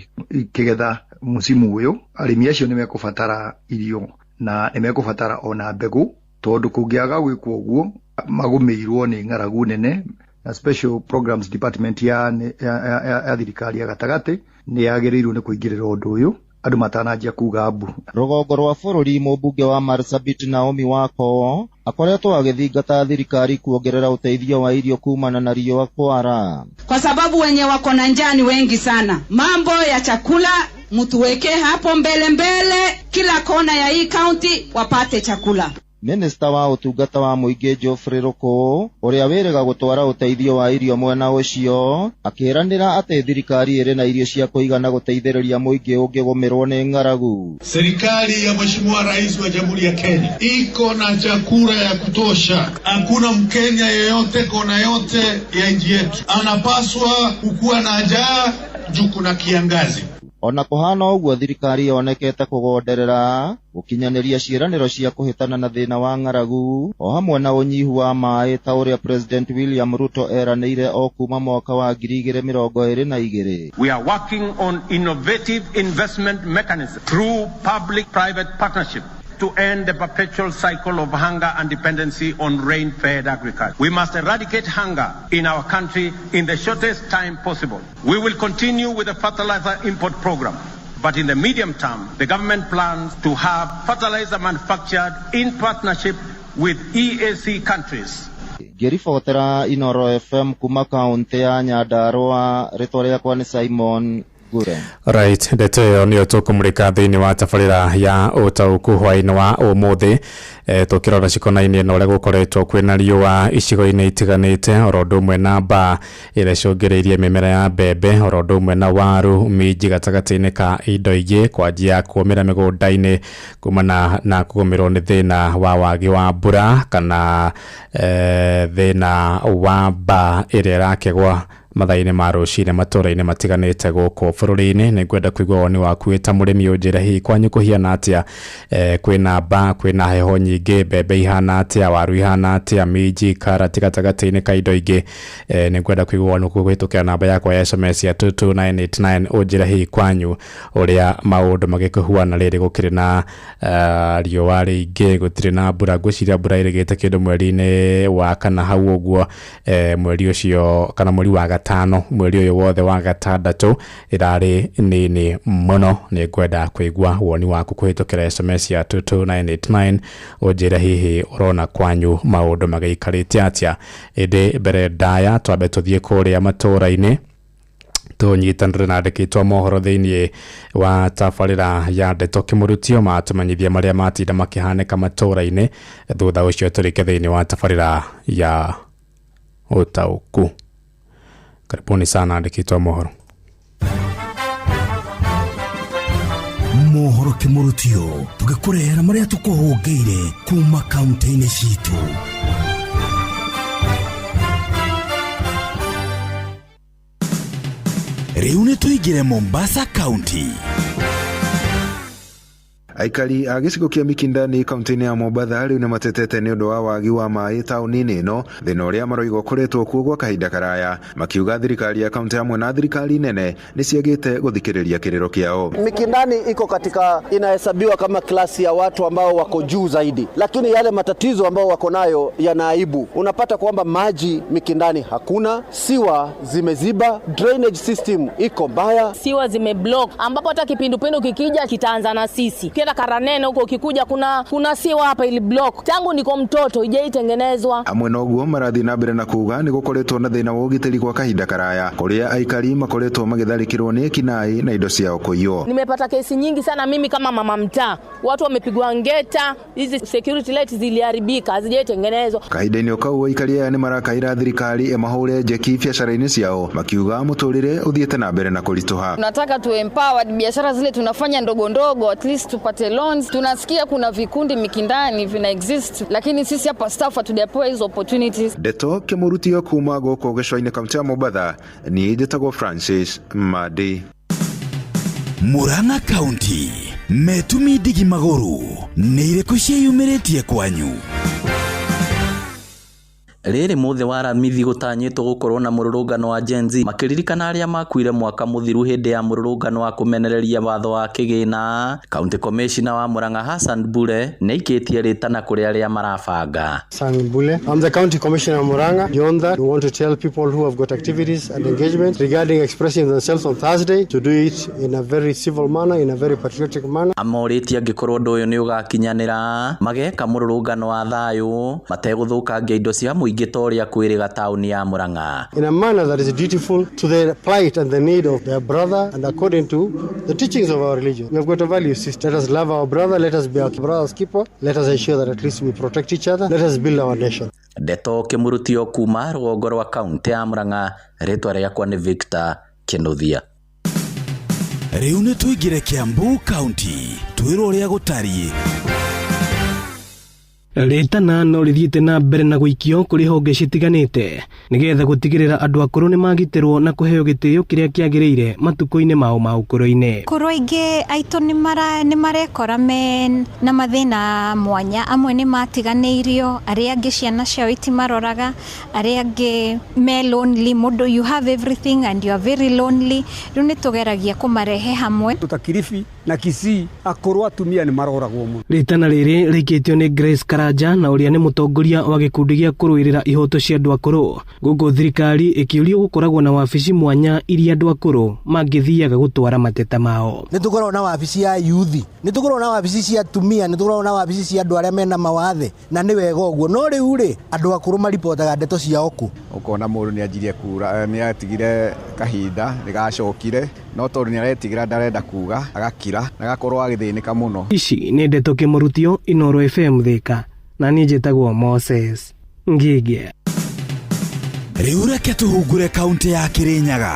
kĩgetha mũcimu ũyũ. Arĩmi acio nĩ mekũbatara irio na nĩ mekũbatara ona mbegũ, tondũ kũngĩaga gwĩkwo ũguo magũmĩirwo nĩ ng'aragu nene. Na Special Programs Department ya thirikari ya gatagatĩ nĩ yagĩrĩirwo nĩ kũingĩrĩra ũndũ ũyũ. Andũ matananjia kuga mbu. Rũgongo rwa bũrũri mũmbunge wa Marsabit Naomi Wako akoretwo agĩthingata thirikari kuongerera ũteithio wa irio kumana na riũa kwara. Kwa sababu wenye wako na njaa ni wengi sana. Mambo ya chakula mtuwekee hapo mbele mbele, kila kona ya hii kaunti wapate chakula. Minista wa ũtungata wa mũingĩ Geoffrey Ruku ũrĩa wĩrĩga gũtwara ũteithio wa irio mwena ũcio akĩranĩra atĩ thirikari ĩrĩ na irio cia kũigana gũteithĩrĩria mũingĩ ũngĩgũmĩrwo nĩ ng'aragu. Serikali ya Mheshimiwa Rais wa Jamhuri ya Kenya iko na chakula ya kutosha. Hakuna Mkenya yeyote kona yote ya nchi yetu anapaswa kukuwa na njaa juu kuna kiangazi. Ona kũhana ũguo thirikari yonekete kũgonderera gũkinyanĩria ciĩranĩro cia kũhĩtana na thĩna wa ng'aragu o hamwe na ũnyihu wa maĩ ta ũrĩa President William Ruto eranĩire o kuma mwaka wa 2022. We are working on innovative investment mechanisms through public-private partnership to end the perpetual cycle of hunger and dependency on rain-fed agriculture. We must eradicate hunger in our country in the shortest time possible. We will continue with the fertilizer import program, but in the medium term, the government plans to have fertilizer manufactured in partnership with EAC countries. Ngĩribotera Inoro FM kuma kaunti ya Nyandarua, rĩtwa rĩakwa nĩ Simon Ngure. Right, ndeto ĩyo nĩyo tũkũmũrĩka thĩinĩ wa tabarĩra ya ũtaũku hwaĩ-inĩ wa ũmũthĩ. Tũkĩrora cikonainie na ũrĩa gũkoretwo kwĩna riũa icigo-inĩ itiganĩte oro ũndũ ũmwe na mbaa ĩrĩa ĩcũngĩrĩirie mĩmera ya mbembe oro ũndũ ũmwe na waru minji gatagatĩ-inĩ ka indo ingĩ kwanjia kũmĩra mĩgũnda-inĩ kumana na kũgũmĩrwo nĩ thĩna wa wagi wa mbura kana thĩna wa mbaa ĩrĩa ĩrakĩgwa mathaa-inĩ ma rũcinĩ matũra-inĩ matiganĩte gũkũ bũrũri-inĩ. Nĩ ngwenda kũigua woni waku wĩ ta mũrĩmi ũnjĩre hihi kwanyu kũhiana atĩa, kwĩna mbaa, kwĩna heho nyingĩ, mbembe ihana atĩa, waru ihana atĩa, minji, karati gatagatĩ-inĩ ka indo ingĩ. Nĩ ngwenda kũigua woni waku kũhĩtũkĩra namba yakwa ya SMS ya 22989 ũnjĩre hihi kwanyu ũrĩa maũndũ magĩkũhuana rĩrĩ gũkĩrĩ na riũa rĩingĩ, gũtirĩ na mbura. Ngwĩciria mbura ĩrĩgĩte kĩndũ mweri-inĩ wa kana hau ũguo, mweri ũcio kana mweri wa gatano, mweri ũyũ wothe wa gatandatũ ĩrarĩ nini mũno. Nĩ ngwenda kũigua woni waku kũhĩtũkĩra SMS ya 22989 ũnjĩre hihi ũrona kwanyu maũndũ magĩikarĩte atĩa. Ĩndĩ mbere ndaya twambe tũthiĩ kũrĩa matũũra-inĩ tũnyitanĩre na andĩkĩtwo mohoro thĩinĩ wa tabarĩra ya ndeto kĩmũrutio matũmenyithia marĩa matinda makĩhanĩka matũũra-inĩ. Thutha ũcio tũrĩke thĩinĩ wa tabarĩra ya ũtaũku. Karibuni sana andĩkĩtwo mohoro. Mohoro kĩmũrutio tũgĩkũrehera marĩa tũkũhũngĩire kuma kaunti-inĩ citũ. Rĩu nĩ tũingĩre Mombasa County. Aikari a gĩcigo kĩa Mikindani kaunti-inĩ ya Mombatha rĩu nĩmatetete nĩ ũndũ wa wagi wa maĩ taũni-inĩ ĩno, thĩna ũrĩa maroiga ũkoretwo kuo gwa kahinda karaya, makiuga thirikari ya kaunti hamwe na thirikari nene nĩ ciagĩte gũthikĩrĩria kĩrĩro kĩao. Mikindani iko katika, inahesabiwa kama klasi ya watu ambao wako juu zaidi, lakini yale matatizo ambao wako nayo yana aibu. Unapata kwamba maji Mikindani hakuna, siwa zimeziba, drainage system iko mbaya, siwa zimeblock, ambapo hata kipindupindu kikija kitaanza na sisi. Karanene huko ukikuja kuna siwa hapa ili block. Tangu niko mtoto ijaitengenezwa. Amwe noguo marathi na mbere na kuga nĩ gũkoretwo na thĩna wa ũgitĩri kwa kahinda karaya kũrĩa aikari makoretwo magĩtharĩkĩrwo nĩ ekinai na indo ciao kũiywo. Nimepata kesi nyingi sana mimi kama mama mtaa. Watu wamepigwa ngeta, hizi security lights ziliharibika, hazijaitengenezwa. Kahinda-inĩ kau aikari aya nĩ marakaira thirikari ĩmahũre njeki biacara-inĩ ciao makiuga mũtũrĩre ũthiĩte na mbere na kũritũha. Tunataka tu empower biashara zile tunafanya ndogo ndogo, at least tupate loans. Tunasikia kuna vikundi Mikindani vina exist, lakini sisi hapa staff hatujapewa hizo opportunities. Ndeto kĩmũrutio kuma gũkũ gĩcũa-inĩ kaunti ya Mombatha ni njĩtagwo Francis Madi. Murang'a County metumi ndigi magũrũ nĩ irĩkũ ciĩyumĩrĩtie kwanyu? Rĩrĩ mũthĩ wa Aramithi gũtanyĩtwo gũkorwo na mũrũrũngano wa Gen Z makĩririkana arĩa makuire mwaka mũthiru hĩndĩ ya mũrũrũngano wa kũmenereria watho wa kĩgĩna. County Commissioner wa Murang'a Hassan Bure nĩaikĩtie rĩtana kũrĩ arĩa marabanga. Hassan Bule. I'm the County Commissioner of Murang'a. Beyond that, we want to tell people who have got activities and engagement regarding expressing themselves on Thursday to do it in a very civil manner, in a very patriotic manner. Amorĩtie angĩkorwo ũndũ ũyũ nĩ ũgakinyanĩra mageka mũrũrũngano wa thayũ mategũthũkangia indo cia mũingĩ ta ũrĩa kwĩrĩga taũni ya Murang'a. In a manner that is dutiful to the plight and the need of their brother and according to the teachings of our religion. We have got a value system. Let us love our brother, let us be our brother's keeper, let us ensure that at least we protect each other, let us build our nation. Ndeto kĩmũrutio kuma rũgongo rwa kaunti ya Murang'a, rĩtwa rĩakwa nĩ Victor Kĩnuthia. Rĩu nĩ tũingĩre Kiambu County twĩrwo ũrĩa gũtariĩ. Rĩtana no rĩthiĩte na mbere na gũikio kũrĩ honge citiganĩte nĩgetha gũtigĩrĩra andũ akũrũ nĩmagitĩrwo na kũheo gĩtĩo kĩrĩa kĩagĩrĩire matukũ-inĩ mao ma ũkũrũ-inĩ. Akũrũ aingĩ aitũ nĩmarekora me na mathĩna mwanya, amwe nĩmatiganĩirio, arĩa angĩ ciana ciao itimaroraga, arĩa angĩ me lonely, mũndũ you have everything and you are very lonely. Rĩu nĩtũgeragia kũmarehe hamwe. Ta Kilifi na Kisii akũrũ atumia nĩmaroragwo mũno. Rĩtana rĩrĩ rĩikĩtio nĩ Grace Karanja na ũrĩa nĩ mũtongoria wa gĩkundi gĩa kũrũĩrĩra ihoto cia andũ akũrũ gũkũ thirikari ĩkĩũrio gũkoragwo na wabici mwanya iria andũ akũrũ mangĩthiaga gũtwara mateta mao. Nĩ tũkoragwo na wabici ya yuthi, nĩ tũkoragwo na wabici cia atumia, nĩ tũkoragwo na wabici cia andũ arĩa mena mawathe, na nĩ wega ũguo. No rĩu rĩ, andũ akũrũ maripotaga ndeto ciao kũ? Ũkona mũndũ nĩ anjirie kura, nĩ atigire kahinda, nĩ gacokire, no tondũ nĩ aretigĩra ndarenda kuga, agakira, na agakorwo agĩthĩnĩka mũno. Ici nĩ ndeto kĩmũrutio Inooro FM Thika, na niĩ njĩtagwo Moses Ngige. Rĩu reke tũhungure kaunti ya Kirinyaga.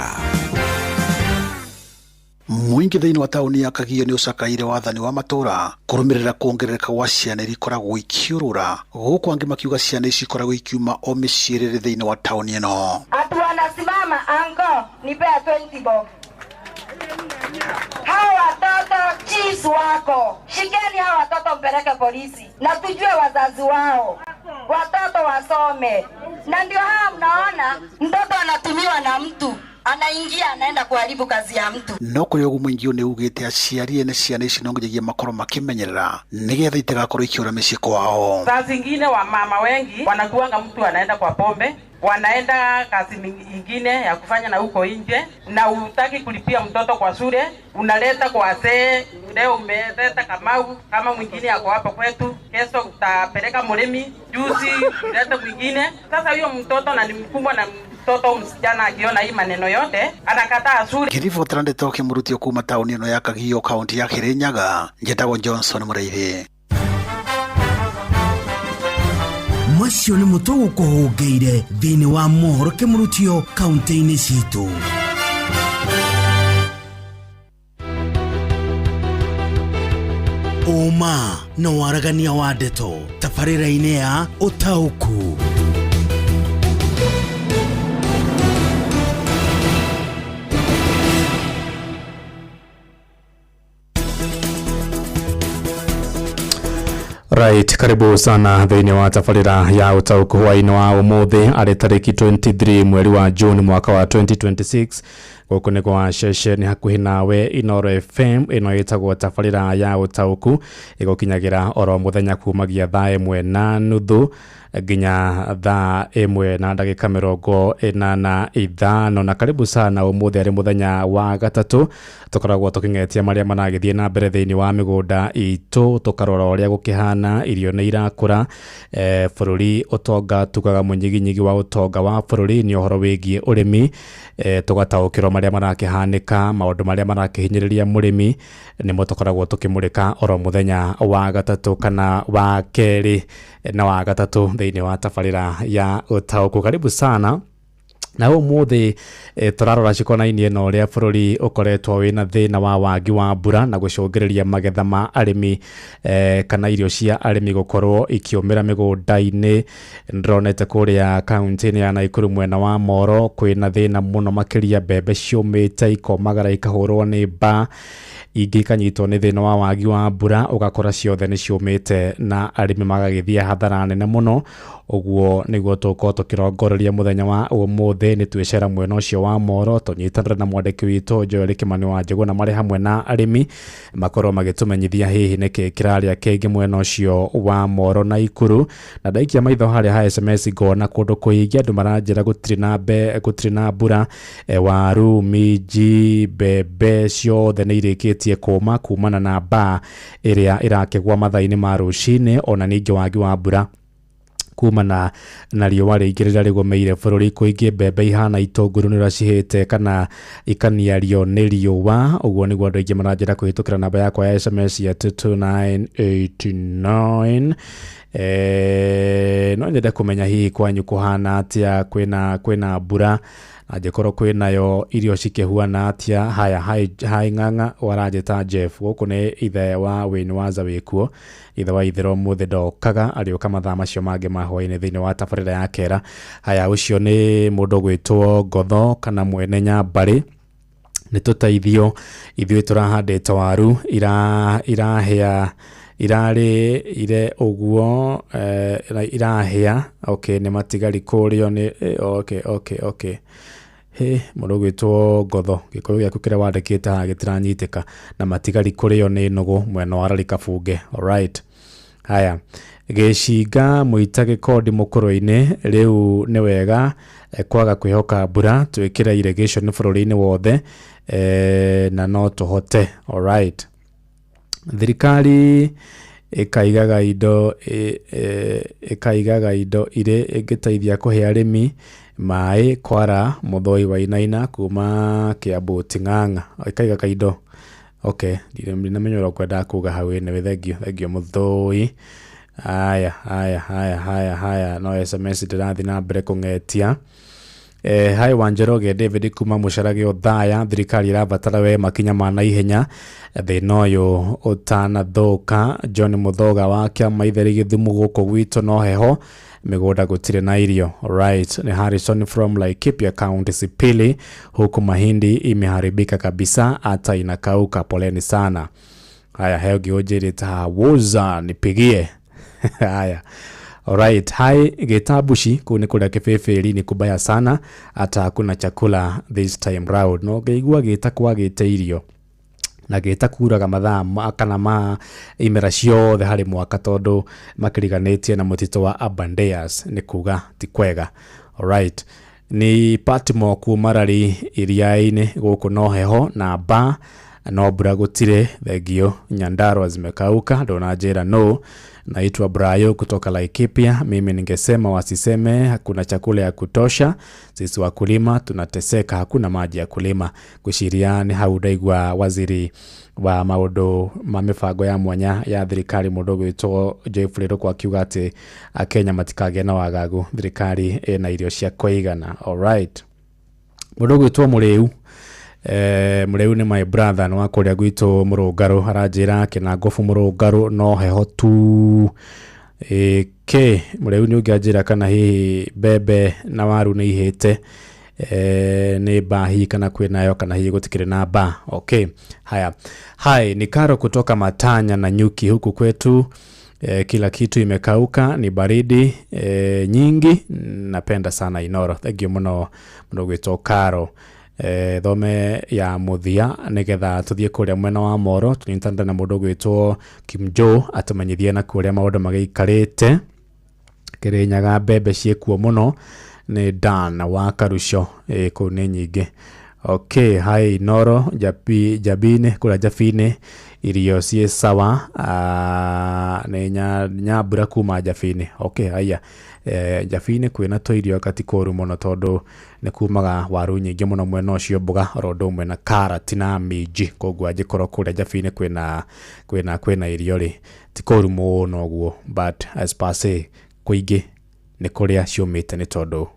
Mũingĩ thĩinĩ wa taũni ya Kagio nĩ ũcakaire wathani wa matũra kũrũmĩrĩra kuongerereka gwa ciana iria ikoragwo ikiũrũra, gũkũ angĩ makiuga ciana ici ikoragwo ikiuma o mĩciĩ ĩrĩ thĩinĩ wa taũni ĩno. Atu wanasimama ango nipea 20 bob. Hawa watoto chiefs wako, shikeni hawa watoto mpeleke polisi na tujue wazazi wao, watoto wasome. Na ndio hawa mnaona mtoto anatumiwa na mtu anaingia anaenda kuharibu kazi ya mtu. No kũrĩ ũguo mũingĩ ũyũ nĩugĩte aciari ene ciana ici no nginyagia makorwo makĩmenyerera nĩgetha itigakorwo ikĩũra mĩciĩ kwao. Saa zingine wamama wengi wanakuanga mtu anaenda kwa pombe, wanaenda kazi ingine ya kufanya na huko nje, na utaki kulipia mtoto kwa shule, unaleta kwa wazee. Leo umeleta Kamau, kama mwingine yako hapa kwetu, kesho utapeleka Murimi, juzi ulete mwingine. Sasa huyo mtoto na ni mkubwa na mtoto msichana akiona hii maneno yote anakataa shule. Ngĩribotera ndeto kĩmũrutio kuma taũni ĩno ya Kagio kaunti ya Kirinyaga, njĩtagwo Johnson Mũrĩithi. Macio nĩ mũtũ gũkũhũngĩire thĩinĩ wa mohoro kĩmũrutio kaunti-inĩ citũ. Ũma na waragania wa ndeto tabarĩra-inĩ ya ũtaũku. Right, karibu sana thĩinĩ wa tabarĩra ya ũtaũku hwaĩ-inĩ wa ũmũthĩ arĩ tarĩki 23 mweri wa June mwaka wa 2026. Gũkũ nĩ gwa ceceni hakuhĩ nawe Inooro FM ĩno ĩtagwo tabarĩra ya ũtaũku, ĩgũkinyagĩra oro mũthenya kumagia thaa 1:30 nginya thaa 1:45. Na karibu sana ũmũthĩ arĩ mũthenya wa gatatũ, tũkoragwo tũkĩng'etia marĩa maragĩthiĩ na mbere thĩinĩ wa mĩgũnda itũ, tũkarora ũrĩa gũkĩhana, irio nĩ irakũra, bũrũri ũtonga tugaga mũnyiginyigi wa ũtonga wa bũrũri nĩ ũhoro wĩgiĩ ũrĩmi, tũgataũkĩrwo marĩa marakĩhanĩka, maũndũ marĩa marakĩhinyĩrĩria mũrĩmi nĩmo tũkoragwo tũkĩmũrĩka oro mũthenya wa gatatũ kana wa kerĩ na wa gatatũ thĩinĩ wa tabarĩra ya ũtaũku. Karibu sana. Na ũmũthĩ tũrarora cikonainie na ũrĩa bũrũri ũkoretwo wĩna thĩna wa wagi wa mbura na gũcũngĩrĩria magetha ma arĩmi kana irio cia arĩmi gũkorwo ikĩũmĩra mĩgũnda-inĩ. Ndĩronete kũrĩa kaunti-inĩ ya Naikuru mwena wa Moro kwĩna thĩna mũno makĩria, mbembe ciũmĩte ikomagara ikahũrwo nĩ mbaa, ingĩ ikanyitwo nĩ thĩna wa wagi wa mbura, ũgakora ciothe nĩ ciũmĩte na arĩmi magagĩthiĩ hathara nene mũno. Ũguo nĩguo tũgũkorwo tũkĩrongoreria mũthenya wa ũmũthĩ. Nĩ twĩcera mwena ũcio wa Moro tũnyitanĩre na mwandĩki witũ Joel Kĩmani wa Njũgũna marĩ hamwe na arĩmi makorwo magĩtũmenyithia hihi nĩkĩ kĩrarĩa kĩngĩ mwena ũcio wa Moro na Ikuru. Na ndaikia maitho harĩa ha SMS ngona kũndũ kũingĩ andũ maranjĩra gũtirĩ na mbura, waru, minji, mbembe ciothe nĩ irĩkĩtie kũma kumana na mbaa ĩrĩa ĩrakĩgwa mathaa-inĩ ma rũcinĩ, ona ningĩ wagi wa mbura kumana na riũa rĩingĩ rĩrĩa rĩgũmĩire bũrũri. Kũingĩ mbembe ihana itũngũrũ nĩ ũrĩa cihĩte kana ikaniario nĩ riũa. Ũguo nĩguo andũ aingĩ maranjĩra kũhĩtũkĩra namba yakwa ya SMS ya 22989. No nyende kũmenya hihi kwanyu kũhana atĩa, kwĩna mbura, angĩkorwo kwĩnayo irio cikĩhuana atĩa. Haya, hi Ng'ang'a waranjĩta Jeff, gũkũ nĩ ithe wa Wayne Waza wĩkuo, ithe wa ithero mũthĩ ndokaga, arĩũka mathaa macio mangĩ ma hwaĩ-inĩ thĩinĩ wa tabarĩra ya kera. Haya, ũcio nĩ mũndũ ũgwĩtwo Ngotho kana mwene Nyambarĩ. Nĩ tũteithio ithuĩ tũrahandĩte waru irahĩa irarĩ ire ũguo irahĩa. Okay, nĩ matigari kũrĩo nĩ okay he mũndũ ũgwĩtwo Ngotho, gĩkũyũ gĩaku kĩrĩa wandĩkĩte haha gĩtiranyitĩka, na matigari kũrĩo nĩ nũgũ mwena wa Rari Kabunge. Alright, haya, gĩcinga mũita gĩkondi mũkũrũ-inĩ, rĩu nĩ wega kwaga kwĩhoka mbura, twĩkĩre irrigation bũrũri-inĩ wothe na no tũhote. Alright, thirikari ĩkaigaga indo ĩkaigaga indo irĩ ĩngĩteithia kũhe arĩmi maĩ kwara mũthoi wa Inaina kuma Kiambu Ting'ang'a ĩkaigaga indo. Okay, ndinamenya ũrĩa ũkwendaga kuga hau. Anyway, thengio thengio mũthoi. Haya haya haya haya haya, no SMS ndĩrathiĩ na mbere kũng'etia. Hai Wanjoroge David kuma Mũcarage Othaya, thirikari ĩrabatara we makinya ma naihenya thĩna ũyũ ũtanathũka. John Mũthoga wa kĩama itheri Gĩthumo, gũkũ gwitũ no heho, mĩgũnda gũtirĩ na irio. Alright, ni Harrison from Laikipia County Sipili, huku mahindi imeharibika kabisa hata inakauka, poleni sana. Haya, heo ũngĩ haha woza nipigie. Haya. Alright, hai Gĩtambuci kũu nĩ kũrĩa Kĩbĩbĩri nĩ kubaya sana hata hakuna chakula this time round. No ngĩigua gĩta kwagĩte irio na gĩta kuraga mathaa kana ma imera ciothe harĩ mwaka tondũ makĩriganĩtie na mũtitũ wa Aberdares, nĩ kuga ti kwega. Alright, ni Patmo kuma Rari Iriainĩ, gũkũ no heho na mbaa no mbura gũtirĩ, thengio. Nyandarua zimekauka, ndũnanjĩra no. Naitwa Brayo kutoka Laikipia. Mimi ningesema wasiseme hakuna chakula ya kutosha, sisi wakulima tunateseka, hakuna maji ya kulima. Gwĩciria nĩ hau ndaigua waziri wa maũndũ ma mĩbango ya mwanya ya thirikari mũndũ ũgwĩtwo Geoffrey Ruku akiuga atĩ Akenya matikagĩe na wagagu, thirikari ĩna irio cia kũigana. Alright, mũndũ ũgwĩtwo Mũrĩu, Mũrĩu nĩ my brother, nĩ wa kũrĩa gwitũ Mũrũngarũ, aranjĩra Kĩnangobu Mũrũngarũ no heho tu. K Mũrĩu nĩ ũngĩanjĩra kana hihi mbembe na waru nĩ ihĩte, nĩ mbaa hihi kana kwĩnayo kana hihi gũtikĩrĩ na mbaa. Okay, haya. Hai, ni Karo kutoka Matanya na Nyuki, huku kwetu kila kitu imekauka, ni baridi nyingi. Napenda sana Inoro. Thank you mũno mũndũ ũgwĩtwo Karo. Thome ya mũthia nĩgetha tũthiĩ kũrĩa mwena wa Moro tũnyitanĩre na mũndũ ũgwĩtwo Kim Joe atũmenyithie na kũrĩa maũndũ magĩikarĩte. Kĩrĩnyaga mbembe ciĩkuo mũno nĩ Dan wa Karuco, kũu nĩ nyingĩ. Okay, hai Inoro Jabini, kũrĩa Jabini irio ciĩ sawa, nĩ nyambura kuma Jabini. Okay, haya, Jabini kwĩna tũirio gati kũru mũno tondũ nĩ kumaga waru nyingĩ mũno mwena ũcio, mboga oro ũndũ ũmwe na karati na minji, koguo angĩkorwo kũrĩa Jabini kwĩna irio rĩ ti kũru mũno ũguo, but as per se kũingĩ Nĩ kũrĩa ciũmĩte nĩ tondũ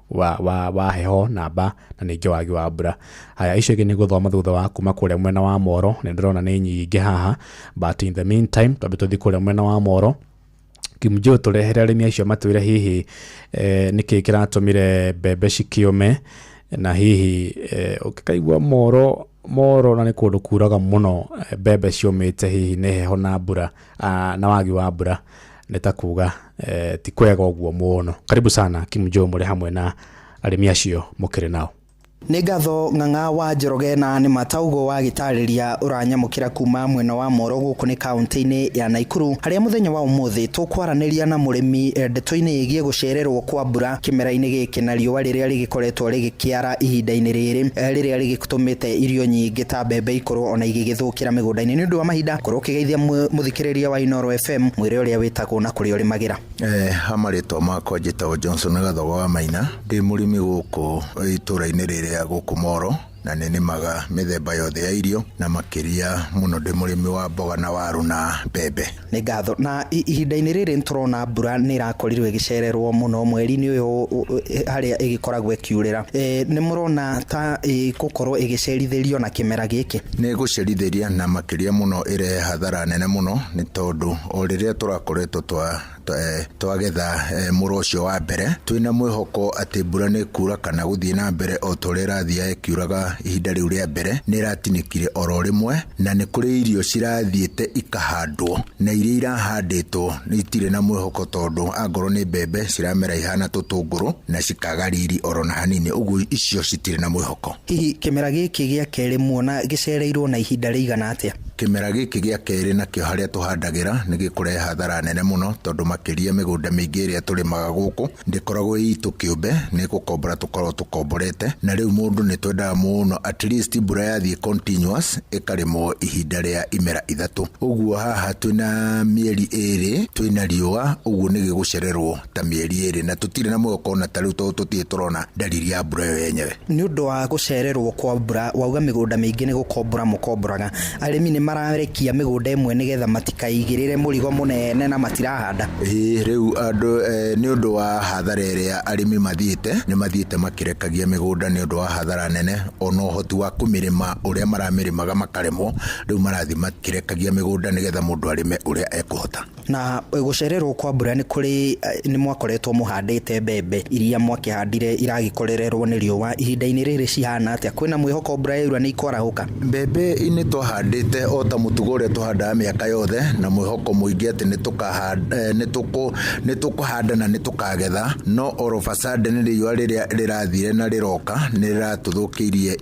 wa heho na mba na ningĩ wagi wa mbura. Haya, icio ingĩ nĩ gũthoma thutha wa kuma kũrĩa mwena wa Moro. Nĩ ndĩrona nĩ nyingĩ haha, but in the meantime twambe tũthiĩ kũrĩa mwena wa Moro. Kimjo, tũrehere arĩmi acio matwĩre hihi nĩkĩ kĩratũmire mbembe cikĩũme, na hihi ũngĩkaigua Moro Moro na nĩ kũndũ kuraga mũno, mbembe ciũmĩte hihi nĩ heho na mbura na wagi wa mbura, nĩ ta kuga ti kwega ũguo mũno. Karibu sana Kimjo, mũrĩ hamwe na arĩmi acio mũkĩrĩ nao. Nĩ ngatho Ng'ang'a wa Njoroge, na nĩ mataugo wa gĩtarĩria ũranyamũkĩra kuma mwena wa Moro. Gũkũ nĩ kaunti-inĩ ya Naikuru, harĩa mũthenya wa ũmũthĩ tũkwaranĩria na mũrĩmi ndeto-inĩ ĩgiĩ gũcererwo kwa mbura kĩmera-inĩ gĩkĩ na riũa rĩrĩa rĩgĩkoretwo rĩgĩkĩara ihinda-inĩ rĩrĩ, rĩrĩa rĩgĩtũmĩte irio nyingĩ ta mbembe ikorwo ona igĩgĩthũkĩra mĩgũnda-inĩ. Nĩ ũndũ wa mahinda, korwo ũkĩgeithia mũthikĩrĩria wa Inooro FM, mwĩre ũrĩa wĩtagwo na kũrĩa ũrĩmagĩra. Ha marĩtwa makwa njĩtagwo Johnson Gathogo wa Maina, ndĩ mũrĩmi gũkũ itũra-inĩ rĩrĩa gũkũ Moro, na nĩ nĩmaga mĩthemba yothe ya irio, na makĩria mũno ndĩ mũrĩmi wa mboga na waru na mbembe. Nĩ ngatho. Na ihinda-inĩ rĩrĩ nĩ tũrona mbura nĩ ĩrakorirwo ĩgĩcererwo mũno mweri-inĩ ũyũ harĩa ĩgĩkoragwo ĩkiurĩra. Nĩ mũrona ta ĩgũkorwo ĩgĩcerithĩrio na kĩmera gĩkĩ? Nĩ gũcerithĩria, na makĩria mũno ĩrehe hathara nene mũno, nĩ tondũ o rĩrĩa tũrakoretwo twagetha mũro ũcio wa mbere, twĩna mwĩhoko atĩ mbura nĩ kura kana gũthiĩ na mbere o ta ũrĩa ĩrathiaga ĩkiuraga ihinda rĩu rĩa mbere, nĩ ĩratinĩkire oro rĩmwe, na nĩ kũrĩ irio cirathiĩte ikahandwo, na iria irahandĩtwo itirĩ na mwĩhoko, tondũ angorwo nĩ mbembe ciramera ihana tũtũngũrũ na cikaga riri oro na hanini, ũguo icio citirĩ na mwĩhoko. Hihi kĩmera gĩkĩ gĩa kerĩ muona gĩcereirwo na ihinda rĩigana atĩa? Kĩmera gĩkĩ gĩa kerĩ nakĩo harĩa tũhandagĩra nĩ gĩkũrehe hathara nene mũno, tondũ makĩria mĩgũnda mĩingĩ ĩrĩa tũrĩmaga gũkũ ndĩkoragwo ĩ itũ kĩũmbe, nĩ gũkombora tũkoragwo tũkomborete, na rĩu mũndũ nĩ twendaga mũno at least mbura yathiĩ continuous ĩkarĩmwo ihinda rĩa imera 3. Ũguo haha twĩna mĩeri 2 twĩna riũa, ũguo nĩ gĩgũcererwo ta mĩeri 2, na tũtirĩ na mwĩhoko ona ta rĩu, tondũ tũtirĩ tũrona dalili ya mbura ĩyo yenyewe. Nĩ ũndũ wa gũcererwo kwa mbura, wauga mĩgũnda mĩingĩ nĩ gũkombora mũkomboraga, arĩmi nĩ mararekia mĩgũnda ĩmwe nĩgetha matikaigĩrĩre mũrigo mũnene na matirahanda? Ĩĩ, rĩu andũ nĩ ũndũ wa hathara ĩrĩa arĩmi mathiĩte, nĩ mathiĩte makĩrekagia mĩgũnda nĩ ũndũ wa hathara nene, ona ũhoti wa kũmĩrĩma ũrĩa maramĩrĩmaga makaremwo, rĩu marathiĩ makĩrekagia mĩgũnda nĩgetha mũndũ arĩme ũrĩa ekũhota. Na gũcererwo kwa mbura nĩ kũrĩ nĩ mwakoretwo mũhandĩte mbembe iria mwakĩhandire iragĩkorererwo nĩ riũa, ihinda-inĩ rĩrĩ cihana atĩa? Kwĩna mwĩhoko mbura yaura nĩ ikwarahũka? Mbembe inĩ twahandĩte o ta mũtugo ũrĩa tũhandaga mĩaka yothe, na mwĩhoko mũingĩ atĩ nĩ tũkũhanda na nĩ tũkagetha, no all of a sudden riũa rĩrĩa rĩrathire na rĩroka nĩ rĩratũthũkĩirie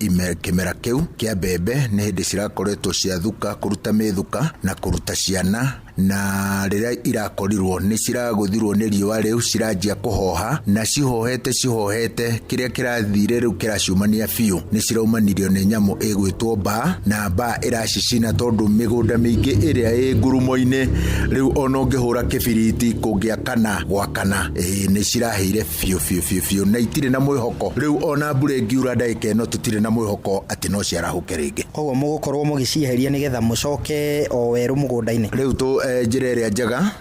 kĩmera kĩu kĩa mbembe. Nĩ hĩndĩ cirakoretwo ciathuka kũruta mĩthuka na kũruta ciana, na rĩrĩa irakorirwo nĩ ciragũthirwo nĩ riũa, rĩu ciranjia kũhoha, na cihohete cihohete, kĩrĩa kĩrathire rĩu kĩraciumania biũ, nĩ ciraumanirio nĩ nyamũ ĩgwĩtwo mbaa, na mbaa ĩracicina, tondũ mĩgũnda mĩingĩ ĩrĩa ĩ ngurumo-inĩ rĩu ona ũngĩhũra kĩbiriti kũngĩakana gwakana, ĩĩ nĩ cirahĩire biũ biũ biũ biũ, na itirĩ na mwĩhoko rĩu. Ona mbura ĩngiura ndagĩka ĩno, tũtirĩ na mwĩhoko atĩ no ciarahũke rĩngĩ. Koguo mũgũkorwo mũgĩcieheria nĩgetha mũcoke o werũ mũgũnda-inĩ? Rĩu tũ njĩra ĩrĩa njega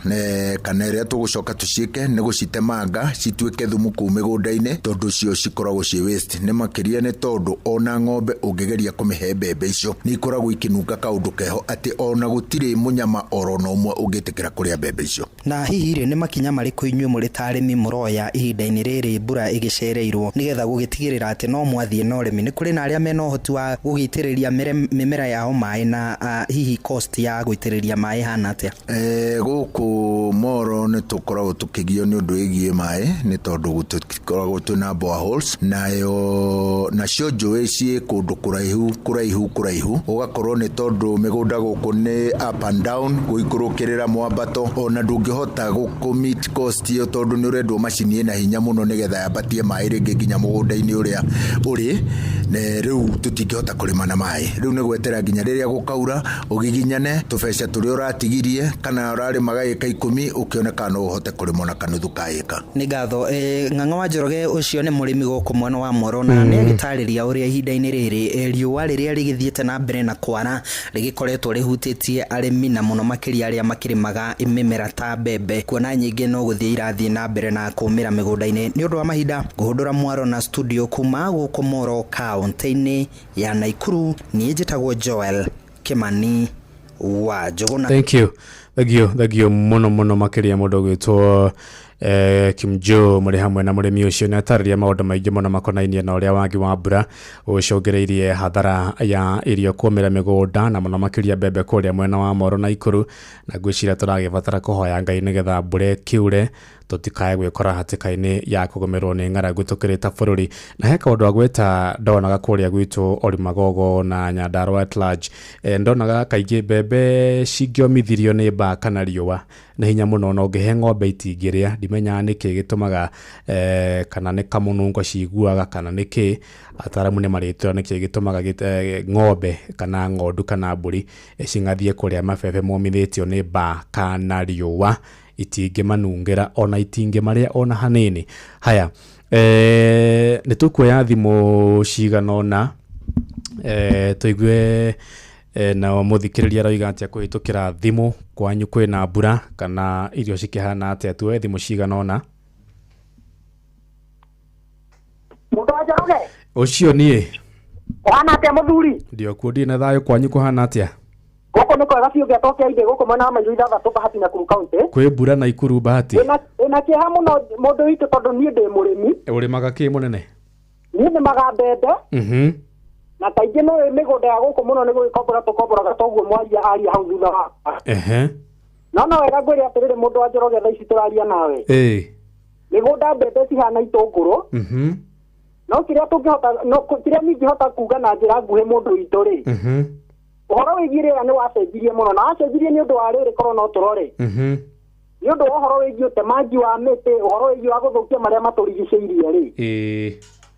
kana ĩrĩa tũgũcoka tũciĩke nĩ gũcitemanga cituĩke thumu kũu mĩgũnda-inĩ, tondũ cio cikoragwo ciĩ waste. Nĩ makĩria nĩ tondũ ona ng'ombe ũngĩgeria kũmĩhe mbembe icio, nĩ ikoragwo ikĩnunga kaũndũ keho atĩ ona gũtirĩ mũnyama oro na ũmwe ũngĩtĩkĩra kũrĩa mbembe icio. Na hihi rĩ, nĩ makinya marĩkũ inyuĩ mũrĩ ta arĩmi mũroya ihinda-inĩ rĩrĩ mbura ĩgĩcereirwo, nĩgetha gũgĩtigĩrĩra atĩ no mwathiĩ na ũrĩmi? Nĩ kũrĩ na arĩa mena ũhoti wa gũgĩitĩrĩria mĩmera yao maĩ, na hihi cost ya gũitĩrĩria maĩ hana atĩa? Gũkũ Moro nĩ tũkoragwo tũkĩgio nĩ ũndũ wĩgiĩ maĩ, nĩ tondũ tũkoragwo twĩna boreholes, nayo nacio njũĩ ciĩ kũndũ kũraihu kũraihu kũraihu, ũgakorwo nĩ tondũ mĩgũnda gũkũ nĩ up and down, gũikũrũkĩrĩra mwambato, ona ndũngĩhota gũkũ meet cost ĩyo, tondũ nĩ ũrendwo macini ĩna hinya mũno nĩgetha yambatie maĩ rĩngĩ nginya mũgũnda-inĩ ũrĩa ũrĩ. Rĩu tũtingĩhota kũrĩma na maĩ, rĩu nĩ gwetera nginya rĩrĩa gũkaura ũgiginyane tũbeca tũrĩa ũratigirie, kana ũrarĩmaga ĩka 10 ũkĩone kana no ũhote kũrĩma na kanuthu ka ĩka. Nĩ ngatho. Ng'ang'a wa Njoroge, ũcio nĩ mũrĩmi gũkũ mwena wa Moro, na nĩ agĩtarĩria ũrĩa ihinda-inĩ rĩrĩ riũa rĩrĩa rĩgĩthiĩte na mbere na kwara rĩgĩkoretwo rĩhutĩtie arĩmi, na mũno makĩria arĩa makĩrĩmaga mĩmera ta mbembe kuona nyingĩ no gũthiĩ irathiĩ na mbere na kũmĩra mĩgũnda-inĩ. Nĩ ũndũ wa mahinda ngũhũndũra mwaro na studio kuma gũkũ Moro kaũntĩ-inĩ ya Naikuru, niĩ njĩtagwo Joel Kimani wa Njũgũna. Thank you, thank you, thank you muno muno makiria mundu gwitwo Kimjo muri hamwe na murimi ucio ni atariria maundu maingi muno makonainie na uria wagi wa mbura ucũngĩrĩirie hathara ya irio kũmĩra mĩgũnda na mũno makĩria mbembe kũrĩa mwena wa Moro na Ikuru, na ngwĩciria tũragĩbatara kũhoya Ngai nĩgetha mbura ĩkiure tũtikae gwĩkora hatĩka-inĩ ya kũgũmĩrwo nĩ ng'aragu tũkĩrĩ ta bũrũri. Na he kaũndũ agweta ndonaga kũrĩa gwitũ Orimagogo na Nyandarua at large, ndonaga kaingĩ mbembe cingĩomithirio nĩ mbaa kana riũa nĩ hinya mũno, na ũngĩhe ng'ombe itingĩrĩa. Ndimenyaga nĩkĩ gĩtũmaga, kana nĩ kamũnungo ciguaga kana nĩkĩ, ataramu nĩ marĩtwĩra nĩkĩ gĩtũmaga ng'ombe kana ng'ondu kana mbũri cing'athie kũrĩa mabebe momithĩtio nĩ mbaa kana riũa, itingĩmanungĩra ona itingĩmarĩa ona hanini. Haya, nĩ tũkuoya thimũ cigana ũna, tũigue nao mũthikĩrĩria aroiga atĩa kũhĩtũkĩra thimũ, kwanyu kwĩna mbura kana irio cikĩhana atĩa. Tuoye thimũ cigana ũna. Mũndũ wa Njoroge ũcio niĩ ũhana atĩa mũthuri? Ndiokuo, ndirĩ na thayũ. Kwanyu kũhana atĩa? Gũkũ nĩ kwega biũ, ngĩatokia ithĩ gũkũ mwena wa Mairũ 6 Bahati Nakuru County. Kwĩ mbura na Ikuru Bahati? Ĩna kĩeha mũno mũndũ witũ tondũ niĩ ndĩ mũrĩmi. Ũrĩmaga kĩ mũnene? Niĩ nĩmaga mbembe. Na kaingĩ no mĩgũnda ya gũkũ mũno nĩ gũgĩkombora tũkomboraga toguo mwaria aria hau thutha wakwa. No no wega ngwĩre atĩrĩrĩ mũndũ wa Njoroge thaa ici tũraria nawe. Mĩgũnda mbembe cihana itũngũrũ. No kĩrĩa tũngĩhota, no kĩrĩa ningĩhota kuga na njĩra nguhĩ mũndũ witũ rĩ, ũhoro wĩgiĩ rĩera nĩ wacenjirie mũno, na wacenjirie nĩ ũndũ wa rĩrĩ korwo no tũrore. Nĩ ũndũ wa ũhoro wĩgiĩ ũtemangi wa mĩtĩ, ũhoro wĩgiĩ wa gũthũkia marĩa matũrigicĩirie rĩ.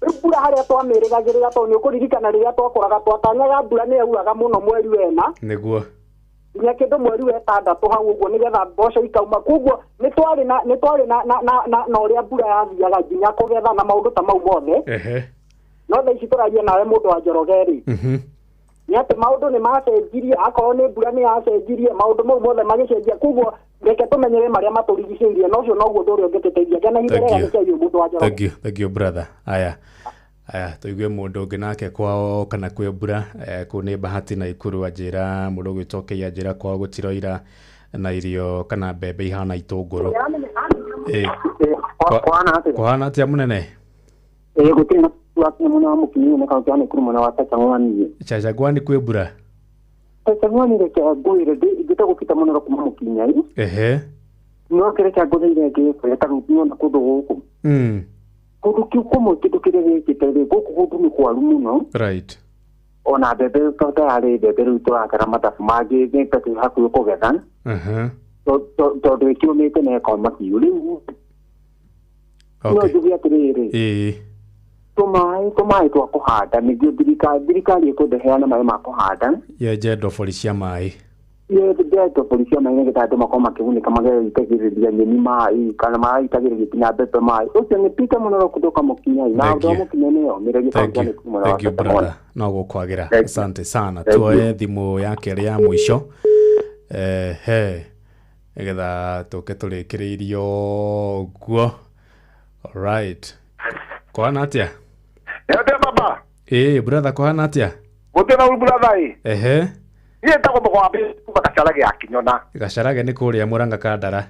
Rĩu mbura harĩa twamĩrĩgagĩrĩra tondũ nĩ ũkũririkana rĩrĩa twakũraga twatanyaga mbura nĩ yauraga mũno mweri wena. Nĩguo. Nginya kĩndũ mweri wa ĩtandatũ hau ũguo nĩgetha mboco ikauma. Koguo nĩ twarĩ na nĩ twarĩ na na ũrĩa mbura yathiaga nginya kũgetha na maũndũ ta mau mothe. No thaa ici tũraria nawe mũndũ wa Njoroge rĩ, nĩ atĩ maũndũ nĩ macenjirie, akorwo nĩ mbura nĩ yacenjirie, maũndũ mau mothe magĩcenjia. Koguo reke tũmenyere marĩa matũrigicĩirie, na ũcio noguo ũndũ ũrĩa ũngĩtũteithia. Ngena ihinda rĩega nĩ kĩaiyũ mũndũ wa Njoroge. Thank you, thank you brother. Aya, aya tũigue mũndũ ũngĩ nake kwao kana kwĩ mbura. Kũu nĩ Bahati na Ikuru anjĩra mũndũ ũgwĩtwo Kei anjĩra kwao gũtiroira na irio kana mbembe ihana itũngũrũ. Kũhana atĩa mũnene? Gũtirĩ na mwena wa Mũkinyĩ na kaũntĩ ya Nakuru mwena wa Chachangwani. Chachangwani kwĩ mbura? Chachangwani reke ngwĩre njĩtagwo Peter Mũnoro kuma Mũkinyai. No kĩrĩa kĩangũthĩire ngĩkwĩra ta rĩu nĩona kũndũ gũkũ. Kũndũ kĩu kũmwe kĩndũ kĩrĩa gĩkĩte rĩ, gũkũ kũndũ nĩ kwaru mũno. Ona mbembe ta yarĩ mbembe rĩu tũrakara mathabu mangĩ nĩ ta twĩ hakuhĩ kũgetha. Tondũ ĩkĩũmĩte na ĩkoma biũ. Rĩu no njuge atĩrĩrĩ, tũmaĩ twa kũhanda nĩguo thirikari ĩkũndeheana maĩ ma kũhanda, yenje ndobori cia maĩ, yenje ndobori cia maĩ nĩgetha andũ makorwo makĩgunĩka magaitagĩrĩria nyeni maĩ kana magaitagĩrĩria nginya mbembe maĩ. Ũcio nĩ Peter Mũnoro kutoka Mũkinyai, na ũndũ wa Mũkinyai nĩ yomĩrĩrie kaũntĩ ya Nakuru mwena wa Thank you brother, no gũkwagĩra. Asante sana. Tuoye thimũ ya kerĩ ya mũico nĩgetha tũke tũrĩkĩrĩirio ũguo. Alright. Kũhana atĩa? Nĩ baba. Brother kũhana atĩa? Gũtirĩ na ũru brother ĩ. Niĩ njĩtagwo Mũgwambi kuma Gacarage ya Kĩnyona. Gacarage nĩ kũrĩa Mũrang'a Kandara.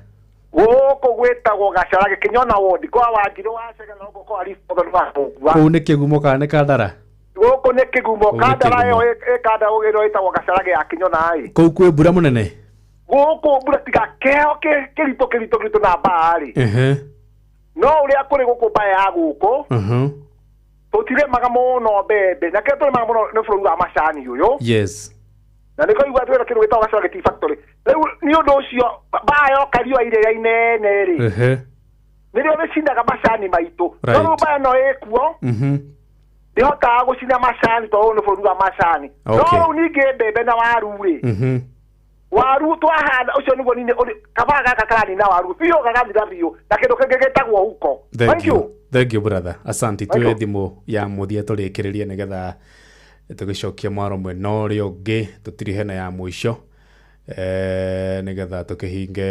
Gũkũ gwĩtagwo Gacarage Kĩnyona ward kwa Wanjirũ wa Chege na gũkũ kwa Arifu wa Mũgua. Kũu nĩ Kĩgumo kana nĩ Kandara? Gũkũ nĩ Kĩgumo, Kandara ĩyo ĩ Kandara ĩyo ĩtagwo Gacarage ya Kĩnyona ĩ. Kũu kwĩ mbura mũnene? Gũkũ mbura tiga kĩheo kĩritũ kĩritũ kĩritũ na mbaa rĩ. No ũrĩa kũrĩ gũkũ mbaa ya gũkũ tũtirĩmaga mũno mbembe, na kĩrĩa tũrĩmaga mũno nĩ bũrũri wa macani ũyũ. Na nĩkĩo igua twĩna kĩndũ gĩtagwo Gacarage Tea Factory. Rĩu nĩ ũndũ ũcio mbaa yoka riũa irĩa inene rĩ, nĩrĩo rĩcinaga macani maitũ. No rĩu mbaa ĩno ĩkuo ndĩhotaga gũcina macani tondũ ũyũ nĩ bũrũri wa macani. No rĩu ningĩ mbembe na waru rĩ, waru twahanda ũcio nĩguo nini kabaa gaka karanina waru biũ gagathira biũ na kĩndũ kĩngĩ gĩtagwo huko. Thank you. Thank you brother. Asante. Tuoye thimũ ya mũthia tũrĩkĩrĩrie nĩgetha tũgĩcokia mwaro mwena ũrĩa ũngĩ tũtirihe na ya mũico. Nĩgetha tũkĩhinge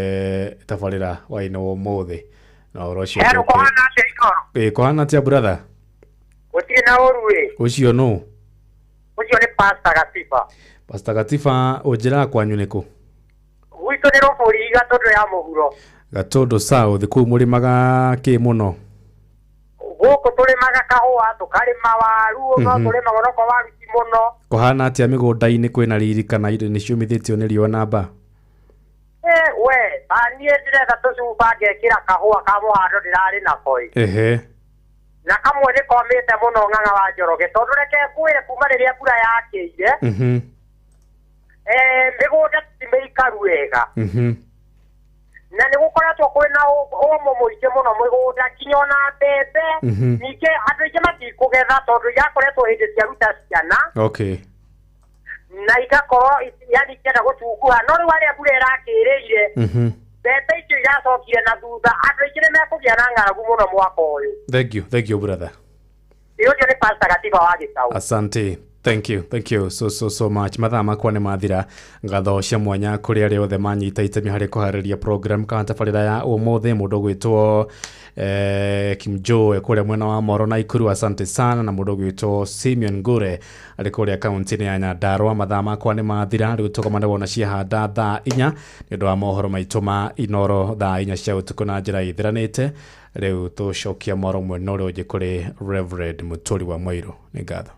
tabarĩra wainĩ wa ũmũthĩ na ũhoro ũcio. Hello, kũhana atĩa Inoro? Ĩ, kũhana atĩa, brother? Gũtirĩ na ũru ĩ. Ũcio nũ? Ũcio nĩ Pastor Gatiba. Pastor Gatiba, ũnjĩraga kwanyu nĩ kũ? Gwitũ nĩ Rũbũri, Gatũndũ ya mũhuro. Gatũndũ South. Kũu mũrĩmaga kĩ mũno? Gũkũ tũrĩmaga kahũa, tũkarĩma waru, no tũrĩmaga onokorwo waru ti mũno. Kũhana atĩa mĩgũnda-inĩ? Kwĩna riri kana indo nĩ ciũmithĩtio nĩ riũa namba? Eh, we, ba niĩ ndĩretha tũcuba ngekĩra kahũa ka mũhando ndĩrarĩ nako ĩ. Na kamwe nĩ komĩte mũno, Ng'ang'a wa Njoroge, tondũ reke ngwĩre, kuma rĩrĩa mbura yakĩire, mĩgũnda ti mĩikaru wega. Na nĩ gũkoretwo kwĩna ũmũ mũingĩ mũno mũgũnda, nginya ona mbembe. Ningĩ andũ aingĩ matikũgetha tondũ irakoretwo hĩndĩ ciaruta ciana na igakorwo yani ikĩenda gũtunguha, no rĩu harĩa mbura ĩrakĩrĩire, mbembe icio iracokire na thutha. Andũ aingĩ nĩ mekũgĩa na ng'aragu mũno mwaka ũyũ. Thank you, thank you, brother. Ĩ, ũcio nĩ Pastor Gatiba wa Gĩcaũ. Asante, thank you, thank you so so so much. Mathaa makwa nĩ mathira. Ngatho cia mwanya kũrĩ arĩa othe manyita itemi harĩ kũharĩria program kana tabarĩra ya ũmũthĩ. Mũndũ ũgwĩtwo Kim Joe kũrĩa mwena wa Moro na Ikuru, asante sana, na mũndũ ũgwĩtwo Simeon Ngure arĩ kũrĩa kaunti-inĩ ya Nyandarua. Mathaa makwa nĩ mathira. Rĩu tũgomane wona ciahanda thaa 4 nĩ ũndũ wa mohoro maitũ ma Inoro thaa 4 cia ũtukũ na njĩra ĩthiranĩte. Rĩu tũcokia mwaro mwena ũrĩa ũngĩ kũrĩ Reverend Mũtũri wa Mwairũ. Nĩ ngatho.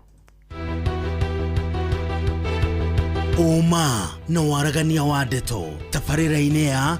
Ũma na waragania wa ndeto tabarĩra-inĩ ya.